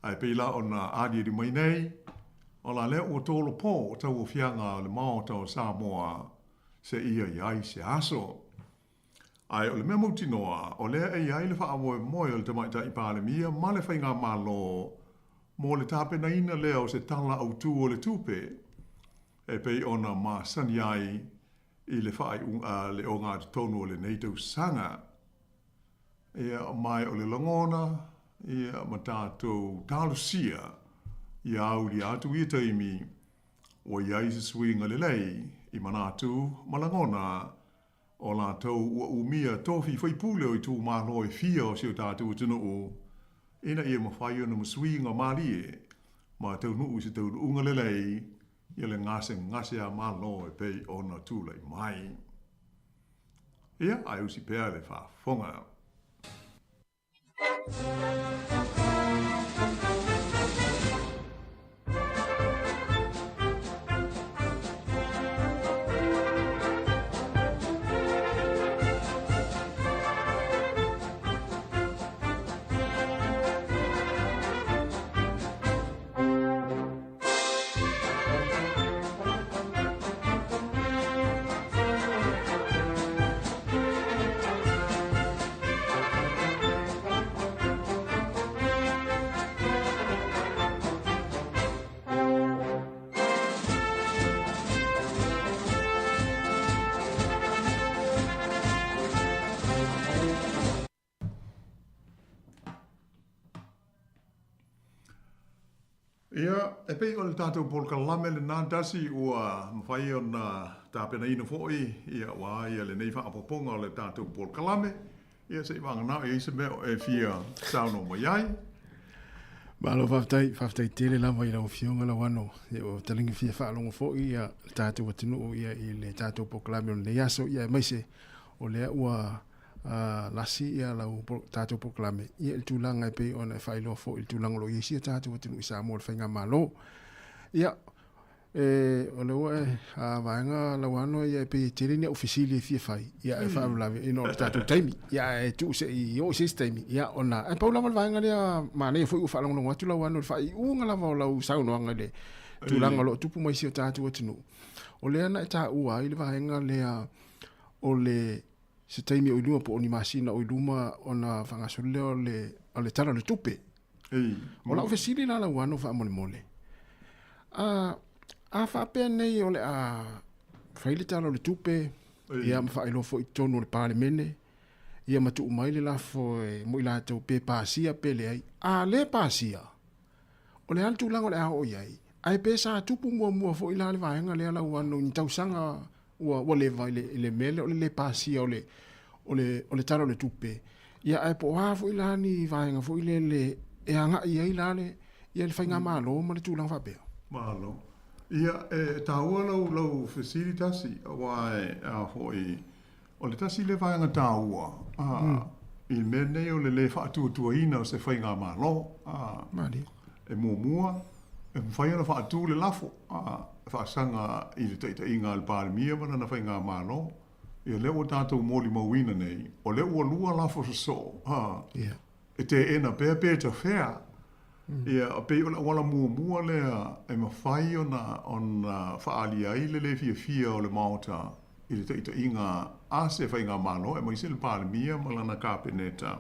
Ae pei la ona aliali mai nei, o la lea ua tolopo tauaofiaga o le Maota o Samoa seia i ai se aso. Ae o le mea mautinoa, o lea e i ai le faamoemoe o le Tamaitai Palemia ma le Faigamalo mo le tapenaina lea o se Tala Autu o le Tupe e pei ona masani ai i le faaiuga le ogatotonu o lenei tausaga. Ia, ma o le lagona, ia, ma tatou talosia ia aulia atu ia taimi ua i ai se suiga lelei i manatu ma lagona o latou ua umia tofi faipule o itumalo e fia o si o tatou atunuu. ina ia mafai ona masuiga malie ma taunuu i se taunuuga lelei ia le gasegase a Malo e pei ona tulai mai. Ia, ae usi pea le faafofoga. Ia, e pei o le tatou polokalame lenā tasi ua mafai ona tapenaina foi ia aua ia lenei faaopoopoga o le tatou polokalame. Ia se i vagana o i ai se mea o e fia saunoa mai ai. Malo faafetai, faafetai tele lava i lau Afioga Lauano. Ia ua taligi fia faalogo foi ia le tatou atunuu ia i le tatou polokalame o lenei aso ia aemaise o lea ua lasi ia lau tatou polokalame ia i le tulaga e pei ona e faailoa foi i le tulaga o lo o i ai si o tatou atunuu i Samoa i le faigamalo. Ia, e, o lea ua e vaega Lauano ia e pei e tele ni au fesili e fia fai, ia e faalavelave ina o le tatou taimi. Ia ae tuu se i oo i se isi taimi, ia ona ae pau lava le vaega lea manaia foi ua faalogologo atu Lauano i le faaiuga lava o lau saunoaga i le tulaga o lo o tupu mai i si o tatou atunuu. O lea na e taua ai le vaega lea o le se taimi o i luma po o ni masina o i luma ona faagasolo lea o le, o le Tala o le Tupe. Ei. O lau fesili la Lauano faamolemole, a, a faapea nei o le a fai le Tala o le Tupe, Ei. ia ma faailoa foi i totonu o le Palemene, ia ma tuu mai le lafo e, mo i latou pe pasia pe leai. A le pasia, o le a le tulaga o le a oo i ai? Ae pe sa tupu muamua foi la le vaega lea Lauano i ni tausaga ua, ua leva i le, i le mea lea o le lē pasia o le, o le, o le Tala o le Tupe. Ia ae po o a foi la ni vaega foi lele e agai ai la le, ia le faigamalo ma le tulaga faapea. Malo. Ia, e taua lau, lau fesili tasi, aua e, a foi, o le tasi lea vaega taua, a, i le mea lenei o le lē faatuatuaina o se faigamalo, a, Malie. e muamua, e mafai ona faatu le lafo, a, faasaga i le taitaiga a le Palemia ma lana faigamalo. Ia lea ua tatou molimauina nei, o lea ua lua lafo sosoo, a, e teena pea pe tafea. Ia, pei o le auala muamua lea e mafai ona, ona faaalia ai le lē fiafia o le Maota i le taitaiga a se faigamalo, aemaise le Palemia ma lana Kapeneta,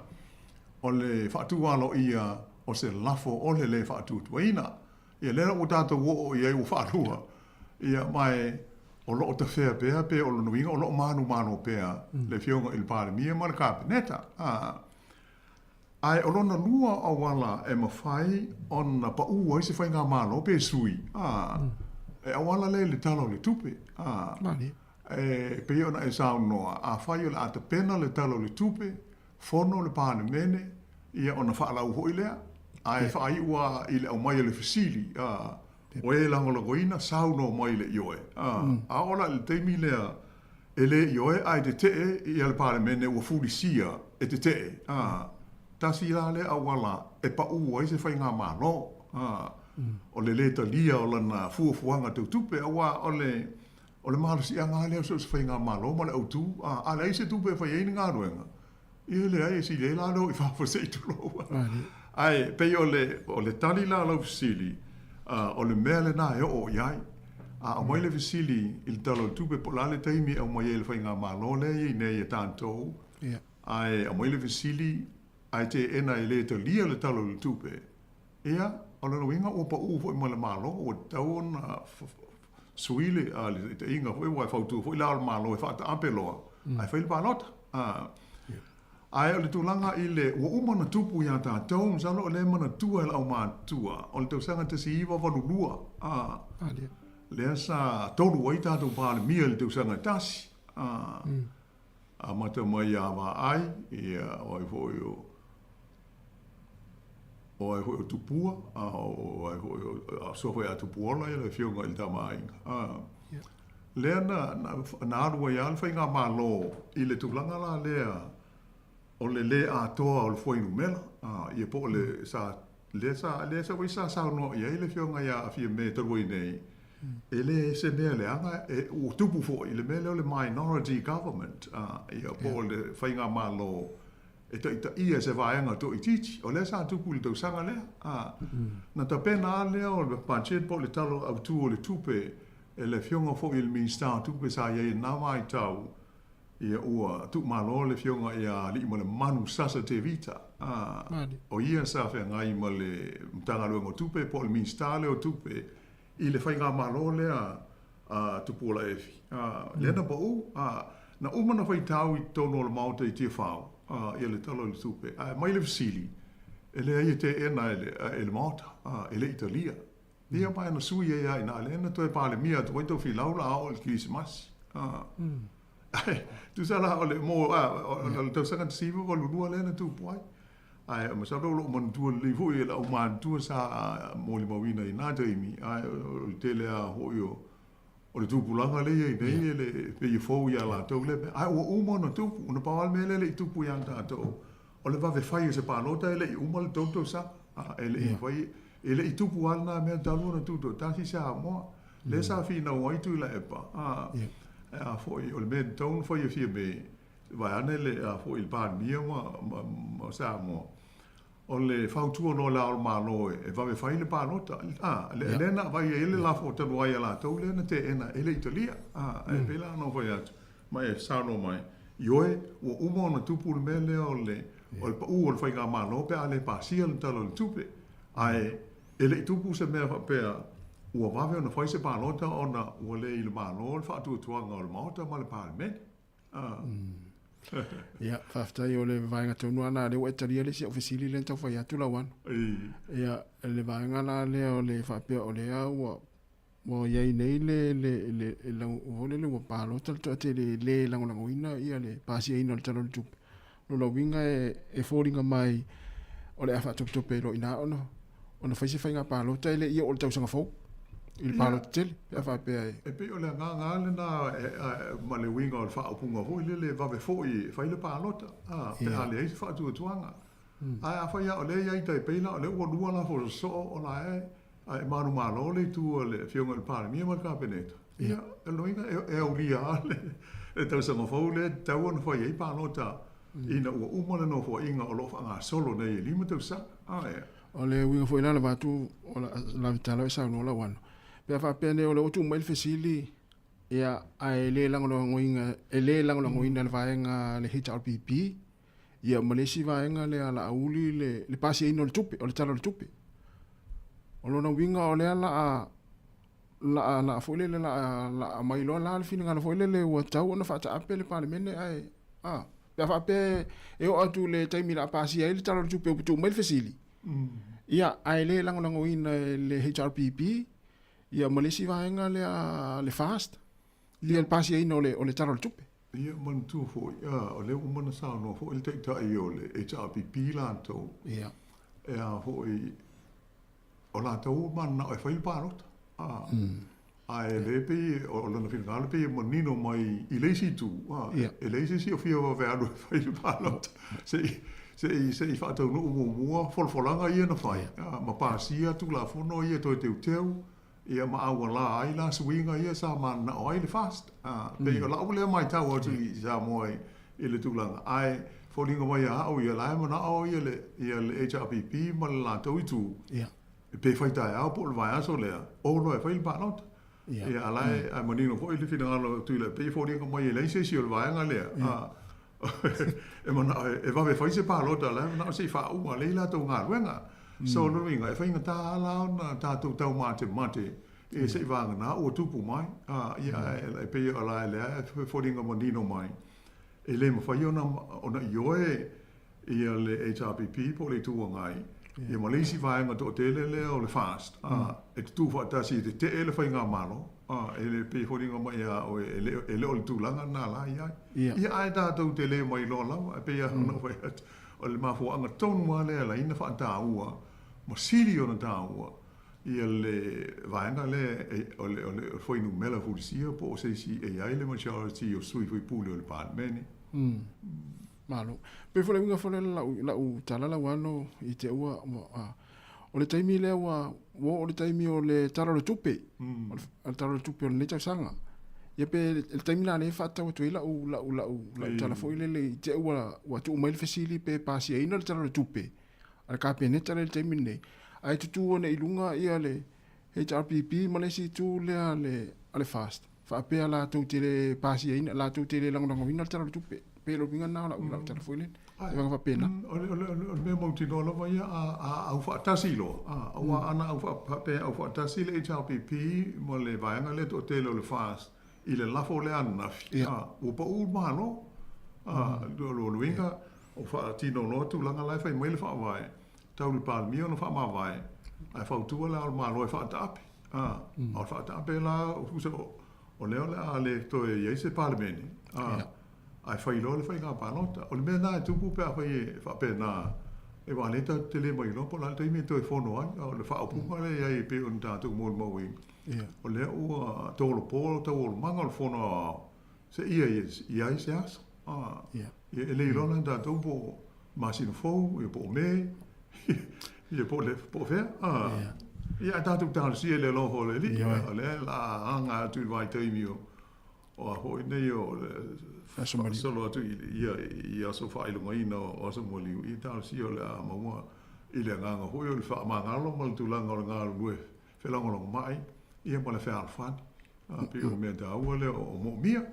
o le faatu aloaia o se lafo o le lē faatuatuaina. Ia lea ua tatou oo i ai ua faalua, ia ma e o lo o tafea pea pe o lona uiga o lo o manumalo pea le Afioga i le Palemia ma le Kapeneta. Ae o lona lua auala e mafai ona pau ai se faigamalo pe sui, e auala lea i le Tala o le Tupe. E pei ona e saunoa, afai o le a tapena le Tala o le Tupe, Fono le Palemene, ia ona faalau foi lea, ae faaiu lava i le aumai o le fesili, a, o e lagolagoina, saunoa mai i le ioe. A, a oo la i le taimi lea e le ioe ae tetee ia le Palemene ua fulisia e tetee, a, tasi la lea auala e pau ai se faigamalo, a, o le lē talia o lana fuafuaga tau tupe, aua o le O le malosiaga lava lea o so o se faigamalo ma le autu, a, a leai se tupe e fai ai ni galuega, ia e leai, e sili ai la le o i fafo se i tulou. Ae pei o le, o le tali la o lau fesili, o le mea lena e oo i ai. A aumai le fesili i le Tala o le Tupe po o le a le taimi e aumai ai e le faigamalo lea e i ai nei a tatou, ae aumai le fesili ae teena e le talia le Tala o le Tupe, Ia, o lona uiga ua pau foi ma le Malo, ua tatau ona sui le taitaiga foi, aua e fautua foi Le Ao o le Malo e faataape loa ae fai le palota. Ae o le tulaga i le, ua uma ona tupu ia tatou, masalo o lea e manatua e le aumatutua, o le tausaga 1982, lea sa tolu ai tatou Palemia i le tausaga e tasi. Amata mai ia Vaai, ia, o ai foi o... o ai foi o Tupua, a o ai foi o a sua foi a Tupuola ia le afioga i le Tama a Aiga. A, lea na, na, na alu ai lava le faigamalo i le tulaga la lea o le lē atoa o le fuainumera, a, ia po o le sa, lea sa, lea sa sa saunoa i ai le afioga ia Fiame talu ai nei, e le se mea leaga, e, ua tupu foi le mea lea o le minority government, a, ia po o le faigamalo e taitaia e se vaega toaitiiti. O lea sa tupu i le tausaga lea. A, na tapena lava lea o le budget po o le Tala Autu o le Tupe e le Afioga foi i le Minisita o Tupe sa i ai i lena vaitau, ia ua tuumalo le Afioga ia Aliimalemanu Sasa Tevita. A, o ia sa feagai ma le Matagaluega o Tupe po o le Minisita lea o Tupe i le faigamalo lea a Tupuola Efi. A, lea na pau, a, na uma na faitau i totonu o le Maota i Tiafau, a, ia le Tala o le Tupe, ae aumai le fesili, e leai e teena e le, e le Maota, a, e le i talia. Ia ma e na sui ai lava i ina, lea na toe Palemia atu ai Tofilau la a oo i le Kerisimasi. A, ae, tusa la o le, mo, a, o le tausaga 1982 lea na tupu ai. Ae masalo o lo o manatua lelei foi e le aumatutua sa molimauina i na taimi, ae o le tele lava foi o o le tupulaga lea i ai nei e le pei e fou iā latou lea mea. Ae ua uma ona tupu, ona pau lava le mea lea e le i tupu iā tatou, o le vave fai o se palota e le i uma le tou tausaga. E le i fai, e le i tupu lava lena mea talu ona tutoatasi Samoa. Lea sa finau ai Tuilaepa, a foi o le mea e tatau ona fai e Fiame, Vaeane le a foi le Palemia ma, ma, ma Samoa, o le fautua loa le Ao o le Malo e vave fai le palota. A, le, yeah. lea na avai ai le lafo talu ai a latou lea na teena e le Italia. A, mm. e pei la ona ou fai atu, ma e saunoa mai, ioe, ua uma ona tupu le mea lea o le, yeah. o le pau o le faigamalo pe a le pasia le Tala o le Tupe. Ae, e le i tupu se mea faapea ua vave ona fai se palota ona ua le i le Malo le faatuatuaga o le Maota ma le Palemene. Ia, faafetai o le vaega tonu lava lena lea ua e talia le isi au fesili lea na tau fai atu Lauano. Ia, le vaega la lea o le faapea o lea ua ua i ai nei le le le lau foi lele ua palota le toatele e le lagolagoina ia le pasiaina o le Tala o le Tupe. O lona uiga e e foliga mai o le a faatopetope ai loa i ina ona ona fai se faiga palota e le i oo i le tausaga fou i le palota tele pe a faapea e. E pei o le agaga lava lena ma le uiga o le faaupuga foi lele e vave foi e fai le palota, a, pe a leai se faatuatuaga. Ae afai lava o lea e i ai tai pei la o lea ua lua lafo sosoo o la e e manumalo le itu a le Afioga i le Palemia ma le Kapeneta, ia, o lona uiga e aulia lava le tausaga fou lea e tatau ona fai ai palota ina ua uma le Nofoaiga o lo o faagasolo nei e 5 tausaga. Ae. O le uiga foi la o le avatu o Lavitala e saunoa Lauano, pe a faapea nei o lea ua tuu mai le fesili, ia, ae le lagolagoina, e le lagolagoina e le vaega le HRPP, ia ma le isi vaega lea Laauli le, le pasiaina o le tupe, o le Tala o le Tupe. O lona uiga o lea la a la a la a foi lele la a la a aumai loa la le finagalo foi lele ua tatau ona faataape le Palemene ae a pe a faapea e oo atu i le taimi o le a pasia ai le Tala o le Tupe ua tuu mai le fesili, ia ae le lagolagoina e le HRPP ia ma le isi vaega lea le FAST ia le pasiaina o le o le Tala o le Tupe. Ia manatua foi, a, o lea ua uma ona saunoa foi le Taitai o le HRPP latou, ia. E a foi, o latou ua mananao e fai le palota. A, ae le pei, o lona finagalo pei e manino mai i le isi itu, a, e leai se isi o fia vave alu e fai le palota. Se i, se i, se i faataunuu muamua folafolaga ia na fai, a, ma pasia Tulafono ia toe teuteu, ia ma aualā ai la suiga ia sa mananao ai le FAST. A, pei o la'u lea maitau atu i Samoa i le tulaga, ae foliga mai ia a'u ia la e mana'o ia le ia le HRPP ma le latou itu, pe fai taeao po o le vaiaso lea, o loa e fai le palota. Ia, a la e ae manino foi le finagalo o Tuilaepa, pei e foliga mai e leai se isi o le vaega lea, a, e manao e vave fai se palota, la e manao se i faauma lelei latou galuega. So, o lona uiga, e faigata lava la ona tatou taumatemate e se i vagana ua tupu mai, a, ia, e pei o la lea e foliga manino mai, e le mafai ona, ona ioe ia le HRPP po o le Itu Agai, ia ma le isi vaega toatele lea o le FAST, a, e tutū faatasi e tetee le faigamalo, a, e le pei e foliga mai ia oe e le, e le o le tulaga lena la i ai. Ia ae tatou te le mailoa lava, e pei lava ona ou fai atu, o le mafuaaga tonu lava lea e ala ai ona faataua. ma sili ona taua ia le vaega lea o le o le fuainumera fulisia po o se isi e i ai le majority o sui faipule o le Palemene. Malo. Pei foi le uiga foi lea lau lau tala lau ano i te ua o le taimi lea ua ua oo le taimi o le Tala o le Tupe. O le Tala o le Tupe o lenei tausaga. Ia pe le taimi la lea e faatatau atu ai lau lau lau lau tala foi lele i te ua ua tuu mai le fesili pe pasiaina le Tala o le Tupe a le Kapeneta lea i le taimi lenei, ae tutū ane i luga ia le HRPP ma le isi itu lea a le, a le FAST, faapea latou te le pasiaina, latou te le lagolagoina le Tala o le Tupe. Pei o le uiga lena o lau, lau tala foi lele. Se vaega faapena. O le, o le, o le mea mautinoa lava ia, a, a aufaatasi loa, a, aua ana au faapea aufaatasi le HRPP ma le vaega lea toatele o le FAST i le lafo lea ananafi, a, ua pau le Malo. A, o lona uiga, O faatino loa tulaga la e fai mai le Faavae, tau i le Palemia ona faamavae, ae fautua Le Ao o le Malo e faataape. A, a o le faataape la, tusa o lea o le a le toe i ai se Palemene, a, ae fai loa le faiga palota. O le mea lena e tupu pe afai e faapena, aua o lea tatou te le mailoa po o le a le taimi e toe fono ai. A o le faaupuga lea e i ai e pei ona tatou molimauina, o lea ua tolopo taualumaga o le Fono Aoao seia i ai se aso. Ia, e le iloa la tatou po o masina fou, ia po o Me, ia po o le, po o fea. Ia, ae tatou talosia i le alofa o le Alii, o lea o le a aga atu i le vaitaimi o, o a foi nei o le faasolo atu i, ia, i aso faailogaina o aso maliu, ia talosia o le a maua i le agaga foi o le faamagalo ma le tulaga o le galulue felagolagomai, ia ma le fealofani. A pei o le mea taua lea o moomia.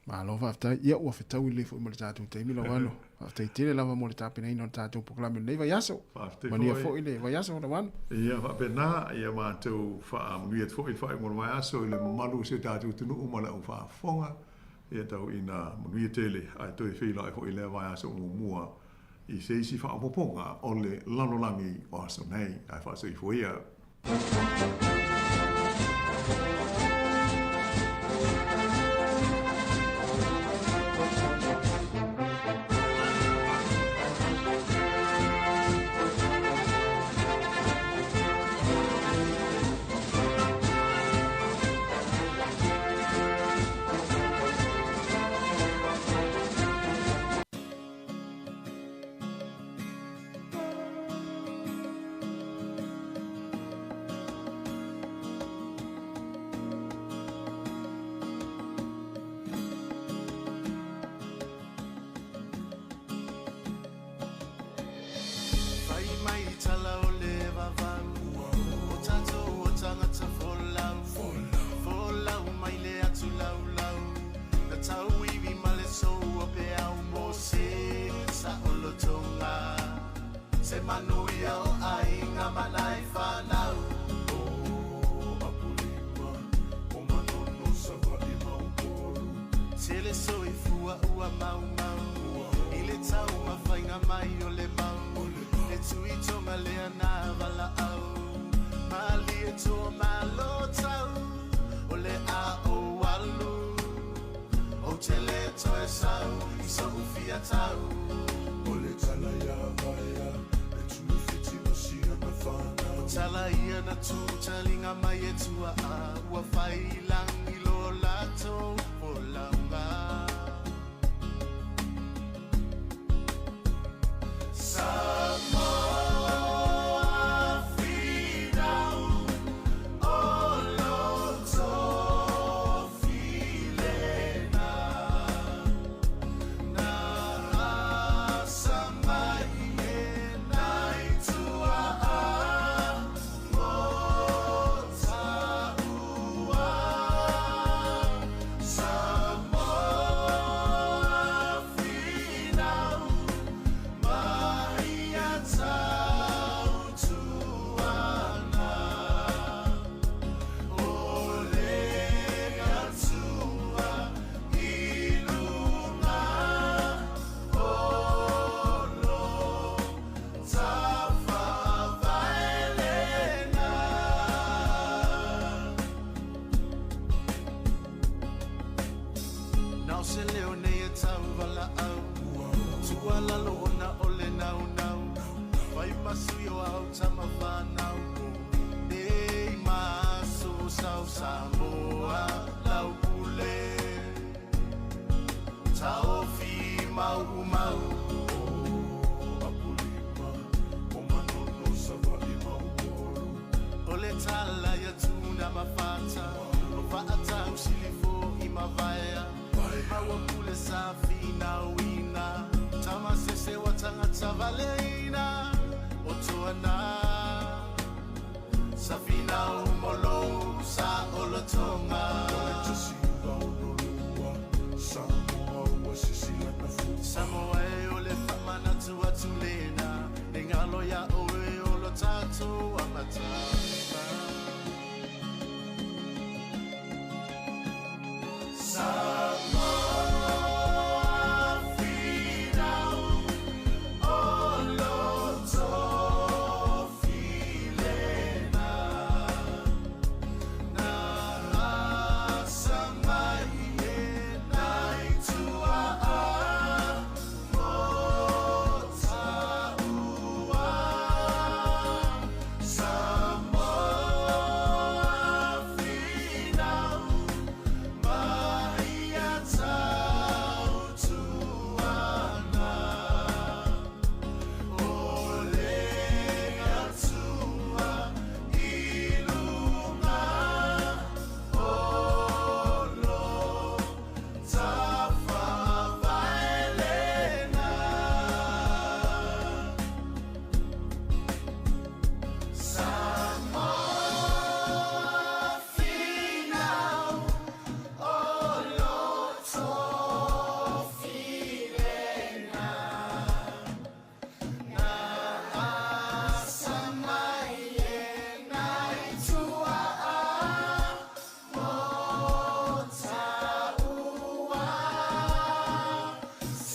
Malo faafetai. Ia ua fetaui lelei foi ma le tatou taimi lau Ano. Faafetai tele lava mo le tapenaina o le tatou polokalame i lenei vaiaso. Faafetai Manuia foi le vaiaso lau Ano. Ia faapena, ia matou faamanuia atu foi i le faaiuga o le vaiaso i le mamalu o si o tatou atunuu ma le au faafofoga. Ia tau ina manuia tele ae toe feiloai foi i lea vaiaso muamua i se isi faaopoopoga o le lalolagi o aso nei. Ae faasoifua ia. Fai mai tala o le vavau O tatou o tagata folau Folau mai le atu laulau Na tauivi ma le sou o peau Mo se saolotoga Se manuia o aiga ma nai fanau O Apolima o Manono Savaii ma Upolu Tele soifua ua maumau I le taumafaiga mai o le mau Le tuitoga lea na valaau Malie toa malo tau O le a ou alu Ou te le toe sau I so'u fia tau. O le tala ia Vaea le tuifiti ma siana fanau. O tala ia na tu talinga mai e tuaa ua fai i langi lo latou folauga. Samoa finau o lo tofi lena na asa mai e nai tuaa mo taua. Samoa. tala ia tuna mafata O faatau silifo i mavaea Maua pule safina uina Tamasese wa tangata valeina O tuana Safina umolo sa olotonga Samoa e o le whamanatu atu lena Le ngalo ya oe o lo tātou amata Samoa finau o lo tofilena Na asa mai e nai tua a mo taua Samoa finau mai a tautuana O le atua i lunga o lo tafavaelena Samoa finau o lo tofilena Na asa mai e nai tua a mo taua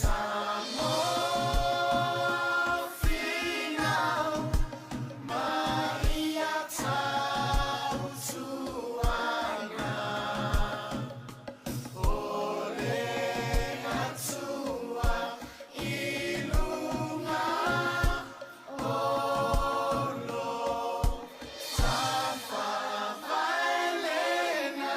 Samoa finau mai a tautuana O le atua i lunga o lo tafavaelena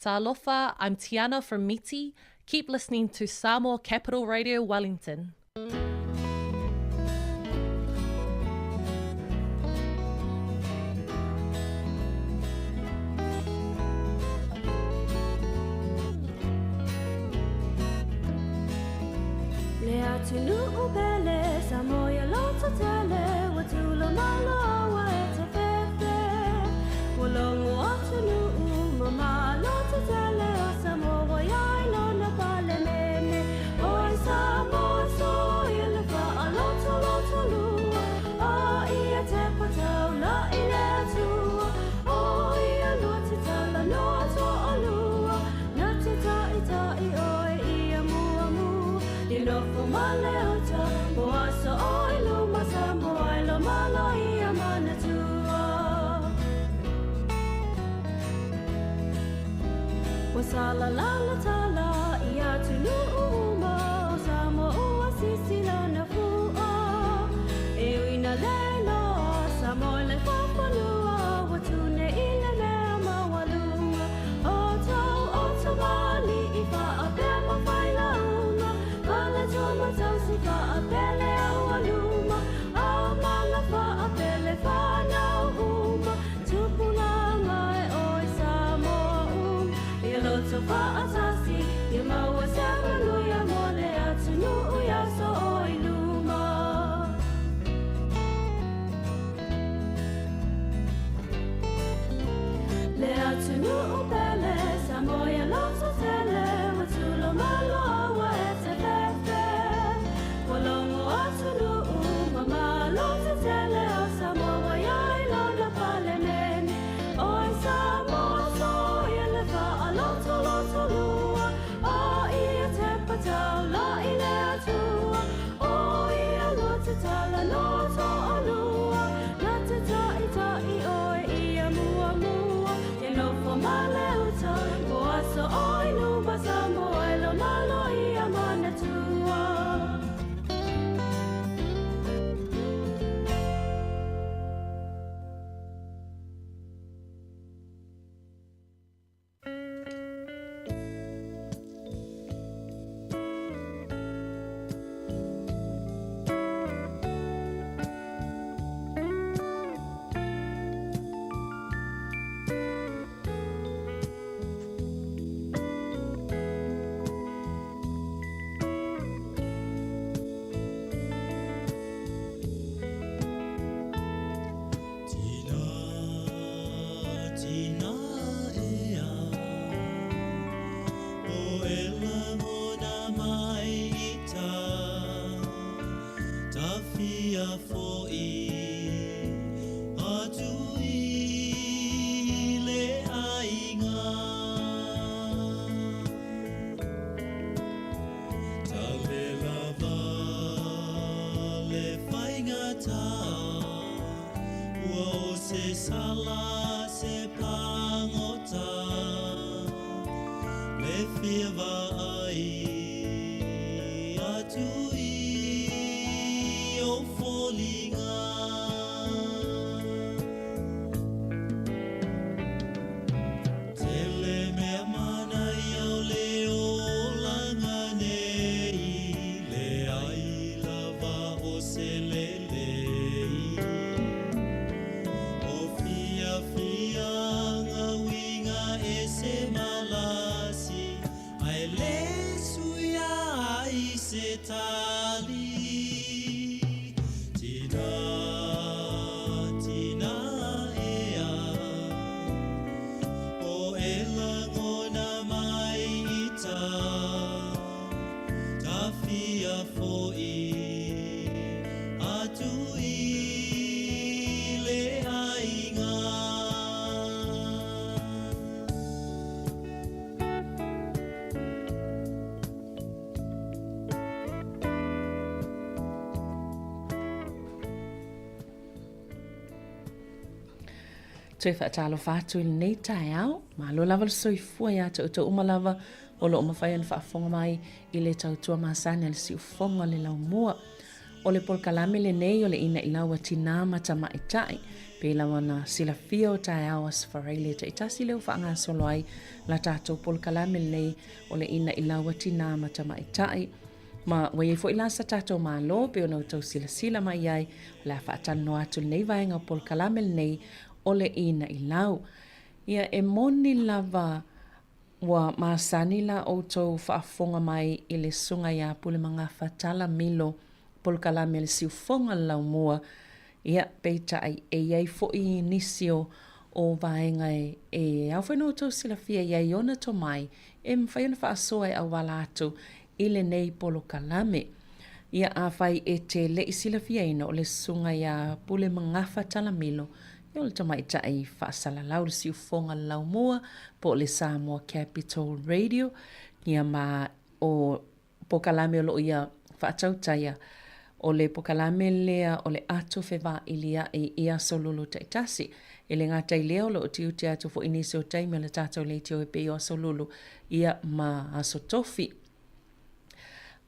Talofa, I'm Tiana from Miti. Keep listening to Samoa Capital Radio Wellington. Le atunu o pele, sa moia loto tele, wa tula malo wa e te fefe. Wa longo atunu u mama loto tele, o sa moa iai lona pale mene. Oi sa moa so i le fa a loto loto lua, o ia te patau la i le atua. O ia lua te tala noa toa lua, na te tai tai oi ia mua mua. I nofo ma le uta, mo aso o i luma sa mo ai lo malo ia manatua. Wa sala la la tala i atu nu uma, o sa mo ua sisi lona fua. E uina le loa, sa mo le fafanua, wa tune i le mea mawalunga. O tau o tawali i wha a pea ma whai launga, ma le tua ma tau si wha a pele au aluma. A manga wha a pele whanau uma, tupulanga e oi sa moa um. Ia loto wha a tasi, ia maua se manuia mo le atunu ia so o i luma. Le atunu o pele, sa moia loto tele, wa tulo malo wa e te fefe. Wa longo atunu u mama loto tele, o sa moa iai lona pale mene. Oi sa moa so ia le fa a loto loto lua, o ia te patau la i le atua. O ia lua te tala noa toa lua, na te tai tai oi ia mua mua. Te nofo ma le uta, o aso oi luma sa moa e lo malo Ua o se sala se pagota Le fia vaai atu i ou foliga. Tele mea manaia o le olaga nei, Leai lava o se lelei. O fiafiaga uiga ese malasi, Ae le suia ai se tali. Tina, tina ea, O e lagona mai i ta, Tawhia fo'i atu i le aiga. Toe faatalofa atu i lenei taeao. Malo lava le soifua iā te outou uma lava o lo o mafai ona faafofoga mai i le tautua masani a le siufofoga o le laumua. O le polokalame lenei o le Ina'i Lau a Tinā ma Tamaitai. Pei lava ona silafia o taeao Aso Faraile taitasi lea ua faagasolo ai la tatou polokalame lenei o le Ina'i Lau a Tinā ma Tamaitai. Ma ua i ai foi la sa tatou Malo pei ona outou silasila mai ai, o le a faatalanoa atu lenei vaega o polokalame lenei o le Ina'i Lau. Ia e moni lava Ua masani la outou faafofoga mai i le Susuga ia Pulemagafa Tala Milo, polokalame a le Siufofoga o le Laumua, ia, peitai, e i ai foi nisi o, o vaega e, e ao foi ona outou silafia i ai ona tomai e mafai ona faasoa e auala atu i lenei polokalame. Ia, afai e te le i silafiaina o le Susuga ia Pulemagafa Tala Milo, Ia o le tamaitai faasalalau le siufofoga le laumua po o le Samoa Capital Radio, ia ma o polokalame o lo o ia faatautaia, o le polokalame lea o le ato fevailia'i i aso lulu taitasi. E le gata i lea o lo o tiute atu foi nisi o taimi o le tatou leitio e pei o aso lulu ia ma aso tofi.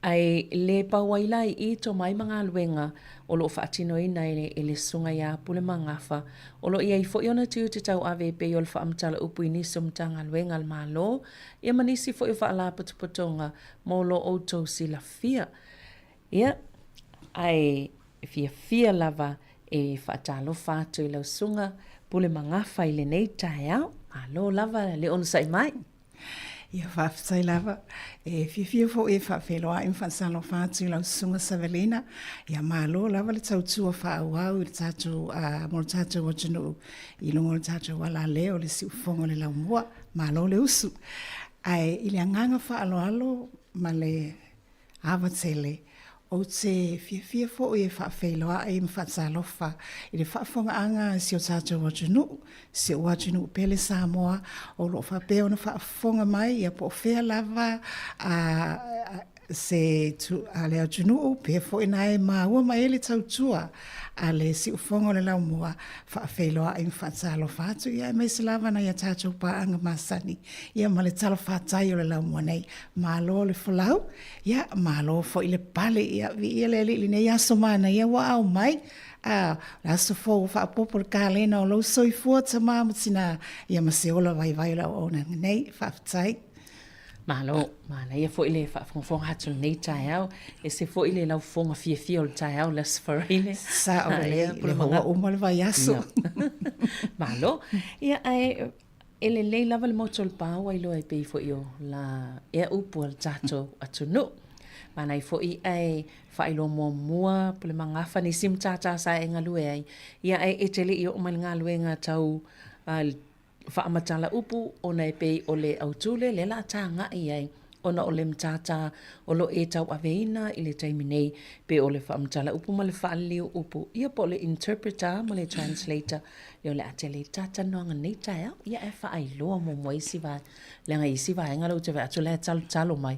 Ae le pau ai la i i tomai ma galuega o lo o faatinoina e le Susuga ia Pulemagafa. O lo o i ai foi ona tiute tauave e pei o le faamatala upu i nisi o Matagaluega a le Malo ia ma nisi foi o Faalapotopotoga mo lo outou silafia. Ia, ae fiafia lava e faatalofa atu i lau Susuga Pulemagafa i lenei taeao. Malo lava le onosai mai. Ia faafetai lava. E fiafia foi e faafeiloai ma faatalofa atu i lau Susuga Savelina. Ia malo lava le tautua faaauau i le tatou, mo le tatou atunuu i luga o le tatou alaleo o le siufofoga o le laumua. Malo le usu. Ae i le agaga faaaloalo ma le Ava tele, ou te fiafia foi e faafeiloai ma faatalofa i le faafofogaaga a si o tatou atunuu, si ou atunuu pele Samoa, o lo o faapea ona faafofoga mai ia po o fea lava a se a le atunuu pe foi na e maua mai ai le tautua a le siufofoga o le laumua, faafeiloai ma faatalofa atu ia aemaise lava nai a tatou paaga masani ia ma le talafatai o le laumua nei. Malo le folau, ia malo foi le pale, ia viia le Alii i lenei aso manaia ua ao mai, a, le aso fou ua faaopoopo le kalena o lou soifua tama ma tina, ia ma se ola vaivai o le auaunaga nei. Faafetai. Malo, manaia foi le faafogafoga atu i lenei taeao. Ese foi le laufofoga fiafia o le taeao le Aso Faraile. Sao lelei, le ua uma le vaiaso. Malo. Ia, ae E lelei lava le motu o le paoa iloa e pei foi o la ea upu a le tatou atunuu. Manaia foi ae faailoa muamua Pulemagafa nisi matata sa e galue ai, ia ae e te le i oo mai i le galuega tau faamatala upu ona e pei o le autū lea lea o le a tagai i ai ona o le matata o lo o e tauaveina i le taimi nei, pei o le faamatala upu ma le faaliliu upu, ia po o le interpreter ma le translator, ia o le a tele ai le ta talanoaga i lenei taeao. Ia ae faailoa muamua isi vaega, leaga i isi vaega lea ou te vaai atu o la e talotalo mai,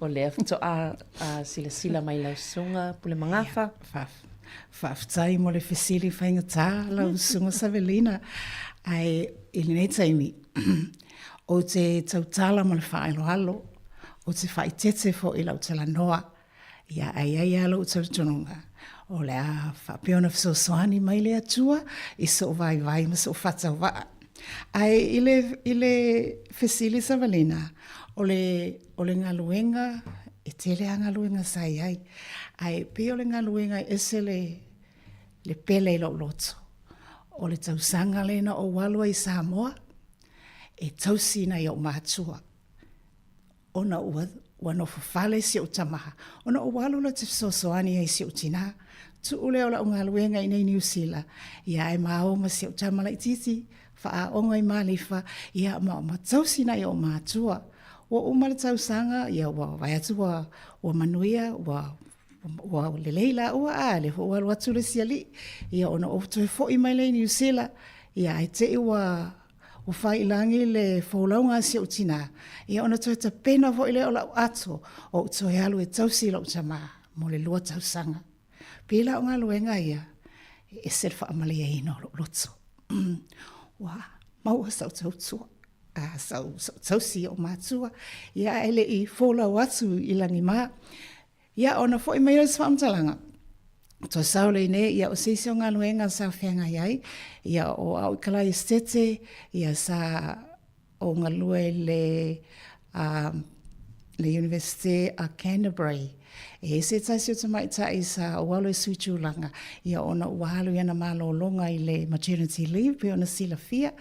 o lea faatoa silasila mai lau Susuga Pulemagafa. Faafetai mo le fesili faigata lau Susuga Savelina, ae i lenei taimi, ou te tautala ma le faaaloalo, ou te faaeteete foi i lau talanoa, ia ae i ai lava lou talitonuga, o le a faapea ona fesoasoani mai le Atua i sou vaivai ma sou faatauvaa. Ae i le, i le fesili Savelina, o le, o le galuega, e tele lava galuega sa i ai, ae pei o le galuega e ese le, le pele i lou loto. O le tausaga lea na ou alu ai i Samoa, e tausi nai ou matua. Ona ua, ua nofo fale si ou tamā, ona ou alu lea ou te fesoasoani ai i si ou tinā. Tuu lea o lau galuega i inei i Niu Sila, ia ae ma o ma si ou tama laitiiti, faaaoga i Malifa, ia ma, ma tausi nai ou matua. Ua uma le tausaga, ia ua vaai atu ua, ua manuia, ua, ua lelei laua, a lea foi ua alu atu le isi alii. Ia ona ou toe foi mai lea i Niu Sila, ia ae te i ua, Ua faiilagi le folauga a si ou tinā, ia ona toe tapena foi lea o lau ato, ou toe alu e tausi lou tamā mo le 2 tausaga. Pei la o galuega ia, e ese le faamalieina o lou loto. Ua maua sau tautua, a sau, sau tausi i ou matua, ia ae le i folau atu i lagima. Ia, ona foi mai lea o se faamatalaga, toe sao lea nei, ia o se isi o galuega sa feagai ai, ia o au i Kalaesetete, ia sa ou galue i le, le Iunivesite a Canterbury. E i ai se tasi o tamaitai sa ou alo e sui tulaga, ia ona ua alu i ana malologa i le maternity leave pei ona silafia,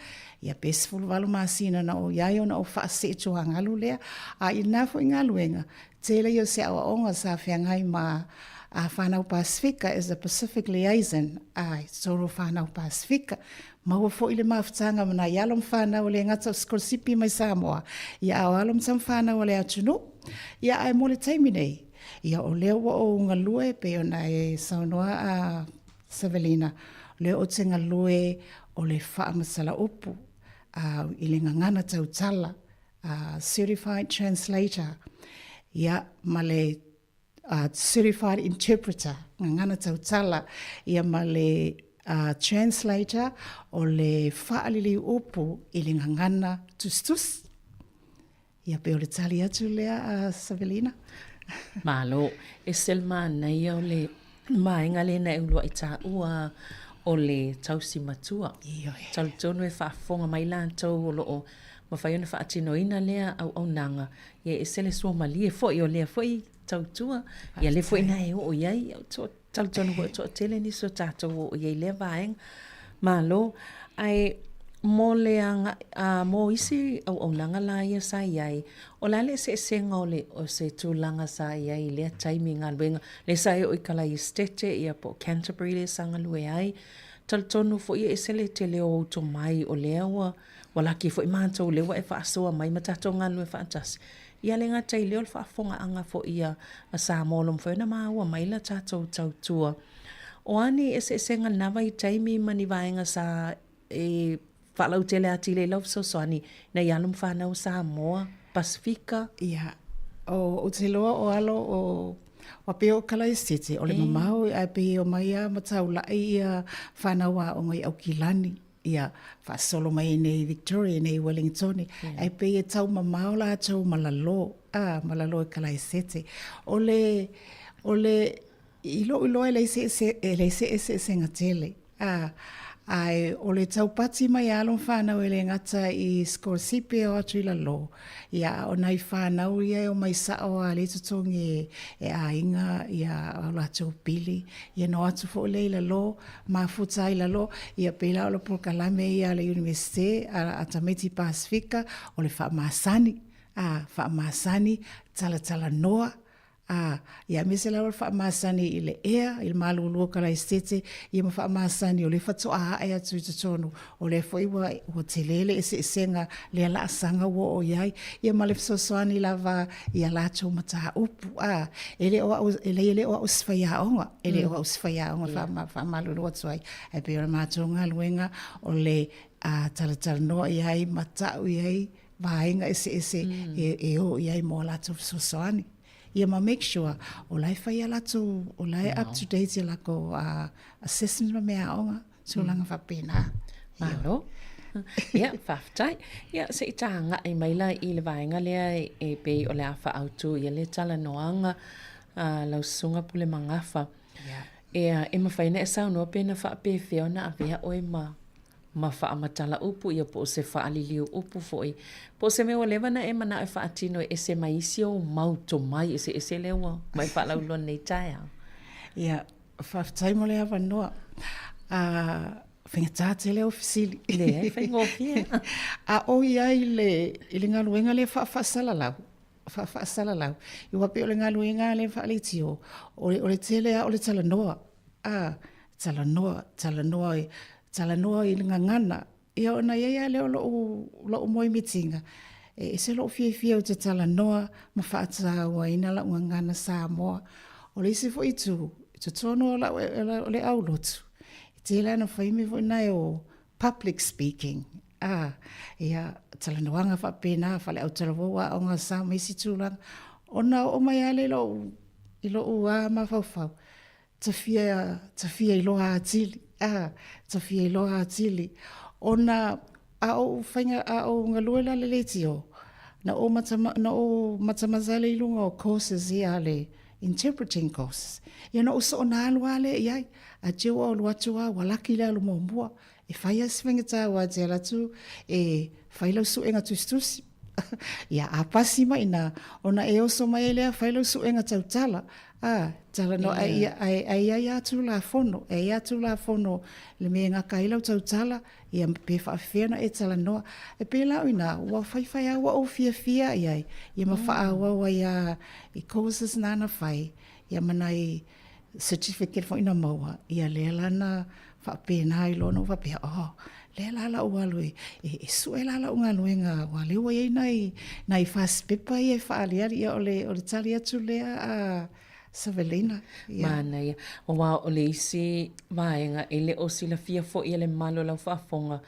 ia pe 18 masina na ou i ai ona ou faasee tuagalu lea. A i lena foi galuega, Tele ia o se aoaoga sa feagai ma a whanau Pasifika as a Pacific liaison a i totonu o whanau Pasifika. Maua foi le mafutaga ma nai alo ma whanau e le gata o sikolasipi mai Samoa, ia a o alo ma tama whanau a le atunuu. Ia ae mo le taimi nei, ia o lea ua ou galue pei ona e saunoa a Savelina, o lea ou te galue o le faamatala upu a i le gagana tautala Certified Translator, ia, ma le Certified Interpreter, gagana tautala, ia ma le Translator o le faaliliu upu i le gagana tusitusi. Ia, pei o le tali atu lea a Savelina. Malo. E se le manaia o le vaega lea na e uluai taua o le tausi matua. Ioe. Talitonu e faafofoga mai latou o lo o mafai ona faatinoina lea auaunaga, ia e ese le suamalie foi o lea foi tautua, ia lea foi na e oo i ai, talitonu foi e toatele nisi o tatou o oo i ai i lea vaega. Malo. Ae mo le agai, a, mo isi auaunaga la ia sa i ai, o le a le eseesega o le, o se tulaga sa i ai i lea taimi i galuega, lea sa e oo i Kalaesetete ia po o Canterbury lea sa galue ai, talitonu foi e ese le tele o ou tomai o lea ua, ua laki foi matou o lea ua e faasoa mai ma tatou galulue faatasi. Ia le gata i lea o le faafofogaaga foi a Samoa o lo o mafai ona maua mai la tatou tautua. O a ni eseesega i lena vaitaimi ma ni vaega sa e faalautele atili ai lau fesoasoani ina ia alo ma fanau o Samoa, Pasefika? Ia, ou te iloa o alo o Ua pei o Kalaesetete, o le mamao ae pei e omai lava ma taulai ia fanau aoga i Aukilani. Ia, faasolo mai nei i Victoria, nei i Wellingtone, ae pei e taumamao latou ma lalo, a, ma lalo i Kalaesete. O le, o le, i lou iloa e leai se ese, e leai se eseesega tele, a, ae o le taupati mai a alo ma fanau e le gata i sikolasipi e o atu i lalo, ia, a o nai fanau ia e omai sao lava lea e totogi e, e aiga ia o latou pili, ia ona o atu foi lea i lalo, mafuta ai i lalo, ia pei la o le polokalame ia a le Iunivesite a tamaiti Pasefika, o le faamasani, a, faamasani, talatalanoa, a, ia aemaise lava le faamasani i le ea, i le malulu o Kalaesetete, ia ma faamasani o lea faatoa ae atu i totonu, o lea foi ua, ua tele le eseesega lea laasaga ua oo i ai, ia ma le fesoasoani lava i a latou mataupu, a, e le o au, e leai e le o au o se faiaoga, e le o au o se faiaoga e faamalulu atu ai, ae pei o le matou galuega o le talatalanoa i ai ma tau i ai vaega eseese e o i ai mo a latou fesoasoani. Ia ma make sure o la e fai a latou, o la e up to date ia lakou assessment ma meaaoga, tulaga faapena. Malo. Ia, faafetai. Ia, se i taga'i mai la i le vaega lea e pei o le a faaautu ia le talanoaga a lau Susuga Pule Magafa. Ia, e mafai ona e saunoa pe na faapefea ona avea oe ma ma faamatala upu ia po o se faaliliu upu foi, po o se mea ua leva ona e manao e faatino e ese mai isi ou mau tomai eseese lea ua mai faalauiloa nei taeao. Ia, faafetai mo le avanoa. Faigata tele au fesili. Leai, faigofie. A o i ai le, i le galuega lea faafaasalalau, faafaasalalau, aua pei o le galuega lea faaleitio, o le, o le tele lava o le talanoa, a, talanoa, talanoa, talanoa i le gagana. Ia ona i ai lava lea o lo'u, lo'u moemitiga, e ese lo'u fiafia ou te talanoa ma faatauaina la'u gagana Samoa. O le isi foi itu, i totonu o la'u, o le aulotu, e tele lava ina fai mea foi nae o public speaking, a, ia, talanoaga faapena, faale-autalavou, aoga sa ma isi tulaga. Ona oo mai lava lea i lo'u, i lo'u lava mafaufau, ta fia, ta fia iloa atili, a, ta fia iloa atili. Ona a ou faiga, a ou galue la i le leitio, na ou mata, na ou matamata ai lea i luga o courses ia a le interpreting courses. Ia na ou soona alu lava lea i ai, ae te i ua ou alu atu lava ua laki le alu muamua. E fai lava si faigata aua e te alu atu e fai lau suega tusitusi. Ia, a pasi mai i ina, ona e oso mai ai lea fai lau suega tautala. A, talanoa, ae, ia, ae, ae i ai lava Tulafono, e i ai lava Tulafono i le mea e gata ai lau tautala, ia pe faapefea ona e talanoa. E pei la o i ina, ua faifai lava ua ou fiafia i ai, ia ma faaauau ai lava i courses na na fai, ia ma nai certificate foi na maua, ia lea la na faapena ai loa ona ou faapea, oh, lea la la ou alu e, e, e sue la lau galuega, aua lea ua i ai nai, nai fasipepa ia e faaaliali, ia o le, o le tali atu lea a Savelina. Ia. Manaia. Aua o le isi vaega e le o silafia foi e le mamalu o lau faafofoga,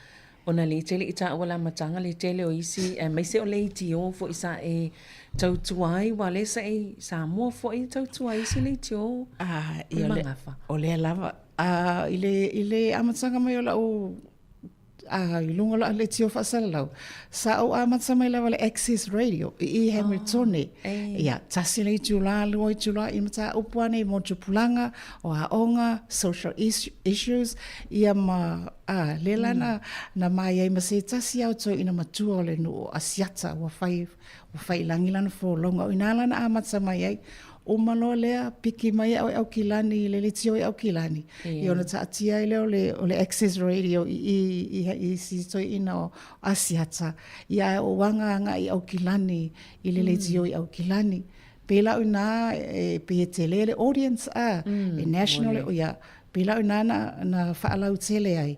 Ona le tele i taua le amataga le tele o isi aemaise o leitio foi sa e tautua ai aua lea sa e Samoa foi e tautua ai isi leitio Ah, ia le, magafa. o lea lava. Ah, i le, i le amataga mai o lau ah, i luga o lau leitio faasalalau, sa ou amata mai lava le Access Radio i i Hamiltone. Oh, ia, tasi le itula, lua itula, i mataupu lava nei mo tupulaga, o aoga, social issues, ia ma A, lea la na, na mai ai ma se tasi ao toeaina matua o le nuu o Asiata ua fai, ua fai i lagi lana folauga. O ina la na amata mai ai. Uma loa lea, piki mai au e Aukilani i le leitio i Aukilani. Ia ona taatia ai lea o le, o le Access Radio i i, i, i si toeaina o Asiata. Ia ae ou aga agai i Aukilani, i le leitio i Aukilani. Pei la o ina e pei e tele le audience, a, e national, ia, Pēlā o ina na, na faalautele ai.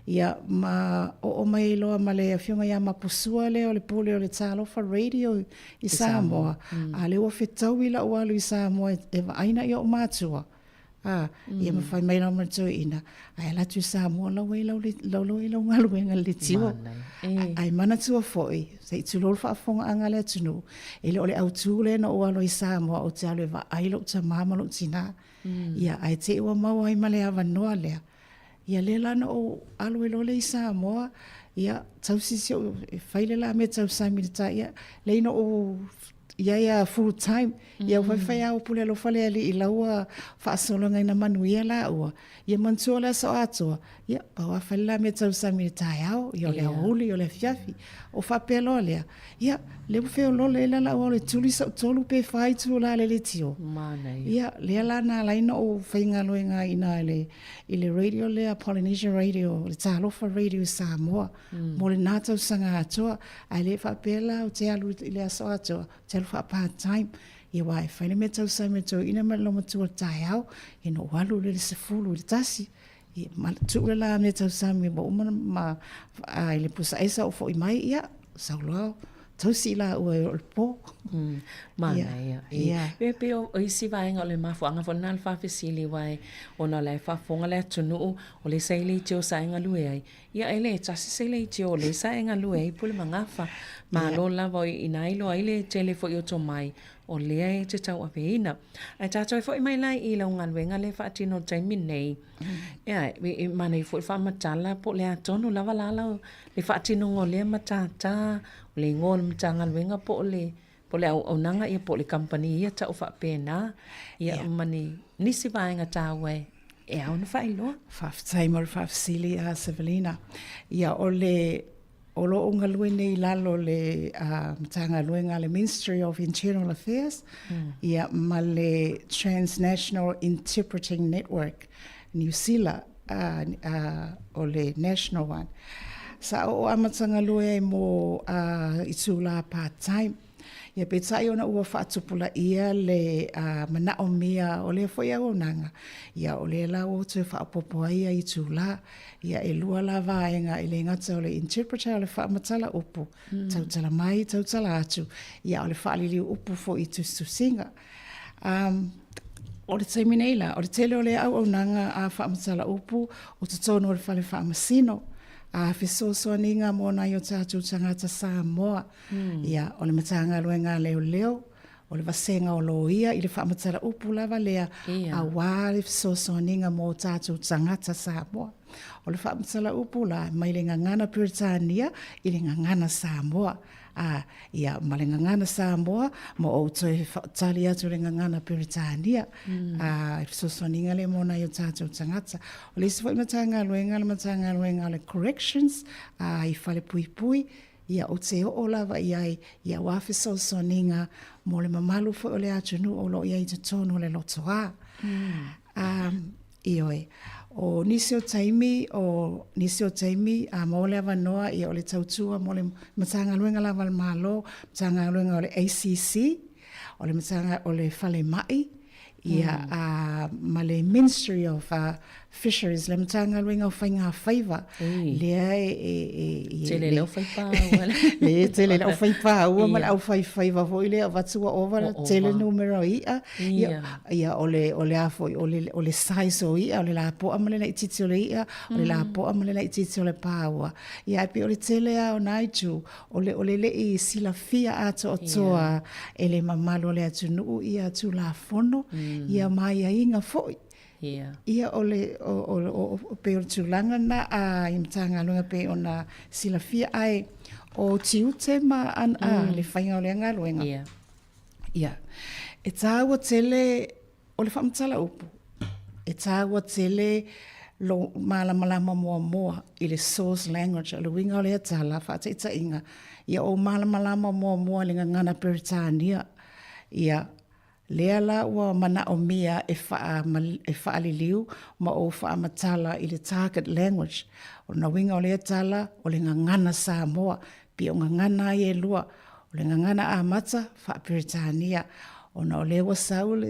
Ia, ma oo mai ai loa ma le afioga ia Mapusua lea o le pule o le Talofa Radio i Samoa. A lea ua fetaui la'u alu i Samoa e vaai na'i o'u matua. A, ia ma fai mai loa ma le toeaina, ae ala atu i Samoa lau ai lau, lau, lau ai lau galuega i le leitio. Ae manatua foi, se i tulou le faafofogaaga a le atunuu, e le o le autū lea na ou alu ai i Samoa ou te alu e vaai lo'u tamā ma lo'u tinā. Ia, ae te i ua maua ai ma le avanoa lea. Ia, lea la na ou alu ai loa lea i Samoa, ia, tausi si ou, e fai le la mea tausami i le ta, ia, lea ina ou i ai a full time, ia ua faifai lava pule alofa le Alii i laua faasologa ina manuia laua. Ia manatua le aso atoa, ia, pau lava fai le la mea tausami i le taeao, ia o le aoauli, o le afiafi. O faapea loa lea, Ia, lea ua feoloolo ai la lau ao le tuli sau tolu pe fa itula i le leitio. Manaia. Ia, lea la na ala ai ona ou faigaluega ai ina i le, i le radio lea, Polynesian Radio, le Talofa Radio i Samoa, mo lena tausaga atoa. Ae le faapea la ou te alu i le aso atoa, ou te alu faa-part time. Ia aua e fai le mea tausami a le toeaina ma le laumatua i le taeao, ia na ou alu lea i le 11. Ia, ma tuu le la mea tausami ua uma ma a, i le pusa aisa ou foi mai, ia, sau loa tausi i laua e oo i le po. Manaia. Ia. E pei o isi vaega o le mafuaaga foi lena o le faafesili aua e ona o la e faafofoga le atunuu o lea sa i leitio sa e galue ai. Ia e le tasi se leitio o lea sa e galue ai Pule Magafa. Malo lava o i ina iloa ai le tele foi o tomai. o lea e te tauaveina. Ae tatou e fo'i mai la i lau galuega lea e faatino i le taimi nei, ea, e manaia foi le faamatala po o le a tonu lava la lau, le faatinoga o lea matata, o le igoa o le Matagaluega po o le, po o le auaunaga ia po o le kamupani ia tau faapena, ia ma ni nisi vaega taua e ao ona faailoa. Faafetai mo le faafesili a Savelina. Ia, o le O lo o galue nei i lalo o le Matagaluega a le Ministry of Internal Affairs ia ma le Transnational Interpreting Network Niu Sila o le national one. Sa oo amata galue ai mo itula part time. Ia peitai ona ua faatupulaia le manaomia o lea foi auaunaga, ia o lea la ua toe faaopoopo ai ia itula. Ia e lua la vaega e le gata o le interpreter o le faamatala upu, tautala mai, tautala atu, ia a o le faaliliu upu foi i tusitusiga. O le taimi nei la, o le tele o lea auaunaga a faamatala upu o totonu o le fale faamasino, a fesoasoaniga mo nai o tatou tagata Samoa. Ia, o le Matagaluega a Leoleo, o le vasega o Loia i le faamatala upu lava lea, auā le fesoasoaniga mo tatou tagata Samoa. O le faamatala upu la, mai le gagana Peretania i le gagana Samoa. Ā, ia, ma le gagana Samoa, ma ou toe tali atu i le gagana Peretania, ā, i le fesoasoaniga lea mo nai o tatou tagata. O le isi foi Matagaluega, o le Matagaluega o le Corrections, ā, i Falepuipui, Ia, ou te oo lava i ai, ia aua fesoasoaniga mo le mamalu foi o le atunuu o lo o i ai i totonu o le lotoa. Ioe. O nisi o taimi, o nisi o taimi, a maua le avanoa, ia o le tautua mo le Matagaluega lava a le Malo, Matagaluega o le ACC, o le Matagaluega o le Falemai, ia a ma le Ministry of Fisheries, le Matagaluega o Faiga Faiva, lea e e e tele le aufaipaua le e tele le aufaipaua ma le aufaifaiva foi lea avatu ua ova le tele numera o i'a. Ia, ia o le o le a foi o le o le size o i'a, o le lapoa ma le laitiiti o le i'a, o le lapoa ma le laitiiti o le paua. Ia ae pei o le tele lava o na itu O le o le leʻi silafia atoatoa e le mamalu o le atunuu ia Tulafono ia ma aiaiga foi. Ia o le o o o pei o le tulaga lena a i Matagaluega pei ona silafia ae o tiute ma a le faiga o lea galuega. Ia. E taua tele O le faamatala upu, e taua tele lou malamalama muamua i le source language. O le uiga o lea tala, faataitaiga, ia ou malamalama muamua i le gagana Peretania. Ia, lea la ua manaomia e e faaliliu ma ou faamatala i le target language. O lona uiga o lea tala, o le gagana Samoa. Pei o gagana ai e lua, o le gagana amata faa-Peretania, ona o lea ua sau le,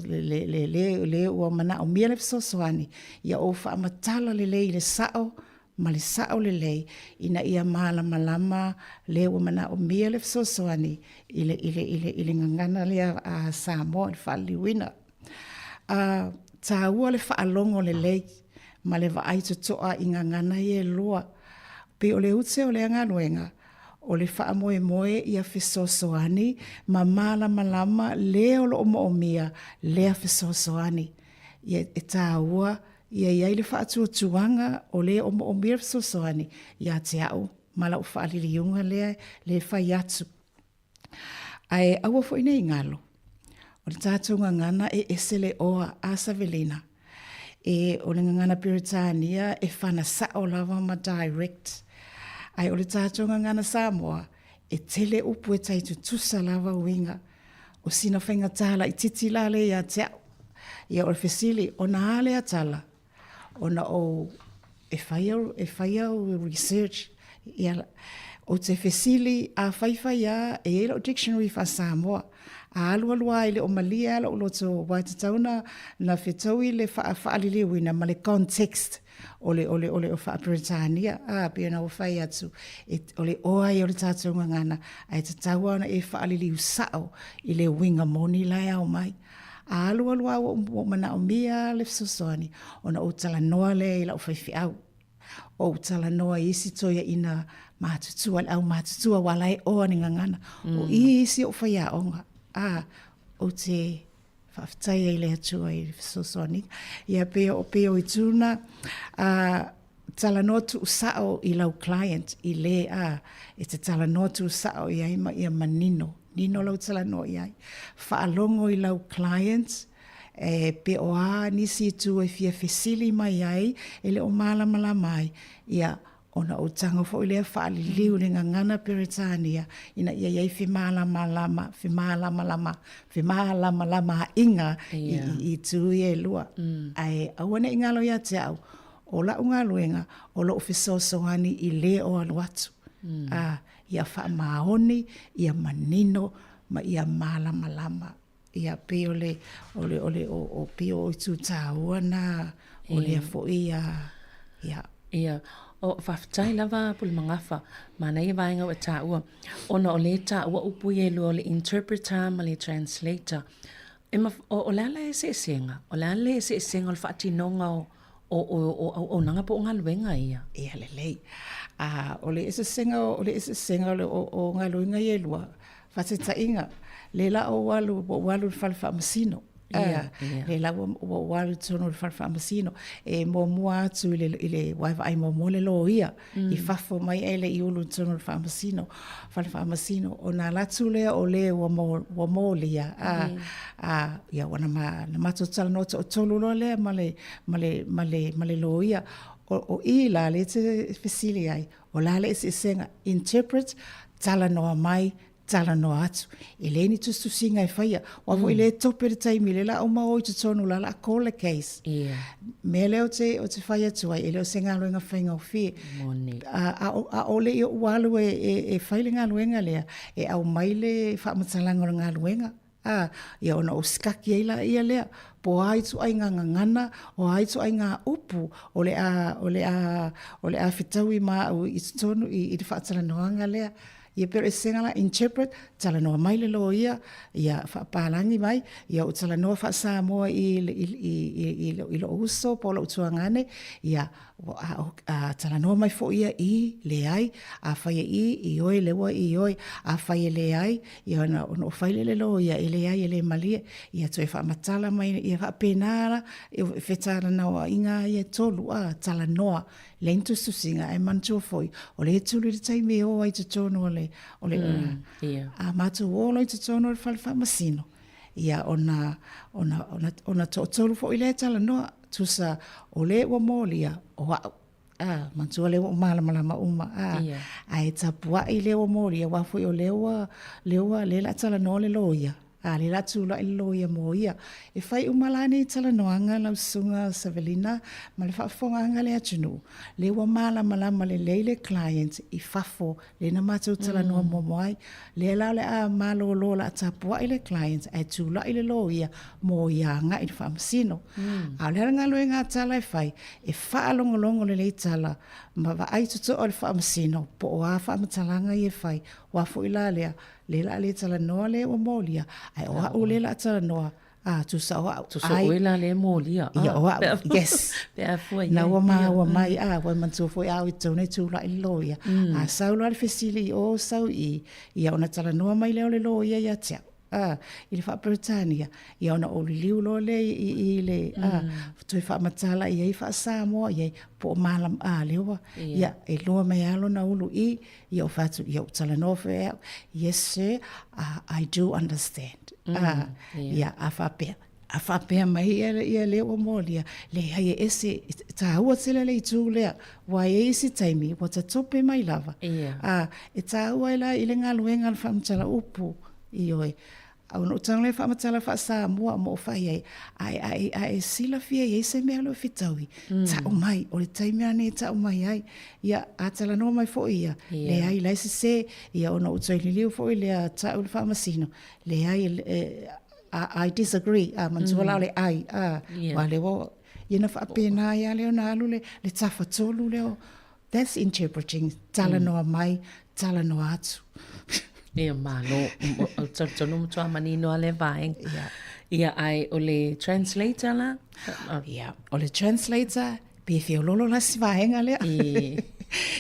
le, le, le, le ua manaomia le fesoasoani, ia ou faamatala lelei i le sao ma le sao lelei, ina ia malamalama le ua manaomia le fesoasoani i le, i le, i le, i le gagana lea a Samoa i le faaliliuina. A taua le faalogo lelei ma le vaai totoa i gagana ia e lua. Pei o le ute o lea galuega, o le faamoemoe ia fesoasoani ma malamalama le o lo o moomia lea fesoasoani. Ia e taua ia i ai le faatuatuaga o le o moomia le fesoasoani ia te au ma lau faaliliuga lea le fai atu. Ae aua foi nei galo, o le tatou gagana e ese le oa a Savelina. E o le gagana Peretania e whana sao lava ma direct. Ae o le tatou gagana Samoa, e tele upu e tai tutusa lava uiga. O sina faigata laitiiti la lea ia te au. Ia o le fesili, ona a lea tala? Ona ou e fai au, e fai au research, ia, ou te fesili a faifai a, e i ai lou dictionary faa-Samoa. A alualu lava e le o malie lava lou loto, aua e tatau ona na fetaui le faaliliuina ma le context o le, o le, o le faa-Peretania. A, pei ona ou fai atu, e, o le oa ia o le tatou gagana, ae tatau lava ona e faaliliu sao i le uiga moni la e ao mai. A alualu lava ua ou manaomia le fesoasoani, ona ou talanoa lea i lau faifeau. Ou talanoa i isi toeaiina matutua, le au matutua aua la e oa ni gagana. O i isi ou faiaoga. A, ou te faafetai ai i le Atua i le fesoasoaniga. Ia pei o, pei o itu na, a, talanoa tuusao i lau client i le a, e te talanoa tuusao i ai ma ia manino, nino lau talanoa i ai. Faalogo i lau client, e pe o a nisi itu e fia fesili mai ai, e le o malamalama ai, ia, Ona ou tago foi lea faaliliu i le gagana Peretania ina ia i ai femalamalama, femalamalama, femalamalamaaiga i, i itu ia e lua. Ae aua ne i galo ia te au, o lau galuega, o lou fesoasoani i le o alu atu. A, ia faamaoni, ia manino ma ia malamalama. Ia, pei o le, o le, o le, o, o, pei o itu tāua nā, o lea foi ia, ia. Ia, o, faafetai lava Pulemagafa, manaia vaega ua e tāua, ona o lea e tāua upu ia e lua o le interpreter ma le translator. E maf, o, o le a le eseesega? O le a le eseesega o le faatinoga o, o, o, o auaunaga po o galuega ia? Ia, lelei. A, o le eseesega, o le eseesega o, le, o, o galuega ia e lua, Faataitaiga, lē la ou alu, ua ou alu i le fale faamasino. Ia, ia. Lē la ua, ua ou alu i totonu o le fale faamasino. E muamua atu i le, i le, aua e vaai muamua le loia i fafo mai ae le i ulu i totonu o le faamasino, fale faamasino. Ona alu atu lea o le ua mo, ua molia, a, a, ia ua na ma, na matou talanoa toatolu loa lea ma le, ma le, ma le, ma le loia. O, o i la lea e te fesili ai, O le a le eseesega? Interpret, talanoa mai, talanoa atu. E leai ni tusitusiga e faia. Aua foi lea e tope le taimi, lea la a uma o i totonu, la la call le case. Yeah. Mea lea ou te, ou te fai atu ai, e le o se galuega faigofie. Moni. A, a, a o le i ou alu e, e, e fai le galuega lea, e aumai le faamatalaga o le galuega. Ā, ia ona ou sikaki ai laia lea, po o a ituaiga gagana, o a ituaiga upu o le a, o le a, o le a fetaui ma au i totonu i, i le faatalanoaga lea. Ia pei o le eseesega la, interpret, talanoa mai le loia, ia faapalagi mai, ia ou talanoa faa-Samoa i, i, i, i, i, i lou uso po o lou tuagane, ia, A talanoa mai foi ia i, leai, afai e i, ioe, lea ua ioe, afai e leai, ia ona, ona ou fai lea i le loia, e leai, e le malie, ia toe faamatala mai, ia faapena la, e fetalanoaiga lava ia e tolu, a, talanoa, leai ni tusitusiga, ae manatua foi, o lea e tuli le taimi e o ai i totonu o le, o le, a matou o loa i totonu o le fale faamasino, Ia, ona, ona, ona, ona toatolu foi lea e talanoa, tusa, o le ua molia, o au. A, manatua lea ua ou malamalama uma, a, yeah. Ae tapuai lea ua molia, aua foi o lea ua, lea ua, lea la a talanoa le loia, a, lea la a tulai le loia mo ia. E fai uma la nei talanoaga lau susuga Savelina ma le faafofogaaga a le atunuu, lea ua malamalama lelei le client i fafo Lea na matou talanoa muamua ai. Lea la o le a malolo o le a tapuai le client ae tulai le loia mo ia agai i le faamasino. A o le a le galuega a Tala e fai? E faalogologo lelei Tala ma vaai totoa i le faamasino po o a faamatalaga ia e fai. Aua foi la lea, lea la a le talanoa le ua molia, ae o au lea la a talanoa A, tusa o au. Tusa oe la lea e molia. Ia, o au, yes. Pe a fua i ai. Na ua maua mai, a, ua manatua foi a au i totonu e tulai le loia. A sau loa le fesili i o, sau i i, ia ona talanoa mai lea o le loia ia te au. A, i le faa-Peretania, ia ona ou liliu loa lea i, i, i le, a, toe faamatala i ai faa-Samoa i ai, po o malam, a, lea ua, ia, e lua mai lava lona ulu i, Ia ou fai atu, ia ou talanoa foi e au, yes sir, I do understand. Ia, a faapea, a faapea mai ia, ia lea ua molia, leai e ese, e tāua tele le itu lea, aua e i ai isi taimi ua tatope mai lava. A, e tāua ai la i le galuega a le faamatala upu, ioe. A ona ou tago lea faamatala faa-Samoa ma ou fai ai, a e, a e, a e silafia i ai se mea o lo o fetaui, ta'u mai, o le taimi lava lenei e ta'u mai ai. Ia, a talanoa mai foi ia, leai, la e sesē, ia ona ou toe liliu foi lea ta'u i le faamasino, leai, e, I disagree, a, manatua la o le ai, a, aua o lea ua, ia ona faapena ai lava lea ona alu le, le tafatolu lea o, That's interpreting, talanoa mai, talanoa atu. Ia, malo. Ou te talitonu matua manino lava lea vaega. Ia. Ia, ae o le translator la? Ia, o le translator, pe feololo la si vaega lea.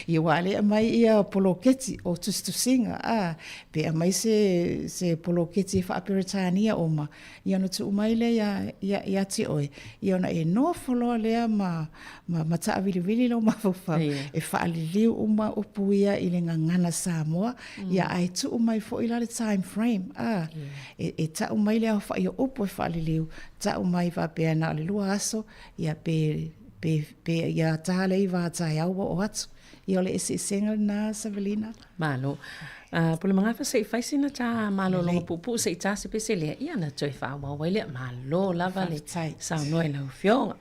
Ia aua o lea e aumai ia poloketi o tusitusiga a, pe aumai se se poloketi e faa-Peretania uma, ia ona tuu mai lea ia ia ia te oe, ia ona e nofo loa lea ma ma ma taawiliwili lou mafaufau e faaliliu uma upu ia i le gagana Samoa, ia ae tuu mai foi la le time frame a, e e tau mai le aofai o upu e faaliliu, tau mai faapea na o le 2 aso, ia pe pe pe ia ta le 9 a taeao ua oo atu. Ia o le eseesega lena Savelina. Malo. Pulemagafa se i fai sina ta malologa puupuu se i ta se pese lea, ia na toe faaauau ai lea. Malo lava le saunoa i lau Afioga.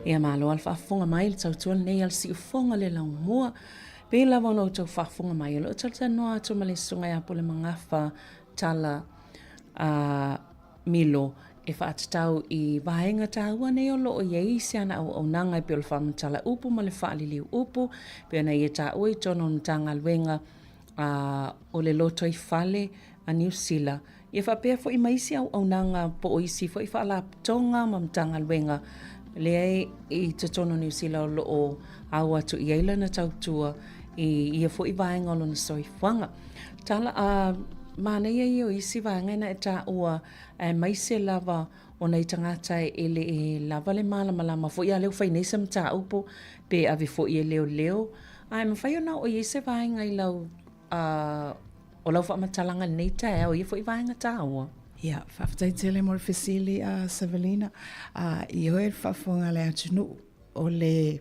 Ia malo a le faafofoga mai i le tautua lenei a le siufofoga le laumua. Pei lava ona outou faafofoga mai o lo o talatalanoa atu ma le Susuga ia Pulemagafa Tala a. Milo e faatatau i vaega taua nei o loo i ai si ana auaunaga e pei o le faamatala upu ma le faaliliu upu, pei ona ia taua i totonu o le Matagaluega a o le Lotoifale a Niu Sila, ia faapea foi ma isi auaunaga po o isi foi faalapotopotoga ma Matagaluega lea i totonu o Niu Sila o lo o ao atu i ai lana tautua i ia foi vaega o lona soifuaga. Tala, a manaia ia o isi vaega ina e taua aemaise lava o nai tagata e le i lava le malamalama foi a lea ua fai nei se mataupu pe ave foi e leoleo ae mafai ona oo i ai se vaega i lau o lau faamatalaga i lenei taeao i ia foi vaega taua. Ia, faafetai tele mo le fesili a Savelina. Ioe le faafofoga a le atunuu o le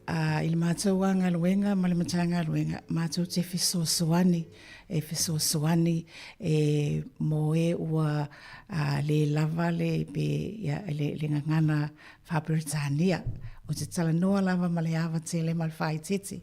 A i le matou galuega ma le Matagaluega, matou te fesoasoani, e fesoasoani e mo e ua le lava le, pe, ia, le, le gagana faa-Peretania. Ou te talanoa lava ma le ava tele ma le faaeteete.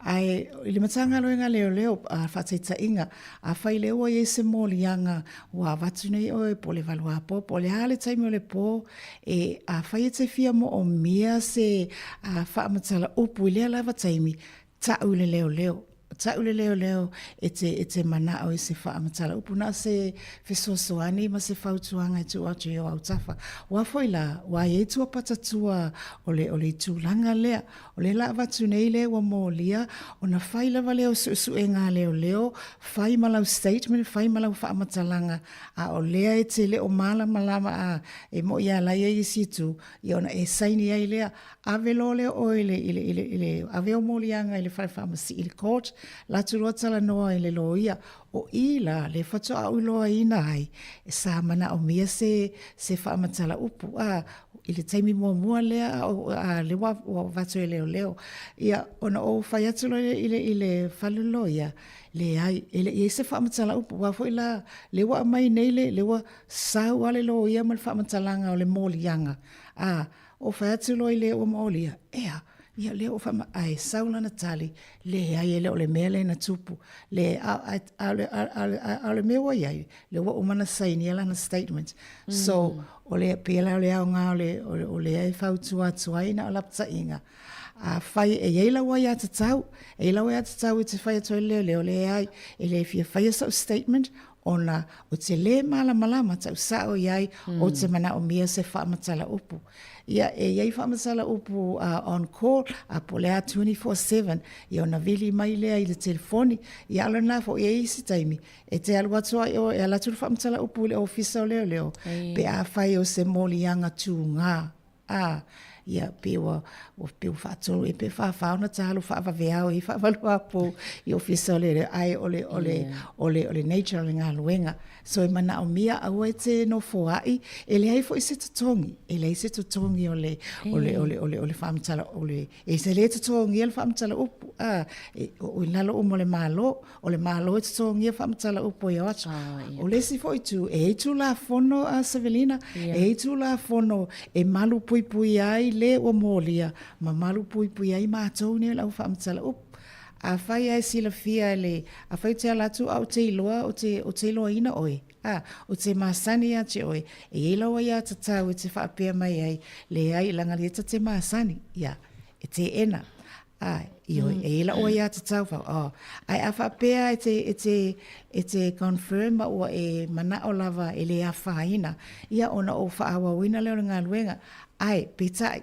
Ae i le Matagaluega a Leoleo, a faataitaiga, afai lea ua i ai se moliaga ua avatu nei oe po o le 8 apo, po o le a le taimi o le po, E, afai e te fia moomia se faamatala upu i lea lava taimi, ta'u i le leoleo. Ta'u i le leoleo e te, e te mana'o i se faamatala upu, na o se fesoasoani ma se fautuaga e tuu atu i ou autafa. Ua foi la, ua i ai tua patatua o le, o le itulaga lea. O lea la avatu nei le ua molia, ona fai lava lea o suesuega a leoleo, fai ma lau statement, fai ma lau faamatalaga, A o lea e te le o malamalama a e moʻi iā la ia i isi itu, ia ona e saini ai lea, ave loa lea oe i le, i le, i le, i le, ave ou moliaga i le fale faamasino, i le court, alu atu loa talanoa i le loia. O i la lea faatoa ou iloaina ai, sa manaomia se, se faamatala upu, a, i le taimi muamua lea a o, a lea ua, ua avatu e leoleo. Ia, ona ou fai atu loa lea i le, i le fale loia, Leai, e le i i ai se faamatala upu, aua foi la, lea ua aumai nei le, lea ua sau lava le loia ma le faamatalaga o le moliaga, a, ou fai atu loa i le ua molia, ea, ia lea ua faama, ae sau lana tali, leai e le o le mea lea na tupu, le, a, a, a, a, a, a o le mea ua i ai, lea ua uma ona sainia lana statement. So, o le, pei la o le aoga o le, o lea e fautua atu ai na o lapataiga, Afai e i ai lau aiatatau, e i ai lau aiatatau e te fai atu ai le leoleo, leai, e le fia faia sau statement ona ou te lē malamalama tau sao i ai ou te manaomia se faamatala upu. Ia, e i ai faamatala upu on call, a po o le a 24/7, ia ona vili mai lea i le telefoni, ia a o lena foi e i ai isi taimi e te alu atu ai oe, e alu atu le faamatala upu i le ofisa o leoleo pe afai o se moliaga tugā. Ā, ia, pei ua, ua, pei ua faatolu ea pe fāfā ona ta alu faavaveao i faavaluapō i ofisa o leoleo, ae o le, o le, o le, o le nature o le galuega. So e manaomia aua e te nofoaʻi, e leai foi se totogi, e leai se totogi o le, o le, o le, o le, o le faamatala, o le, e se le totogia le faamatala upu, ā, e, o, i lalo uma o le Malo. O le Malo e totogia faamatala upu e o atu. O le isi foi itu, e i ai Tulafono a Sevelina, e i ai Tulafono e malu puipui ai le ua molia ma malu puipui ai matou nei o le au faamatala upu. Afai lava e silafia e le, afai ou te ala atu a ou te iloa, ou te, ou te iloaina oe, a, ou te masani ia te oe, e i ai lau aiatatau e te faapea mai ai, leai, leaga lea ta te masani, ia, e teena. Āe, ioe, e i ai lau aiatatau whau, oh. Ae a faapea e te, e te, e te confirm ma ua e manao lava e le afaina, ia ona ou faaauauina lea o le galuega. Ae, peitai,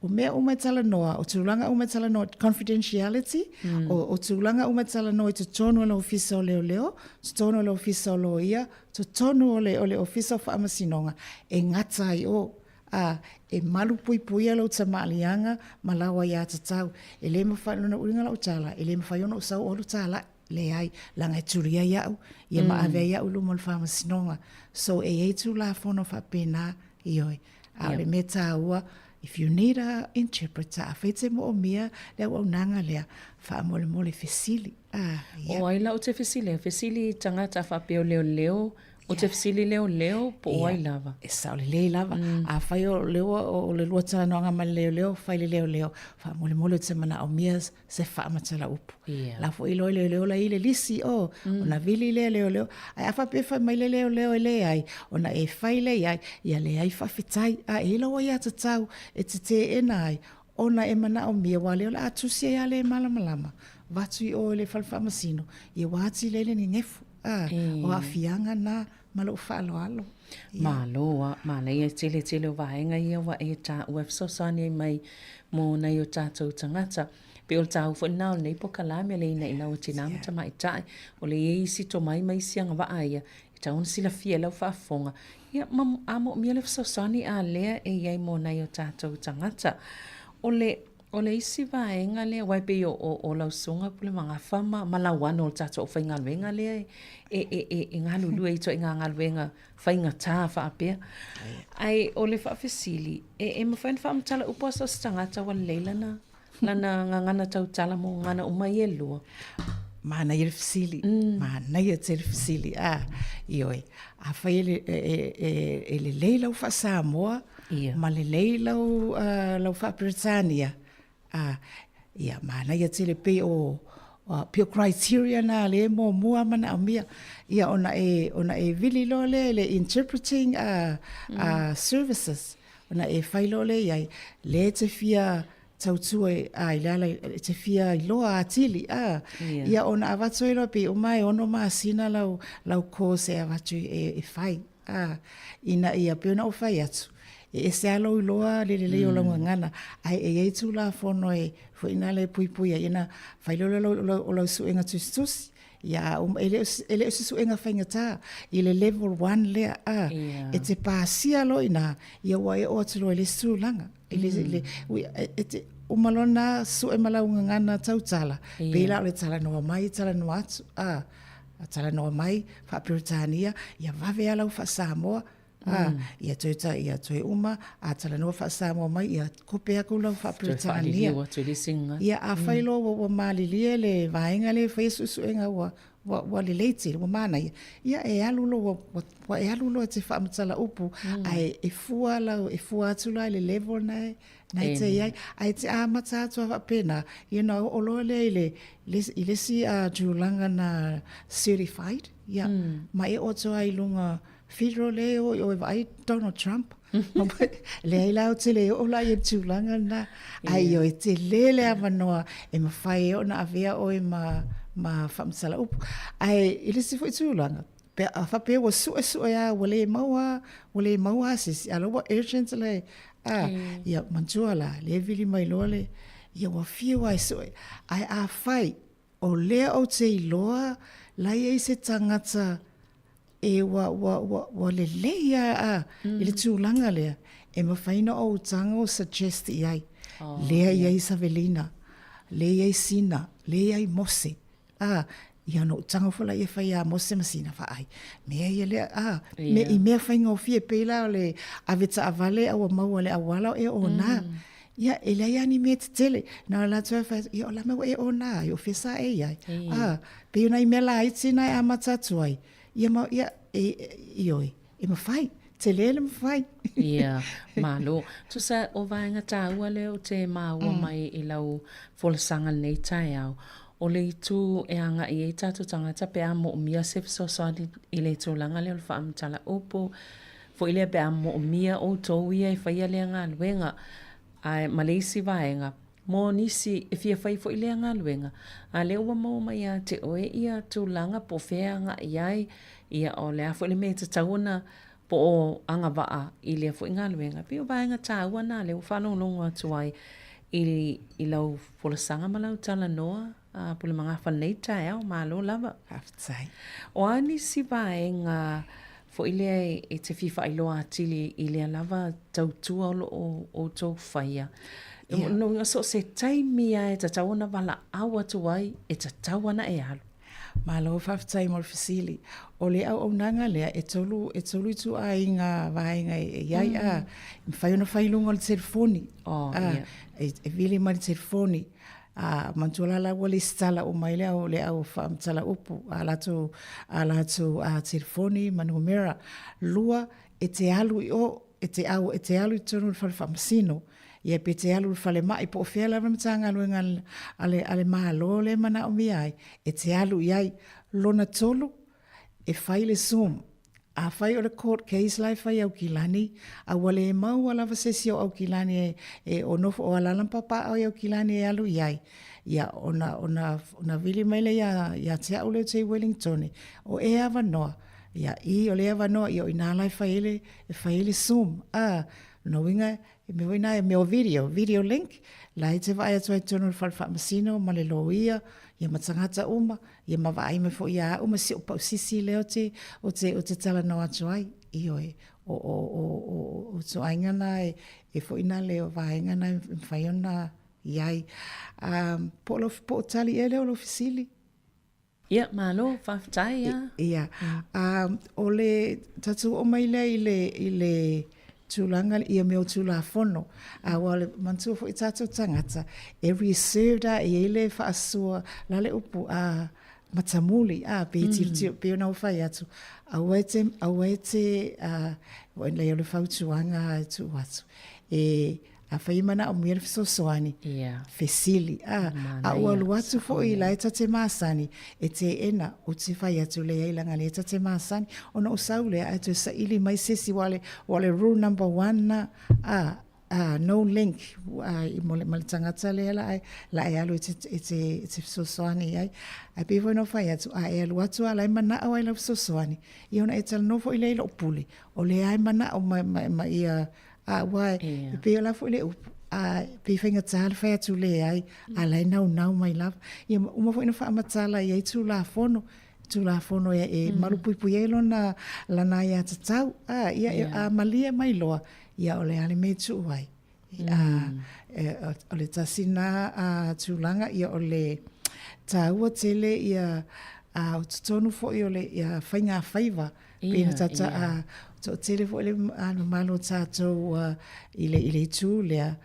o mea uma e talanoa, o tulaga uma e talanoa, confidentiality, o, o tulaga uma e talanoa i totonu o le Ofisa o Leoleo, totonu o le Ofisa o Loia, totonu o le, o le Ofisa o Faamasinoga, e gata ai o. Ā, e malupuipuia lou tamaaliaga ma lau aiatatau. E le mafai, lona uiga lau tala, e le mafai ona ou sau o alu tālaʻi. Leai, leaga e tuli ai au, ia ma ave ai au i luma o le faamasinoga. So, e i ai Tulafono faapena, ioe. A o le mea taua, if you need a interpreter, afai e te moomia le auaunaga lea, faamolemole fesili. Ā, ia. O ai la ou te fesili ai? Fesili i tagata faapea o leoleo. O te fesili leoleo po o ai lava? E sao lelei lava. Afai o le ua o le lua talanoaga ma le leoleo, fai le leoleo, faamolemole ou te manaomia se faamatala upu. La foi iloa i leoleo la i le lisi o, ona vili lea leoleo. Ae a faapea e fai mai le leoleo e leai, ona e fai lea i ai, ia leai faafetai. A e i ai lau aiatatau e te teena ai, ona e manaomia, aua o lea o le a tusi ai lava le malamalama, avatu i o i le fale faamasino, ia ua atili ai le nenefu. A, o aafiaga na ma lou faaaloalo. Malo a, manaia tele tele o vaega ia ua e taua e fesoasoani ai mai mo nai o tatou tagata. Pei o le taua foi lena o lenei polokalame le ina i lau tina ma tamaitai, o lea e i ai isi tomai ma isi agavaa ia e tatau ona silafia e lau faafofoga, ia ma a moomia le fesoasoani a lea e i ai mo nai o tatou tagata. O le O le isi vaega lea, aua e pei o, o, o lau susuga Pulemagafa ma, ma Lauano o le tatou aufaigaluega lea e, e, e, e, e galulue i ituaiga galuega faigata faapea. Ae o le faafesili, e, e mafai ona faamatala upu lava so o se tagata ua lelei lana, lana gagana tautala mo gagana uma ia e lua? Manaia le fesili, manaia tele fesili, a, ioe. Afai e, e, e, e lelei lau faa-Samoa, Ia. Ma lelei lau, uh, lau faa-Peretania, uh, ia, manaia tele pei o, uh, pei o criteria na lea e muamua manaomia, ia ona e, ona e vili loa lea i le interpreting uh, uh, services, ona e fai loa lea i ai, lea e te fia tautua i, a, i le ala e te fia iloa atili, a, yeah. Ia ona avatu ai loa pei uma e 6 masina lau, lau course e avatu e, e fai. Ā, ina ia pei ona ou fai atu, e ese lava lou iloa le lelei o lau gagana, ae e i ai Tulafono e foi nale e puipui ai, ona fai loa lea o lau suega tusitusi, ia a uma, e le o, e le o se suega faigata i le level one lea, ā, e te pasia loa i ina, ia ua e oo atu loa i le isi tulaga. I le, i le, e te, uma loa na sue ma lau gagana tautala, pei la o le talanoa mai, talanoa atu, ā, talanoa mai, faa-Peretania, ia vave lava lau faa-Samoa, ā, ia toe ta, ia toe uma, a talanoa faa-Samoa mai, ia kope aku lau faa-Peretania. Ia, afai loa ua, ua malilie le vaega lea e faia suesuega ua, ua, ua lelei tele, ua manaia, ia e alu loa, ua, ua, ua e alu loa e te faamatala upu, ae e fua lau, e fua atu la i le level na e, na e te i ai. Ae te amata atu a faapena, ia ona oo loa lea i le, le, i le isi tulaga na certified, ia, ma e oo atu ai i luga federal lea e o i o e vaai Donald Trump. Leai la ou te le oo la i le tulaga lena. Ae ioe tele le avanoa e mafai ai ona avea oe ma, ma faamatala upu. Ae i le isi foi tulaga, pe a faapea ua suesue lava ua le maua, ua le maua lava se isi, a o la ua urgent le, a, ia manatua la, lea e vili mai loa le, ia ua fiu lava e sue. Ae afai o lea ou te iloa la e i ai se tagata e ua, ua, ua, ua lelei lava a, i le tulaga lea, e mafai ona ou tago suggest i ai. Oh, lea i ai Savelina, lea i ai Sina, lea i ai Mose. A, ia ona ou tago foi laia e fai ia Mose ma Sina vaai. Mea ia lea, a, me, i mea faigofie pei la o le ave taavale a ua maua i le auala o e ona. Ia, e leai lava ni mea tetele. Na o latou e fai atu, ia o le a mea ua e ona ai, o fea sa e i ai. A, pei o nai mea laiti na e amata atu ai, ia ma, ia, e, ioe, e mafai, tele le mafai. Ia, malo. Tusa o vaega taua lea ou te maua mai i lau folasaga i lenei taeao, o le itu e agai ai tatou tagata pe a moomia se fesoasoani i le tulaga lea o le faamatala upu, foi lea pe a moomia outou ia e faia lea galuega, ae ma le isi vaega, mo nisi e fia fai foi lea galuega, a lea ua maua mai ia te oe ia tulaga po o fea e agai ai, ia o le a foi le mea e tatau ona po o agavaa i lea foi galuega. E pei o vaega taua na lea ua faalogologo atu ai i, i lau folasaga ma lau talanoa a Pulemagafa i lenei taeao. Malo lava. Faafetai. O a nisi vaega foi lea e te fia faailoa atili i lea lava tautua o lo o outou faia? Yeah. No, so se taimi lava e tatau ona valaau atu ai, e tatau ona e alu. Malo faafetai mo le fesili. O le auaunaga lea, e tolu, e tolu ituaiga vaega e i ai, a, e mafai ona fai i luga o le telefoni. Oh, a, yeah. E, e vili mai le telefoni. A manatua la la ua lesitala uma ai le au le au faamatala upu a latou a latou a telefoni ma numera. Lua, e te alu i o, e te au e te alu i totonu o le fale faamasino, ia pe te alu i le falemai po o fea lava le Matagaluega a le a le Malo lea e manaomia ai, e te alu i ai. Lona tolu, e fai le Zoom. Afai o le court case la e fai i Aukilani, a ua le maua lava se isi o Aukilani e, e o nofo o alaala ma papaaao i Aukilani e alu i ai, ia, ona, ona, ona vili mai lea ia, ia te au lea ou te i Wellingtone, o e avanoa, ia, i, o le avanoa, ia o i ina la e fai ai le, e fai ai le Zoom. A, lona uiga, e mea foi na e mea o video, video link, la e te vaai atu ai i totonu o le fale faamasino ma le loia, ia ma tagata uma, Ia ma vaai mai foi ia au ma si ou pausisi lea ou te, ou te, ou te talanoa atu ai. Ioe, o, o, o, o, o ituaiga na e, e foi na le o vaega na e mafai ona i ai. Um, po o, lo, po o tali ea lea o lou fesili? Ia, malo, faafetai a. Ia, um, o le tatou oo mai lea i le, i le tulaga ia mea o Tulafono. Aua o le manatua foi tatou tagata, e reserved a, e i ai le faasua, la le upu, a, matamuli, a, pe tilotilo, pei ona ou fai atu, aua e te, aua e te, a, lei o le fautuaga e tuu atu, e, Afai e manaomia le fesoasoani, fesili, a, a ua alu atu foi la e ta te masani, e teena, ou te fai atu, leai leaga lea ta te masani. Ona ou sau lea ae toe saili mai se isi, aua o le rule number one na, a, a, no link, a, i mo le, ma le tagata lea la e, la e alu e te, e te, e te fesoasoani i ai. Ae pei foi ona ou fai atu, a e alu atu lava o la e manao ai lau fesoasoani, ia ona e talanoa foi lea i lou pule, o lea lava e manao ma, ma, ma ia, A ua e pei o la foi le upu, a pei faigata le fai atu leai, a la e naunau mai lava. Ia ma uma foi na faamatala i ai Tulafono, Tulafono e, e malupuipui ai lona, lana aiatatau. A, ia, a malie mai loa, ia o le a le mea e tuu ai. A, e, o le tasi na a, tulaga, ia o le taua tele ia, a, o totonu foi o le ia, faigafaiva, Pei ona tata, a, toatele foi le mamalu o tatou i le, i le itu lea,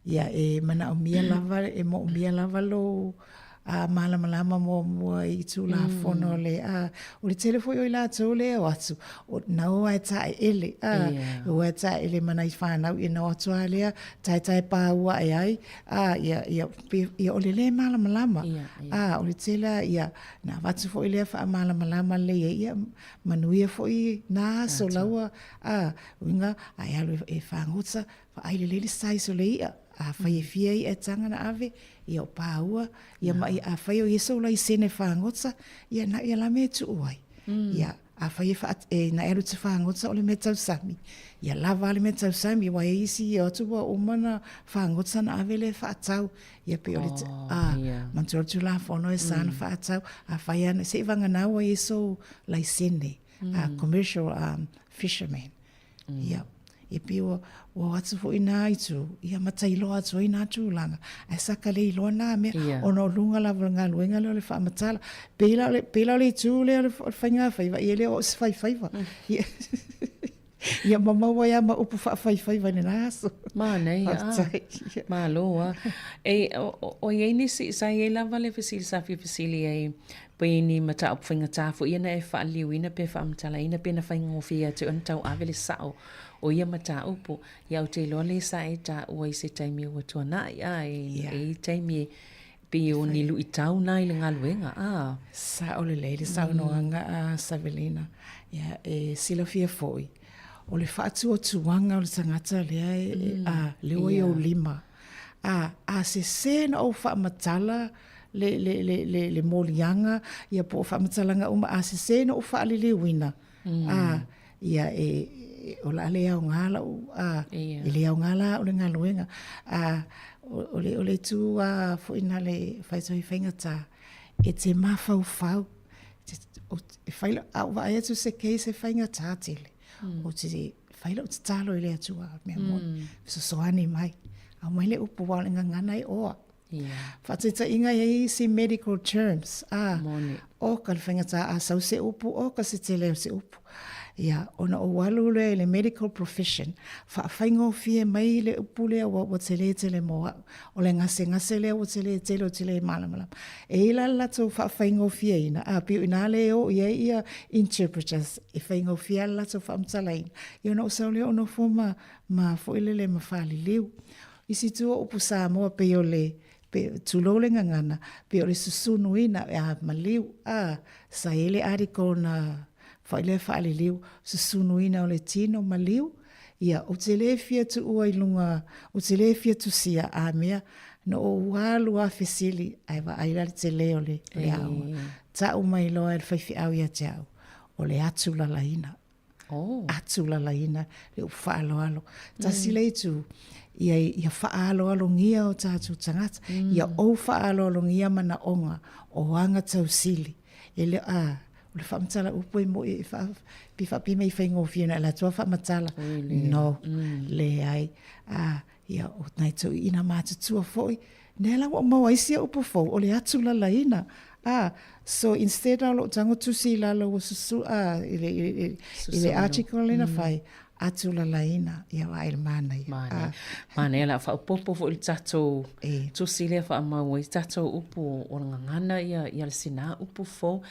ia e manaomia lava, e moomia lava lou malamalama muamua i Tulafono le, a, o le tele foi o i latou lea e o atu, o, na o lava e taeele, a, e o lava e taeele ma nai fanau, ia na o atu lava lea taetae paua ae ai, a, ia, ia, ia o le lē malamalama, a, o le tele lava, ia, na avatu foi lea faamalamalama lelei ai, ia, Manuia foi nā aso laua, a, uiga, a e alu e fagota, vaai lelei le size o le i'a, afai e fia i'a e taga na ave, ia o pāua, ia ma ia, afai o ia sou laisene fagota, ia na ia la mea e tuu ai. Ia, afai e wha, e, na e alu te fagota o le mea tausami, ia lava le mea tausami, aua e isi ia atu ua uma na fagota na ave lea e faatau, ia pei o le, a, manatua le Tulafono e sa na faatau, afai ana, se i vagana ua i ai sou laisene, a commercial fisherman. Ia, ia pei ua, ua o atu foi nā itu, ia matailoa atu ai nā tulaga, ae sa ka le iloa nā mea, ona o luga lava o le galuega lea o le faamatala. Pei la o le, pei la o le itu lea o le faigafaiva, ia e le o se faifaiva. Ia, Ia mamau ai lava ma upu faafaifaiva i lena aso. Manaia a. Malo a. E, o i ai nisi, sa i ai lava le fesili sa fia fesili ai, pei ni mataupu faigata foi ia na e faaliliuina pe faamatalaina pe na faigofie ia te oe ona tauave le sao o ia mataupu. Ia ou te iloa lea sa e taua i se taimi ua tuanai, a e, e i ai taimi e pei o ni luitau na i le galuega, a. Sao lelei le saunoaga a Savelina. Ia, e silafia foi, o le faatuatuaga o le tagata lea e, a, lea ua i ou lima. A, a sese na ou faamatala le, le, le, le, le moliaga, ia po o faamatalaga uma, a sese na ou faaliliuina, A, ia e, o le a le aoga lau, a, e le aoga la au le galuega. A, o le, o le itu a foi na le fai atu ai faigata, e te mafaufau, e fai lau, a ou vaai atu i se case e faigata tele, ou te fai lau tatalo i le Atua, mea moni, fesoasoani mai, aumai le upu aua o le gagana e oa. Yeah. Faataitaiga e i ai isi medical terms, a, Moni. oka le faigata a sau se upu, oka se tele o se upu. Ia, ona ou alu lea i le medical profession, faafaigofie mai le upu lea ua, ua tele tele mo au. O le gasegase lea ua tele tele ou te le malamalama. E i ai la le latou faafaigofieina, a pei o i ina lea e o i ai ia interpreters e faigofie lava le latou faamatalaina, ia ona ou sau lea ou nofo ma, ma foi lele ma faliliu. Isi itu o upu Samoa pei o le, pe, tulou le gagana, pei o le susunuina, a maliu, a, sa i ai le article na fai lea faaliliu, susunuina o le tino maliu, ia, ou te le fia tuua i luga, ou te le fia tusia a mea, na ou alu lava fesili, ae vaai la le tele o le, o le aoga. Tau mai loa e le faifeau ia te au, o le atulalaina. Oh. Atulalaina le upu faaaloalo. Tasi le itu, ia, ia faaaloalogia o tatou tagata, ia ou faaaloalogia manaoga o aga tausili. E le, a, o le faamatala upu e moi e faa, pe faapea mai faigofie na latou faamatala. No, leai. A, ia, o nai toeaiina matutua foi, lea la ua ou maua ai sia upu fou, o le atulalaina. A, so instead o lou tago tusi i lalo ua susu, a, i le, i le, i le article lea na fai, atulalaina, ia vaai i le manaia. Manaia. Manaia o le a faaopoopo foi i le tatou tusi lea faamau ai tatou upu o le gagana ia, ia le sina upu fou.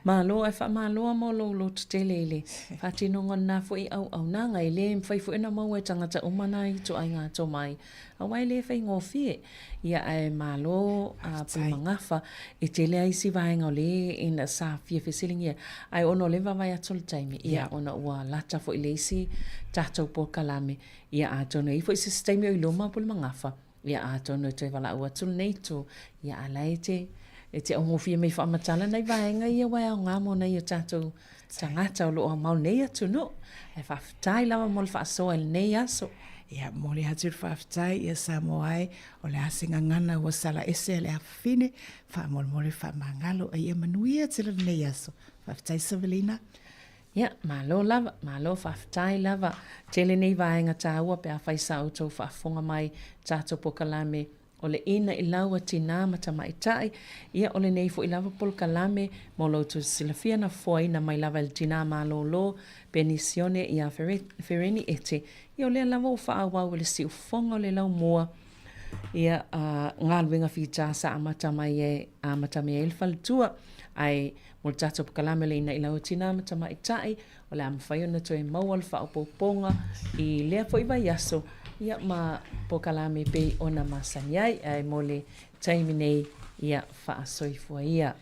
Malo, ae faamalo lava mo lou lototele i le faatinoga o lena foi auaunaga. E le mafai foi ona maua e tagata uma nai ituaiga tomai, aua e le faigofie. Ia ae malo a Pulemagafa, e tele lava isi vaega o lea ina sa fia fesiligia, ae ona o lea e vaavaai atu i le taimi, ia ona ua lata foi i le isi tatou polokalame, ia atonu e i ai foi se isi taimi o i luma Pulemagafa, ia atonu e toe valaau atu lenei itu, ia a o la e te e te augofie mai faamatala nai vaega ia aua e aoga mo nai o tatou tagata o lo o aumau nei atunuu. Ae faafetai lava mo le faasoa i lenei aso. Ia, momoli atu le faafetai ia Samoa e, o le a se gagana ua sala ese a le afafine, faamolemole faamagalo a ia manuia tele lenei aso. Faafetai Savelina. Ia, malo lava, malo faafetai lava. Tele nei vaega taua pe afai sa outou faafofoga mai tatou polokalame O le ina i lau a tinā ma tamaitai, ia o lenei foi lava polokalame mo lo outou silafia na foaina mai lava e le tinā malōlō penisione ia Fereni Ete, ia o lea lava ua faaauau e le siufofoga o le laumua ia a galuega fita sa amata mai e amata mai ai le faletua. Ae mo le tatou polokalame o le ina i lau a tinā ma tamaitai, O le a mafai ona toe maua le faaopoopoga i lea foi vaiaso ia ma polokalame e pei ona masani ai, ae mo le taimi nei, ia faasoifua ia.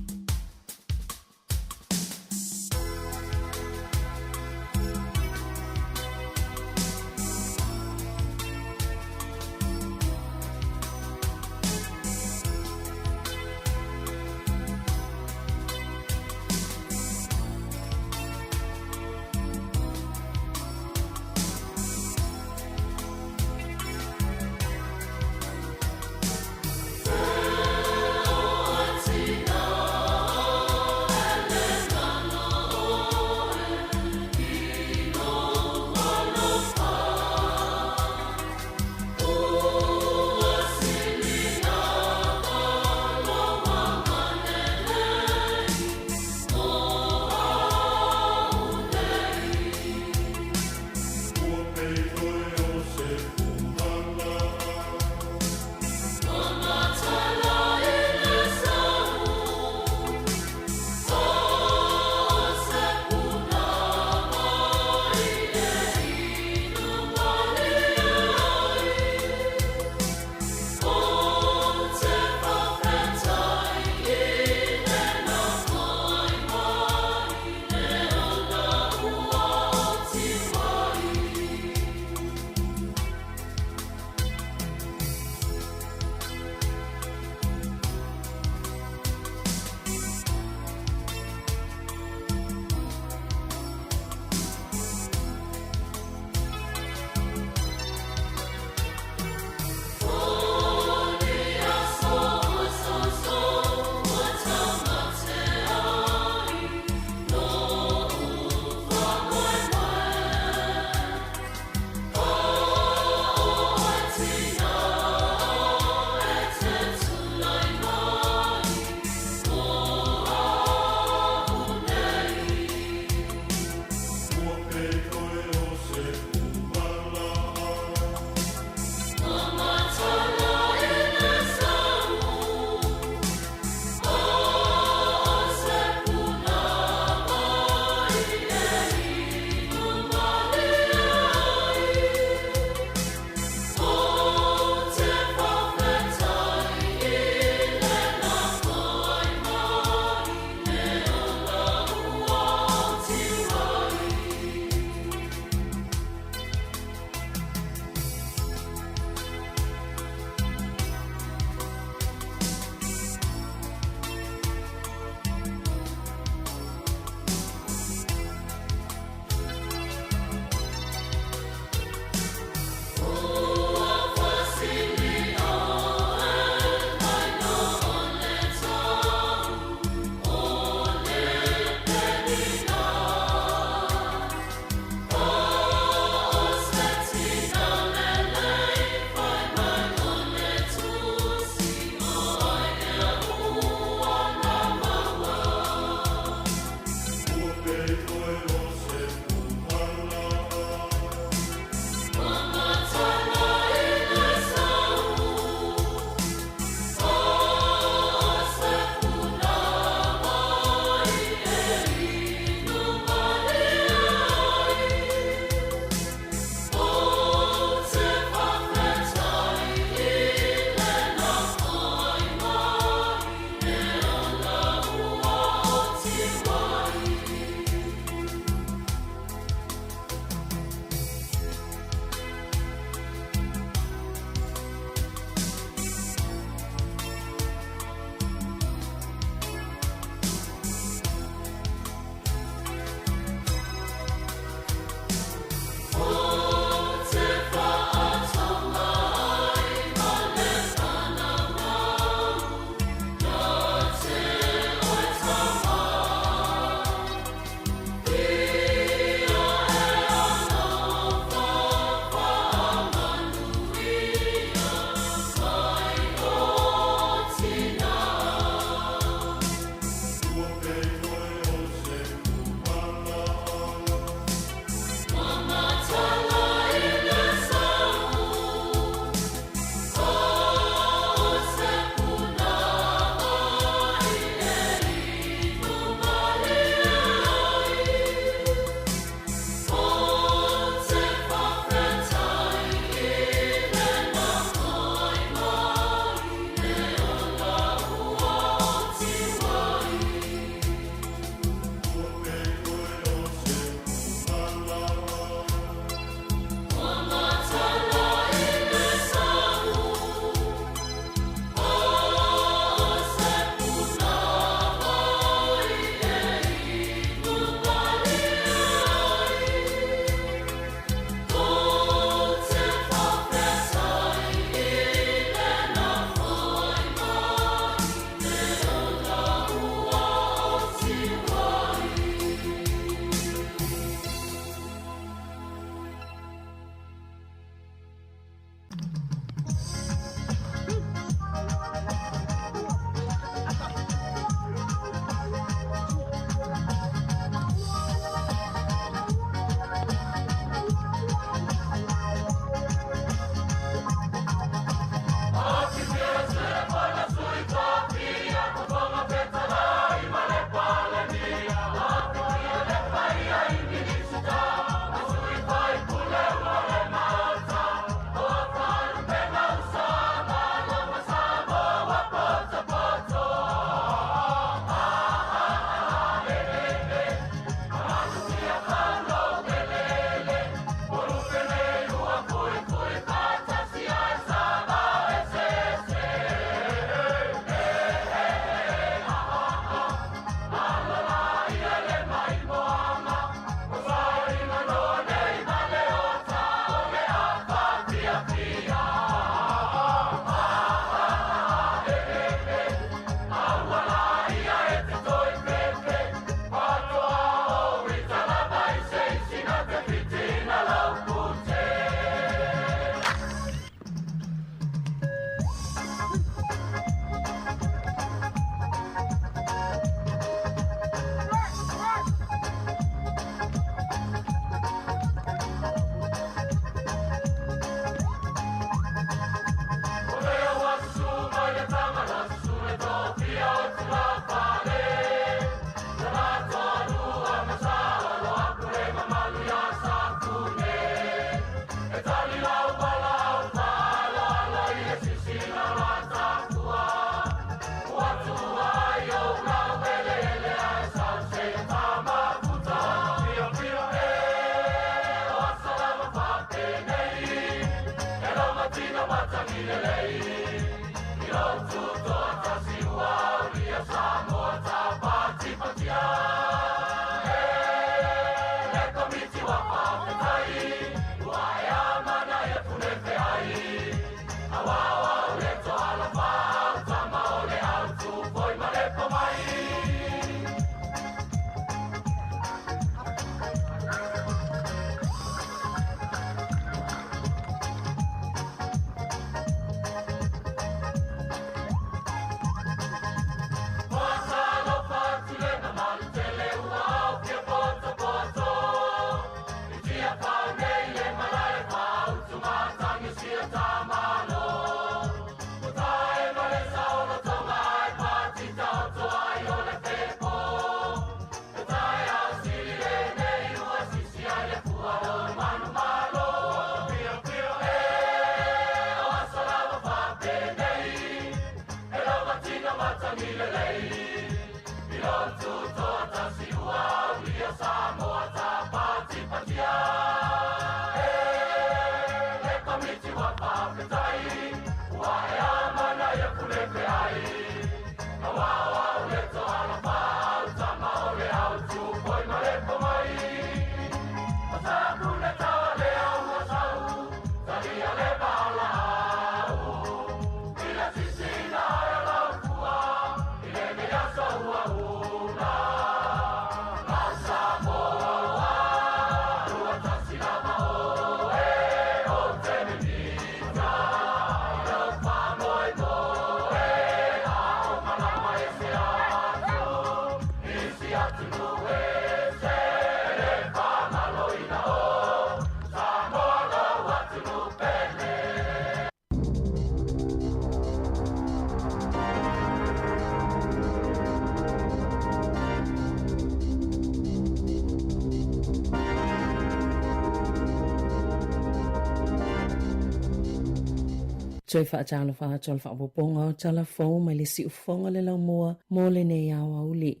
Toe faatalofa atu o le faaopoopoga o tala fou mai le siufofoga o le laumua mo lenei aoauli.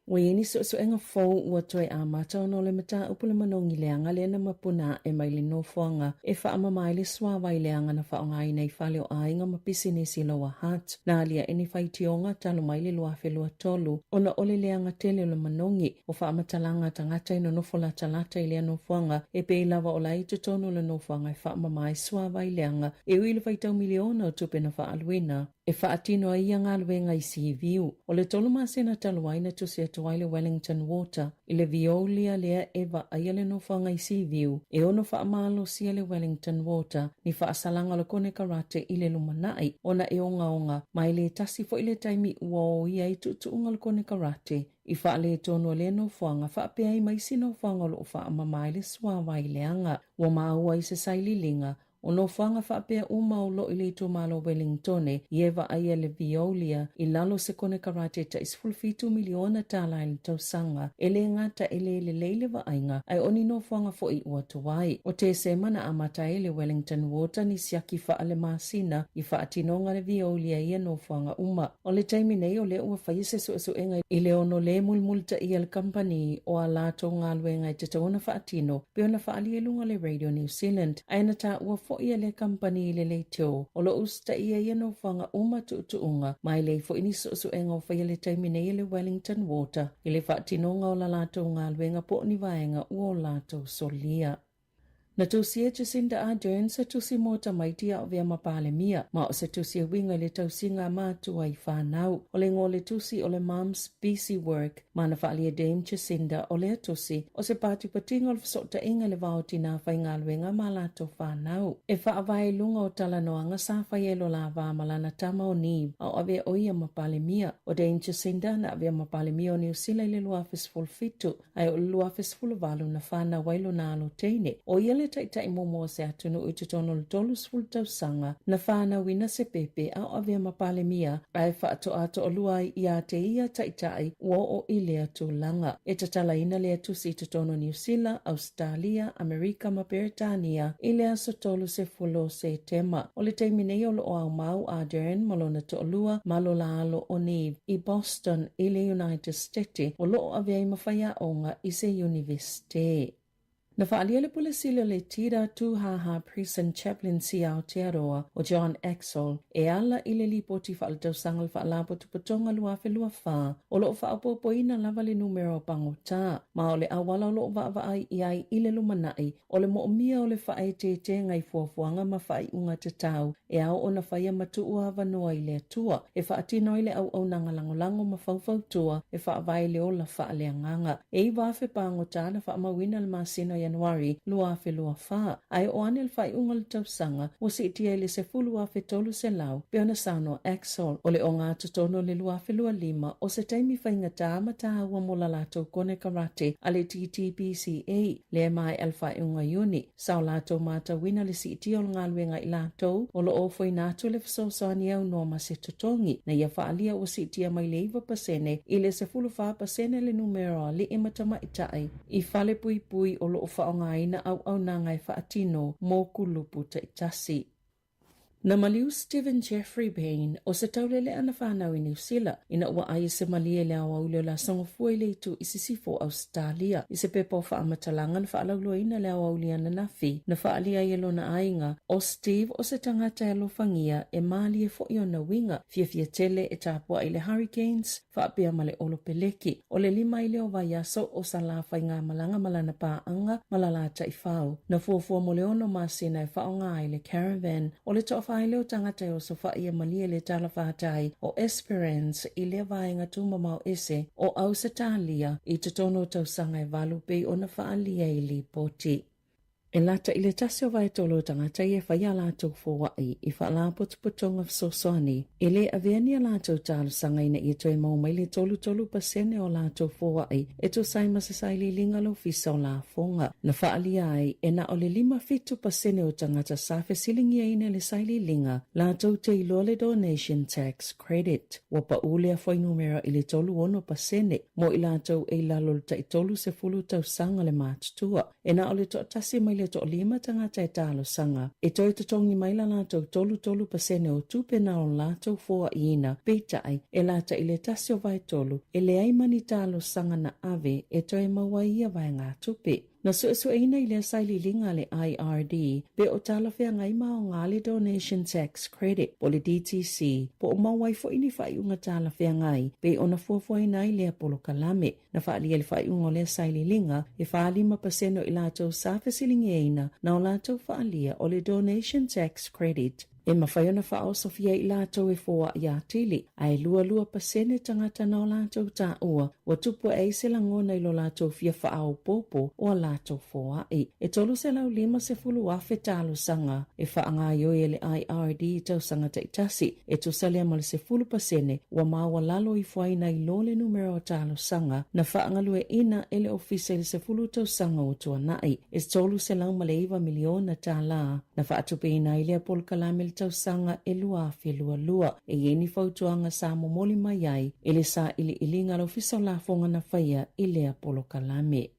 Ua i ai ni suesuega fou ua toe amata ona o le mataupu le manogi leaga lea na mapuna aʻe mai le nofoaga e faamama ai le suāwai leaga na faaaogaina i fale o aiga ma pisinisi Lower Hutt. Na aliaʻe ni faitioga talu mai le 2023 ona o le leaga tele o le manogi o faamatalaga a tagata e nonofo latalata i lea nofoaga e pei lava o la e i totonu o le nofoaga e faamama ai suāwai leaga e ui i le faitau miliona o tupe na faaaluina e faatino ai ia galuega i Seaview. O le tolu masina talu ai na tusi atu ai le Wellington Water i le Veolia lea e vaaia le nofoaga i Seaview e ono faamalosia le Wellington Water ni faasalaga o le konekarate i le lumanai ona e ogaoga ma e le tasi foi le taimi ua oia ai tuutuuga o le konekarate i faaletonu o lea nofoaga faapea ai ma isi nofoaga o lo o faamama ai le suāwai leaga. Ua maua i se sailiiliga O nofoaga faapea uma o lo o i le itumalo Wellingtone i e vaaia le Veolia i lalo o se konekarate tai $17 miliona i le tausaga, e le gata e le lelei le vaaiga, ae o ni nofoaga foi ua tuai. O Tesema na amata ai le Wellington Water ni siaki faalemasina i faatinoga le Veolia i ia nofoaga uma. O le taimi nei o lea ua faia se suesuega i le ono le mulimulitaia le kamupani o a latou galuega e tatau ona faatino pei ona faaalia i luga o le Radio New Zealand, ae na taua foi e lea kamupani i le leitio o lo o usitaia ia nofoaga uma tuutuuga ma e leai foi ni suesuega o faia i le taimi nei e le Wellington Water i le faatinoga o la latou galuega po o ni vaega ua o latou solia. Na tusi e Jacinda Ardern se tusi mo tamaiti a o avea ma Palemia, ma o se tusi e uiga i le tausiga a matua i fanau. O le igoa o le tusi o le Mom's Busy Work, ma na faaalia e Dame Jacinda o lea tusi o se patipatiga o le fesootaiga i le va o tinā faigaluega ma latou fanau. E faavae i luga o talanoaga sa faia i lo la va ma lana tama o Neave a o avea ʻo ia ma Palemia. O Dame Jacinda na avea ma Palemia o Niu Sila i le 2017, ae o le 2018 na fanau ai lona alo teine. ʻO ia le taitai muamua o se atunuu i totonu o le 30 tausaga na fanauina se pepe a o avea ma Palemia ae faatoa toalua ai ia te ia taitai ua oo i lea tulaga. E tatalaina lea tusi i totonu o Niu Sila, Ausetalia, Amerika ma Peretania i le aso 30 o Setema. O le taimi nei o lo o aumau Ardern ma lona toalua ma lo la alo o Neave i Boston i le United State o lo o avea ai ma faiaoga i se Iunivesite. Na faaalia le Pule Sili o le Tira Tūhāhā Prison Chaplaincy Aotearoa o John Axel e ala i le Lipoti Faaletausaga o le Faalapotopotoga 2024 o lo o faaopoopoina lava le numera o pagota ma o le auala o lo o vaavaai i ai i le lumanai o le moomia o le faaeteetega i fuafuaga ma faaiuga tatau e ao ona faia ma tuu avanoa i le Atua e faatino ai le auaunaga lagolago ma faufautua e faavae i le ola faaleagaga. E 9,000 pagota na faamauina i le masina o Ianuari 2024, ae oo ane i le faaiuga o le tausaga ua siitia i le 10,300, pei ona saunoa Axel. O le ogatotonu o le 2025 o se taimi faigata ma taua mo la latou konekarate a le TTPCA, lea e maea le faaiuga Iuni. Sa o latou matauina le siitia o le galuega i latou o lo o ofoina atu le fesoasoani aunoa ma se totogi na ia faaalia ua siitia mai le 9% i le 14% le numera o alii ma tamaitai i falepuipui o lo o faaaogaina auaunaga e faatino mo kulupu taitasi. Na maliu Stephen Jeffrey Bain, o se taulele'a na fanau i Niu Sila, ina ua ai se malie i le aoauli o le Aso Gafua i le itu i sisifo o Ausetalia. I se pepa o faamatalaga na faalauiloaina i le aoauli ananafi, na faaalia ai e lona aiga, o Steve o se tagata e alofagia e malie foi ona uiga, fiafia tele e tapua'i i le Hurricanes, faapea ma le Olopeleki. O le lima ai lea o vaiaso o Salā faigamalaga ma lana paaga ma la taifau. Na fuafua mo le ono masina e faaaoga ai le caravan. O le toafa ai lea o tagata e osofa'i e malie le talafatai o Esperance i lea vaega tumamao ese o Ausetalia i totonu o tausaga e valu pei ona faaalia i lipoti. E lata i le tasi o vaetolu o tagata ia e fai a latou foaʻi i faalapotopotoga fesoasoani, e le avea ni a latou talosaga ina ia toe maua mai le 33% o latou foaʻi e tusa ai ma se sailiiliga a le Ofisa o Lafoga. Na faaalia ai, e na o le 57% o tagata sa fesiligiaina i le sailiiliga latou te iloa le Donation Tax Credit. Ua paʻū lea fuainumera i le 36% mo i latou e i lalo o le tai 30 tausaga le matutua. E na o le toatasi mai le le toalima tagata e talosaga e toe totogi mai la latou 33% o tupe na o latou foaiina, peitai, e lata i le tasi o vaetolu e leai ma ni talosaga na ave e toe maua ai ia vaegatupe. Na suesueina i lea sailiiliga a le IRD pe o talafeagai ma aoga le Donation Tax Credit po o le DTC po o maua ai foi ni faaiuga talafeagai pei ona fuafuaina ai lea polokalame. Na faaalia i le faaiuga o lea sailiiliga, e 45% o i latou sa fesiligiaina na o latou faaalia o le Donation Tax Credit e mafai ona faaosofia i latou e foai atili, ae 22% tagata na o latou taua ua tupu ae ai se lagona i lo latou fia faaopoopo o a latou foai. E 350,000 talosaga e faagaoioi e le IRD i tausaga taitasi, e tusa lea ma le 10% ua maualalo ifo ai nai lo le numera o talosaga na faagalueaiina e le Ofisa i le 10 tausaga ua tuanai. E $309 miliona tālā na faatupeina ai lea polokalame i le tausaga e 2022. E i ai ni fautuaga sa momoli mai ai e le sailiiliga a le Ofisa o Lafoga na faia i lea polokalame.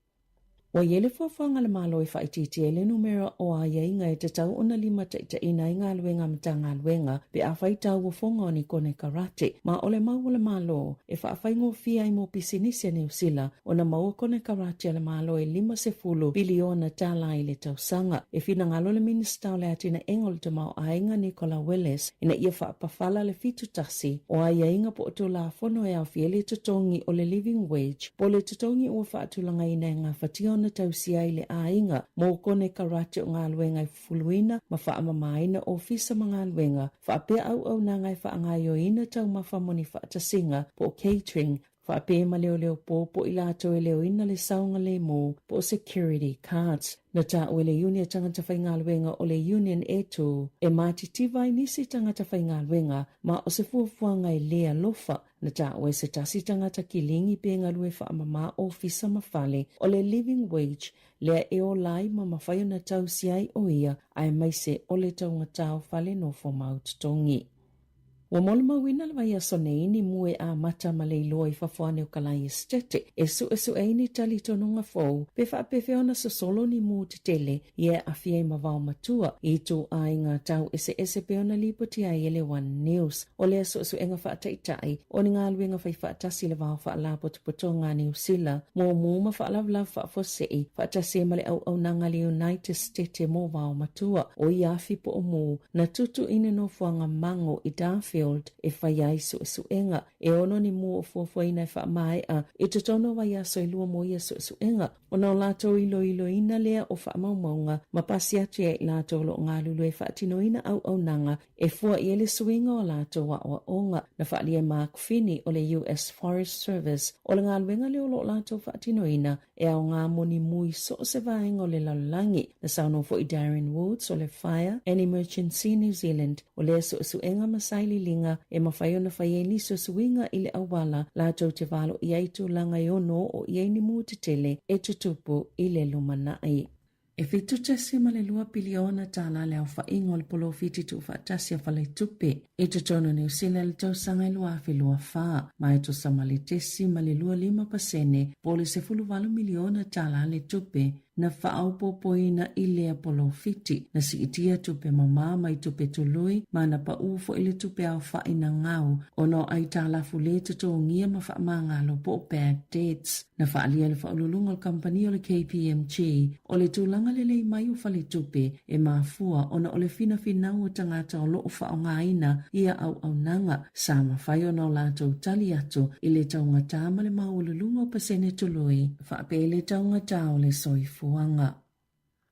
Ua i ai le fuafuaga a le Malo e faaitiitia ai le numera o aiaiga e tatau ona limataitaiina ai galuega a Matagaluega pe afai tauofoga o ni konekarate, ma o le mau a le Malo e faafaigofie ai mo pisinisi a Niu Sila ona maua konekarate a le Malo e $50 piliona tālā i le tausaga. E finagalo le Minisita o le Atinaega o le Tamaoaiga Nicola Willis ina ia faapafala le 71 o aiaiga po o Tulafono e aofia ai le totogi o le living wage po o le totogi ua faatulagaina e gafatia ona tausia ai le aiga mo konekarate o galuega e fufuluina ma faamamaina ofisa ma galuega faapea auaunaga e faagaoioina taumafa mo ni faatasiga po o catering faapea ma leoleo po po o i latou e leoina le saogalemu po o security cards. Na taua e le iuni a tagata faigaluega o le Union e tū e matitiva ai nisi tagata faigaluega ma o se fuafuaga e lē alofa. Na taua e se tasi tagata kiligi pe galue faamamā ofisa ma fale o le living wage lea e ola ai ma mafai ona tausia ai o ia aemaise o le taugatā o fale nofo mau totogi. Ua molimauina le vaiaso nei ni mu e amata ma le iloa i fafo ane o Kalae Esetete e suesue ai ni talitonuga fou pe faapefea ona sosolo ni mu tetele ia e aafia ai ma vaomatua i ituaiga tau eseese pei ona lipoti ai e le One News. O lea suesuega faataitai o ni galuega faifaatasi i le vao faalapotopotoga a Niu Sila mo mu ma faalavelave faafuasei faatasi ai ma le auaunaga a le United Stete mo vaomatua o ia afi po o mu na tutu i le nofoaga mango i Darfield e fai ai suesuega. E ono ni mu o fuafuaina e faamaea i totonu o vaiaso e lua mo ia suesuega, ona o latou iloiloina lea o faamaumauga ma pasi atu ia i latou o lo o galulue e faatinoina auaunaga e fua i ai le suiga o latou aoaoga. Na faaalia e Mark Finney o le US Forest Service o le galuega lea o lo o latou faatinoina e aoga mo ni mu i so o se vaega o le lalolagi. Na saunoa foi Darren Woods o le Fire and Emergency New Zealand, o lea suesuega ma sailiiliga e mafai ona fai ai nisi o suiga i le auala latou te valoia ai tulaga e ono oo i ai ni mu tetele e tutupu i le lumanai. E $7.2 piliona tālā le aofaiga o le polofiti tuufaatasi a Faletupe i totonu o Niu Sila i le tausaga e 2024, ma e tusa ma le 0.25% po o le $18 miliona tālā le tupe na faaopoopoina i lea polofiti. Na siitia tupe mamā mai tupe tului ma na paʻū foi le tupe aofai na gau ona o aitalafu lē totogia ma faamagalo po o bad debts. Na faaalia e le faauluuluga o le kamupani o le KPMG o le tulaga lelei mai o faletupe e mafua ona o le finafinau o tagata o lo o faaaogaina ia auaunaga sa mafai ona o latou tali atu i le taugatā ma le maualuluga o pasene tului faapea i le taugatā o le soifuaga.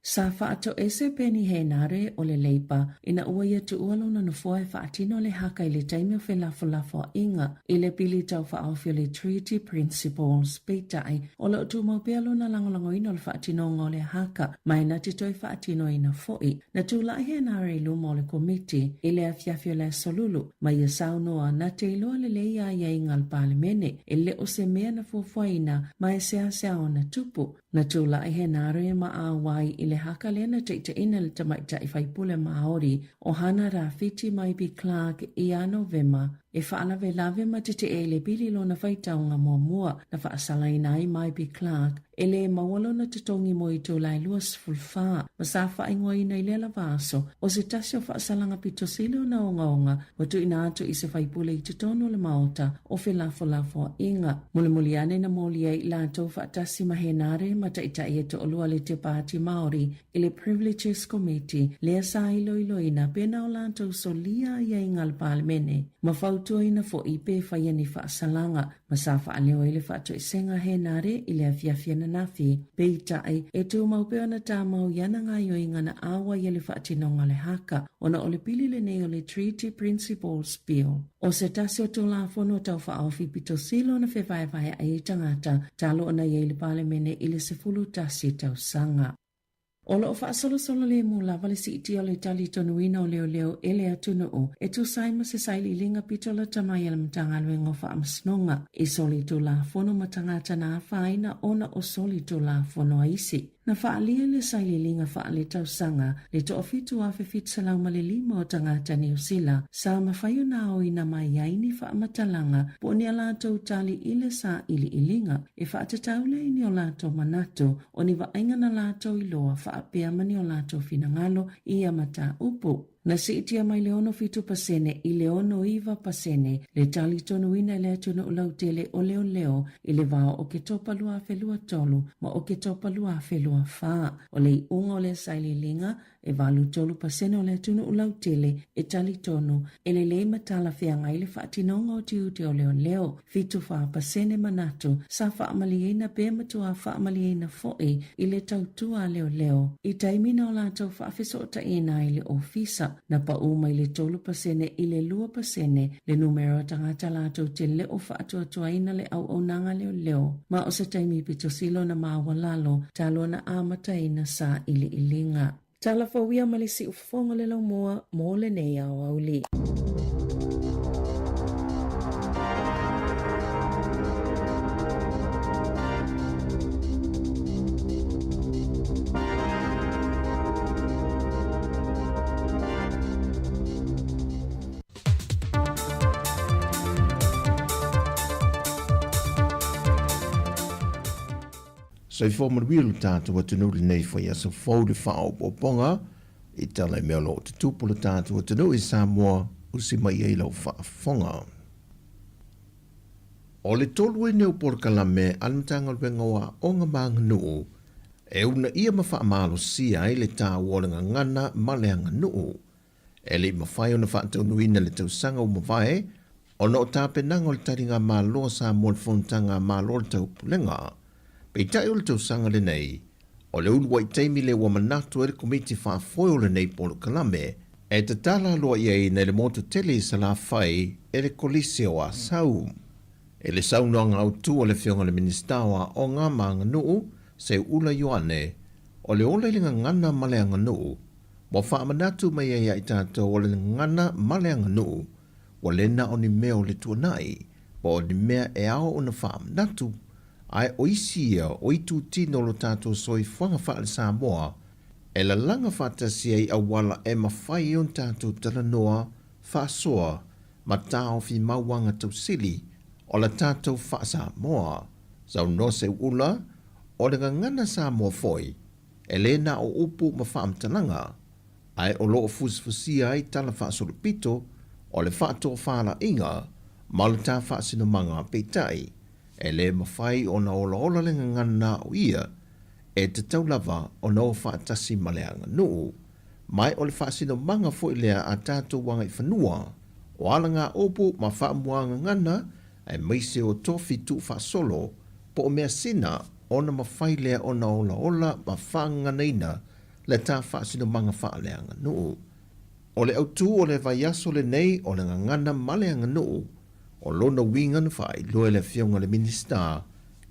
Sa faatoese Peeni Henare o le Leipa ina ua ia tuua lona nofoa e faatino le haka i le taimi o felafolafoaiga i le pili taufaaofi o le Treaty Principles. Peitai, o lo o tumau pea lona lagolagoina o le faatinoga o le haka ma e na te toe faatinoina foi. Na tulai Henare i luma o le komiti i le afiafi o le Aso Lulu ma ia saunoa na te iloa lelei aiaiga a le Palemene e le o se mea na fuafuaina ma e seasea ona tupu. Na tulai Henare ma auai i le haka lea na taitaiina e le tamaitai faipule Māori o Hana Rāwhiti Maipi Clark ia Novema. e faalavelave ma teteʻe i le pili i lona faitauga muamua na faasalaina ai Maipi Clark e lē maua lona totogi mo itula e 24 ma sa faaigoaina i lea lava aso o se tasi o faasalaga pito sili ona ogaoga ua tuuina atu i se faipule i totonu o le Maota o felafolafoaiga. Mulimuli ane na moli ai i latou faatasi ma Henare ma taitai e toalua le te Pāti Māori i le Privileges Committee lea sa iloiloina pena o latou solia aiaiga a le Palemene ma fautuaina foi pe faia ni faasalaga ma sa faaleo ai le faatoesega a Henare i le afiafi ananafi. Peitai, e tumau pea ona tamau i ana gaoioiga na ʻauai ai le faatinoga o le haka ona o le pili lenei o le Treaty Principles Bill. O se tasi o Tulafono Tau Faaofi pito sili ona fevaevaeaʻi ai tagata talu ona i ai le Palemene i le 11 tausaga. O lo o faasolosolo lemu lava le siitia o le talitonuina o leoleo e le atunuu e tusa ai ma se sailiiliga pito lata mai a le Matagaluega o Faamasinoga i solitulafono ma tagata na afaina ona o solitulafono a isi. Na faaalia le sailiiliga faaletausaga le 17,705 o tagata Niu Sila sa mafai ona aoina mai ai ni faamatalaga po o ni a latou tali i le sailiiliga e faatatau lea i ni o latou manatu o ni vaaiga na latou iloa faapea ma ni o latou finagalo i ia mataupu. Na siitia mai le 67% i le 69% le talitonuina e le atunuu lautele o leoleo i le va o Oketopa 2023 ma Oketopa 2024. O le iuga o lea sailiiliga, E 83% o le atunuu lautele e talitonu e lelei ma talafeagai le faatinoga o tiute o leoleo. 74% manatu sa faamalieina pe matua faamalieina foi i le tautua a leoleo i taimi na o latou faafesootaiina ai le ofisa. Na paʻū mai le 3% i le 2% le numera o tagata latou te le o faatuatuaina le auaunaga leoleo ma o se taimi pito sili ona maualalo talu ona amataina sailiiliga. Tala fou ia ma le siufofoga o le laumua mo lenei aoauli. Soifua manuia lo tatou atunuu lenei foi aso fou le faaopoopoga i tala i mea o lo o tutupu lo tatou atunuu i Samoa usi mai ai lau faafofoga. O le tolu ai nei o polokalame a le Matagaluega o Aoga ma Aganuu e uunaia ma faamalosia ai le taua o le gagana ma le aganuu. E le i mafai ona faataunuuina le tausaga ua mavae ona o tapenaga o le taligamalo a Samoa i le Fonotaga a Malo o le Taupulega. Peitai o le tausaga lenei, o le uluai taimi lea ua manatu ai le Komiti Faafoe o lenei polokalame e tatala aloaiaina i le motu tele i Salafai e le Kolisi o Asau. I le saunoaga autu a le Afioga i le Minisita o Aoga ma Aganuu, Seuula Ioane, o le ola i le gagana ma le aganuu, Ua faamanatu mai ai ia i tatou o le gagana ma le aganuu, ua le na o ni mea o le tuanai, po o ni mea e ao ona faamanatu, ae o isi ia o itutino o lo tatou soifuaga faale-Samoa e lalaga faatasi ai auala e mafai ai ona tatou talanoa, faasoa, ma taofi mauaga tausili o la tatou faa-Samoa. Saunoa Seuula, o le gagana Samoa foi, E le na o upu ma faamatalaga, ae o lo o fusifusia ai tala faasolopito o le faatofalaiga ma o le ta faasinomaga peitai, e le mafai ona olaola le gagana o ia, e tatau lava ona o faatasi ma le aganuu. Ma o le faasinomaga foi lea a tatou agaifanua, o alagaupu ma faamuagagana aemaise o tofi tuufaasolo po o measina ona mafai lea ona olaola ma faagaganaina le ta faasinomaga faaleaganuu. O le autū o le vaiaso lenei o le gagana ma le aganuu, o lona uiga na faailoa e le Afioga i le Minisita,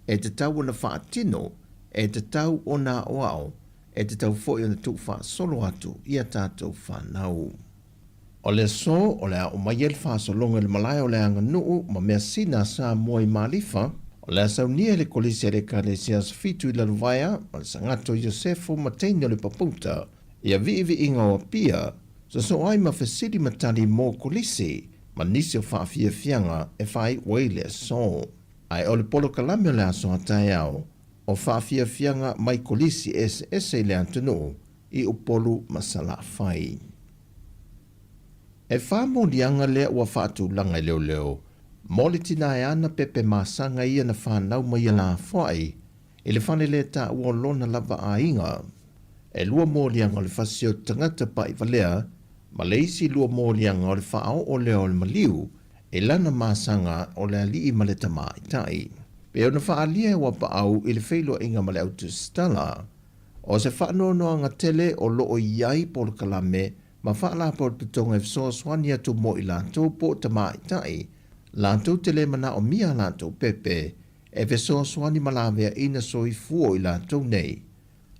e tatau ona faatino, e tatau ona aoao, e tatau foi ona tuufaasolo atu i a tatou fanau. O le aso o le a oo mai ai le faasologa i le malae o le aganuu ma measina a Samoa i Malifa, o le a saunia e le Kolisi a le Ekalesia Aso Fitu i Lalovaea ma le Sagato Iosefo ma teine o le Papouta ia viiviiga o Apia, sosoo ai ma fesili ma tali mo Kolisi. ma nisi o faafiafiaga e faai'u ai le aso. Ae o le polokalame o le aso a taeao, o faafiafiaga mai kolisi eseese i le atunuu i Upolu ma Salafai. E fā moliaga lea ua faatulaga e leoleo mo le tinā e ana pepe masaga ia na fanau mai ia lafoai i le fale lē taua o lona lava aiga. E lua moliaga o le fasi o tagata paʻivalea ma le isi lua moliaga o le faaoo lea o le maliu e lana masaga o le alii ma le tamaʻitaʻi. Pe ona faaalia e uapaau i le feiloaiga ma le autusitala o se faanoanoaga tele o loo i ai polokalame ma faalapotopotoga e fesoasoani atu mo i latou po o tamaʻitaʻi latou te lē manaʻomia a latou pepe e fesoasoani ma laveaʻina soifua o i latou nei,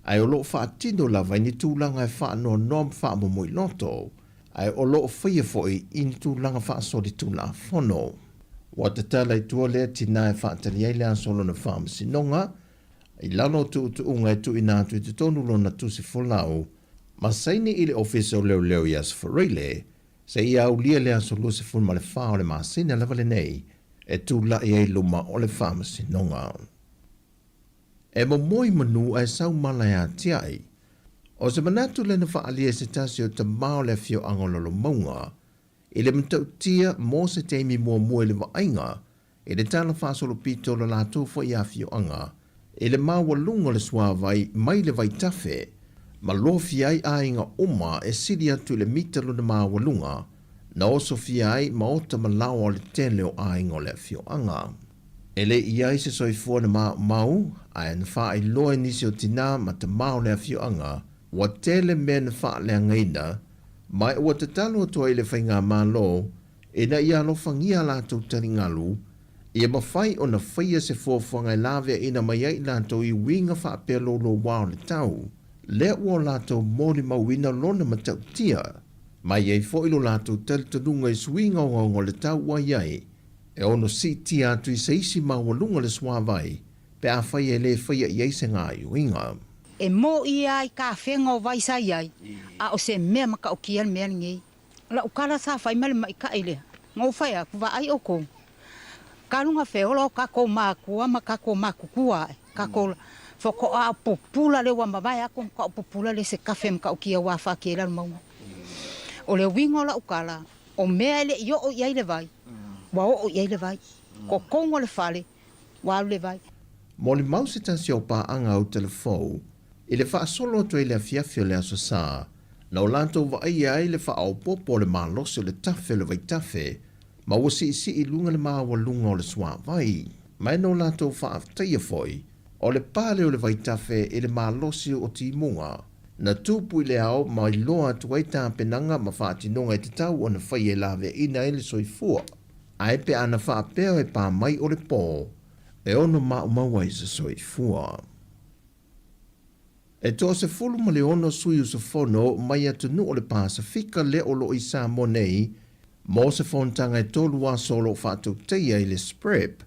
ae o loo faatino lava i ni tulaga e faanoanoa ma faamomoiloto, ae o loo faia foʻi i ni tulaga faasolitulafono. Ua tatala i tua lea tinā e faatali ai le aso o lona faamasinoga i lalo o tuutuuga e tuuina atu i totonu lona tusi folau ma saini i le Ofisa o Leoleo i Aso Faraile seia aulia le aso 24 o le masina lava lenei e tulaʻi ai luma o le faamasinoga. E momoi manu ae sau mala e atiaʻi. O se manatu lea na faaalia e se tasi o tamā o le afioaga o Lalomauga i le matautia mo se taimi muamua i le vaaiga i le tala faasolopito o le latou foi afioaga i le maualuga o le suāvai mai le vaitafe ma lofia ai aiga uma e sili atu i le mita lona maualuga na osofia ai maota ma laoa o le tele o aiga o le afioaga. E le i ai se soifua na maumau, ae na faailoa e nisi o tinā ma tamā o le afioaga ua tele mea na faaleagaina, ma ua tatalo atu ai i le faigamalo ina ia alofagia a latou taligalu, ia mafai ona faia se fuafuaga e laveaina mai ai i latou i uiga faapea loulouā o le tau, lea ua o latou molimauina lona matautia, ma e i ai foi lo latou talitonuga i suiga ogaoga o le tau ua i ai, e ono siitia atu i se isi maualuga le suāvai pe afai e lē faia i ai se gaoioiga. E moʻi lava i kafega o vai sa i ai, a o se mea matautia le mea lenei. Lau kala sa fai ma le maʻitaʻi lea, na ou fai atu, Vaai ʻoukou, talu ona feola o tatou makua ma tatou matutua aʻe, tatou faatoa pupula lea ua mavae atu ona faatoa pupula lea i se tafe matautia ua afatia ai Lalomauga. O le uiga o lau tala, o mea e le i oo i ai le vai, ua oo i ai le vai. Totonu o le fale, ua alu le vai. Molimau se tasi o paaga autalafou i le faasolo atu ai i le afiafi o le Aso Sa, na o latou vaaia ai le faaopoopo o le malosi o le tafe o le vaitafe ma ua siisii i luga le maualuga o le suāvai. Ma e na o latou faafetaia foi o le pale o le vaitafe i le malosi o timuga na tupu i le ao ma iloa atu ai tapenaga ma faatinoga e tatau ona faia e laveaina ai le soifua. Ae pe ana faapea e pā mai o le pō, e ono maumau ai se soifua. E 16 sui usufono mai atunuu o le Pasefika lea o loo i Samoa nei mo se fonotaga e tolu aso o loo faatautaia i le SPREP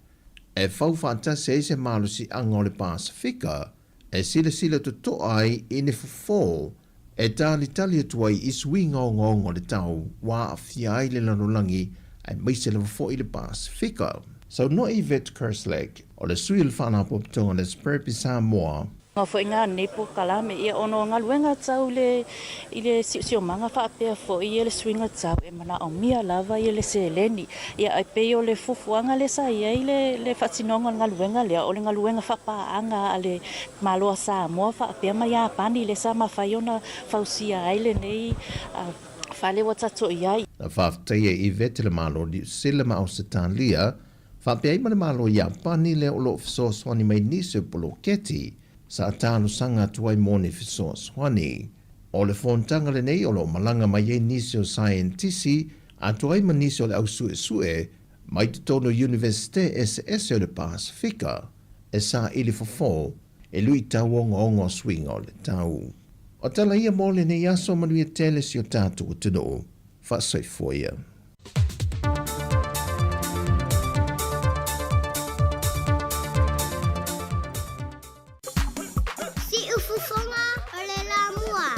e fau faatasi ai se malosiaga o le Pasefika e silasila totoa ai i ni fofo e talitali atu ai i suiga ogaoga o le tau ua aafia ai le lalolagi aemaise lava foi le Pasefika. Saunoa Yvette Kerslake, o le sui o le Faalapotopotoga o le SPREP i Samoa. Nga foi nga nei polokalame ia ona o galuega tau i le i le siosiomaga faapea foi ia le suiga tau e manaomia lava ia le seleni. Ia ae pei o le fuafuaga lea sa i ai le le faatinoga o le galuega lea o le galuega faapaaga a le Malo a Samoa faapea ma Iapani lea sa mafai ona fausia ai lenei fale ua tatou i ai. Na faafetaia e Yvette le Malo o Niu Sila ma Ausetalia faapea ai ma le Malo o Iapani lea o lo o fesoasoani mai nisi o poloketi sa talosaga atu ai mo ni fesoasoani. O le fonotaga lenei o lo o malaga mai ai nisi o saienitisi atoa ai ma nisi o le au suesue mai totonu o iunivesite eseese o le Pasefika e saili fofo e luitau ogaoga o suiga o le tau. O tala ia mo lenei aso manuia tele si o tatou atunuu. Faasoifua ia. Siufofoga o le Lamua.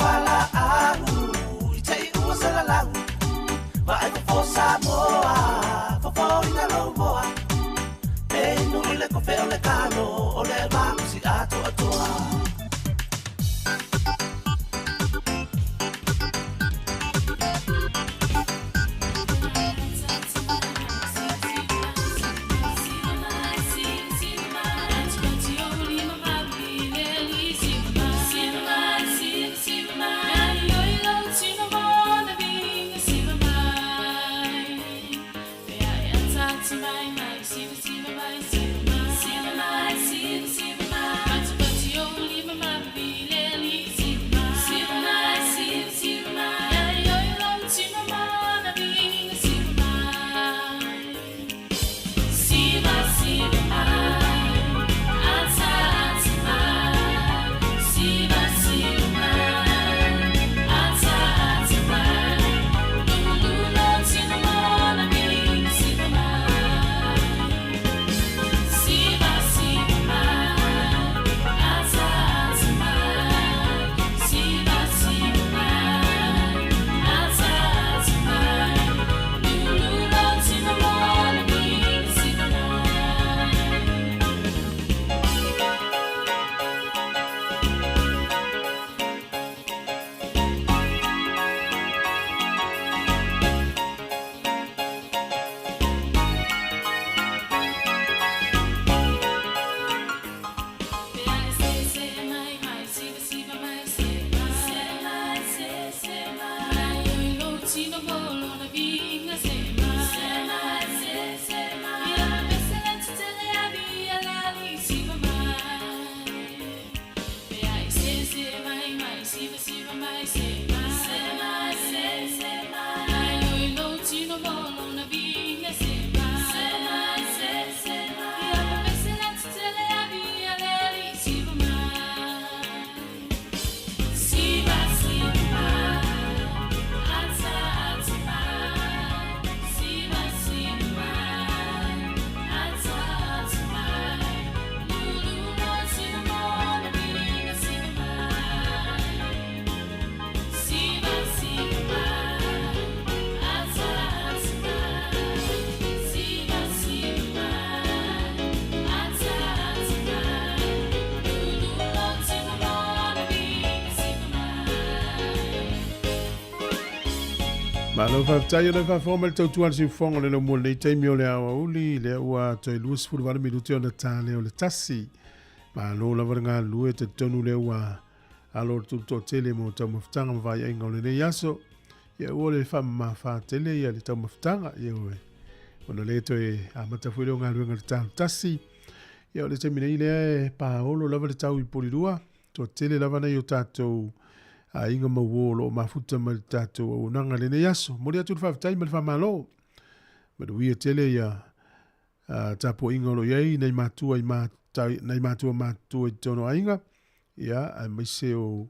Palaau i te i ua salalau Vaai fofo Samoa Fofo ina lou moa Pe inu i le kofe o le kalo O le malosi atoatoa. Malo faafetai o le faafofoga mai le tautua a le siufofoga o le laumua i lenei taimi o le aoauli lea ua toe 28 minute ona ta lea o le 1. Malo lava le galulue, talitonu lea ua alo le tutoatele mo taumafataga ma vaiaiga o lenei aso. Ia ua le faamamafa tele ia le taumafataga, ia oe. Ona le toe amata foi lea o galuega i le talo tasi. Ia o le taimi nei lea e paolo lava le tau i Polilua. Toatele lava nai o tatou aiga ma uō o lo o mafuta mai le tatou auaunaga i lenei aso. Momoli atu le faafetai ma le faamalo. Manuia tele ia tapuaiga o lo o i ai nai matua i nai matua matutua i totonu o aiga, ia, aemaise o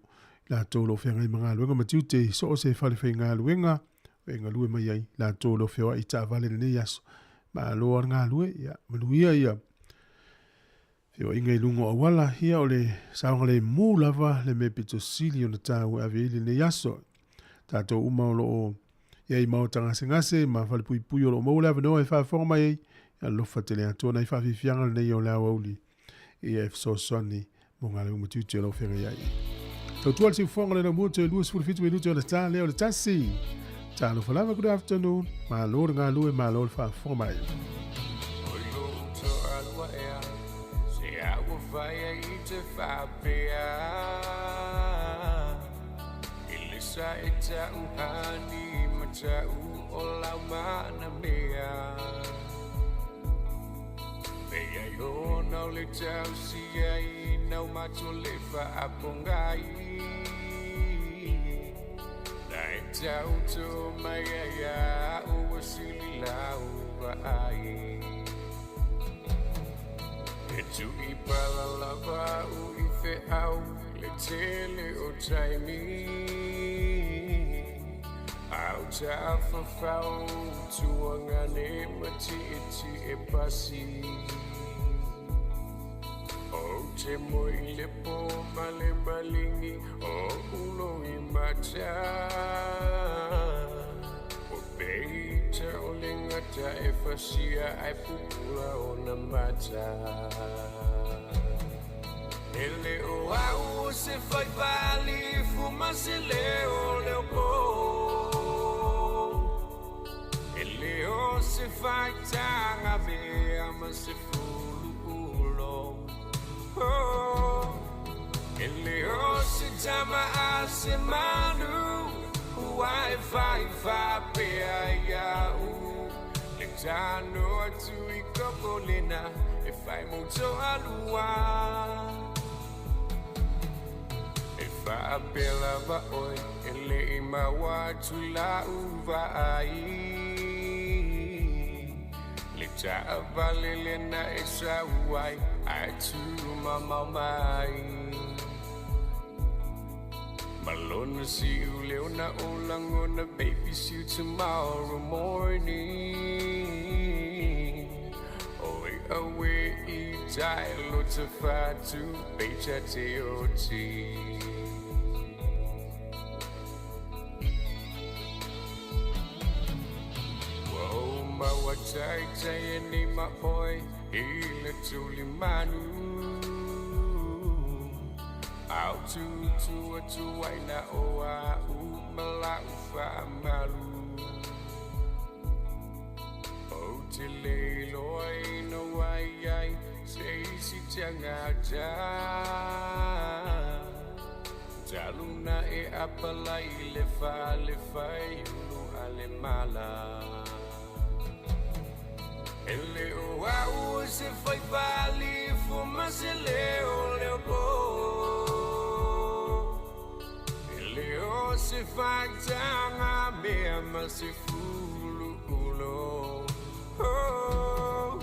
latou o lo o feagai ma galuega ma tiute i so o se fale faigaluega e galue mai ai latou o lo o feoai i taavale i lenei aso. Malo lava le galue, ia, manuia ia feoaiga i luga o auala, ia o le saogalemu lava le mea pito sili ona taua e ave ai lenei aso. Tatou uma o lo o i ai maota gasegase ma falepuipui o lo o maua le avanoa e faafofoga mai ai, ia alofa tele atu ona i faafiafiaga lenei o le aoauli ia e fesoasoani mo galuega ma tiute o lo o feagai ai. Tautua le siufofoga le laumua toe 27 minute ona ta lea o le 1. Talofa lava, good afternoon. Malo le galue, malo le faafofoga mai. te mo i le po ma le malingi o ulo i mata. O peita o le ngata e fasia ai pupula o na mata. E le o au se fai pali fuma se leo leo po. E le o se fai tanga mea ma se fulu ulo. Oh, e le o se tama a se manu ua e fai fapea ia u. Le tano atu i koko lena e fai moto alua. E faapela va oi e le i maua atu la uva ai. Le taavale lena e sau ai ai tu mamau mai. Malona see you leona o langona baby see you tomorrow morning. Oi awe i tai lo te fatu pecha te o ti. Whoa, maua tai tai ni ma oi i le tuli manu. Au tu tu atu ai na o a u mala u fa malu. O te le loi no ai ai se isi tanga ja. Taluna e apalai le fa le fai ulu ale mala. E le o au se fai pali fuma se leo leo po. E le o se fai tanga mea ma se fulu ulo. Oh,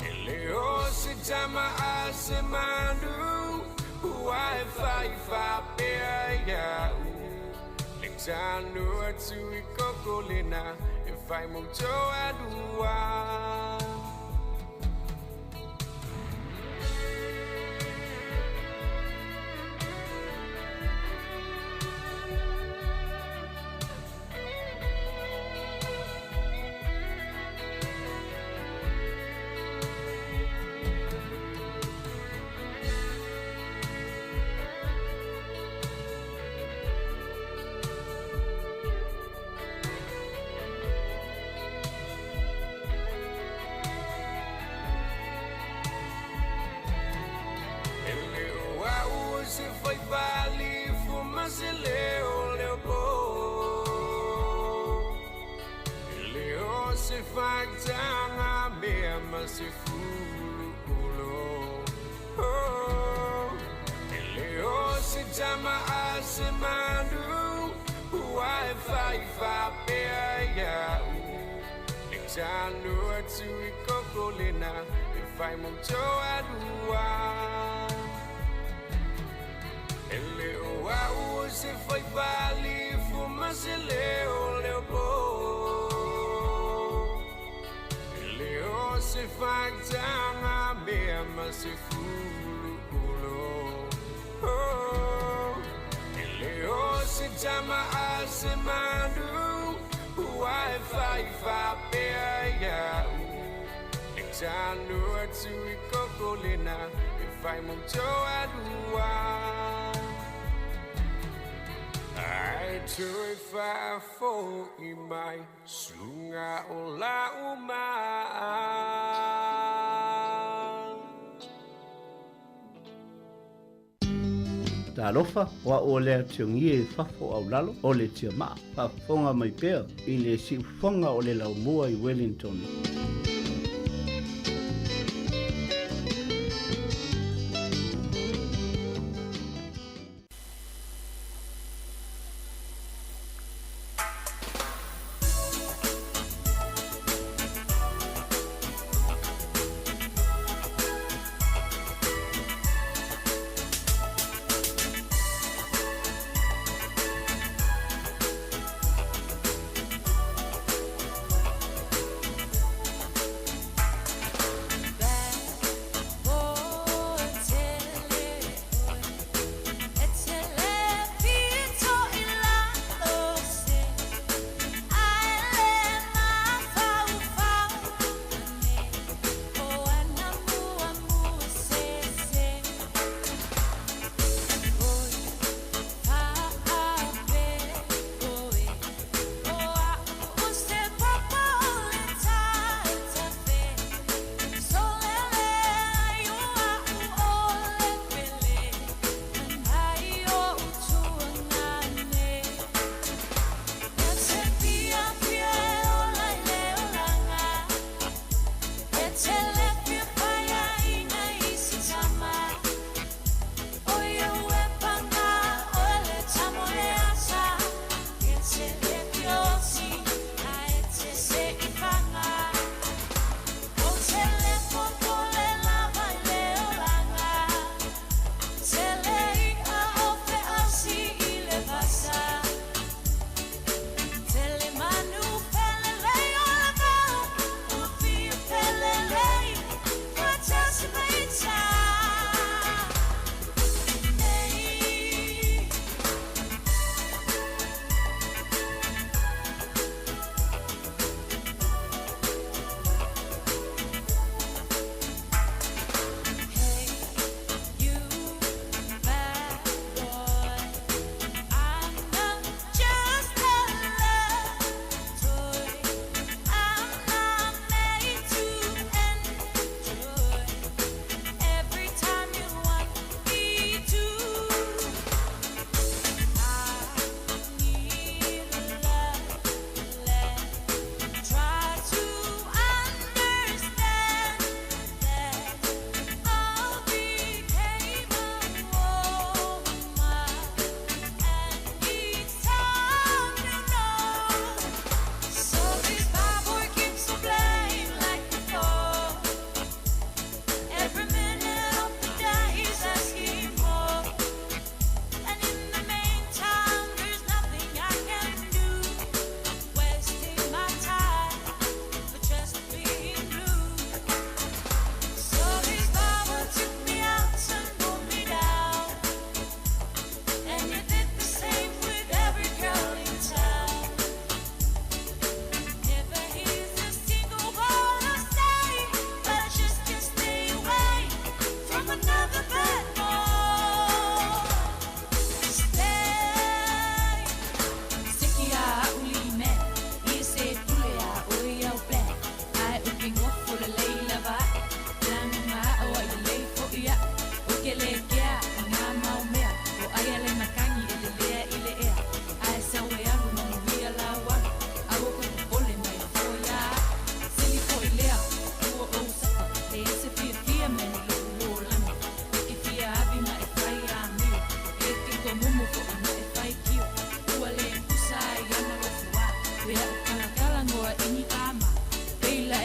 e le o se tama a se manu ua e fai fapea ia u. Le tano atu i koko lena e fai moto alua. Se fai pali fuma se leo leo po. E le o se fai tanga mea ma se fulu ulo. Oh, e le o se tama a se manu ua e fai fapea ia u. Le tano atu i koko lena e fai moto alua. E le o au se fai pali fuma se leo leo po. E le o se fai tanga mea ma se fulu ulo. Oh, e le o se tama a se manu ua e fai fapea ia u. Le tano atu i koko lena e fai moto alua. Ai tui whaafo i mai sunga o la uma. Talofa, wa o lea tiongi e fafo au lalo, o le tia maa, faafofoga mai pea i le siufoga o le laumua i Wellington.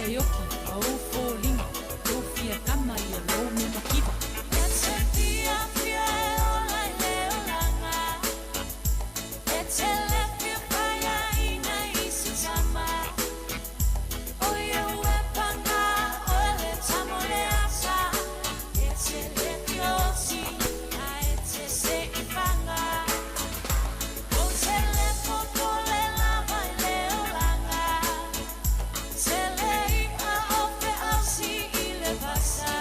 e oki ma ou foliga, lou fiakama ia lou mea makiva. E te fiafia e ola i le olaga, e te le fia faiaina i se tama. O ia ua paga o le tama o le asa, e te le fia osi ae te se'i faga. Ou te le popole lava i le olaga, tele i'a o feausi i le vasa.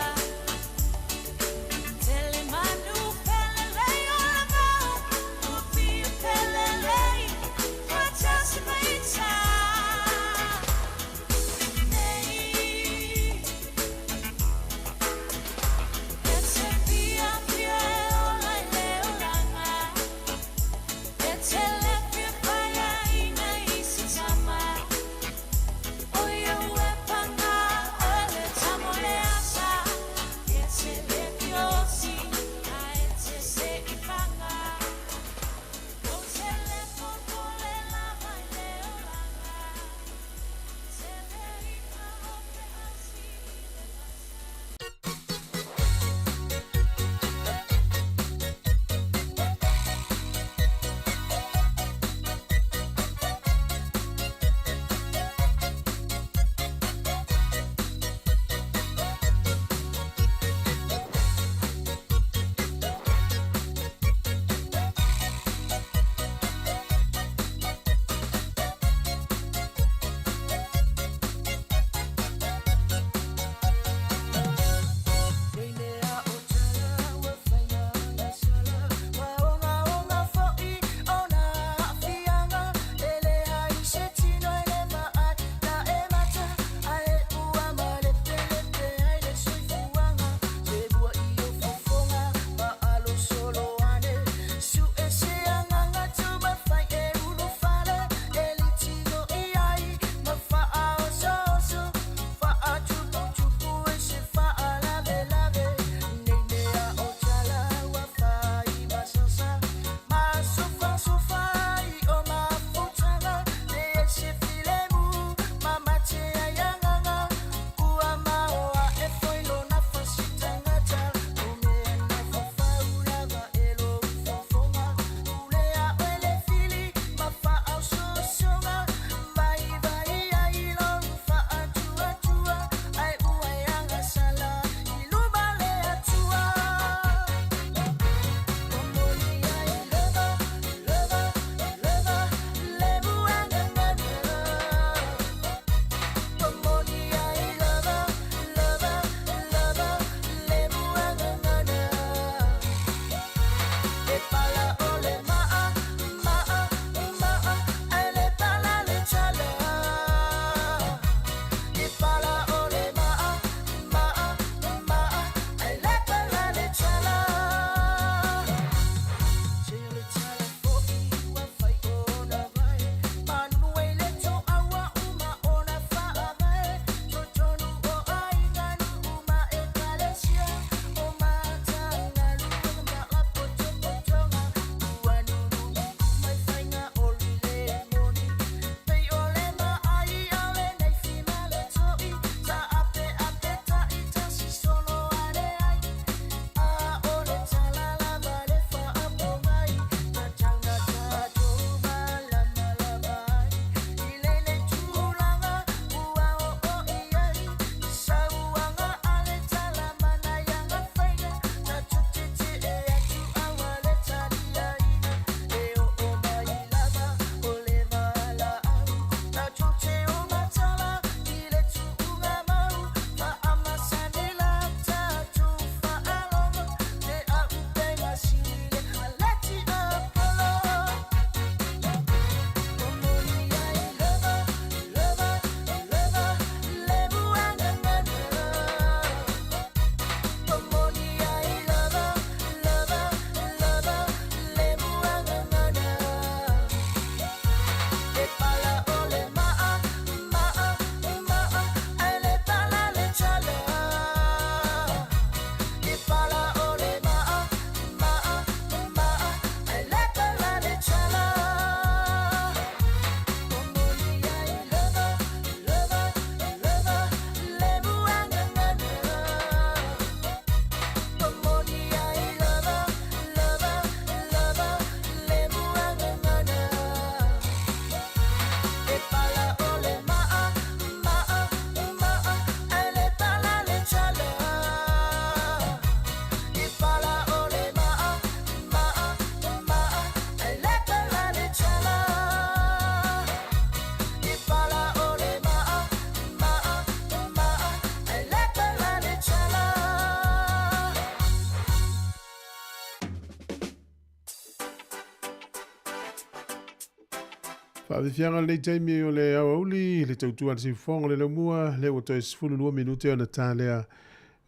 Faafiafiaga lenei taimi o le aoauli, le tautua a le siufofoga o le laumua, lea ua toe 12 minute ona ta lea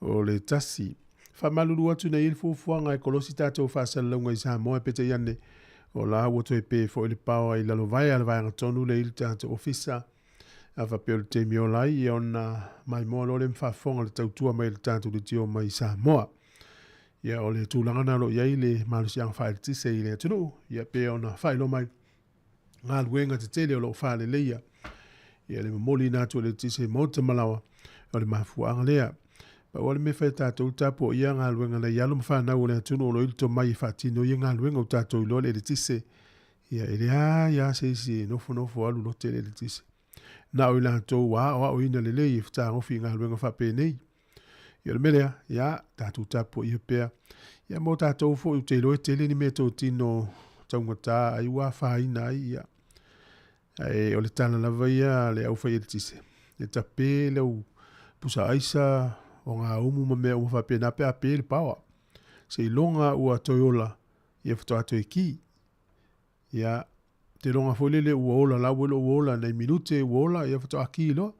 o le tasi. Faamalulu atu nei i le fuafuaga e kolosi tatou faasalalauga i Samoa peitai ane o la ua toe pe foi le paoa i lalovaea a le vaega tonu lea i le tatou ofisa. A faapea o le taimi ola ai, ia ona maimoa loa lea ma faafofoga le tautua mai a le tatou leitio mai i Samoa. Ia o le tulaga lena o lo o i ai le malosiaga faaeletise i le atunuu, ia pei ona faailoa mai galuega tetele o lo o faaleleia. Ia le momoliina atu o le eletise i maota ma laoa, o le mafuaaga lea. Pau lava le mea e fai e tatou, tapuaia galuega nai alo ma fanau o le atunuu o lo o i le tomai e faatino ia galuega ua tatou iloa le eletise. Ia e leai lava se isi e nofonofo alu lote le eletise. Na o i latou ua aoaoina lelei e fetagofi i galuega faapenei. Ia o le mea lea, ia, tatou tapuaia pea. Ia mo tatou foi ou te iloa e tele ni mea totino taugata ai ua afaina ai, ia. Ae o le tala lava ia a le aufai eletise, e tape lau pusa aisa, o gaumu ma mea uma faapena pe a pe le paoa. Seiloga ua toe ola, ia faatoa toe ki. Ia, te loga foi lele ua ola la ua ua ola nai minute ua ola ia faatoa ki loa.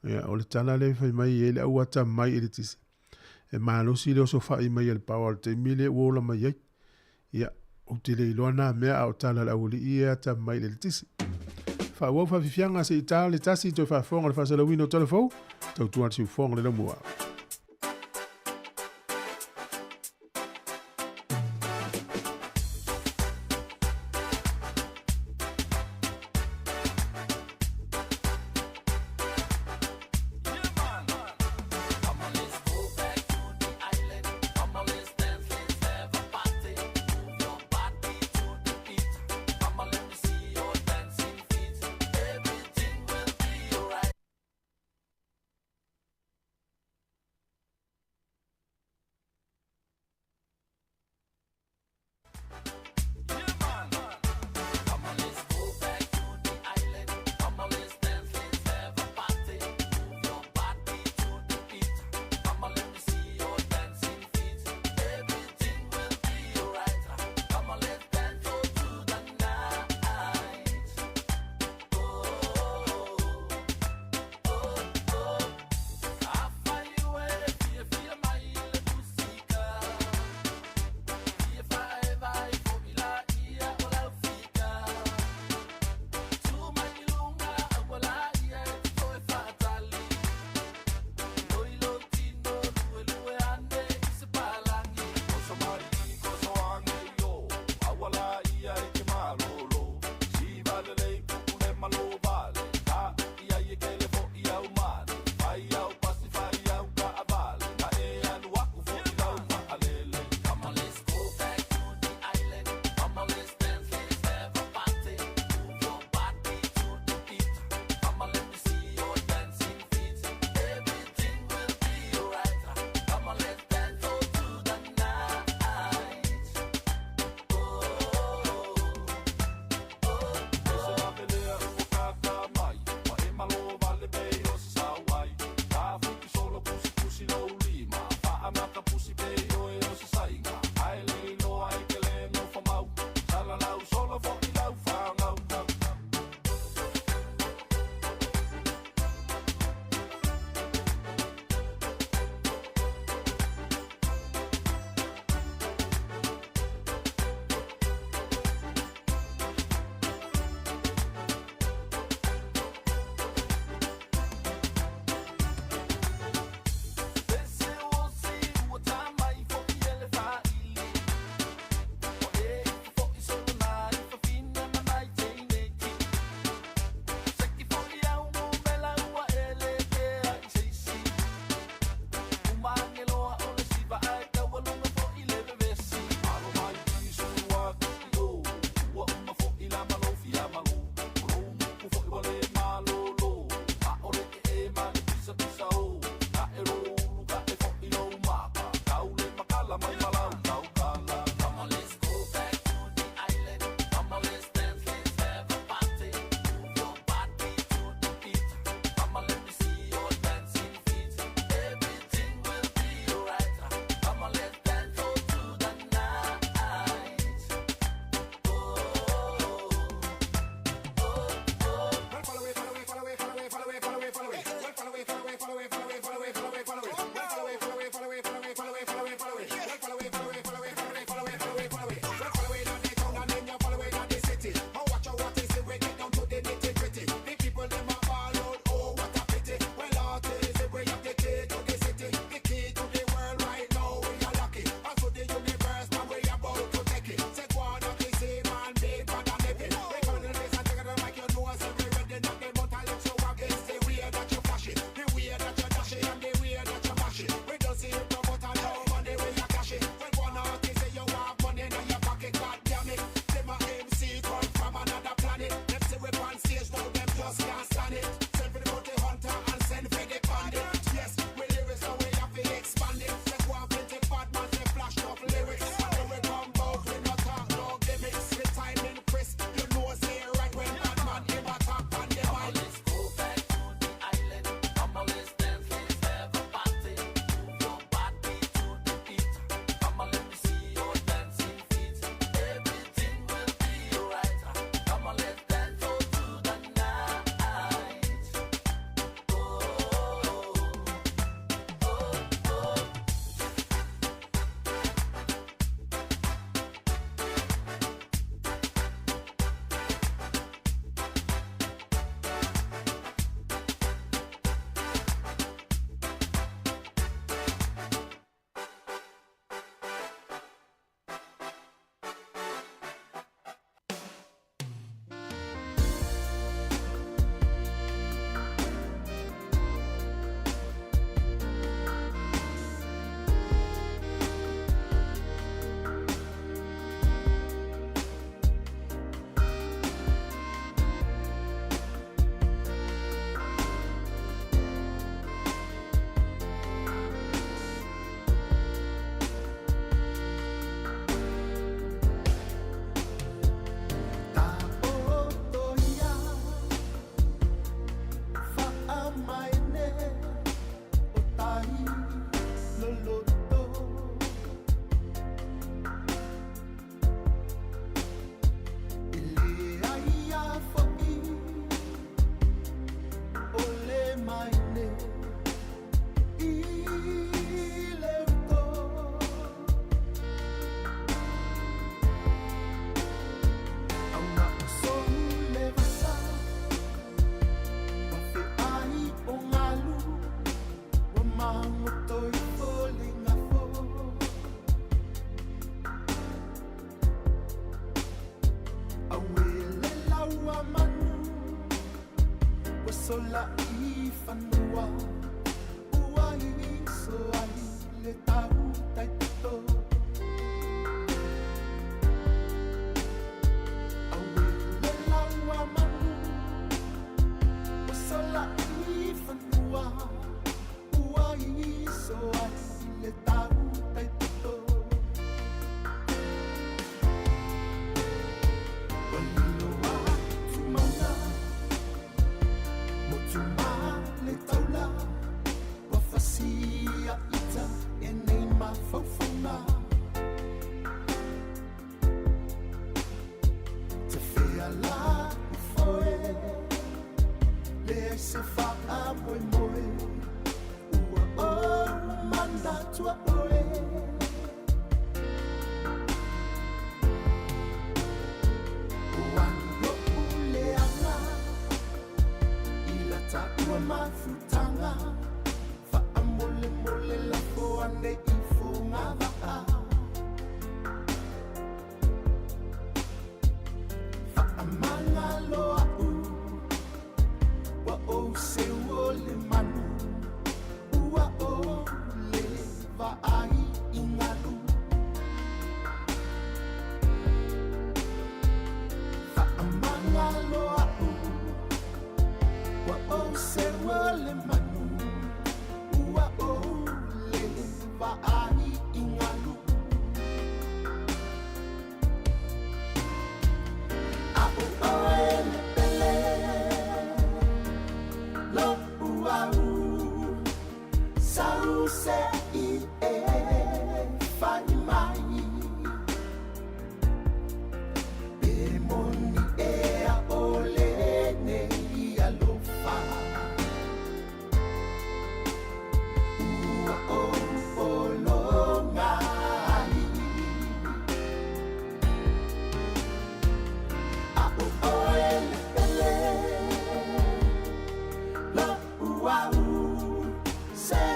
Ia, o le tala lea e fai mai ai le au atamai eletise. E malosi le osofai mai a le paoa o le taimi lea ua ola mai ai. Ia, ou te le iloa na mea a o tala a le aualii e atamai i le eletise. Faaauau faafiafiaga se i ta le tasi toe faafofoga le faasalauina o tala fou, tautua le siufofoga le laumua.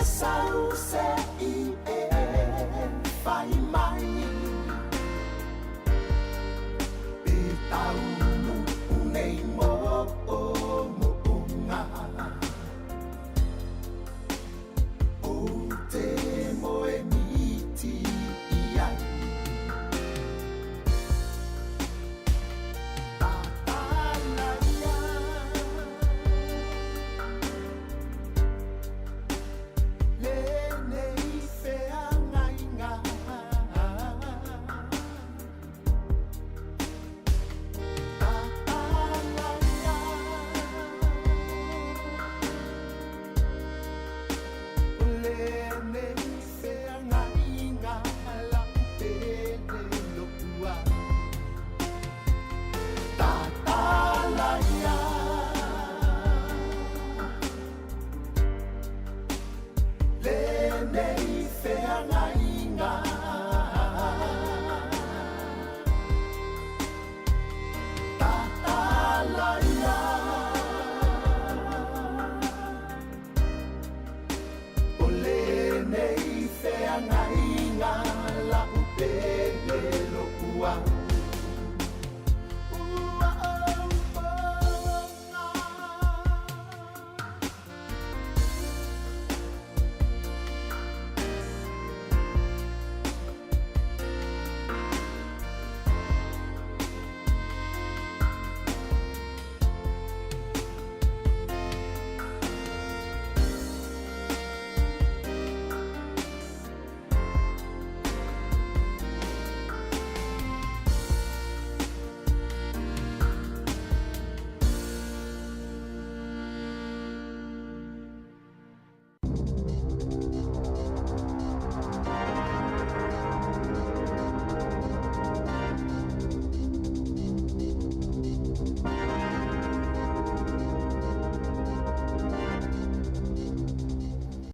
sau se i e whai mai Pe taunu unei mo o moonga O te moe miti i ai Lenei feagaiga Tatalaia O lenei feagaiga Lau pele lo'u au Tatalaia Lenei feagaiga Tatalaia O lenei feagaiga Lau pele lo'u au Ua ou poga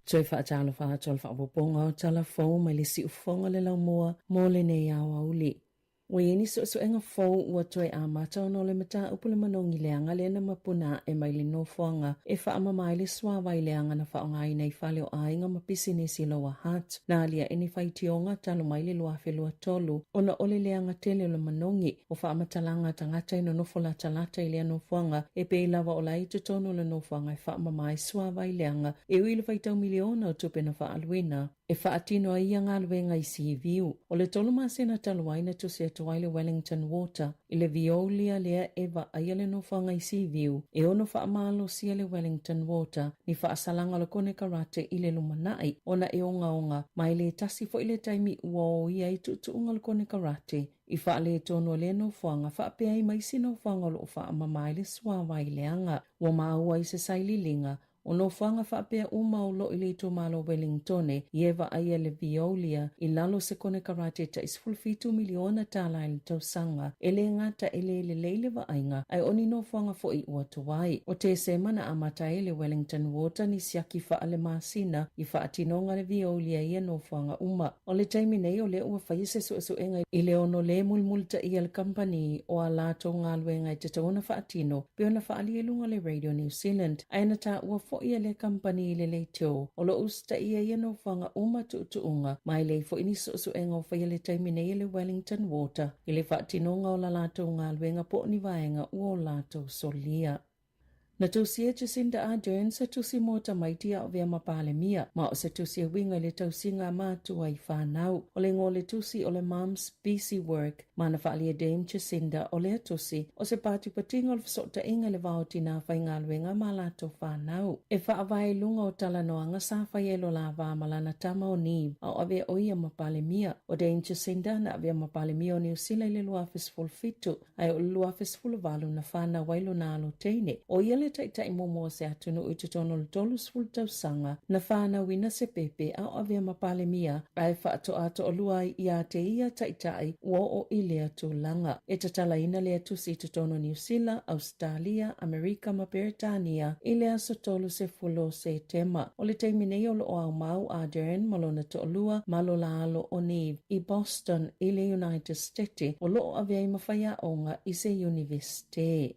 Toe faatalofa atu o le faaopoopoga o tala fou mai le siufofoga o le laumua mo lenei aoauli. Ua i ai ni suesuega fou ua toe amata ona o le mataupu le manogi leaga lea na mapuna aʻe mai le nofoaga e faamama ai le suāwai leaga na faaaogaina i fale o aiga ma pisinisi Lower Hutt. Na aliaʻe ni faitioga talu mai le 2023 ona o le leaga tele o le manogi o faamatalaga a tagata e nonofo latalata i lea nofoaga e pei lava o la e i totonu o le nofoaga e faamama ai suāwai leaga e ui i le faitau miliona o tupe na faaaluina e faatino ai ia galuega i Seaview. O le tolu masina talu ai na tusi atu ai le Wellington Water i le Veolia lea e vaaia le nofoaga i Seaview e ono faamalosia le Wellington Water ni faasalaga o le konekarate i le lumanai ona e ogaoga ma e le tasi foi le taimi ua oia ai tuutuuga o le konekarate i faaletonu o lea nofoaga faapea ai ma isi nofoaga o lo o faamama ai le suāwai leaga. Ua maua i se sailiiliga O nofoaga faapea uma o lo o i le itumalo o Wellingtone i e vaaia le Veolia i lalo o se konekarate tai $17 miliona tala i le tausaga, e le gata e le lelei le vaaiga, ae o ni nofoaga foi ua tuai. O Tesema na amata ai le Wellington Water ni siaki faale-masina i faatinoga le Veolia i ia nofoaga uma. O le taimi nei o lea ua faia se suesuega i le ono le mulimulitaia le kamupani o a latou galuega e tatau ona faatino pei ona faaali i luga o le Radio New Zealand, ae na taua foi e lea kamupani i le leitio o lo o usitaia ia nofoaga uma tuutuuga ma e leai foi ni suesuega o faia i le taimi nei e le Wellington Water i le faatinoga o la latou galuega po o ni vaega ua o latou solia. Na tusi e Jacinda Ardern se tusi mo tamaiti a o avea ma Palemia, ma o se tusi e uiga i le tausiga a matua i fanau. O le igoa o le tusi o le Mom's Busy Work, ma na faaali e Dame Jacinda o lea tusi o se patipatiga o le fesootaiga i le va o tinā faigaluega ma latou fanau. E faavae i luga o talanoaga sa faia i lo la va ma lana tama o Neeb, a o avea ʻo ia ma Palemia. O Dame Jacinda na avea ma Palemia o Niu Sila i le 2017, ae o le 2018 na fanau ai lona alo teine. ʻO ia le taitai muamua o se atunuu i totonu o le 30 tausaga na fanauina se pepe a o avea ma Palemia, ae faatoa toalua ai iā te ia taitai ua oo i lea tulaga. E tatalaina lea tusi i totonu o Niu Sila, Ausetalia, Amerika ma Peretania i le aso 30 o Setema. O le taimi nei o lo o aumau Ardern ma lona toalua ma lo la alo o Neave i Boston i le United State o lo o avea ai ma faiaoga i se Iunivesite.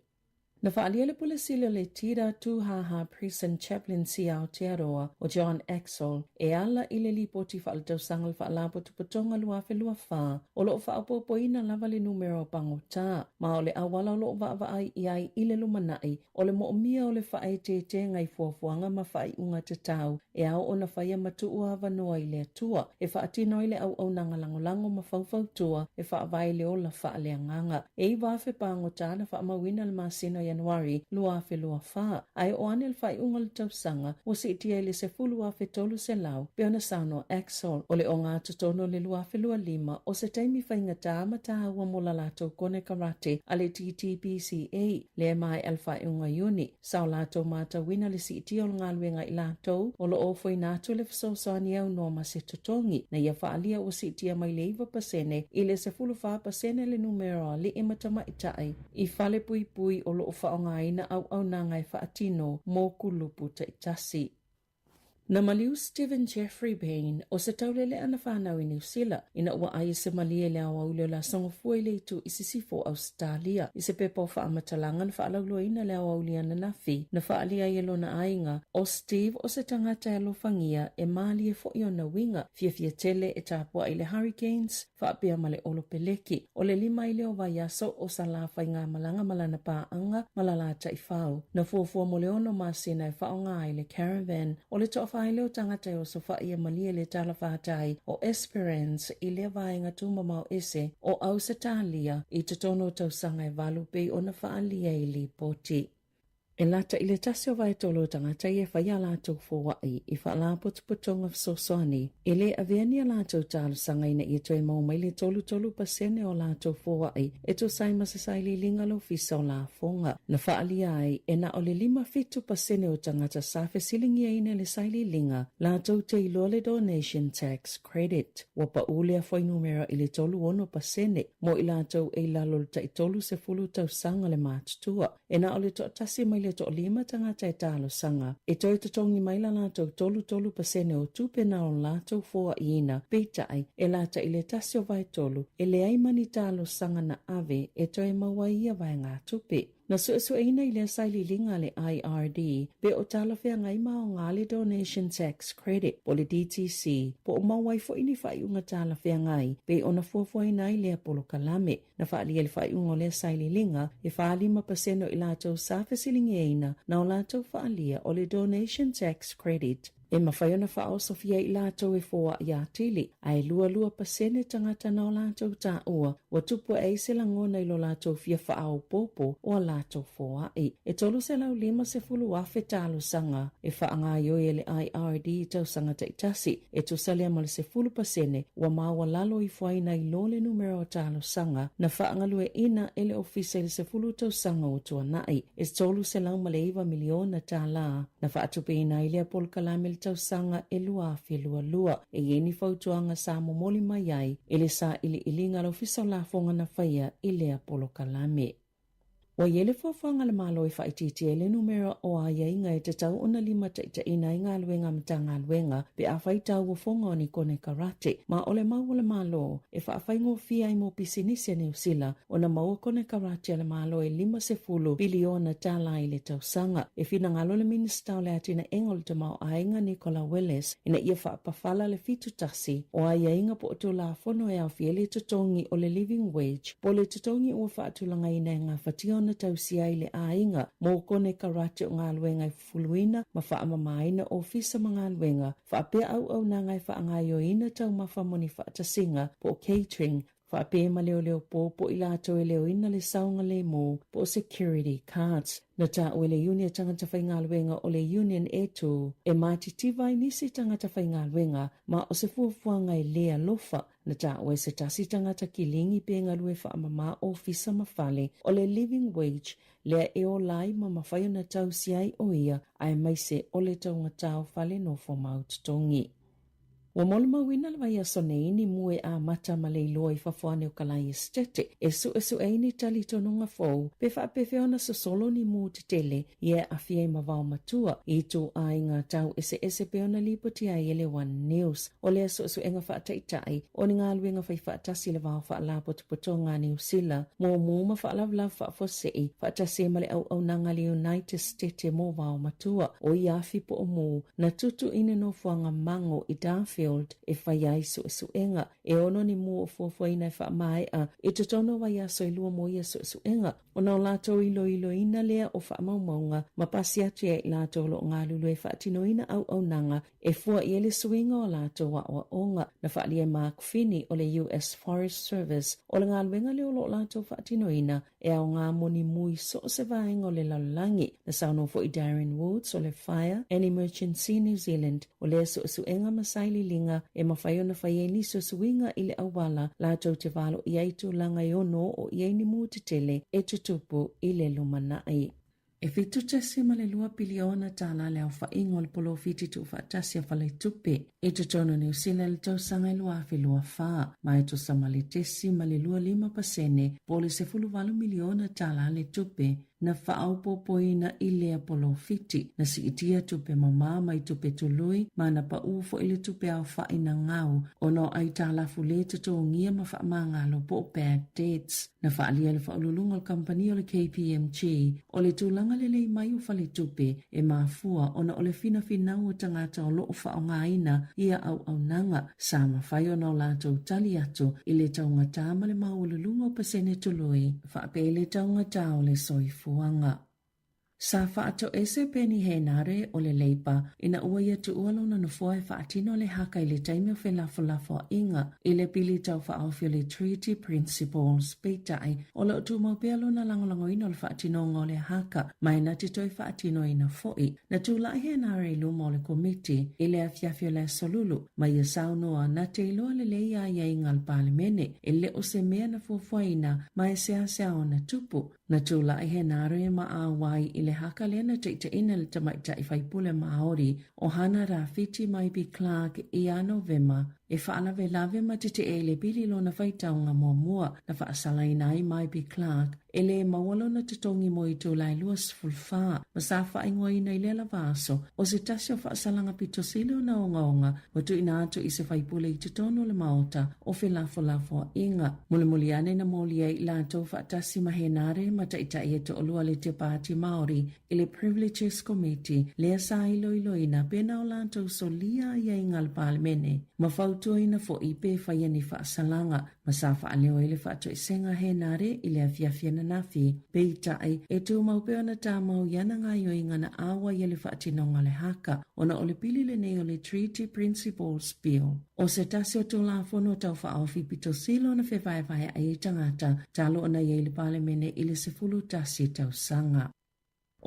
Na faaalia le Pule Sili o le Tida Tūhāhā Prison Chaplaincy Aotearoa o John Axel e ala i le Lipoti Faaletausaga a le Faalapotopotoga 2024 o lo o faaopoopoina lava le numera o pagota ma o le auala o lo o vaavaai i ai i le lumanai o le moomia o le faaeteetega i fuafuaga ma faaiuga tatau e ao ona faia ma tuu avanoa i le Atua e faatino ai le auaunaga lagolago ma faufautua e faavae i le ola faaleagaga. E 9,000 pagota na faamauina le masina o Ianuari 2024, ae oo ane le faaiuga o le tausaga ua siitia i le 10,300, pei ona saunoa Axel. O le ogatotonu o le 2025 o se taimi faigata ma taua mo la latou konekarate a le TTPCA, lea e maea le faaiuga Iuni. Sa o latou matauina le siitia o le galuega i latou o lo o ofoina atu le fesoasoani aunoa ma se totogi na ia faaalia ua siitia mai le 9% i le 14% le numera o alii ma tamaitai i falepuipui o lo o faaaogaina auaunaga e faatino mo kulupu taitasi. Na maliu Stephen Jeffrey Bain, o se taulele'a na fanau i Niu Sila, ina ua ai se malie i le aoauli o le Aso Gafua i le itu i sisifo o Ausetalia. I se pepa o faamatalaga na faalauiloaina i le aoauli ananafi, na faaalia ai e lona aiga, o Steve o se tagata e alofagia e malie foi ona uiga, fiafia tele e tapuai i le Hurricanes, faapea ma le Olopeleki. O le lima ai lea o vaiaso o Salā faigamalaga ma lana paaga ma la la taifau. Na fuafua mo le ono masina e faaaoga ai le caravan. O le toafa ai lea o tagata e osofa'i e malie le talafātai o Esperance i lea vaega tumamao ese o Ausetalia i totonu o tausaga e valu pei ona faaalia i lipoti. E lata i le tasi o vaetolu o tagata ia e fai a latou foai i faalapotopotoga fesoasoani, e le avea ni a latou talosaga ina ia toe maua mai le 33% o latou foai e tusa ai ma se sailiiliga a le Ofisa o Lafoga. Na faaalia ai, e na o le 57% o tagata sa fesiligiaina i le sailiiliga latou te iloa le Donation Tax Credit. Ua paʻū lea fuainumera i le 36% mo i latou e i lalo o le tai 30 tausaga le matutua. E na o le toatasi mai le toalima tagata e talosaga e toe totogi mai la latou 33% o tupe na o latou foaiina, peitai, e lata i le tasi o vaetolu e leai ma ni talosaga na ave e toe maua ai ia vaegatupe. Na suesueina i lea sailiiliga a le IRD pe o talafeagai ma aoga le Donation Tax Credit po o le DTC po o maua ai foi ni faaiuga talafeagai pei ona fuafuaina ai lea polokalame. Na faaalia i le faaiuga o lea sailiiliga, e 45% o i latou sa fesiligiaina na o latou faaalia o le Donation Tax Credit e mafai ona faaosofia i latou e foai atili, ae 22% tagata na o latou taua ua tupu ae ai se lagona i lo latou fia faaopoopo o a latou foai. E 350,000 talosaga e faagaoioi e le IRD i tausaga taitasi, E tusa lea ma le 10% ua maualalo ifo ai nai lo le numera o talosaga na faagalueaiina e le Ofisa i le 10 tausaga ua tuanai. E $309 miliona tālā na faatupeina ai lea polokalame i le tausaga e 2022. E i ai ni fautuaga sa momoli mai ai e le sailiiliga a le Ofisa o Lafoga na faia i lea polokalame. Ua i ai le fuafuaga a le Malo e faaitiitia ai le numera o aiaiga e tatau ona limataitaiina ai galuega a Matagaluega pe afai tauofoga o ni konekarate, ma o le mau a le Malo e faafaigofie ai mo pisinisi a Niu Sila ona maua konekarate a le Malo e $50 piliona tala i le tausaga. E finagalo le Minisita o le Atinaega o le Tamaoaiga Nicola Willis ina ia faapafala le 71 o aiaiga po o Tulafono e aofia ai le totogi o le Living Wage Po o le totogi ua faatulagaina e gafatia ona tausia ai le aiga mo konekarate o galuega e fufuluina ma faamamaina ofisa ma galuega faapea auaunaga e faagaoioina taumafa mo ni faatasiga po o catering faapea ma leoleo po po o i latou e leoina le saogalemu po o security cards. Na taua e le iuni a tagata faigaluega o le Union e tū e matitiva ai nisi tagata faigaluega ma o se fuafuaga e lē alofa Na taua e se tasi tagata kiligi pe galue faamama ofisa ma fale o le living wage lea e ola ai ma mafai ona tausia ai o ia aemaise o le taugatā o fale nofo mau totogi. Ua molimauina le vaiaso nei ni mu e amata ma le iloa i fafo ane o Kalae Esetete e suʻesuʻe ai ni talitonuga fou pe faapefea ona sosolo ni mu tetele ia e aafia ai ma vaomatua i ituaiga tau eseese pei ona lipoti ai e le One News. O lea suʻesuʻega faataʻitaʻi o ni galuega faifaatasi i le va o faalapotopotoga a Niu Sila mo mu ma faalavelave faafuasei faatasi ai ma le auaunaga a le United Stete mo vaomatua o ia afi po o mu na tutu i le nofoaga Mango i Darfield e faia ai suʻesuʻega. E ono ni mu o fuafuaina e faamaeʻa i totonu o vaiaso e lua mo ia suʻesuʻega. Ona o latou iloiloina lea o faamaumauga ma pasi atu ia i latou o lo o galulue e faatinoina auaunaga e fua i ai le suiga o latou aʻoaʻoga. Na faaalia e Mark Finney o le US Forest Service o le galuega lea o lo o latou faatinoina e aoga mo ni mu i so o se vaega o le lalolagi. Na saunoa foi Darren Woods o le Fire and Emergency New Zealand o lea suʻesuʻega ma sailiiliga e mafai ona fai ai nisi o suiga i le auala latou te valoia ai tulaga e ono oo i ai ni mu tetele e tutupu i le lumanai. E 7.2 piliona tālā le aofaiga o le polofiti tuufaatasi a Faletupe i totonu o Niu Sila i le tausaga e 2024, ma e tusa ma le 0.25 pasene po o le 18 miliona tālā le tupe na faaopoopoina i lea polofiti. Na siitia tupe mamā mai tupe tului ma na paʻū foʻi le tupe aofaʻi na gau ona o aitalafu lē totogia ma faamagalo po o bad debts. Na faaalia e le faauluuluga o le kamupani o le KPMG o le tulaga lelei mai o faletupe e mafua ona o le finafinau o tagata o lo o faaaogaina ia auaunaga sa mafai ona o latou tali atu i le taugatā ma le maualuluga o pasene tului faapea i le taugatā o le soifuaga. Sa faatoese Peeni Henare o le Leipa ina ua ia tuua lona nofoa e faatino le haka i le taimi o felafolafoaiga i le pili taufaaofi o le Treaty Principles. Peitai, o lo o tumau pea lona lagolagoina o le faatinoga o le haka ma e na te toe faatinoina foʻi. Na tulaʻi Henare i luma o le komiti i le afiafi o le Aso Lulu ma ia saunoa na te iloa lelei aiaiga a le Palemene e le o se mea na fuafuaina ma e seasea ona tupu. Na tulaʻi Henare ma ʻauai i le haka lea na taʻitaʻina e le tamaitai faipule Māori o Hana Rāwhiti Maipi Clark iā Novema e faalavelave ma teteʻe i le pili i lona faitauga muamua. Na faasalaina ai Maipi Clark e lē maua lona totogi mo itula e 24 ma sa faaigoaina i lea lava aso o se tasi o faasalaga pito sili ona ogaoga ua tuuina atu i se faipule i totonu o le Maota o felafolafoaiga. Mulimuli ane na moli ai i latou faatasi ma Henare ma taʻitaʻi e toʻalua le Pāti Māori i le Privileges Committee lea sa iloiloina pena o latou solia aiaiga a le Palemene ma fautuaina foʻi pe faia ni faasalaga ma sa faaleo ai le faatoesega a Henare i le afiafi ananafi. Peitai, e tumau pea ona tamau i ana gaoioiga na ʻauai ai le faatinoga o le haka ona o le pili lenei o le Treaty Principles Bill. O se tasi o Tulafono Taufaaofi pito sili ona fevaevaeaʻi ai tagata talu ona i ai le Palemene i le 11 tausaga.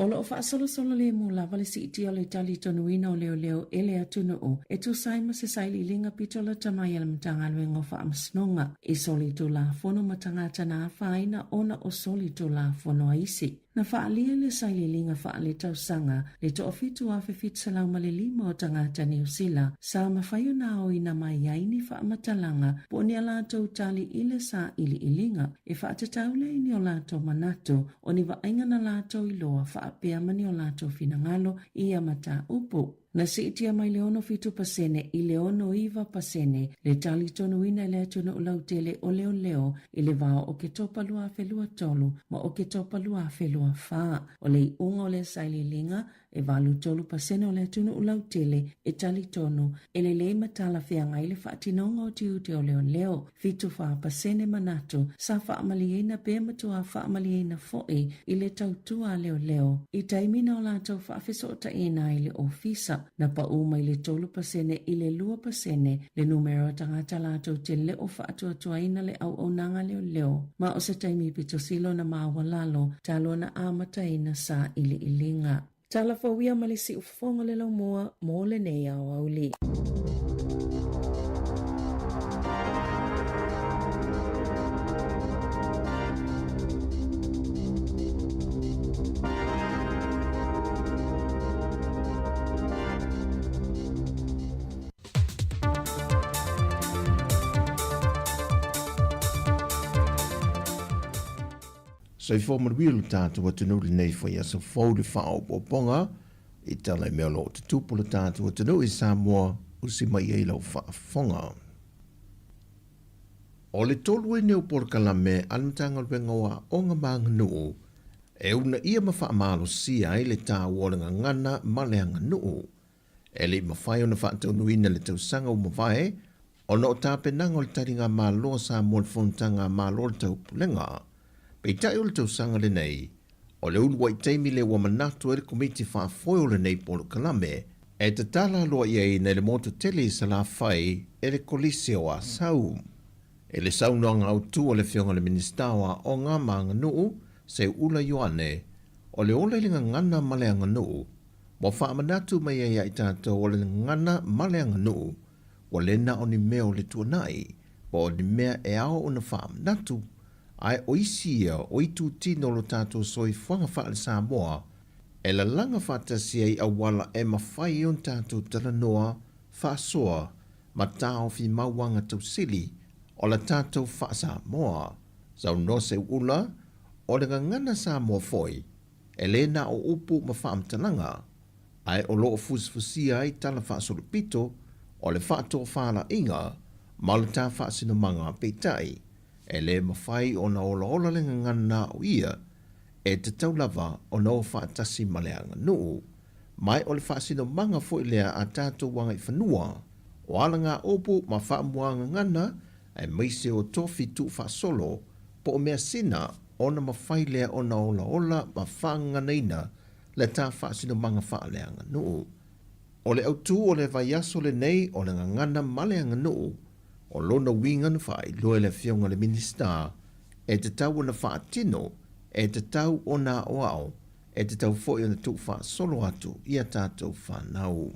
O lo o faasolosolo lemu lava le siitia o le talitonuina o leoleo e le atunuu e tusa ai ma se sailiiliga pito lata mai a le Matagaluega o Faamasinoga i soli Tulafono ma tagata na afaina ona o soli Tulafono a isi. Na faaalia le sailiiliga faaletausaga le 17,705 o tagata Niu Sila sa mafai ona aoina mai ai ni faamatalaga po o ni a latou tali i le sailiiliga e faatatau lea i ni o latou manatu o ni vaaiga na latou iloa faapea ma ni o latou finagalo i ia mataupu. Na siitia mai le 67% i le 69% le talitonuina e le atunuu lautele o leoleo i le va o Oketopa 2023 ma Oketopa 2024. O le iʻuga o lea sailiiliga, e 83% o le atunuu lautele e talitonu e lelei ma talafeagai le faatinoga o tiute o leoleo. 74% manatu sa faamalieina pe matua faamalieina foʻi i le tautua a leoleo i taimi na o latou faafesootaʻiina ai le ofisa. Na paʻū mai le 3% i le 2% le numera o tagata latou te le o faatuatuaina le auaunaga leoleo ma o se taimi pito sili ona maualalo talu ona amataina sailiiliga. Tala fou ia ma le siufofoga o le laumua mo lenei aoauli. Soifua manuia lo tatou atunuu i lenei foi aso fou i le faaopoopoga i tala i mea o lo o tutupu lo tatou atunuu i Samoa usi mai ai lau faafofoga. O le tolu ai nei o polokalame a le Matagaluega o Aoga ma Aganuu e uunaia ma faamalosia ai le taua o le gagana ma le aganuu. E le i mafai ona faataunuuina le tausaga ua mavae ona o tapenaga o le taligamalo a Samoa i le Fonotaga a Malo o le Taupulega. Peitai o le tausaga lenei, o le uluai taimi lea ua manatu ai le Komiti Faafoe o lenei polokalame e tatala aloaiaina i le motu tele i Salafai e le Kolisi o Asau. I le saunoaga autu a le Afioga i le Minisita o Aoga ma Aganuu, Seuula Ioane, o le ola i le gagana ma le aganuu, ua faamanatu mai ai ia i tatou o le gagana ma le aganuu, ua le na o ni mea o le tuanai, po o ni mea e ao ona faamanatu, ae o isi ia o itutino o lo tatou soifuaga faale-Samoa e lalaga faatasi ai auala e mafai ai ona tatou talanoa, faasoa, ma taofi mauaga tausili o la tatou faa-Samoa. Saunoa Seuula, o le gagana Samoa foi, e le na o upu ma faamatalaga, ae o lo o fusifusia ai tala faasolopito o le faatofalaiga ma o le ta faasinomaga, peitai, e le mafai ona olaola le gagana o ia, e tatau lava ona o faatasi ma le aganuu. Ma o le faasinomaga foi lea a tatou agaifanua, o alagaopu ma faamuagagana aemaise o tofi tuufaasolo po o measina ona mafai lea ona olaola ma faagaganaina le ta faasinomaga faaleaganuu. O le autū o le vaiaso lenei o le gagana ma le aganuu, o lona uiga na faailoa e le Afioga i le Minisita, e tatau ona faatino, e tatau ona aoao, e tatau foi ona tuufaasolo atu i a tatou fanau.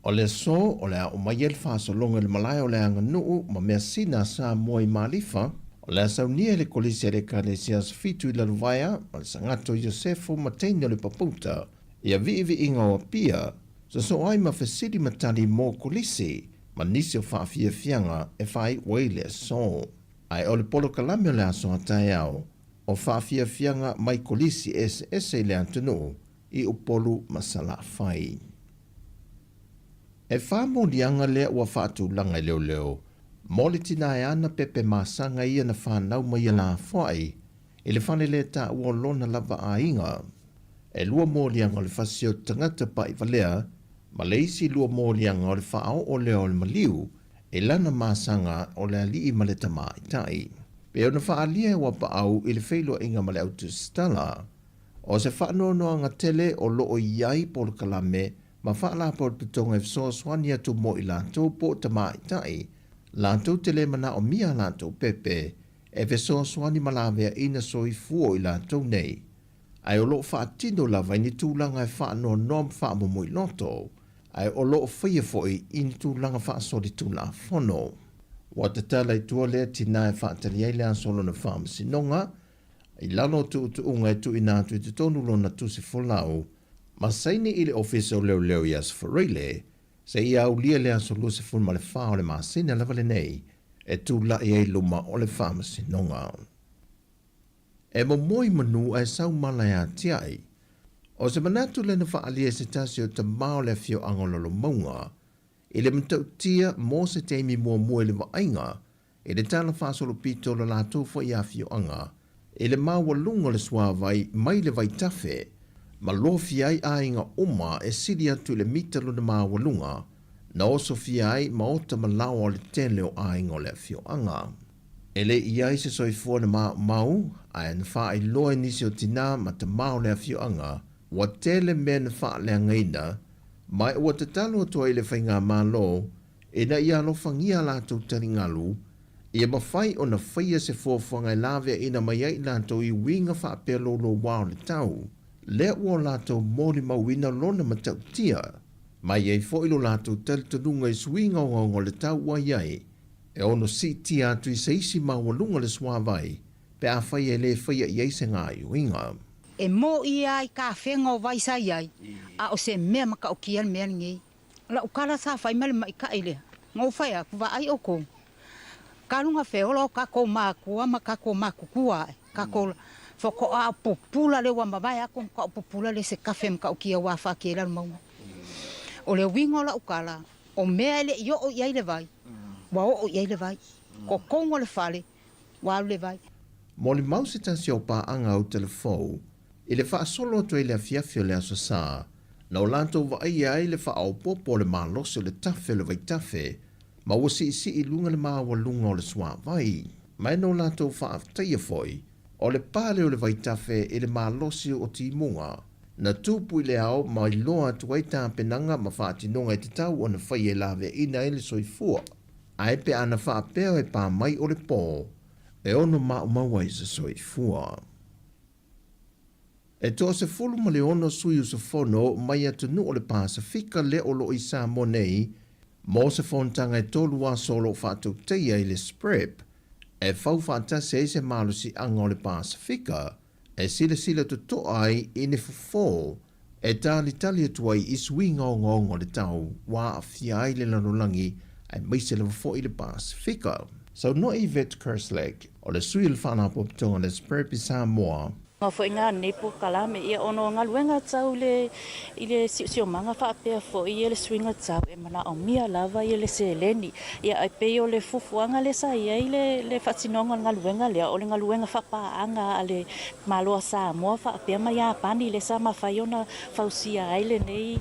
O le aso o le a oo mai ai le faasologa i le malae o le aganuu ma measina a Samoa i Malifa, o le a saunia e le Kolisi a le Ekalesia Aso Fitu i Lalovaea ma le Sagato Iosefo ma teine o le Papouta ia viiviiga o Apia, sosoo ai ma fesili ma tali mo Kolisi ma nisi o faafiafiaga e faaiu ai le aso. Ae o le polokalame o le aso a taeao, o faafiafiaga mai Kolisi eseese i le atunuu i Upolu ma Salafai. E moliaga lea ua faatulaga i leoleo mo le tina e ana pepe masaga ia na fanau mai ia lafoai i le fale lea taua o lona lava aiga. E lua moliaga o le fasi o tagata pa'ivalea ma le isi lua moliaga o le faaoo lea o le maliu e lana masaga o le ali'i ma le tamaitai. Pe ona faaalia e uapaau i le feiloaiga ma le autusitala, o se faanoanoaga tele o loo i ai polokalame ma faalapotopotoga e fesoasoani atu mo i latou po o tamaitai, latou te le manaomia a latou pepe e fesoasoani ma laveaiina soifua o i latou nei, ae o loo faatino lava i ni tulaga e faanoanoa ma faamomoiloto, ae o loo faia foi i ni tulaga faasolitulafono. Ua tatala i tua lea tina e faatali ai le aso o lona faamasinoga, i lalo o tuutuuga e tuuina atu i totonu lona tusi folau, ma saini i le Ofisa o Leoleo i Aso Faraile, seia aulia le aso 24 o le masina lava lenei e tula'i ai luma o le faamasinoga. E momoi manu ae sau mala e atia'i. O se manatu lea na faaalia e se tasi o tamā o le afioaga o Lalomauga i le matautia mo se taimi muamua i le vaaiga i le tala faasolopito o le latou foi afioaga i le maualuga o le suāvai mai le vaitafe ma lofia ai aiga uma e sili atu i le mita lona maualuga na osofia ai maota ma laoa o le tele o aiga o le afioaga. E le i ai se soifua na maumau, ae na faailoa e nisi o tinā ma tamā o le afioaga, ua tele mea na faaleagaina, ma ua tatalo atu ai i le faigamalo ina ia alofagia a latou taligalu, ia mafai ona faia se fuafuaga e laveaiina mai ai i latou i uiga faapea loulouā o le tau, lea ua o latou molimauina lona matautia, ma i ai foi lo latou talitonuga i suiga ogaoga o le tau ua i ai, e ono siitia atu i se isi maualuga le suāvai pe afai e lē faia i ai se gaoioiga. E mo'i lava i kafega o vai sa i ai, a o se mea matautia le mea lenei. La'u kala sa fai ma le maʻitaʻi lea, na ou fai atu, Vaai ʻoukou, talu ona feola o tatou mākua ma tatou matutua aʻe, tatou Faatoa pupula lea ua mavae atu ma tau pupula lea i se kafe matautia ua afatia ai Lalomauga. O le uiga o lau tala, o mea e le i oo i ai le vai, ua oo i ai le vai. Totonu o le fale, ua alu le vai. Molimau se tasi o paaga autelefou i le faasolo atu ai i le afiafi o le Aso Sa, na o latou vaaia ai le faaopoopo o le malosi o le tafe o le vaitafe ma ua siisii i luga le maualuga o le suavai. Ma e na o latou faafetaia foi o le pale o le vaitafe i le malosi o timuga na tupu i le ao ma iloa atu ai tapenaga ma faatinoga e tatau ona faia e laveaiina ai le soifua. Ae pe a na faapea e pa mai o le po, e ono maumau ai se soifua. E 16 sui usufono mai atunuu o le Pasefika lea o lo o i Samoa nei mo se fonotaga e tolu aso o lo o faatautaia i le SPREP e fau faatasi ai se malosiaga o le Pasefika e silasila totoa ai i ni fofo e talitali atu ai i suiga ogaoga o le tau ua aafia ai le lalolagi aemaise lava foi le Pasefika. Saunoa Yvette Kerslake, o le sui o le Faalapotopotoga o le SPREP i Samoa. Nga foi nga nei polokalame ia ona o galuega tau i le i le siosiomaga faapea foi ia le suiga tau e manaomia lava ia le seleni. Ia ae pei o le fuafuaga lea sa i ai le le faatinoga o le galuega lea, o le galuega faapaaga a le Malo a Samoa faapea ma Iapani lea sa mafai ona fausia ai lenei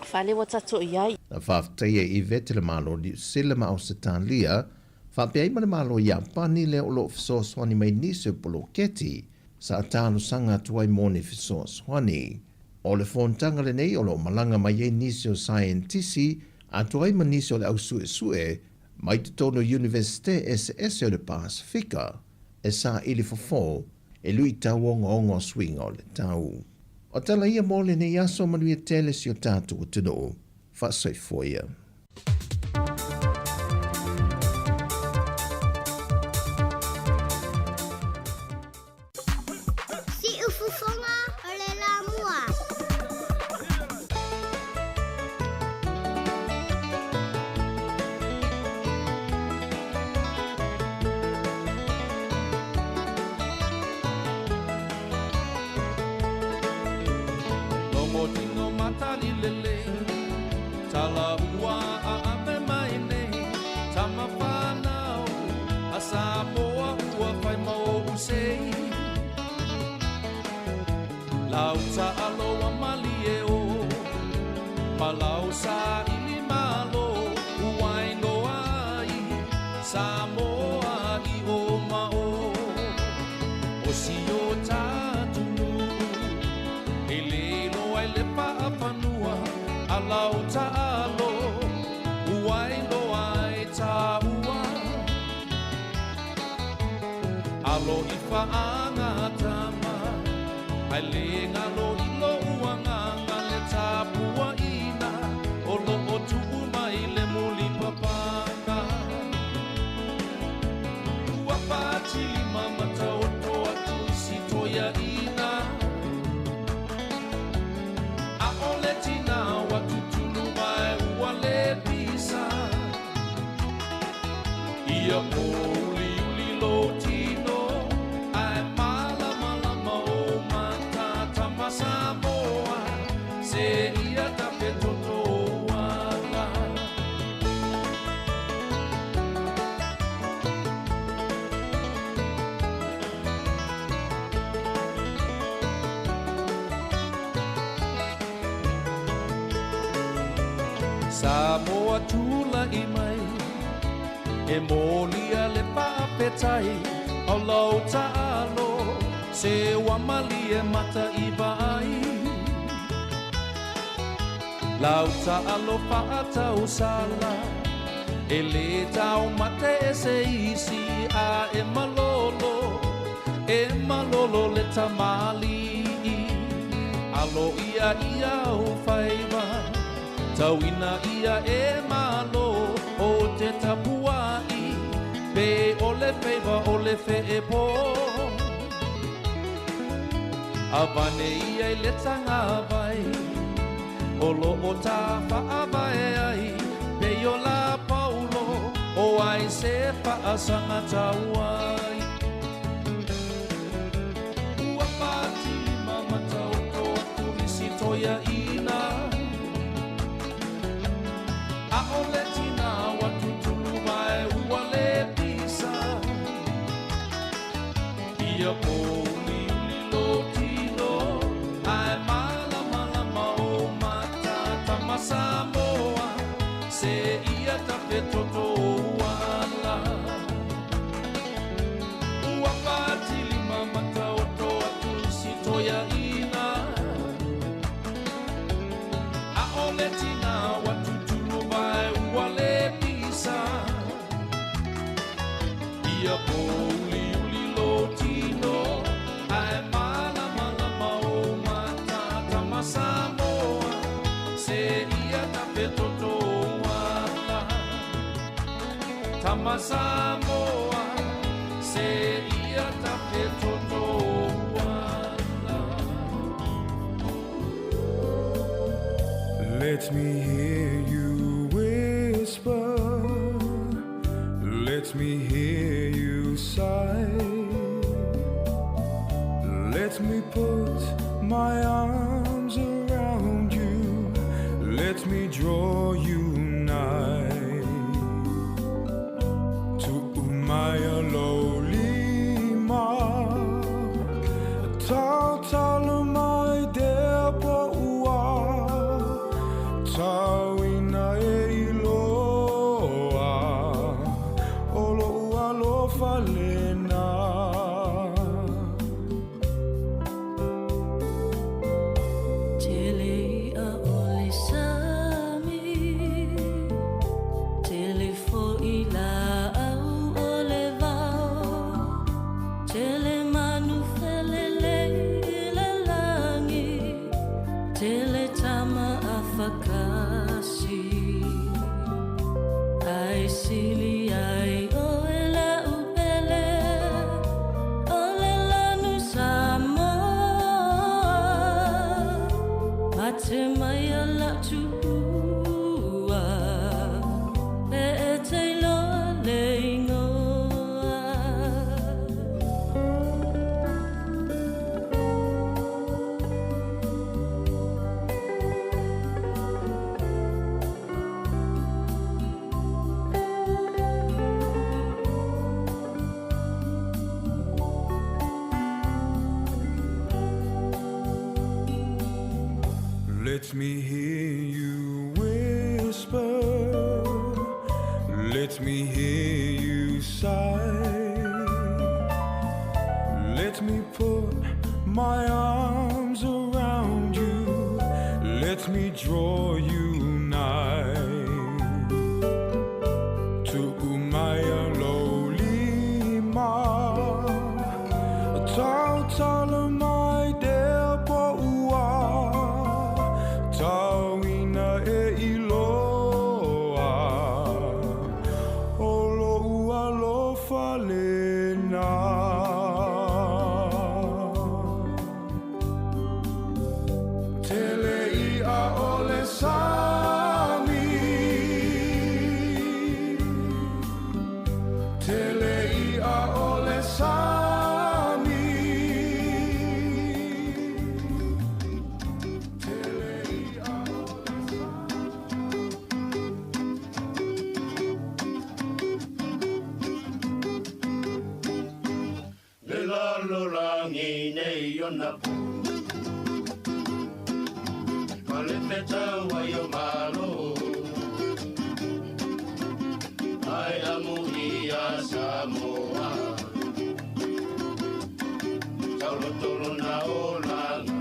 fale ua tatou i ai. Na faafetaia e Yvette le Malo o Niu Sila ma Ausetalia, faapea ai ma le Malo o Iapani lea o lo o fesoasoani mai nisi o poloketi sa talosaga atu ai mo ni fesoasoani. O le fonotaga lenei o lo o malaga mai ai nisi o saienitisi atoa ai ma nisi o le au suesue mai totonu o Iunivesite eseese o le Pasefika e saili fofo e luitau ogaoga o suiga o le tau. O tala ia mo lenei aso manuia tele si o tatou atunuu. Faasoifua ia. Siufofoga o le Lamua. Logo tino matari lele, tala ua a ave mai nei, tama whanau, a Samoa ua whai mau usei. Lau ta'alo a malie o, malau sa ili malo, uai loa ai, Samoa i o ma o. O si o tātunu, e le loa i le paafanua, a lau ta'alo, uai loa ai tāua. Alo i whaanga tama, ai le ngalo i lo uanganga le tāpua ina, o lo o tuu mai le muli papanga. Ua pātili mamata o toa tuisi toia ina, a o le tina wa tutulu mai ua le pisa. Ia pōuli uli lo tino, ai malama lama o mata tama Samoa, se ia tape toto uanga. Samoa tula i mai, e molia le pāpetai, au lau ta'alo, se ua malie mata i vai. Lau ta'alo fa'atau sala, e le tau mate e se isi a e malolo, e malolo le tamali'i. Alo ia ia o whaiwa, tauina ia e malo, o te tapuai, pe o le whaiwa o le wheepo. Avane ia i le tanga vai, o lo o tā whaavae ai, pe o la paulo, o ai se whaasanga tauai. ʻAʻole tina ua tutulu mai ua le pisa. Ia pōuliuli lo tino, ae malamalama o mata tama Samoa, se ia tafe toto ala. Ua patilima mata o toa tusi toia ina. ʻAʻole tina ua tutulu mai ua le pisa. Ia pōuliuli lo tino, ae malamalama o mata tama Samoa, se ia tafe toto ala. Tama Samoa, se ia tafe toto ala. Let me hear you whisper, let me hear you sigh. Let me put my arms around you, let me draw you nigh. Tu'umaya lo lima, tautala mai dea po'ua, tauina e iloa, o lo'u alofa lena. Tele a ole sami, tele fo i la au o le vao, tele manu felele i le langi, tele tama a whakasi. Ai sili ai o e la upele, o le lanu Samoa. Mate mai a la tuua, e e te loa le ingoa. Let me hear you whisper, let me hear you sigh. Let me put my arms around you, let me draw you nigh. Tu'umaya lo lima, tautala mai dea po'ua, tauina e iloa, o lo'u alofa lena. Tele ia o le sami, tele ia o le sami, tele ia o le Le lalolagi nei ona po, ma le fetau ai o malo. Ai amu ia Samoa, taulotolo na olaga.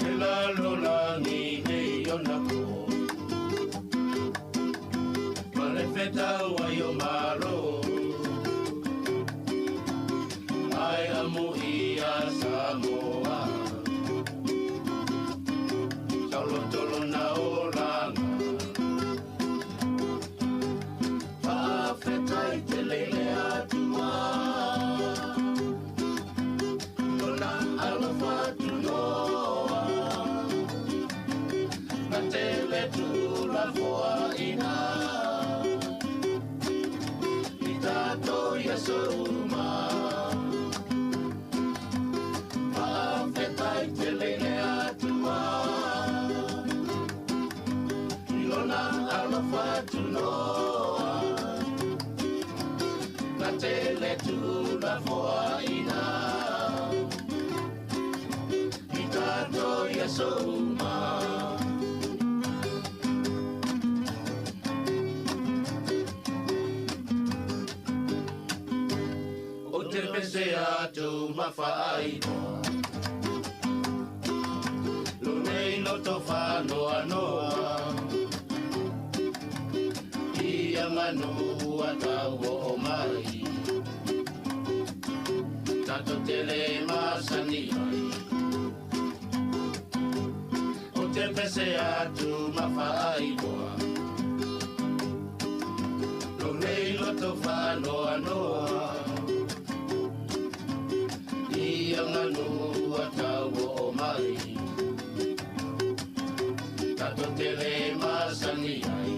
Le lalolagi nei ona po, ma le fetau ai o malo. Ai amu ia Samoa, taulotolo na olaga. Fa'afetai te leile atua, lona alofa tunoa. Na tele tulafoaina, i tatou ia souma. Fa'afetai te leile atua, lona alofa tunoa Na tele tulafoaina I tatou i aso uma. O te pese atu ma whaailoa Lo nei loto whanoa noa Ia manu a tau o mai Tato tele masani ai O te pese atu ma whaailoa Lo nei loto whanoa noa Ia manu a tau o mai Tato tele masani ai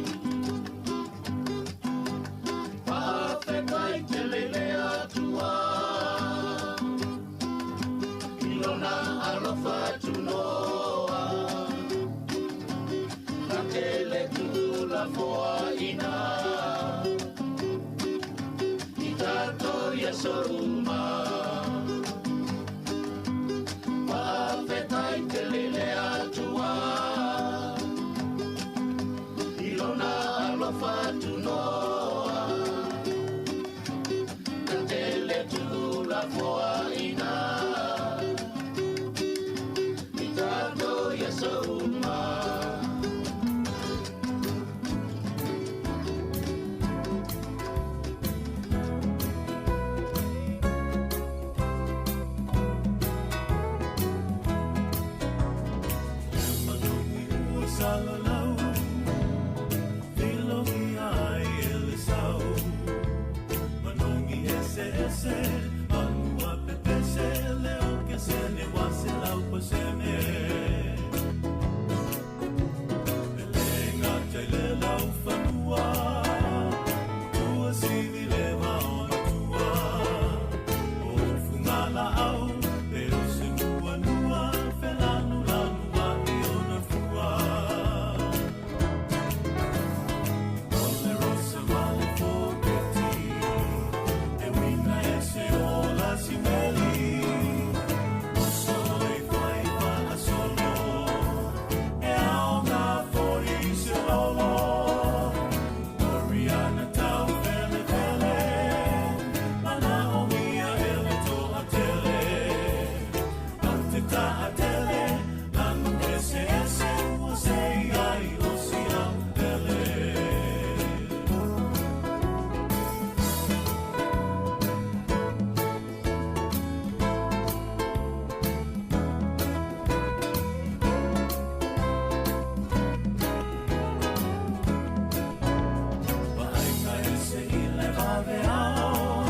Whawhetai te lele atua I lona alofa tunoa Na tele tulafoaina I tatou i aso uma Whawhetai te lele atua I lona alofa tunoa Na tele tulafoaina I tatou i aso uma. Salalau, filogi ai ele sau. Manongi ese ese, manua pepese, leo ke sene wase lau pasene. Pelenga tele lau fanua, tua sivi leva ona tua. O fungala au, pe o se mua nua, felanu lanu wa i ona fua. Ole rosa male foketi, e wina ese ola simeli. Oso e fai fa a solo, e ao ngā fori se lolo. Oriana tau fele fele, mana o mia ele toa tele. Au te ta'a tele, lanu ese ese, ua sei ai o si au pele. Vaaiga ese i le vave ao,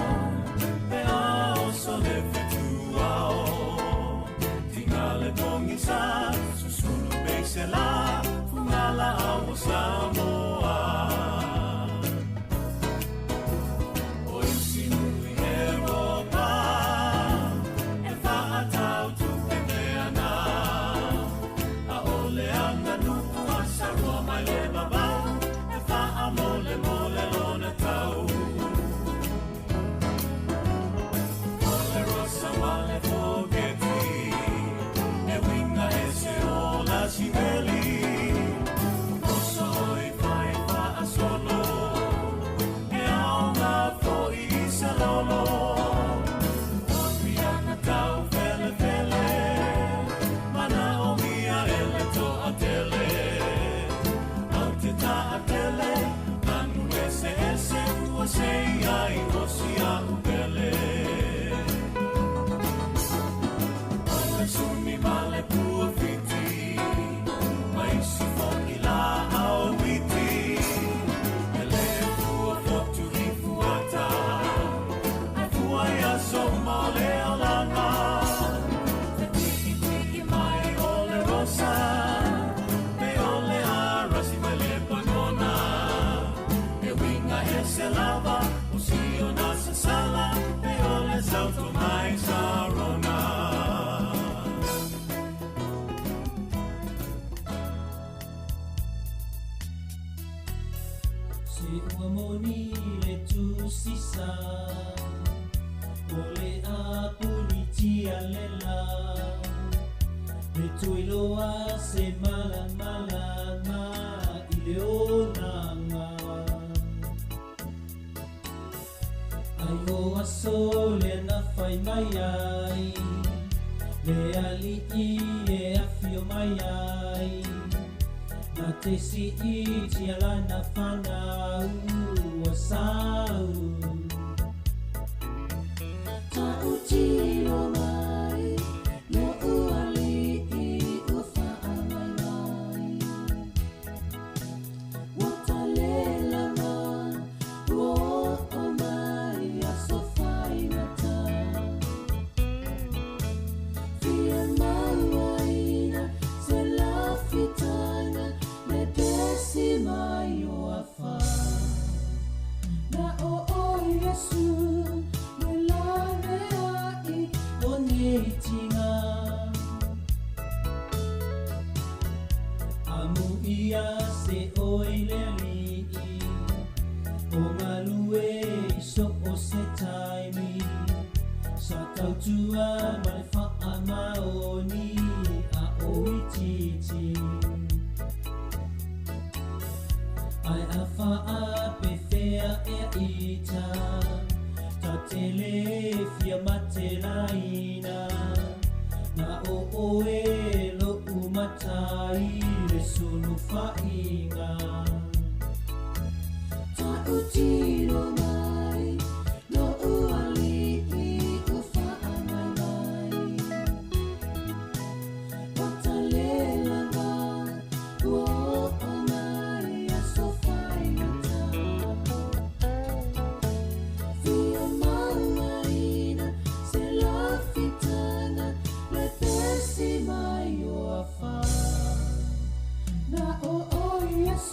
pe ao so le fetu ao. Tinga le pongisa, susulu peise la, fungala au o Samoa. O isi nui Europa, e whaatau tupe mea nā. A ole anga nuku a sarua mai le babau, e whaa mole mole lona tau. Ole rosa male fogeti, e winga ese ola simeli. Oso oi fai whaa solo, e ao ngā foi i se lolo. Oriana tau fele fele, mana o mia ele toa tele. Au te ta'a tele, manu ese ese, ua sei ai o si au pele. Ole suni male pua fiti, mai si foki la au iti. Ele pua fotu i fuata, ai fua ia so mole olanga. Te tiki tiki mai ole rosa, me ole arasi mai le pangona. E winga ese lava, o Se ua moni le tusisa O le apuni tia le la Le tuiloa se malamalama i le onaga Ai o aso le na fai mai ai Le ali'i e afio mai ai Na te si'i tia lana fanau ua sau Ta'utilo mai lo'u ali'i ua fa'amaimai Ua talelama ua o'o mai aso faigata Fia mauaina se lafitaga le pesi mai o afa Na o o Iesu le lavea'i o nei tiga Amu ia se oi le ali'i O galue i so o se taimi Sa tautua ma le fa'amaoni a o itiiti Ai a fa'apefea ea ita Ta tele fia matelaina Na o oe lo'u matai le sulu fa'iga Ta'utilo mai lo'u ali'i ua fa'amaimai Ua talelava ua o'o mai aso faigata Fia mauaina se lafitaga le pesi mai o afa Na o o Iesu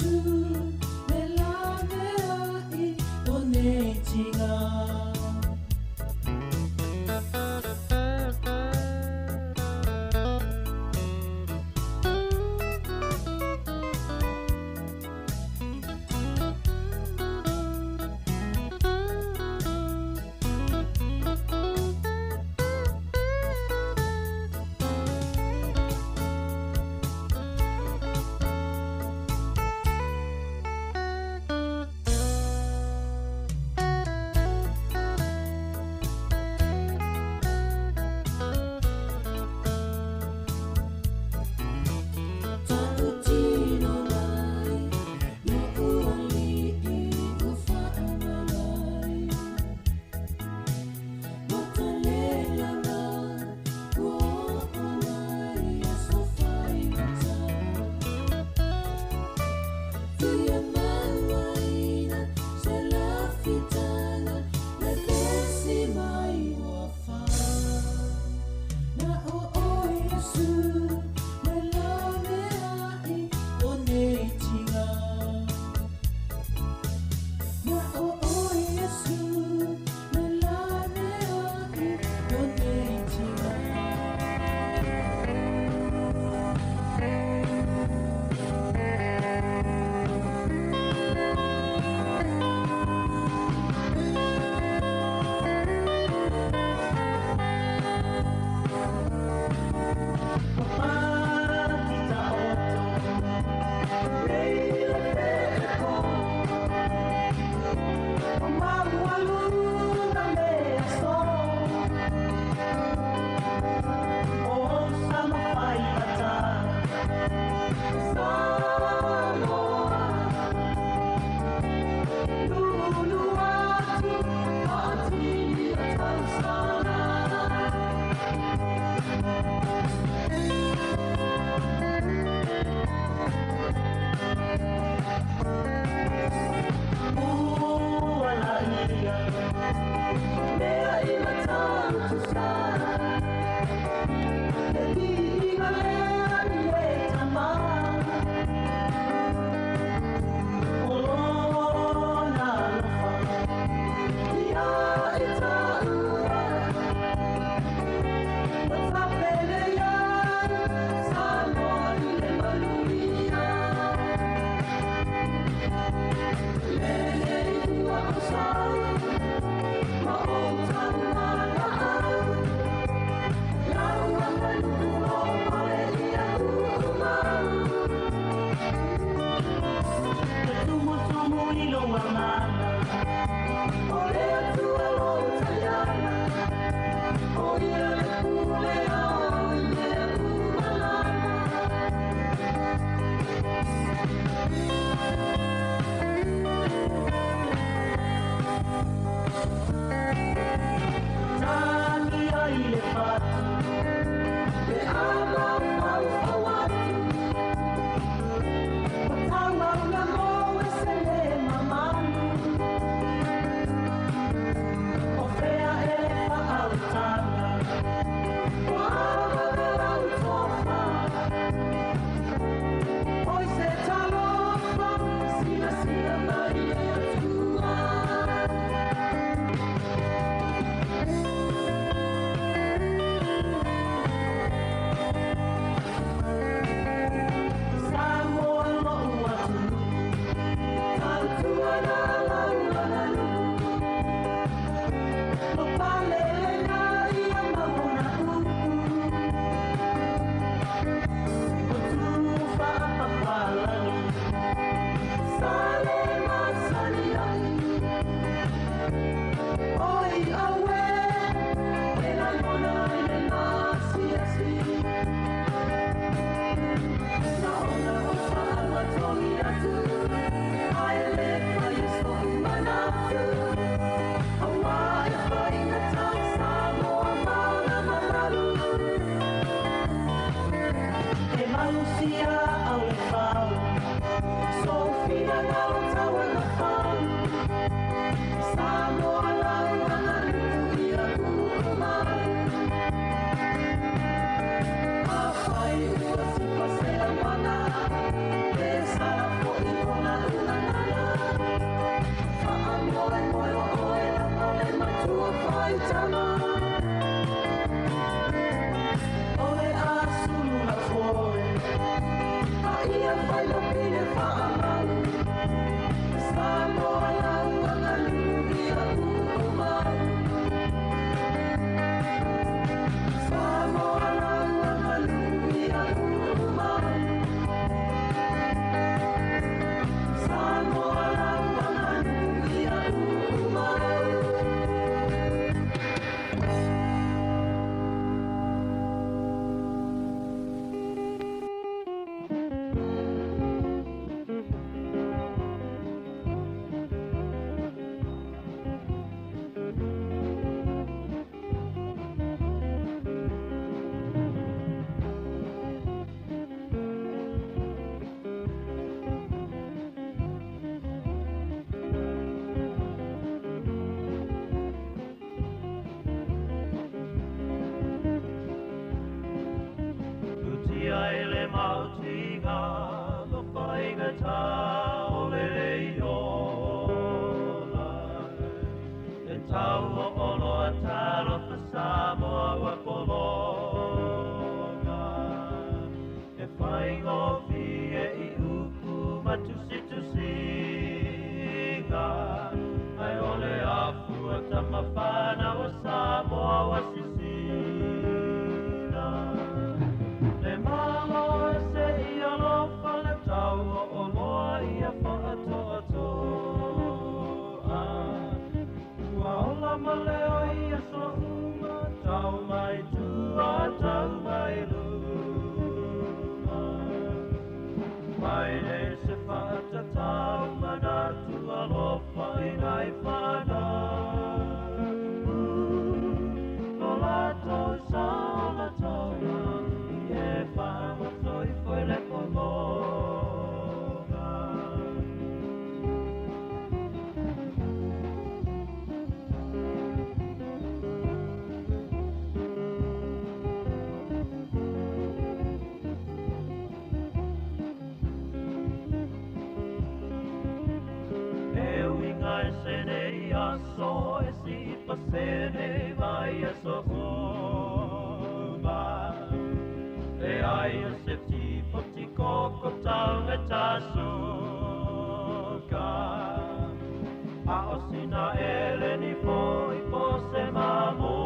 A o sina ele ni foi po se mamo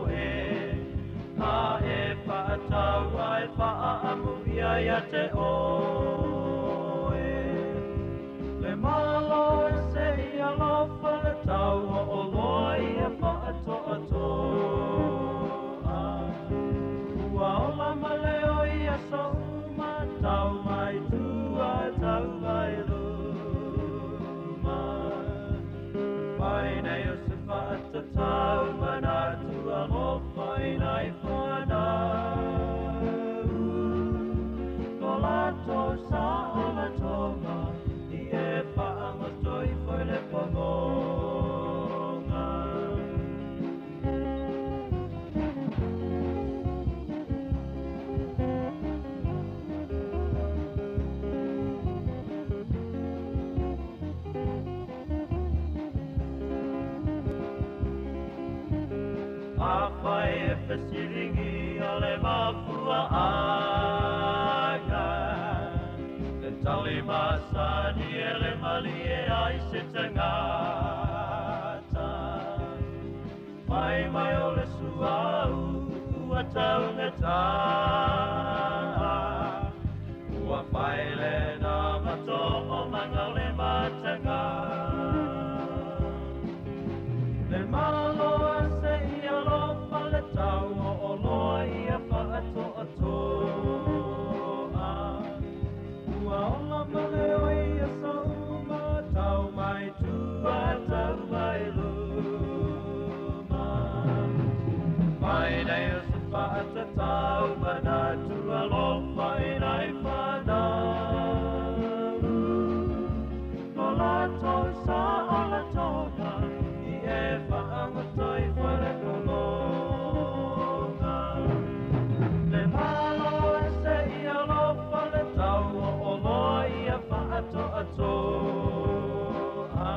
e A e whaatau ai whaamu ia ia te oe Le malo e se ia lofa le tau o o loa ia whaatoa toa Ua ola ma leo ia so uma tau mai tua tau mai luma Mai nei o se whaatatau manatua lofa ina i whanau Ko lato sa o la tonga i e whaangoto i foi le pongonga. A whai e whasiringi o le mafua anga Le tali masani e le mali e ai se tangata Mai mai o le suau ua taungata Ua whai le nā mato o manga le matanga Le malo e se ia lofa le tau o o loa ia whaatoa toa Ua ola ma leo ia sa uma tau mai tua tau mai luma Mai nei o se whaatatau manatua lofa ina i whanau Ko lato sa o la tonga i e whaangoto i whare kolonga Le malo e se ia lofa le tau o o loa ia whaatoa toa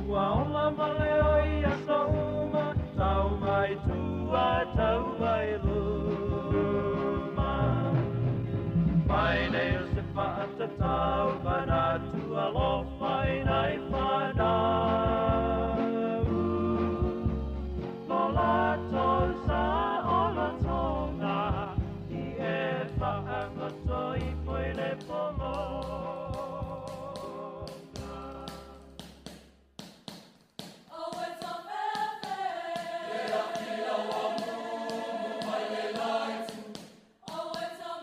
Ua ola ma leo ia sa uma tau mai tua tau mai luma Mai nei o se whaatatau manatua lofa ina i whanau Ko lato sa o la tonga i e whaangoto i foi le pongonga. Oh, it's a fair fair. Oh, it's a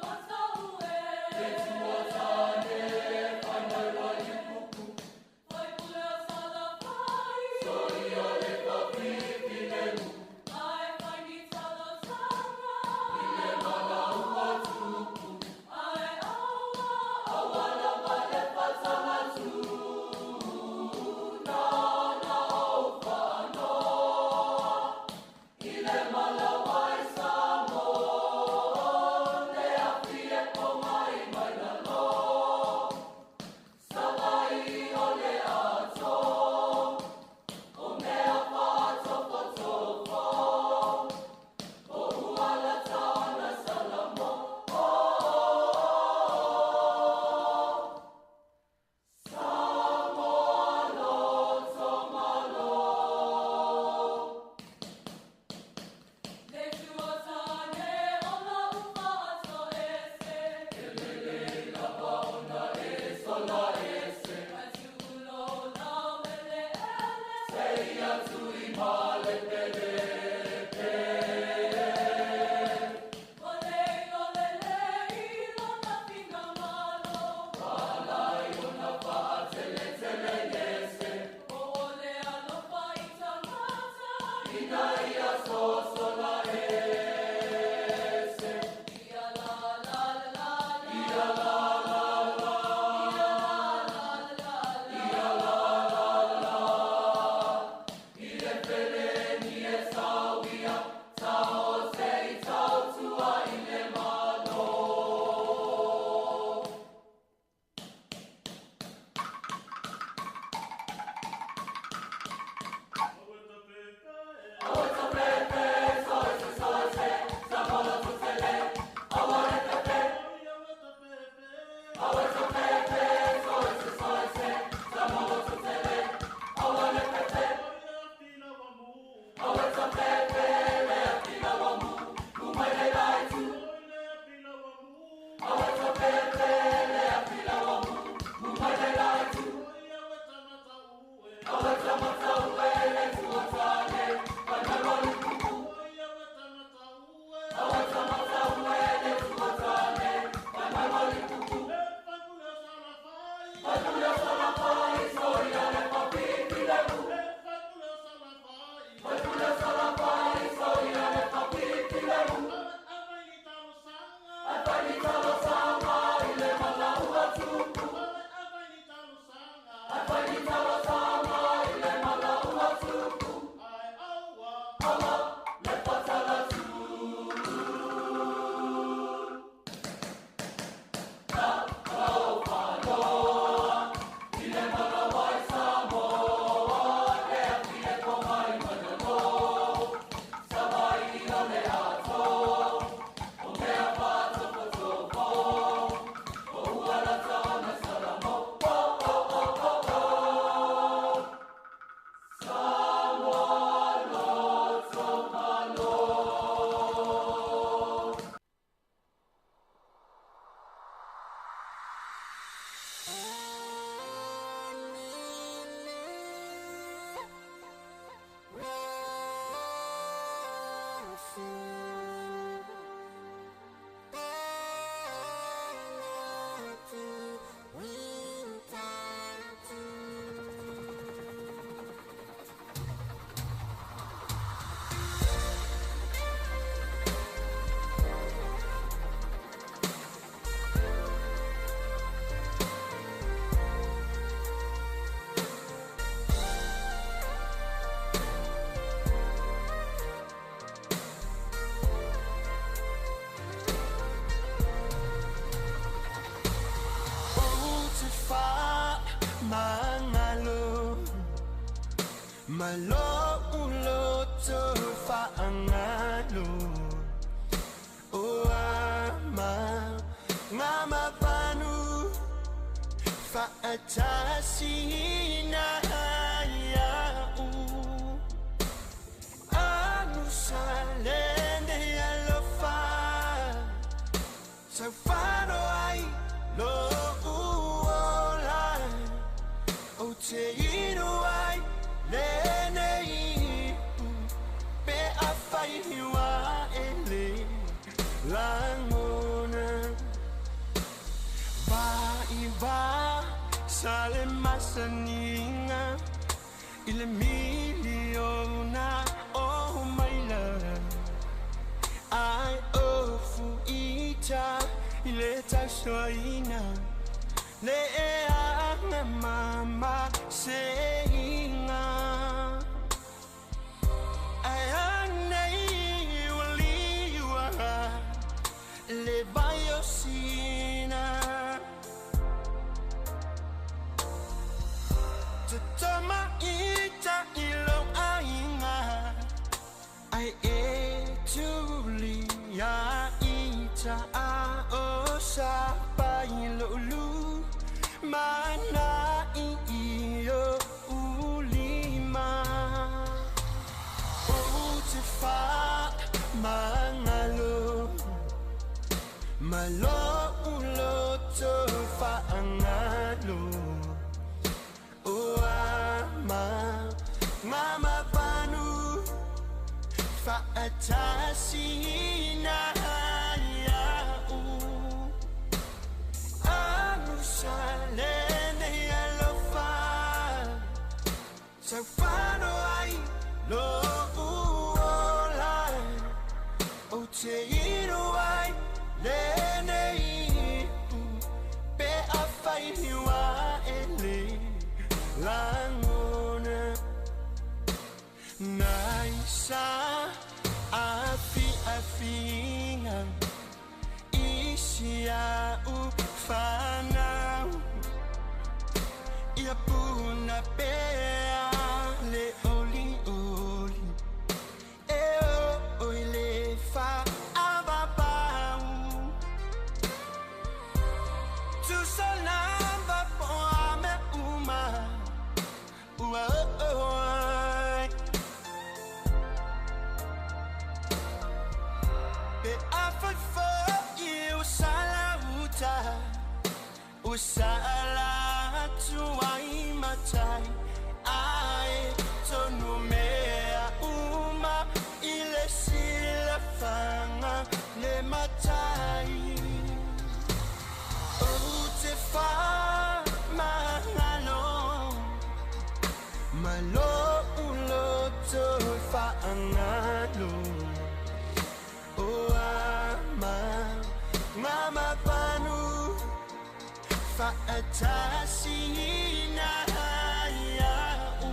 Mangalo Malo ulo to faangalo O ama Nga mapanu Faatasina iau Anu salene alofa Taufano ai lo uola O te inu ai lenei Pe afai hiwa ele langona Vai va sale masaninga Ile miliona o maila Ai ofu ita ile tausoaina Le anga mama seinga Ai anei uliua Le vai o sina Te tama ita i lou aiga Ai e tuli ia ita a o sa pai lo'u Mana i i o ulima O te whaamangalo Malo uloto whaangalo O ama ngā mapanu Whaatasina iau Anu salene alofa Taufano ai lo uola O te inu ai lenei Pe afai hiwa ele langona Nai sa afi afinga Isi au whanau Ia puna pea le oli oli E o oi le wha avapau Tu salamba po a me uma Ua o ai Pe a fai fo i o sala uta O sala atu ai matai Ai tonu mea uma I le sila fanga le matai O te whamangalo Malo uloto whaangalo O ama ngā mapanu Whaatasina iau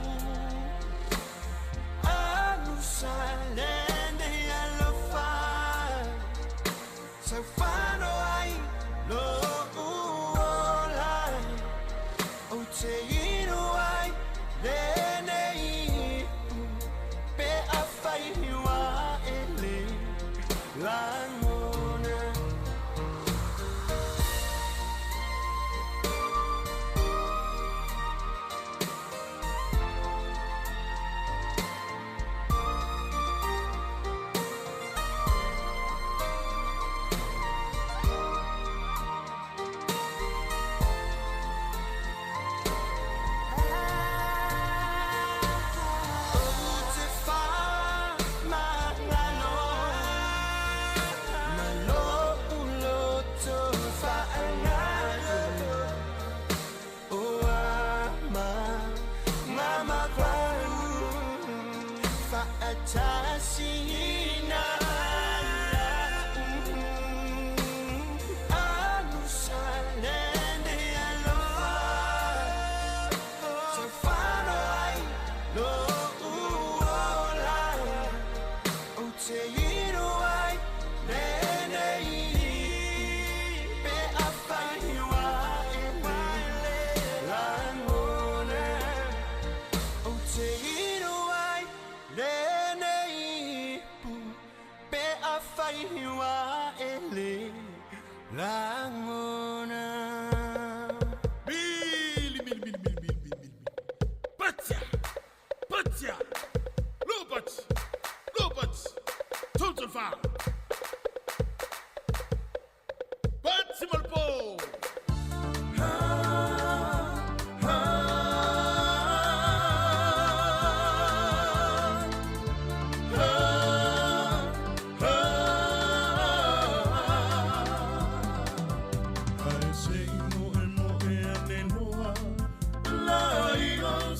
Anu salene alofa Taufano ai lo uola O te inu ai lenei Pe afai hiwa ele langona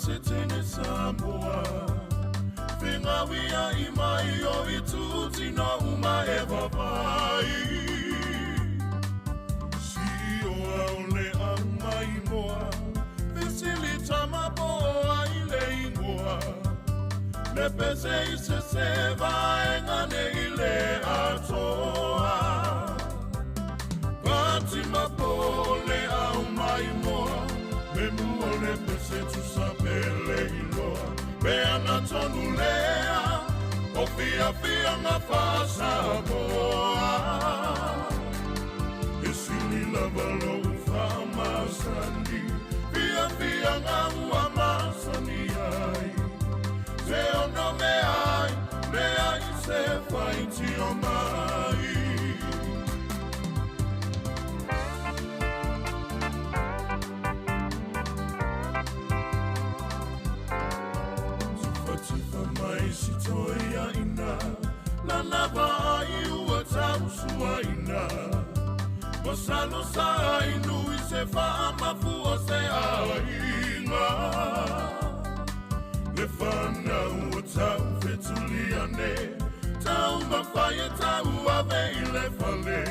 se tene Samoa. Fingawia i mai o i tūtino uma e vavai. Si oa o le au mai moa, Fisili tama poa i le ingoa. Le pese i se se vaenga ne i le atoa. Pati mapo le au mai moa, Me mua le pese tu sapele iloa. Pe ana tonu lea, o fia fia ngā whasamoa. E sili lava lou whamasani, fia fia ngā ua masani ai. Te ono me ai, me ai se whaiti o mai. Tifa mai si toi aina, lana vai ua tausua ina. Masalo sa inu i se whaamafu o se ainga. Le whanau o tau fetuliane, tau mawhaia tau ave i le fale.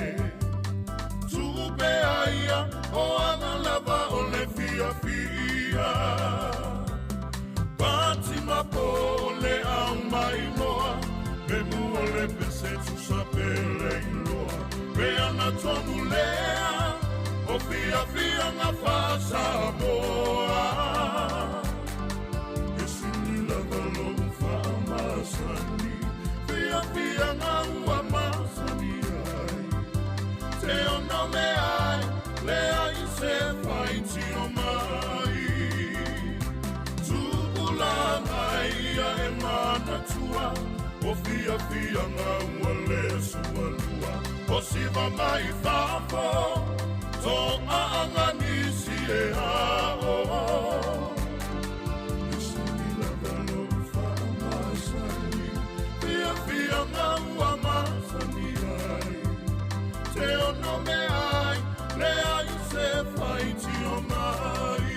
Tupe aia o anga lava o le fia fia. Pati mapo le au mai moa, me mua le pese tu sapele iloa. Pe ana tonu lea, o fia fia ngā whasamoa. E sini lava lou whaamasani, fia fia ngā ua masani ai. Te ono me ai, le ai se whaiti o mai. Tupulanga ia e manatua, o fia fia ngā ua le sualua. O siva mai fafo, tō aanga nisi e ao. E sini lava lou whaamasani, fia fia ngā ua masani ai. Te ono me ai, le ai se whaiti o mai.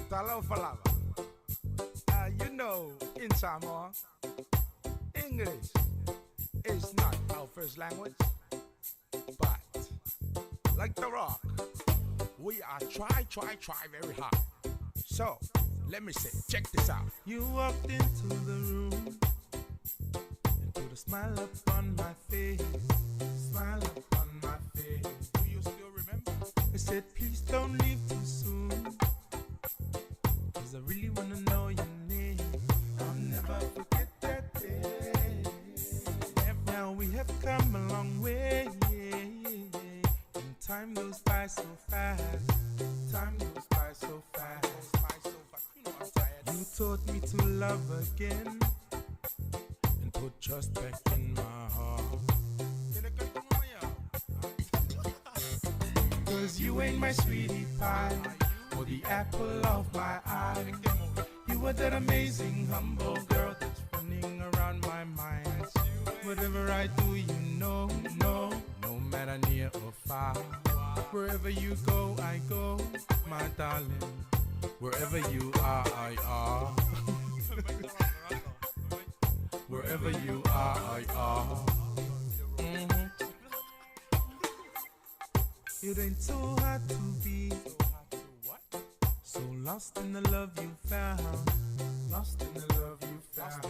Talofa lava. You know, in Samoa, English is not our first language, but like The Rock, we are try, try, try very hard. So, let me say, check this out. You walked into the room and put a smile upon my face, smile upon my face. Do you still remember? I said, please don't leave too soon, 'cause I really want to know your name. I'll never forget that day. Now we have come a long way, and time goes by so fast. Time goes by so fast. You taught me to love again and put trust back in my heart. 'Cause you ain't my sweetie pie or the apple of my eye. You are that amazing, humble girl that's running around my mind. Whatever I do, you know, no, no matter near or far. Wherever you go, I go, my darling. Wherever you are, I are. Wherever you are, I are. It ain't so hard to be so lost in the love you found. Lost in the love you found.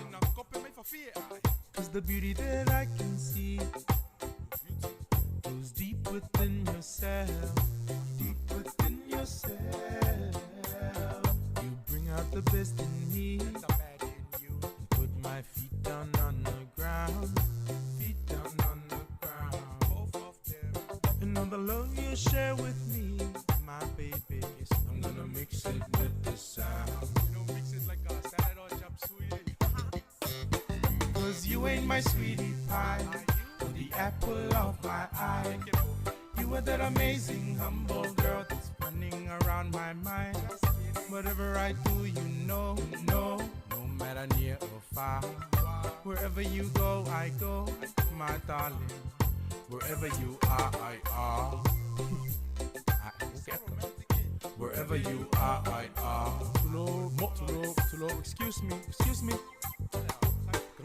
'Cause the beauty that I can see goes deep within yourself. Deep within yourself. You bring out the best in me. And put my feet down on the ground. Feet down on the ground. Both of them. And all the love you share with me, my baby, I'm going to mix it with the sound. You know, mix it like a salad or chop suey. 'Cause you ain't my sweetie pie or the apple of my eye. You are that amazing, humble girl that's running around my mind. Whatever I do, you know, no, no matter near or far. Wherever you go, I go, my darling. Wherever you are, I are. Wherever you are, I are. Tulo, mo, tulo, tulo, excuse me, excuse me.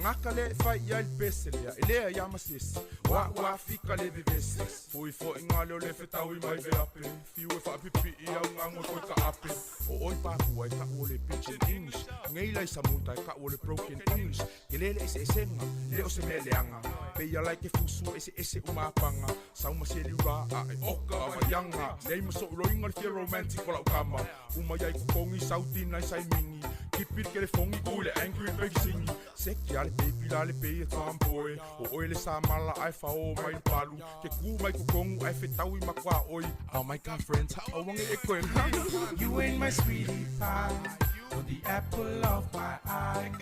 Ngaka le fai ya le pese le ya ile ya masis wa wa fika le bebese foi foi ngalo le feta wi mai ve ape fi we fa pipi ya ngango ko ka ape o oi pa ku ai ka o le pidgin English ngai lai samunta ka o le broken English ke le ese ese nga le o se mele anga pe ya like fusu ese ese umapanga sauma se li ra a e oka va yanga nei mo so ro inga le romantic ko la kama uma ya ko kongi sauti nai sai mingi Kipit ke le fongi ku le angry big singi Sek ya le baby la le be tomboy O oi le sa mala ai fa o mai palu Ke ku mai ku kongu ai fe tau i makwa oi. Oh my God friends, how I want it ko. You ain't my sweetie pie or the apple of my eye.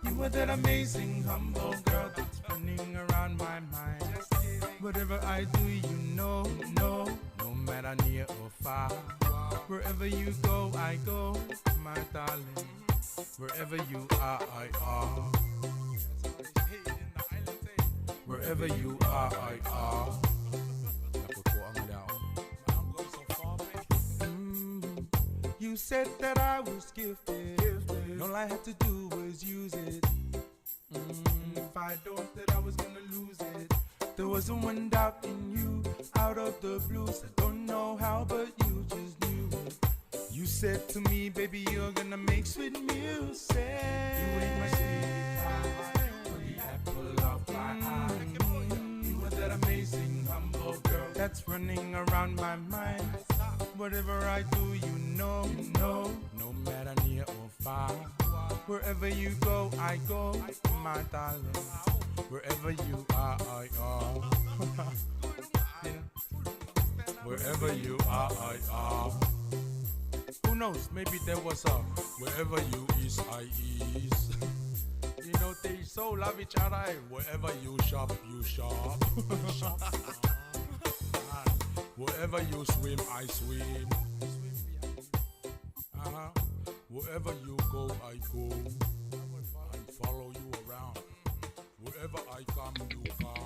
You are that amazing humble girl that's running around my mind. Whatever I do, you know, no, no matter near or far. Wherever you go, I go, my darling. Wherever you are, I are. Wherever you are, I are. You said that I was gifted. All I had to do was use it. If I don't, that I was going to lose it. There wasn't one doubt in you, out of the blue. I don't know how, but you just knew it. You said to me, baby, you're going to make sweet music. You ain't my sweetie pie, or the apple of my eye. You are that amazing, humble girl that's running around my mind. Whatever I do, you know, no, no matter near or far. Wherever you go, I go, my darling. Wherever you are, I are. Yeah. Wherever you are, I are. Who knows, maybe there was a wherever you is, I is. You know, deja so love each other. Eh? Wherever you shop, you shop. Wherever you swim, I swim. Uh-huh. Wherever you go, I go. I follow you around. Wherever I come, you come.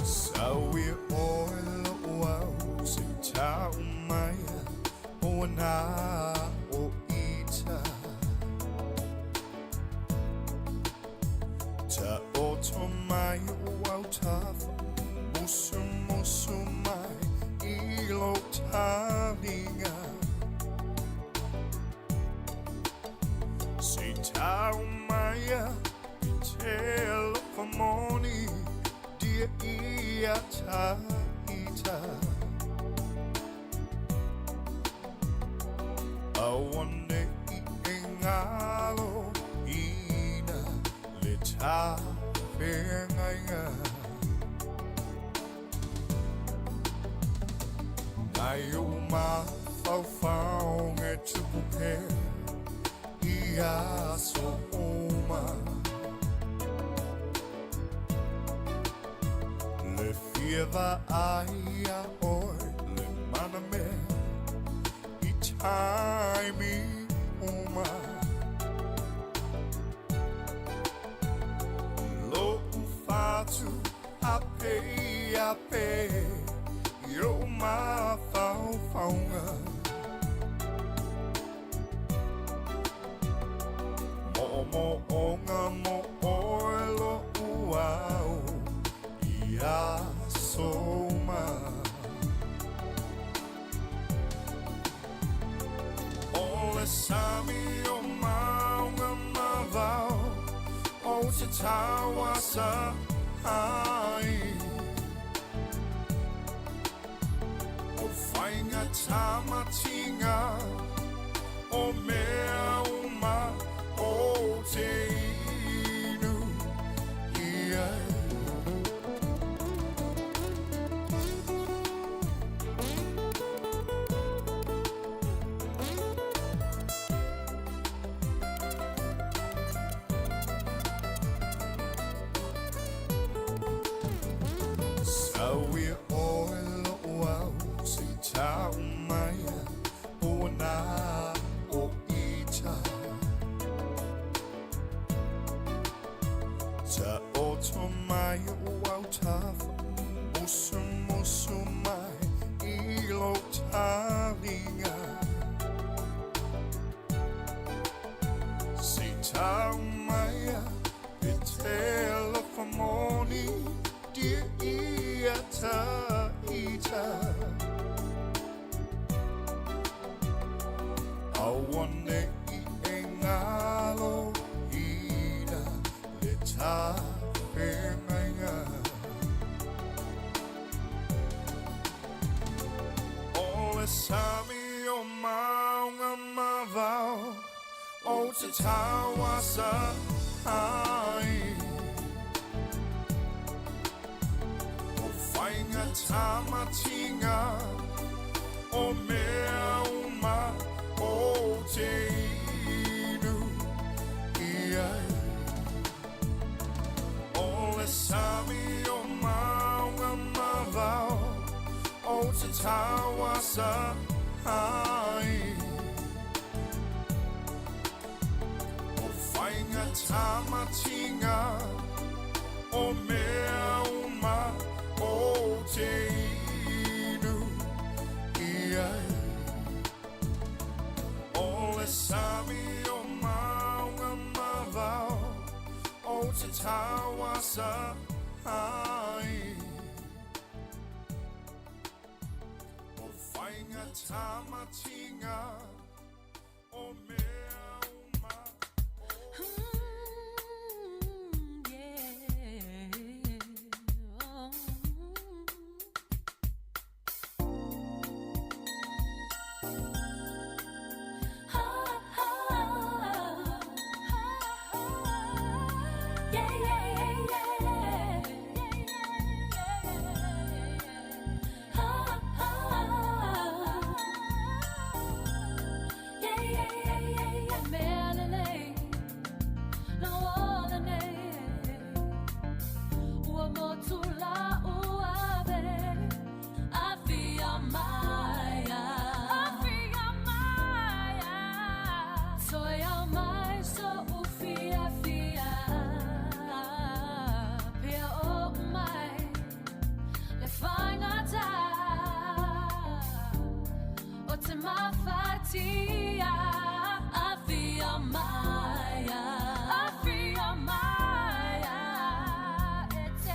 Sau ia oe lo au se tau mai. mai o au tafa Musu musu mai i lo talinga Se tau maia i te alofa moni Dia ia taita Aua nei e ngalo ina le tafeagaiga. Nai ou mafaufauga e tupu pea i aso uma. Le fia vaai ia oe le manamea i taimi uma. Lo'u fatu a pe a pe i ou mafaufauga. Mo'omo'oga mo oe lo'u au i aso uma. O le sami o mauga ma vao o te tauasa ai. O faiga tamatinga o mea uma o te inu i ai. Sauia oe lo'u au se i tau maia ua nā o ita. Taoto mai o au tafa, musu musu mai i lo talinga. Se i tau maia e te alofa moni, dia ia taita. Aua nei e ngalo ina le tafeagaiga. O le sami o mauga ma vao o te tauasa ai. O faiga tamatinga o mea uma o te inu i ai. O le sami o mauga ma vao o te tauasa ai. O faiga tamatinga o mea uma o te inu i ai. O le sami o mauga ma vao o te tauasa ai. O faiga tamatinga o mea uma. Maya, Afia Maya, e te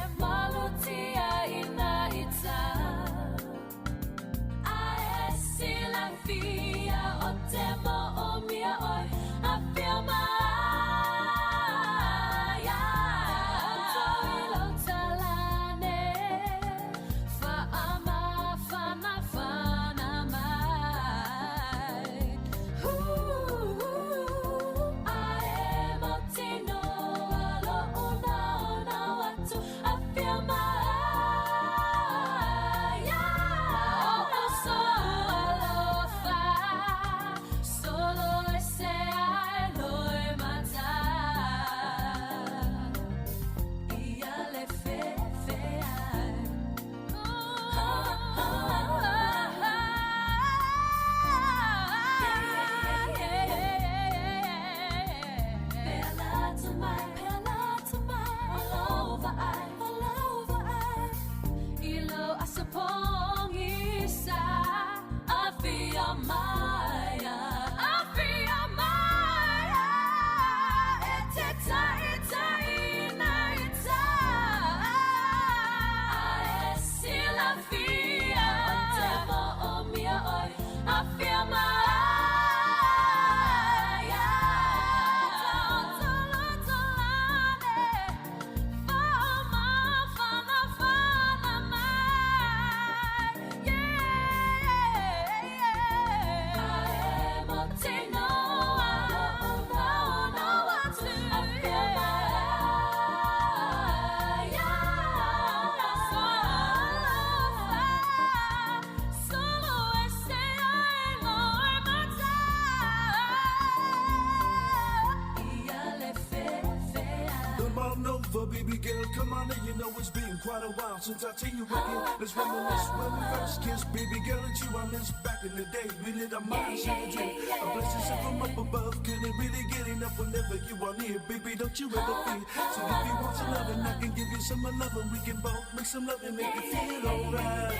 lover, baby girl, come on in. You know it's been quite a while since I seen you again. Let's reminisce when we first kissed, baby girl, it's you I miss. Back in the day, we lit our minds in a dream. A blessing sent from up above, couldn't really get enough whenever you are near, baby. Don't you ever fear. So if you want some loving, I can give you some love, and we can both make some love and make it feel alright.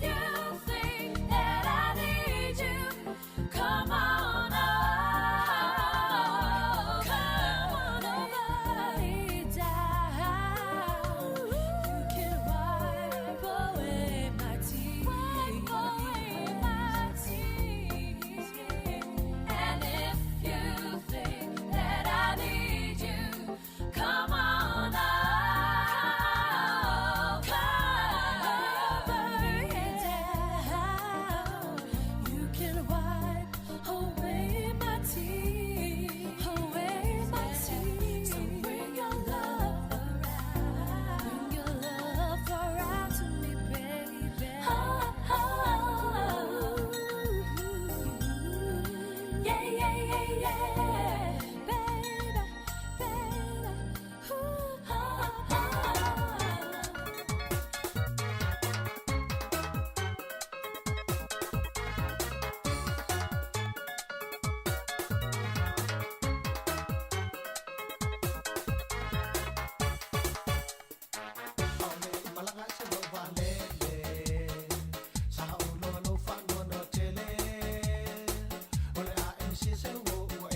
If you think that I need you, come on over. Come on over. Lay down. You can wipe away my tears. Wipe away my tears. And if you think that I need you, come on over. Come down. You can wipe away my tears, away my tears. So bring your love around, bring your love around to me, baby. Oh, oh, yeah, yeah, yeah, yeah, baby, baby. Ooh, oh, oh. Sa o lo lo fa no no tele. O le a e si se wo o e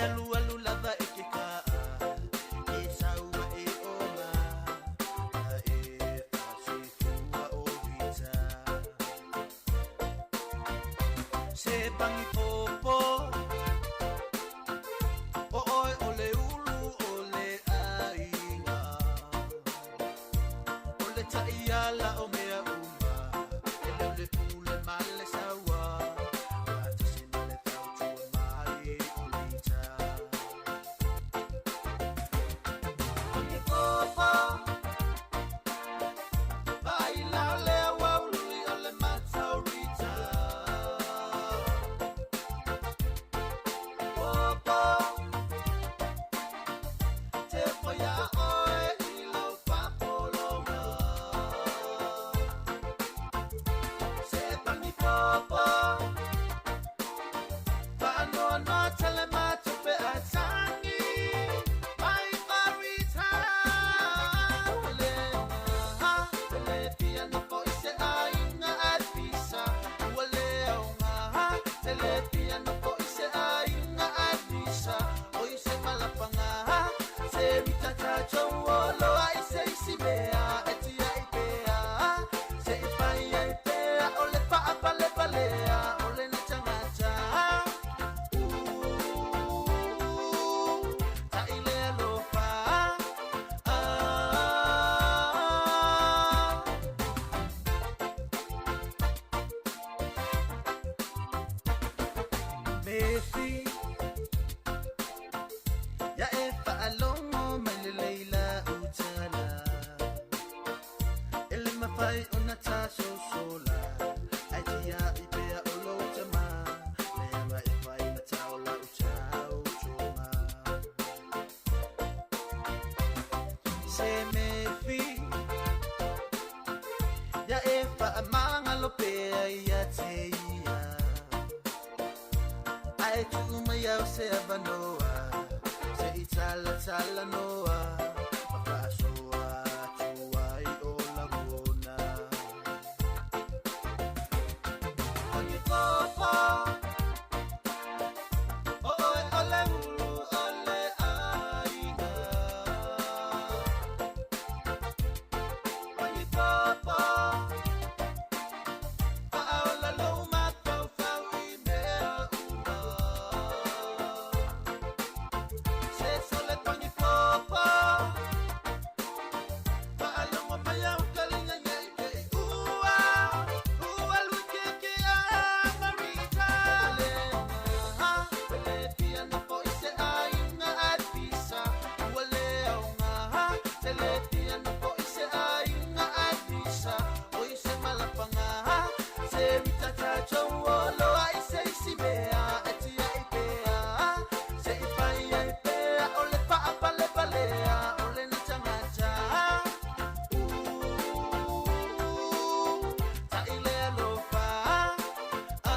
alu alu lava e ke ka'a E saua e oma A e whasuifua o vita Se pangi popo O oe o le ulu o le aiga O le ta'iala o mea uma E leo le pule ma le saua Wātasi ma le fautua mai o lita Pangi popo Vai lao lea waululi o le mataurita Popo Te foia oe i lau papolonga Se pangi popo Whaanoa noa tele matupe a tangi Mai marita Le maha Le pia na po i se ainga a pisa Ua le au maha Te le pia na po i se ainga a pisa O i se malapanga Se rita tatou o loa i se isi mea E tia i pea Se i pai ai pea O le whaapale palea O le na tangata Ta i le alofa Ah. Mefi Ya e whaalongo mai le leila utala E le mawhai o na taso sola Ai tia i pea o lo tama Le anga e whai na tau la utau toma Se mefi Ya e whaamanga lo pea ia te ia Ai tu mai au se avanoa Se i tala tala noa Ma whaasoa tuai o lagona Pangi popo O oe o le ulu o le aiga Pangi popo Whaaola lou mafaufau i mea uma Se sole pangi popo Whaalongo mai au kalinga nei ke i ua Ua lui ke ke a marita Le maha Le pia na po i se ainga a pisa Ua le au maha Te le pia na po i se ainga a pisa O i se malapanga Se rita tatou o loa i se isi mea E tia i pea Se i pai ai pea O le whaapale palea O le na tangata Ta i le alofa Ah.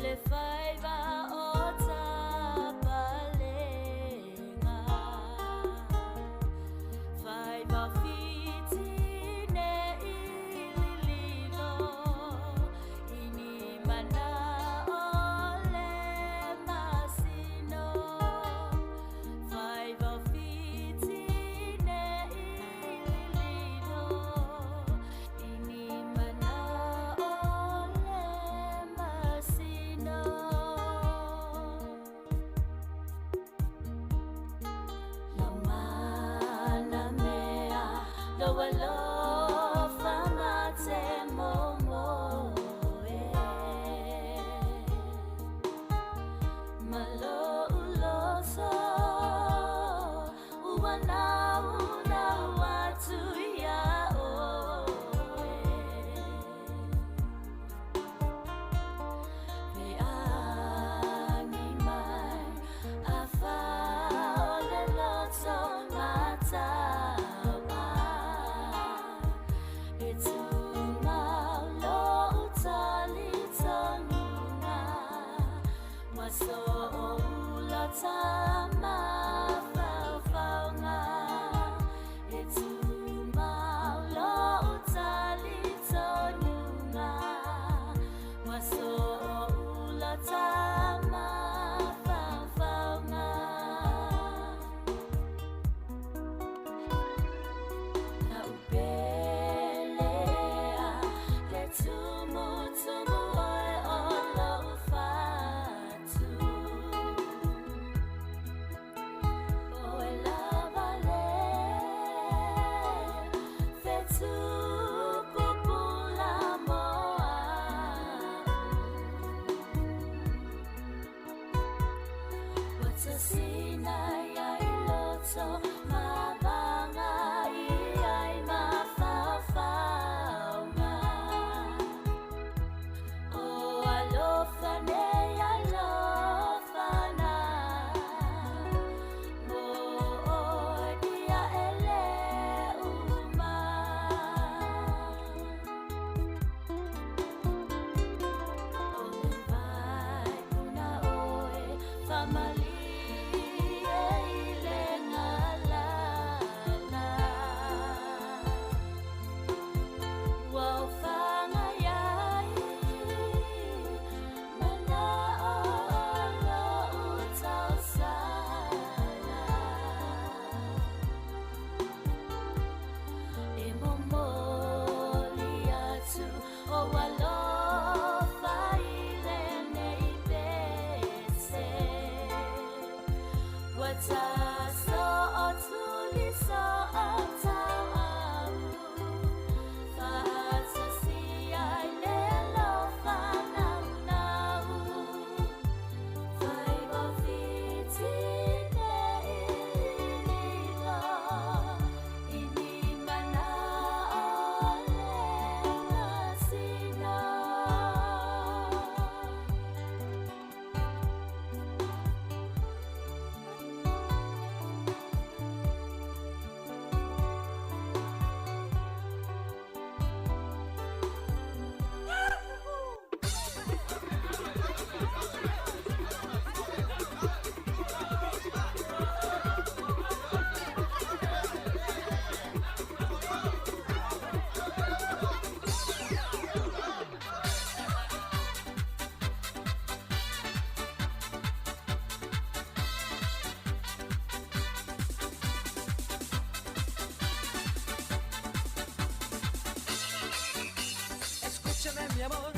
Le faiva o tapalenga Faiva fiti ne ilililo Ini mana alofa ma te momo e. Ma lo uloso, ua nau nau atu ia oe. Pe angi mai, a whao le loto matau E tūmau lo utali tonunga, Wa so o ula tama whauwhaunga. E tūmau lo utali tonunga, Wa so o ula tama whauwhaunga. Na upelea le tumu tumu oe o lou fatu. Oe lava le fetu pupula moa. Watasina ia i loto mavanga i ai mawhawhaunga. O alofa nei alofa na, mo oe ia ele uma. O le vai puna oe, whamali e i le ngalana. Ua o whanga iai, mana o lo utausala. E momoli atu o alofa i lenei pese. Ua taso o tuli so o tau au. Whaatasi ai le alofa nau nau. Whai wa whiti nei lilo, i ni mana o le masina. Escúchame, mi amor,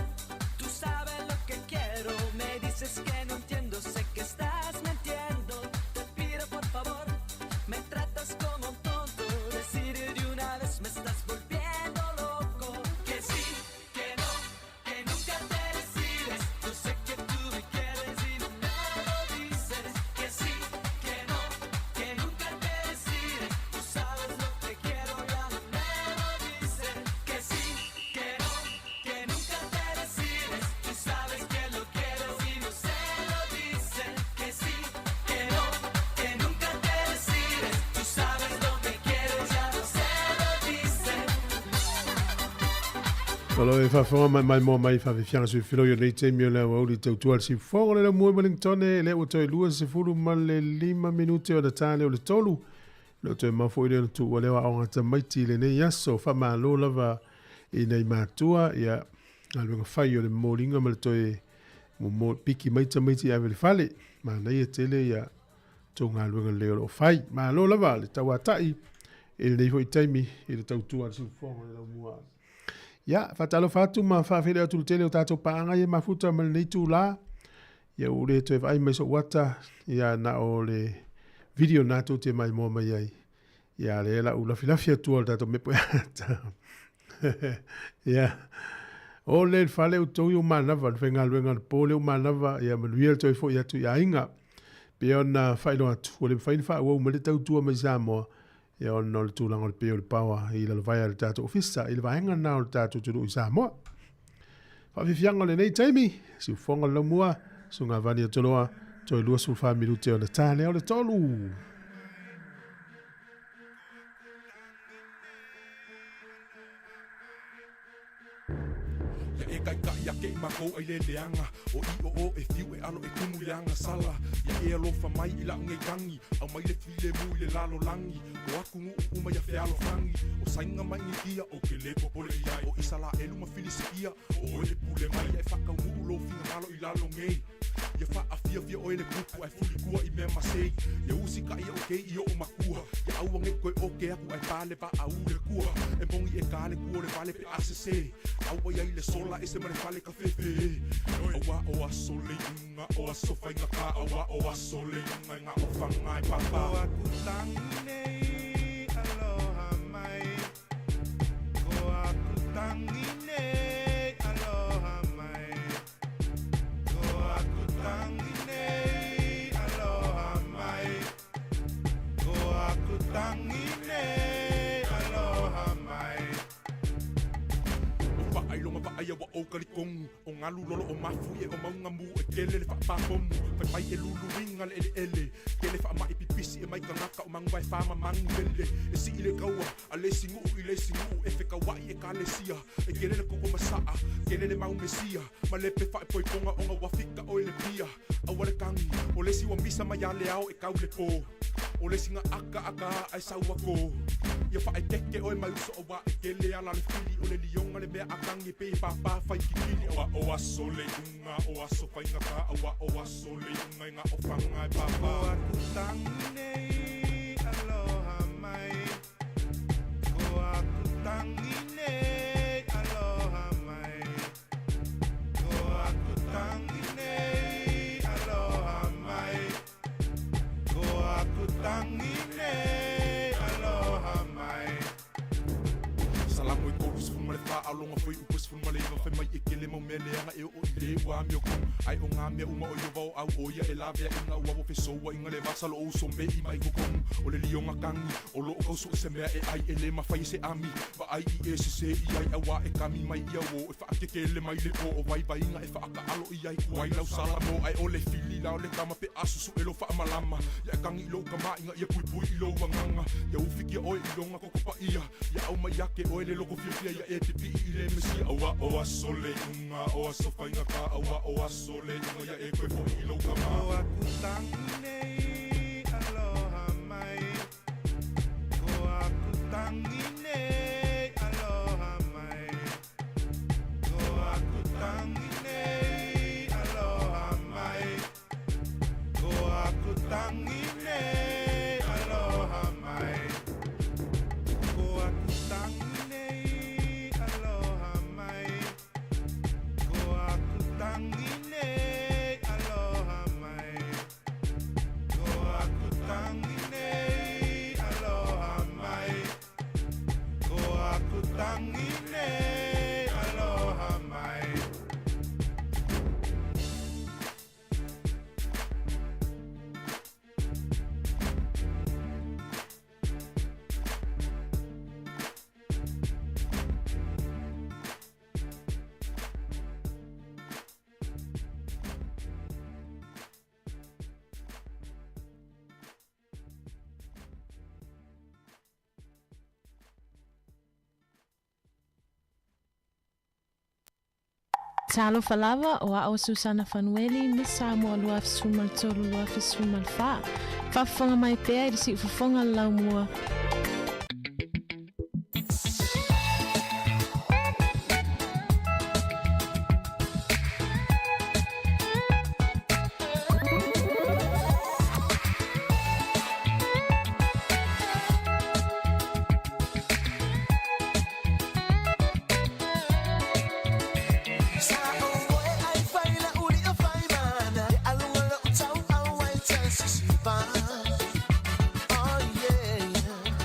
tú sabes lo que quiero. Me dices que no entiendo, sé que estás mintiendo. Te pido por favor, me tratas como un tonto. Decir de una vez me estás volviendo loco. Que sí, que no, que nunca te decides. Yo sé que tú me quieres y no me lo dices. Que sí, que no, que nunca te decides. Tú sabes lo que quiero, ya no me lo dices. Que sí, que no, que nunca te decides. Tú sabes que lo quieres y no se lo dices. Que sí, que no, que nunca te decides. Tú sabes lo que quieres, ya no se lo dices. O lo e faafofoga mai maimoa mai faafiafiaga suifiloi o lenei taimi o le aoauli tautua le siufofoga o le laumua i Wellington e lea ua toe 25 minute ona ta lea o le tolu. Le o toe mau foi lea ona tuua lea o aoga tamaiti i lenei aso. Faamalo lava i nai matua ia galuega fai o le momoliga ma le toe momo piki mai tamaiti e ave i le fale. Manaia tele ia tou galuega lelei o lo o fai. Malo lava le tauatai i lenei foi taimi i le tautua a le siufofoga o le laumua. Ia, faatalofa atu ma faafeiloai atu i le tele o tatou paaga ia e mafuta ma lenei itulā. Ia ua ou le toe vaai mai sou ata, ia na o le video na tou te maimoa mai ai. Ia, lea la ulafilafi atua o le tatou mea po e Ia. O le fale o tou i o manava, le faigaluega le po le o manava, ia manuia le toe foi atu i aiga. Pe ona faailoa atu, ua le mafai ona faaauau mai le tautua mai Samoa, ia ona o le tulaga o le pe o le paoa i lalovaea le tatou ofisa i le vaega lena o le tatou atunuu i Samoa. Faafiafiaga o lenei taimi, siufofoga o le laumua, Susuga Vani Atoloa, toe 24 minute ona ta lea o le 3. Ia e kaʻikaʻi ake i makou ai le leaga O i o o e fiu e alo e kumu i le aga sala Ia e alofa mai i la'u nei tagi Au mai le filemu i le lalolagi O aku nuu uma ia fealofani O saiga ma Initia ou te lē popole i ai O Isalaelu ma Filisitia O oe e pule mai Ia e faataunuu lou finagalo i lalo nei Ia faafiafia oe le kupu ae fulikua i mea masei Ia usitaʻi o'u keiki i o'u makua Ia aua nei toe oke aku ae pale vaaū le kua E moni e kā le kua o le fale pe a sesē Aua iai le sola ese ma le fale kafefe Auā o aso le iuga o aso faigata Auā o aso le iuga e gā o faga e papa Ko aku tangi nei aloha mai Ko aku tangi nei aloha mai Ko aku tangi nei aloha mai Ko aku tangi nei aloha mai O faailoga vaaia ua ou kalikonu O galu lolo o mafu ie o mauga mu e kele le faapapomu Faifai e luluiga le eleele Kele faamaʻi pipisi e mai kagaka o magu vae ma magu lele E sii le kaua a le isi nuu i le isi nuu E fekauaʻi ekalesia E kele le koko masaa Kele le mau mesia Ma le pe faaepoepoga ona ua fika oe le pia Aua le kagi O le isi ua misa mai ia le ao e kau le po O le isi ga aka aka ae sau ako Ia faaeteke oe mai uso auā e kele ala le fili O le lioga le mea a kagi pe pāpā fai kikili Auā o aso le iuga o aso faigata Auā o aso le iuga e gā o faga e pāpā Ko aku tangi nei aloha mai Ko aku tangi nei aloha mai Ko aku tangi nei aloha mai Ko aku tangi nei aloha mai Salamo e 34 aloga foi upu 19 fai mai e kele mau mea leaga e oo i le ua amiokonu ae o gā mea uma o Ieova o au o ia e laveaʻiga ua ua fesouaʻiga le vasa loo uso meʻi mai kokonu o le lioga kagi o loo kausoʻi se mea e ai e lē mafai e se ami vaai i e sesē i ai auā e kami mai ia uō e faakekele mai le po o vaivaiga e faakaalo i ai kuai lau salamo ae o le fili la o le kama pe a susuʻe lou faamalama ia e kagi i lou kamaʻiga ia puipui i lou agaga ia ufikia oe i loga koko paia ia au mai ake oe le loko fiafia ia e pipii i le mesia auā o aso le iuga o aso faigata auā o aso le iuga ia e toe foʻi i lou Ko kama. aku tangi nei aloha mai Ko aku tangi nei aloha mai Ko aku tangi nei aloha mai Ko aku tangi nei aloha mai Ko aku tangi nei aloha mai Ko aku tangi nei aloha mai Ko aku tangi nei aloha mai Ko aku tangi nei aloha mai Talofa lava o a'o Susana Fanueli, Miss Samoa 2013 2014. Faafofoga mai pea i le siufofoga o le laumua. Sa o e ai fai la uli o fai mana E alunga lo tau au ai te sisipa Oh yeah.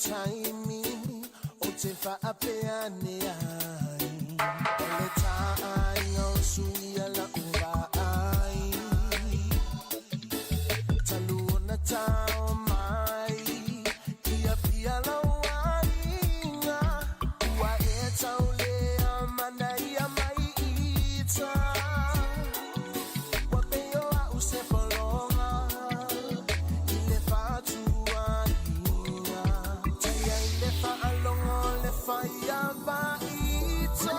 taimi o te whaapea ne ai. O le tāinga o suia la ua ai. Talu ona tau mai, ia pia lau aiga. Ua e tau lea mana ia mai ita. Ua peo au se polonga, i le whātua inga. Teia i le whaalongo le whaia vaita.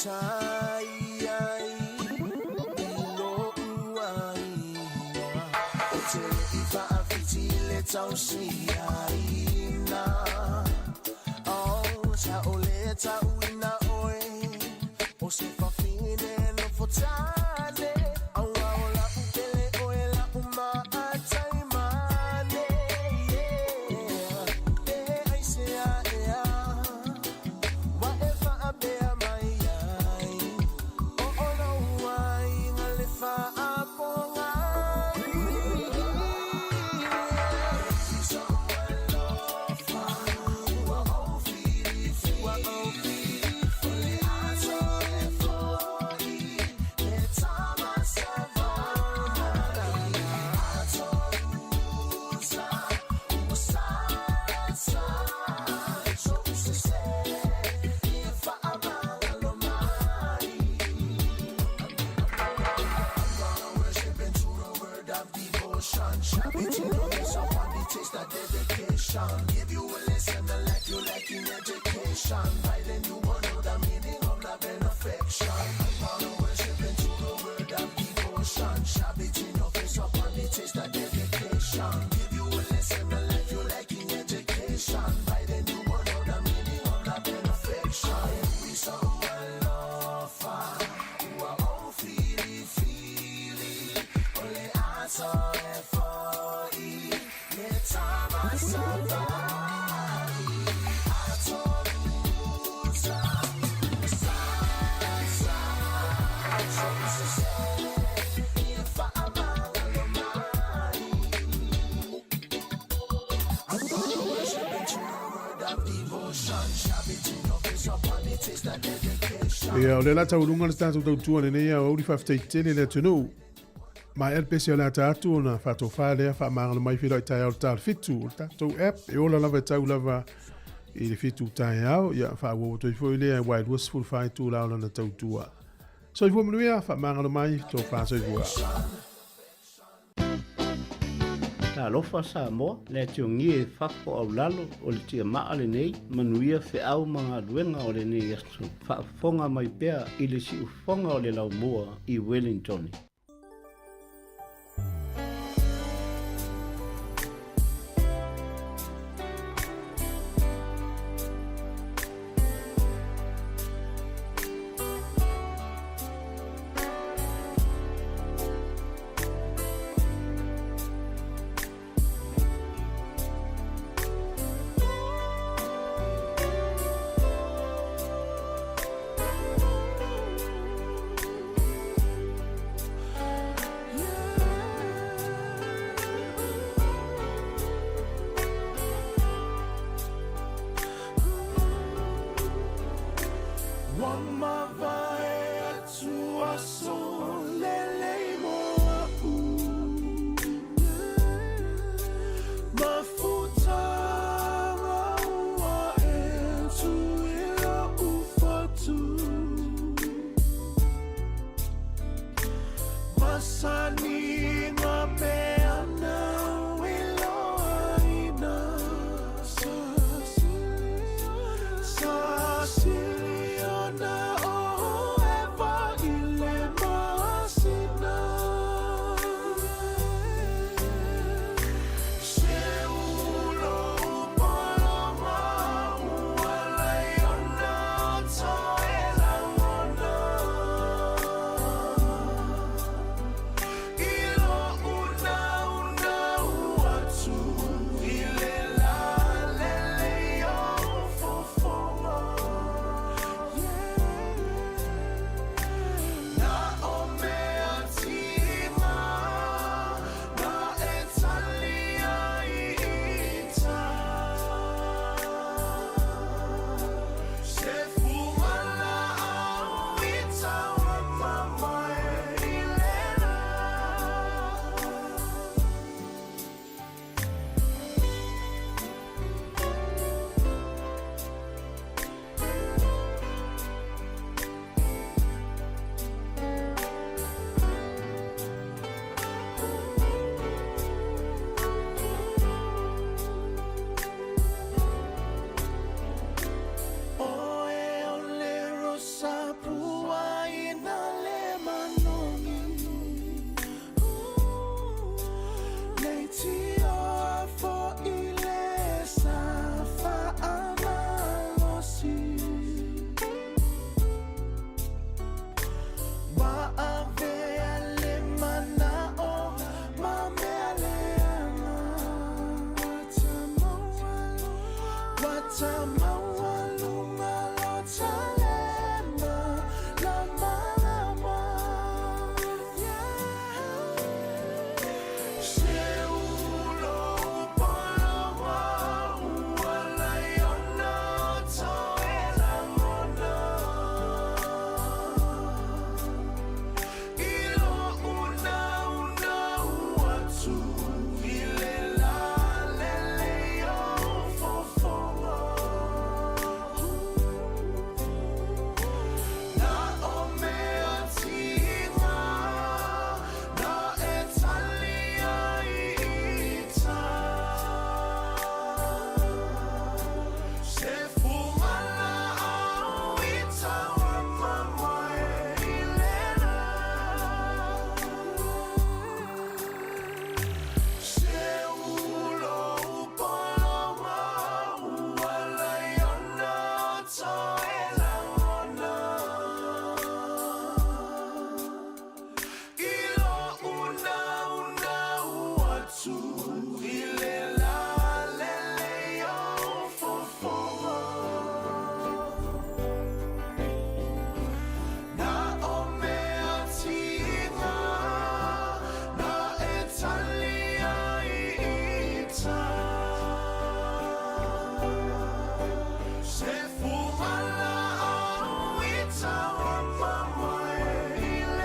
Tai ai, i lo uaina. O te i whaawhiti le tausi aina. Oh, sa o le tauina oe, o se whawhine no fotane. Aua o la upele oe la umaatai mane. Yeah. E ai se a e a, wa e whaabea mai ai. O o lo ai ngā le whaaponga. Give you a lesson, a life you like in education. By then you won't know the meaning of love and affection. I wanna worship into the word of devotion. Shove it in your face upon the taste of dedication. Give you a lesson, a life you like in education. By then you won't know the meaning of love and affection. We so alofa, ua o fili fili, ole aso e foi, le tama savai. Atorusa, sa, sa, so se, ia whaamanga lo mai. Ia, o le la taulunga le tatou tautua lenei a aoauli faafetai tele le atunuu. Ma ea le pese o le ata atu ona faatofā lea faamagalo mai feiloai taeao le ta o le 7. O le tatou app e ola lava e tau lava i le 7 taeao, ia faaauau atu ai foi lea aua e 24 itula o lana tautua. Soifua manuia, faamagalo mai, tofa soifua. Talofa Samoa, le atiogie e fafo aulalo o le tiamaa lenei, manuia feau ma galuega o lenei aso. Faafofoga mai pea i le siufofoga o le laumua i Wellington. Ua mavae atu aso lelei mo a'u. Mafutaga ua e tui la'u fatu. Masani ngā mea nau i loaina. Sa siliona o Eva i le masina. Se ulo polo ma ua lai ona